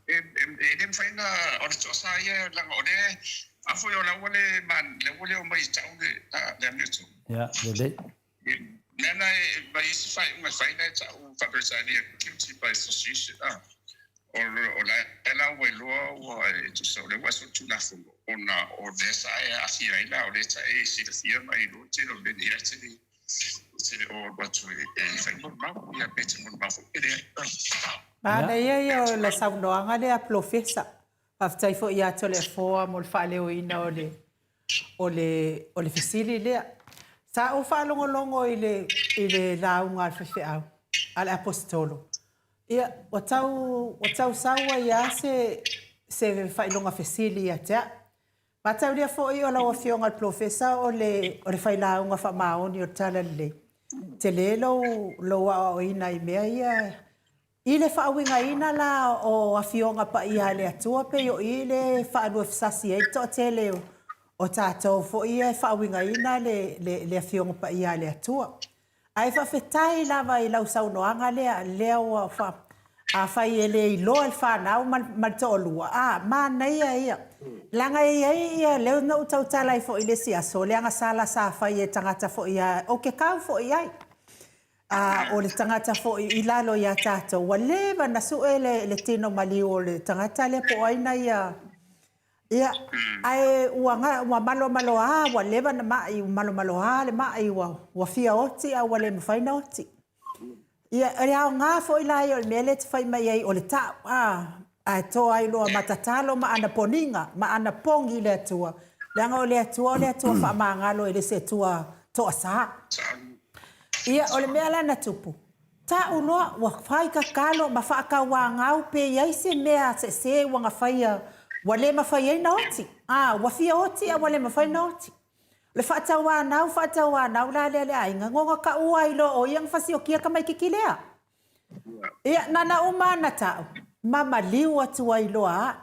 E le mafai ona, o le toasa ia leaga o lea, a foi o la ua le, la ua le omai e tau le amiotonu. Ia, lelei. Mea na e mai isi faaiuga e fai na e tau faa-Peretania guilty by association a. O la e la ua iloa ua e tusa o lea ua e solitulafono ona o lea sa e aafia ai la o lea sa e silafia ma e iloa le tele o mea nei ae te le te le o alu atu e fai molimau ia pe te molimau foi pe leai. Manaia ia o le saunoaga lea a Polofesa. Faafetai foi ia Toleafoa mo le faaleoina o le o le o le fesili lea. Sa ou faalogologo i le i le lauga a le faifeau a le Aposetolo. Ia, ua tau ua tau sau ai lava se se faailoga fesili ia te au. Mataulia foi o lau Afioga i le Polofesa o le o le failauga faamaoni o le Talalelei. Tele lou lou aoaoina i mea ia I le faauigaina la o Afioga Paia a le Atua pei o i le faaluafesasi ai le toatele o tatou foi ia e faauigaina le Afioga Paia a le Atua. Ae faafetai lava i lau saunoaga lea, lea ua fa, afai e le iloa e le fanau ma le toalua, a, manaia ia. Leaga e i ai ia, lea na ou tautala ai foi i le isi aso, le agasala sa fai e tagata foi a, ou te kau foi i ai. A o le tagata foi i lalo ia tatou, ua leva na sue le, le tino maliu o le tagata lea po o ai na ia... Ia, ae ua, ua malomaloa, ua leva na mai, ua malomaloa le mai, ua, ua fia oti a ua le mafai na oti. Ia, o le aoga foi la ia o le mea lea e te fai mai ai o le tau, a, ae toa ai loa ma tatalo ma ana poniga, ma ana pogi i le Atua, leaga o le Atua o le Atua faamagalo e le se Atua toasa. Ia, o le mea la na tupu, ta'u loa ua fai tatalo ma faatauanau pe i ai se mea sese ua na faia ua le mafai ai na oti. A, ua fia oti a ua le mafai na oti. O le faatauanau, faatauanau la lea a le aiga, nona ta'u ai loa o ia na fasiokia tamaititi lea. Ia, na na uma ana ta'u, ma maliu atu ai loa a.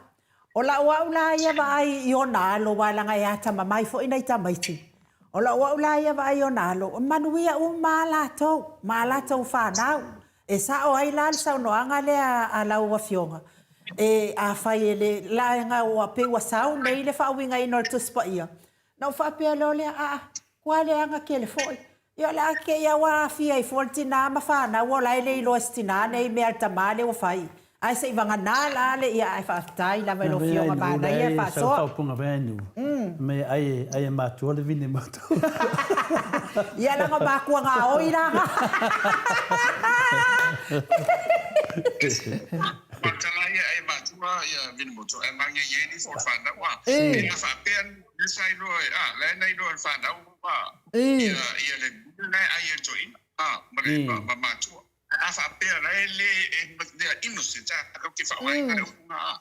O la'u a'u la ia vaai i ona alo aua leaga e atamamai foi nai tamaiti. O la'u a'u la ia vaai i ona alo, e manuia uma a latou ma a latou fanau. E sa'o ai la le saunoaga lea a lau Afioga, e afai e le, leaga ua pei ua sau nei le faauigaina o le Tusi Paia, Na ou faapea loa lea, aa, ua leaga tele foi. Ia o le a te i a ua aafia ai fua le tinā ma fanau o la e le iloa e si tinā nei mea a le tamā lea ua fai. Ae se i vagana la le ia ae faafetai lava i lau Afioga manaia e faasoa. Ia leaga o matua gaoi la na. Matala ia e matua ia Vinimutu e mange i ni fo whanau a. E a whaapea le sa iloa e a le na iloa le whanau a ia ia le le ai e toina a ma le ma matua. A whaapea la e le e they are innocent a ka ke whaoai le upunga a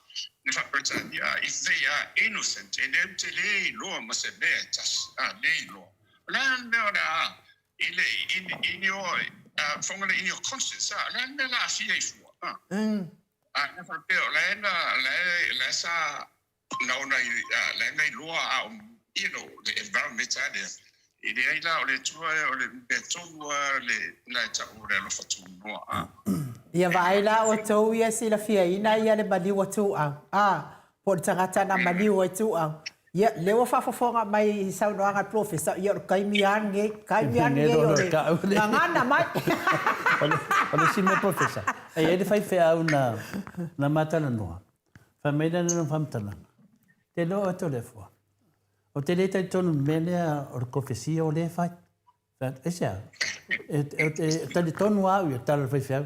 le whaapea a if they are innocent e le te le iloa ma se mea e tasi a le iloa. O le a le mea o le a I le, in, in your, uh, whangara, in your conscience, a, le mea la afia i fua, a. A, na whapea, o le na, le, le sa, na ona i, a, le ngai loa, a, o, you know, the environment a lea. I le ai la, o le tua, o le mea tonu a, le, la e tau o le alofa tunoa, a. Ia vaai la outou ia e silafiaina ia le maliu a Tuuau, a, po o le tagata na maliu ai Tuuau. Ia, lea ua faafofoga mai i saunoaga a le Polofesa, ia o le taimi lava lenei, taimi lava lenei o le gagana mai. O le isi mea Polofesa, e i ai le faifeau na, na ma talanoa, fai mai lana lana faamatalaga, te iloa oe Toleafoa, ou te le talitonu i le mea lea o le kofesia o lea e fai. Aisea? E, e, e talitonu lava au i le tala a le faifeau.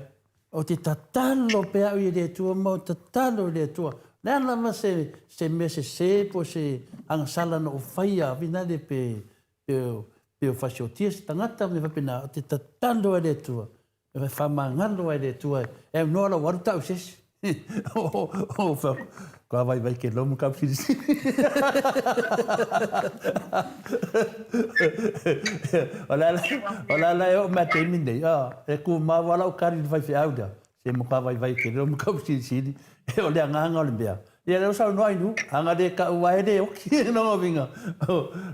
Ou te tatalo pea au i le Atua ma ou tatalo i le Atua. O le a lava se, se mea sese po o se agasala na ou faia, finale pe, pe, pe o fasiotia se tagata ma mea faapena, ou te tatalo i le Atua. E faamagalo ai le Atua e aunoa lou alu tau se isi. O kua vaivai ke lomu kau silisili. O le ala e oo mai a taimi nei, e tumau lava lau kari i le faifeau lea, se matua vaivai ke lomu kau silisili. O le agaga o le mea, ia lea ua saunoa ai Nu'u, a na le tau lava e le oti. Lona uiga,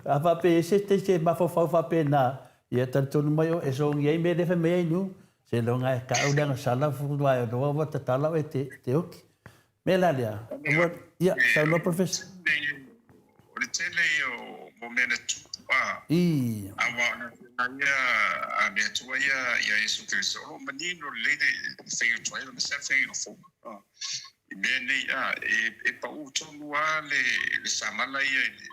a faapea e i ai se taisi e mafaufau faapena, Ia talitonu mai oe e sogi ai mea lea e fai mai ai Nu'u, seiloga e kau le agasala ua iloa ua tatala oe e te oki. Mea la lea, ua, ia, saunoa Professor. O le tele ia o mea na tupu, a, I. Aua o le Afioga ia a le Atua ia, ia Iesu Keriso, o lo o manino lelei le faiga tuai aemaise lava le faiga fou, a, i mea nei, a, e pau tonu lava le samala ia i le,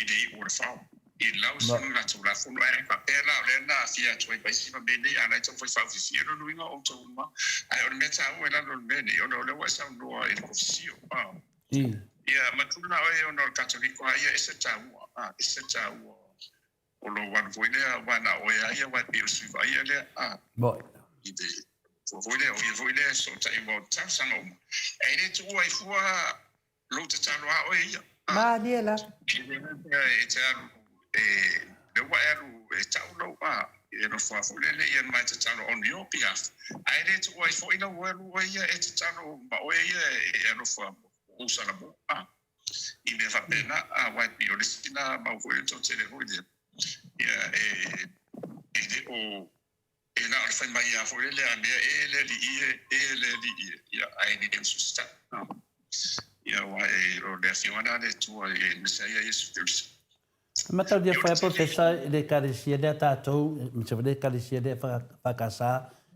i le iu o le fao. I lau sona la Tulafono, ae faapea la o lea na aafia atu ai ma isi ma mea nei, a o la e taumafai faafiafia lona uiga o outou uma. Ae o le mea taua i lalo o le mea nei, ona o lea ua e saunoa i le kofisio, a. Ia, matua la oe ona o le Katoliko a ia, ese le taua, a, ese le taua o lou alu foi lea, aua na o oe lava ia, aua e pei o le sui vaaia lea, a. I le fua foi lea, o ia foi lea e fesootai aua o talosaga uma, ae le tuua ai fua Lou tatalo a oe ia. Malie lava. I le mea e te alu e, lea ua e alu e tau lou a, e nofo lava foi lele ia ma e tatalo on your behalf. Ae le tuua ai foi lau alu oe ia e tatalo ma oe ia e alofa ou Salamo a. I mea faapena a, aua e pei o le isi na mau foi o le toatele foi lea, ia e, e le o E na o le fai mai lava foi lele a mea e le alii e, e le alii e, ia, ae le usiusitai. Ia, aua e, o le Afioga lena a le Atua e Mesaia Iesu Keriso. E mataulia whaea Professor i le ekalesia lea tatou, aemaise foi le ekalesia lea EFKS,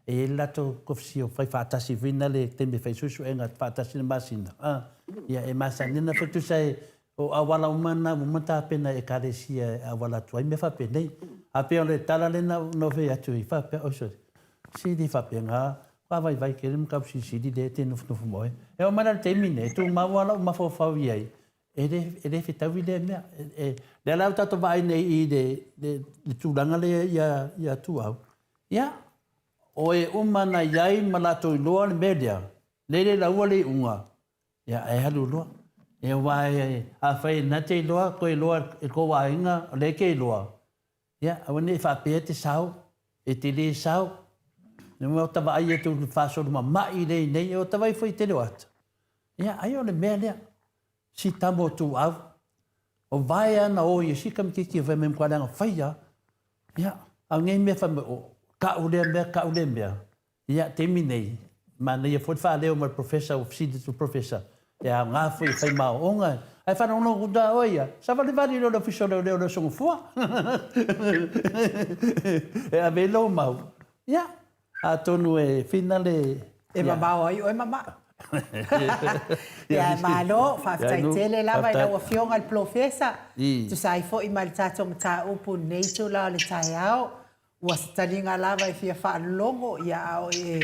e i ai le latou kofisi o fai faatasi foi na le taimi e fai suesuega faatasi le masina. Ia e masani ana foi tusa e O auala uma na ua uma tapena e Ekalesia e auala atu ai mea faapenei. A pei o le tala lena na ou fai atu ai faapea, oi sole, se le faapena, ka vaivai tele ma tausilisili lea e te nofonofo ma oe. E oo mai la i le taimi nei, e tumau lava lau mafaufau i ai, e le, e le fetaui lea mea. E, lea la ua tatou vaai nei i le, le, le tulaga lea ia, ia Tuau, ia, o e uma na i ai ma latou iloa le mea lea, lele laua le iuga, Ia, e alu loa. Ia, aua e, afai na te iloa, koe iloa e kou aiga, o lea e ke iloa, ia, aua ne i faapea e te sao, e te le sao. Ia, o ta vaai atu i le faasolo mama'i lea i nei, o ta vaai foi i tele o ata. Ia, ai o le mea lea, si tama o Tuuau, o vae ana o ia si kamititi e fai mai matua leaga fai lava. Ia, a o nei mea fai mai, o ka'u lea mea, ka'u lea mea. Ia, taimi nei, manaia foi le faaleo mai le Professor ua fesili atu le Professor, e aoga foi e fai ma aoaoga, ae faalogologo atu lava oe ia, savalivali loa i le Ofisa o Leoleo i le Aso Gafua e ave ai lou mau. Ia, atonu e whina le... E mamao ai oe mama. Ia, malo, faafetai tele lava i lau Afioga i le Polofesa, tusa ai foi ma le tatou mataupu i lenei itula o le taeao. Ua se taliga lava e fia faalogo, ia a o e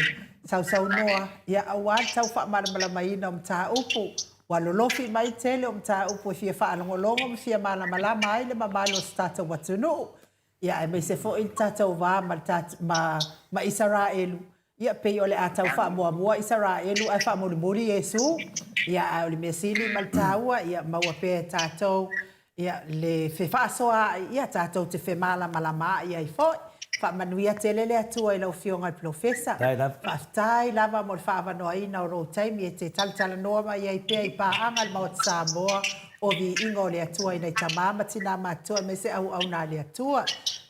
sausaunoa, ia aua le tau faamalamalamaina o mataupu. Ua lolofi mai le tele o mataupu e fia faalogologo ma fia malamalama ai le mamalu o se tatou atunuu, ia aemaise foi le tatou va ma le ma ma Isaraelu, Ia, pei o le a tau faamuamua Isaraelu ae faamulimuli Iesu. Ia, ae o le mea sili ma le taua, ia maua pea e tatou, ia, le fefaasoaai, ia, tatou te femalamalamaai ai foi. Faamanuia tele le Atua i lau Afioga i le Polofesa. Faafetai lava mo le faaavanoaina o lou taimi e te talatalanoa mai ai pea i paaga a le Maota Samoa o Viiga o le Atua i nai tama ma tinā matutua aemaise auauna a le Atua.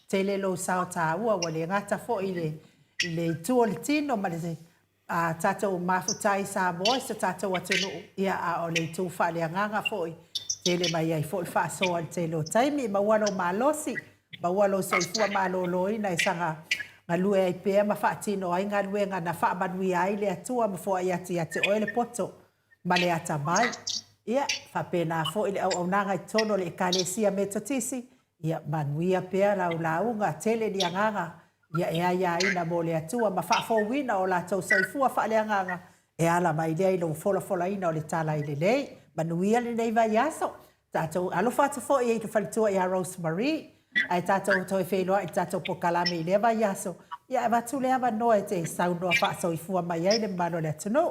Tele lou sao taua ua le gata foi i le I le itu o le tino ma le tatou mafuta i Samoa i so tatou atunuu, ia, a o le itu faaleagaga foi, tele mai ai foi le faasoa i le tele o taimi. Maua lou malosi, maua lou soifua maloloina e saga galue ai pea ma faatino ai galuega na faamanuia ai le Atua ma foai atu ia te oe le poto ma le atamai. Ia, faapena foi le auaunaga i totonu o le Ekalesia Metotisi, Ia manuia pea lau lauga, tele ni agaga, ia e aiaina mo le Atua ma faafouina o latou soifua faaleagaga e ala mai lea i lou folafolaina o le Tala i Lelei. Manuia lenei vaiaso. Tatou alofa atu foi i le faletua ia Rose Marie. Ae tatou toe feiloai i le tatou polokalame i lea vaiaso, ia avatu le avanoa e te saunoa faasoifua mai ai le mamalu o le atunuu.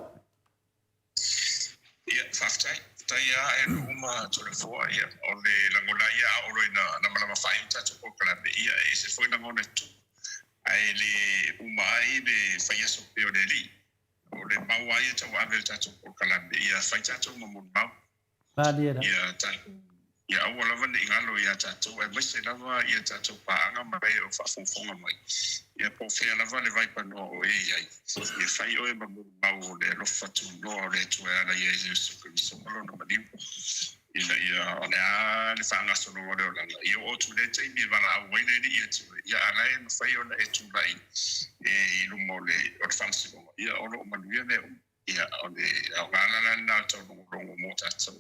Ia, faafetai. Faafetai lava e nuu ma Toleafoa. Ia, o le lagona ia a oo loa ina lamalama faaiu le tatou polokalame, ia e ese foi lagona e tupu. Ae le uma ai le fai aso pea o le Alii. O le mau lava ia e tauave e le tatou polokalame, ia fai tatou ma molimau. Malie la. Ia tatou, ia aua lava ne i galo ia tatou, aemaise lava ia tatou paaga ma e o faafogafoga mai, ia po o fea lava le vaipanoa o e i ai, ia fai oe ma molimau o le alofa tunoa o le Atua e ala ia Iesu Keriso ma Lona maliu, ina ia o le a le faagasologa o le olaga, ia oo atu i lea taimi e valaau ai le Alii ia te oe, ia a la e mafai ona e tulai e i luma o le faamasinoga, ia o lo o manuia mea uma. Ia, o le aoga la lena o le taulogologo mo tatou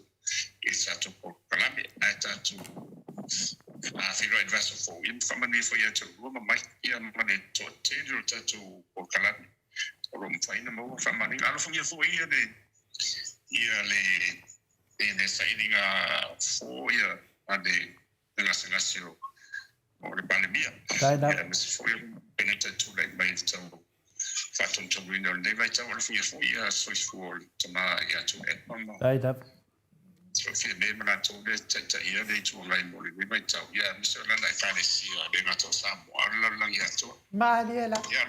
i le tatou polokalame, ae tatou feiloai i le vaiaso fou, ia ma faamanuia foi ia te oulua ma Mike, ia ma le toatele o le tatou polokalame o lo o mafai ona maua faamanuiaga. Alofagia foi ia le ia le le sailiga fofo ia a le gasegase o o le Palemia, aemaise foi o le Kapeneta e tulai mai i le tau faatonutonuina o lenei vaitau. Alofagia foi ia soifua o le tama ia Tuilaepa ma Fiame ma latou lea e taitaia le Itu Agai mo lenei vaitau, ia aemaise o lana Ekalesia e le gata o Samoa a o le lalolagi atoa. Malie la. Ia,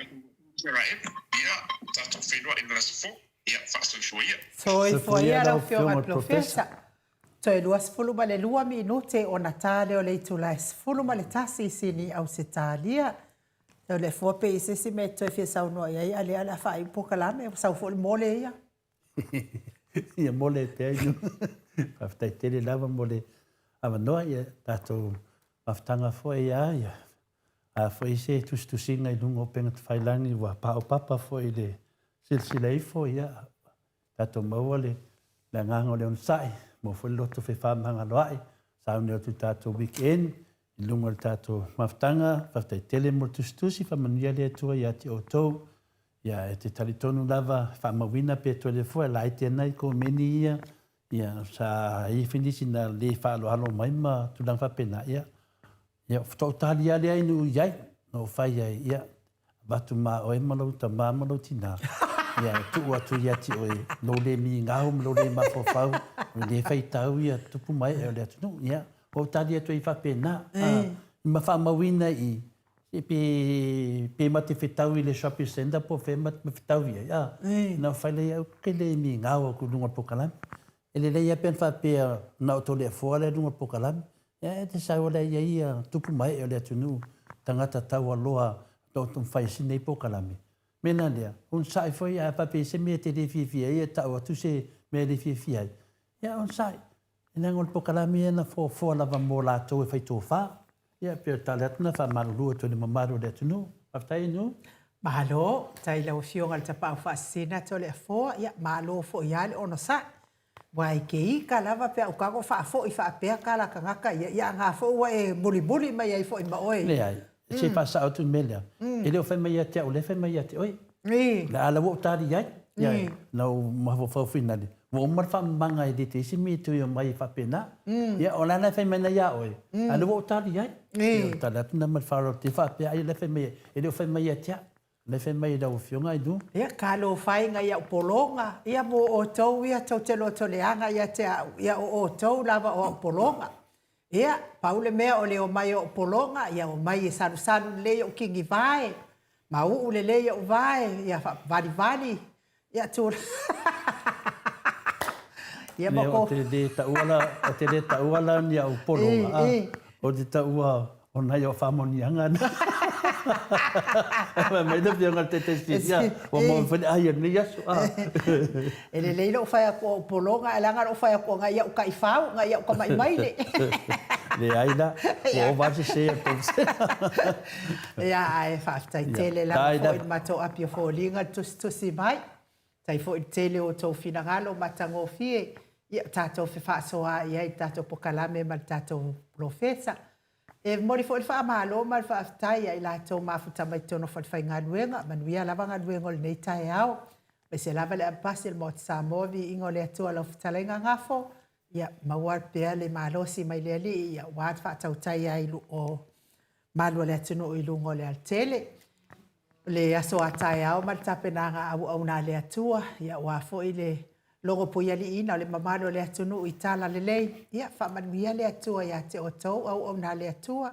ia tatou feiloai i le aso fou. Ia, faasoifua ia. Soifua ia lau Afioga i le Polofesa. Toe 22 minute ona ta lea o le itula e 11 i Sini, Ausetalia. O le fua pe i se isi mea e toe fia saunoa i ai, a lea o le a faaiu polokalame, ua sau foi le mole ia. Ia mole pea i Faafetai tele lava mo le avanoa, ia tatou mafutaga foi ia, ia. A foi se tusitusiga i luga o upega tafailagi ua paopapa foi i le silasila ifo, ia, tatou maua le le agaga o le onosai, maua foi le loto fefaamagaloa'i, sauni atu i tatou weekend i luga o le tatou mafutaga. Faafetai tele mo le tusitusi, faamanuia le Atua ia te outou. Ia, e te talitonu lava, faamauina pe toe le fua, e laiti ana i komeni ia, ia, sa i ai foi nisi na le faaaloalo mai ma tulaga faapena, ia, Ia, faatoa ou tali lava lea i nuu i ai, na ou fai ai, ia, avatu ma oe ma lou tama ma lou tina, ia, e tuu atu ia te oe lou le migao ma lou le mafaufau, o le faitau ia tupu ma ee o le atunuu. Ia, ua ou tali atu ai faapena, ma faamauina i i, pe, pe ma te fetau i le shopping centre po o fea ma te fetau i ai, a, na ou fai lea, ia, ou te le migao atu i luga o le polokalame. E lelei lava pe ana faapea na o Toleafoa lea i luga o le polokalame, ia e te sau la i ai ia tupu ma ee o le atunuu, tagata taualoa o lo o fai si nei polokalame. Mea la lea, onosai foi a faapea i se mea e te le fiafia ai e tau atu se mea e le fiafia ai, ia onosai. Leaga o le polokalame ia na foafoa lava mo latou e fai tofa. Ia, pei o le tala atu lena, faamalulu atu i le mamalu o le atunuu. Faafetai Inu. Malo, faafetai i lau Afioga i le Tapaau Faasisina Toleafoa, ia malo foi lava le onosai. Aua e te ita lava pe a ou tago faafoi faapea tala a tagata ia, ia a na foi ua e mulimuli mai ai foi ma oe. Leai, se i faasao atu le mea lea, e le o fai mai ia te au, o lea e fai mai ia te oe. Le a la ua ou tali ai, ia, na ou mafaufau finale, ua uma le faamamaga e le te isi mea e toe omai faapena. Ia, o le a la e fai mai nei ia oe, a o lea ua ou tali ai. Ia, o le tali atu lena ma le faaaloalo tele faapea, ai o la e fai mai, e le o fai mai ia te au, o la e fai mai i lau Afioga i luga. Ia, talofa e nai au pologa, ia mo outou ia tou te lotoleaga ia te au, ia o outou lava o au pologa. Ia, pau le mea o le omai o ou pologa, ia omai e salusalu lelei ou kinivae, mauu lelei ou vae, ia valivali, ia tu Ia ma ko. Ou te le taua la, ou te le taua la ni au pologa, a, ou te taua o nai o faamanuiaga na. Fai mai le Afioga i le Taitaispiti, ia, ua maua foi le ai o lenei aso, a. E lelei lou fai atu o ou pologa, ae leaga lou fai atu o nai au taifau, nai au tamai maile. Leai la, ua ova lava le sese o le tou Ia, ae faafetai tele lava foi i le matou api o foliga le tusitusi mai. Faafetai foi i le tele o outou finagalo matagofie, ia tatou fefaasoaai ai i le tatou pokalame ma le tatou polofesa. E momoli foi le faamalo ma le faafetai ia i latou mafuta mai totonu o falefaigaluega, manuia lava galuega o lenei taeao, aemaise lava le avepasi o le Maota Samoa, viiga o le Atua lau fetalaiga Gafo, ia maua pea le malosi mai le Alii aua le faatautai ai o malu a le atunuu i luga o le alatele. O le aso a taeao ma le tapenaga a auauna a le Atua, ia aua foi le logopuialiiina o le mamalu o le atunuu i tala lelei. Ia faamanuia le Atua ia te outou auauna a le Atua,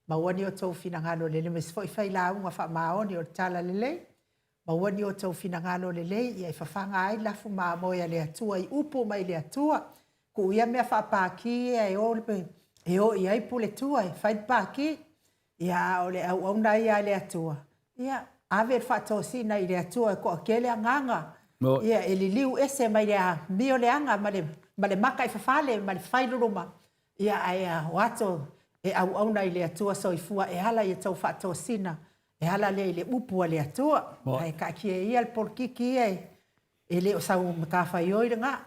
maua ni outou finagalo lelei, aemaise foi failauga faamaoni o le tala lelei, maua ni outou finagalo lelei ia e fafaga ai lafu mamoe a le Atua i upu mai le Atua. Tuu ia mea faapaki ia e o, e o i ai puletua e fai le paki. Ia, a o le auauna ia a le Atua, ia, ave le faatosina i le Atua e toatele agaga, ia, e liliu ese mai le amio leaga ma le, ma le maka i fafale ma le failuluma, ia, ae o ato e auauna i le Atua soifua e ala i a outou faatosina, e ala lea i le upu a le Atua. Ae taatia ia le polokiki ia e, e le o sau matafaioi lena.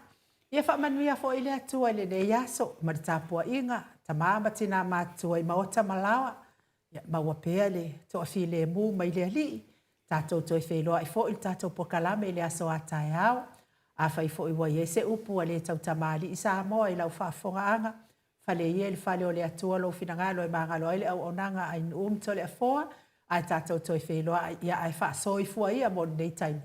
Ia faamanuia foi le Atua i lenei aso ma le tapuaiga, tama ma tina matutua i maota ma laoa, ia maua pea le toafilemu mai le Alii, tatou toe feiloai foi i le tatou polokalame i le aso a taeao. Afai foi ua i ai se upu ua le tautamalii Samoa i lau faafofogaaga, fale ia i le fale o le Atua lou finagalo e magalo ai le auaunaga a Ainuu ma Toleafoa, ae tatou toe feiloai, ia ae faasoifua ia mo lenei taimi.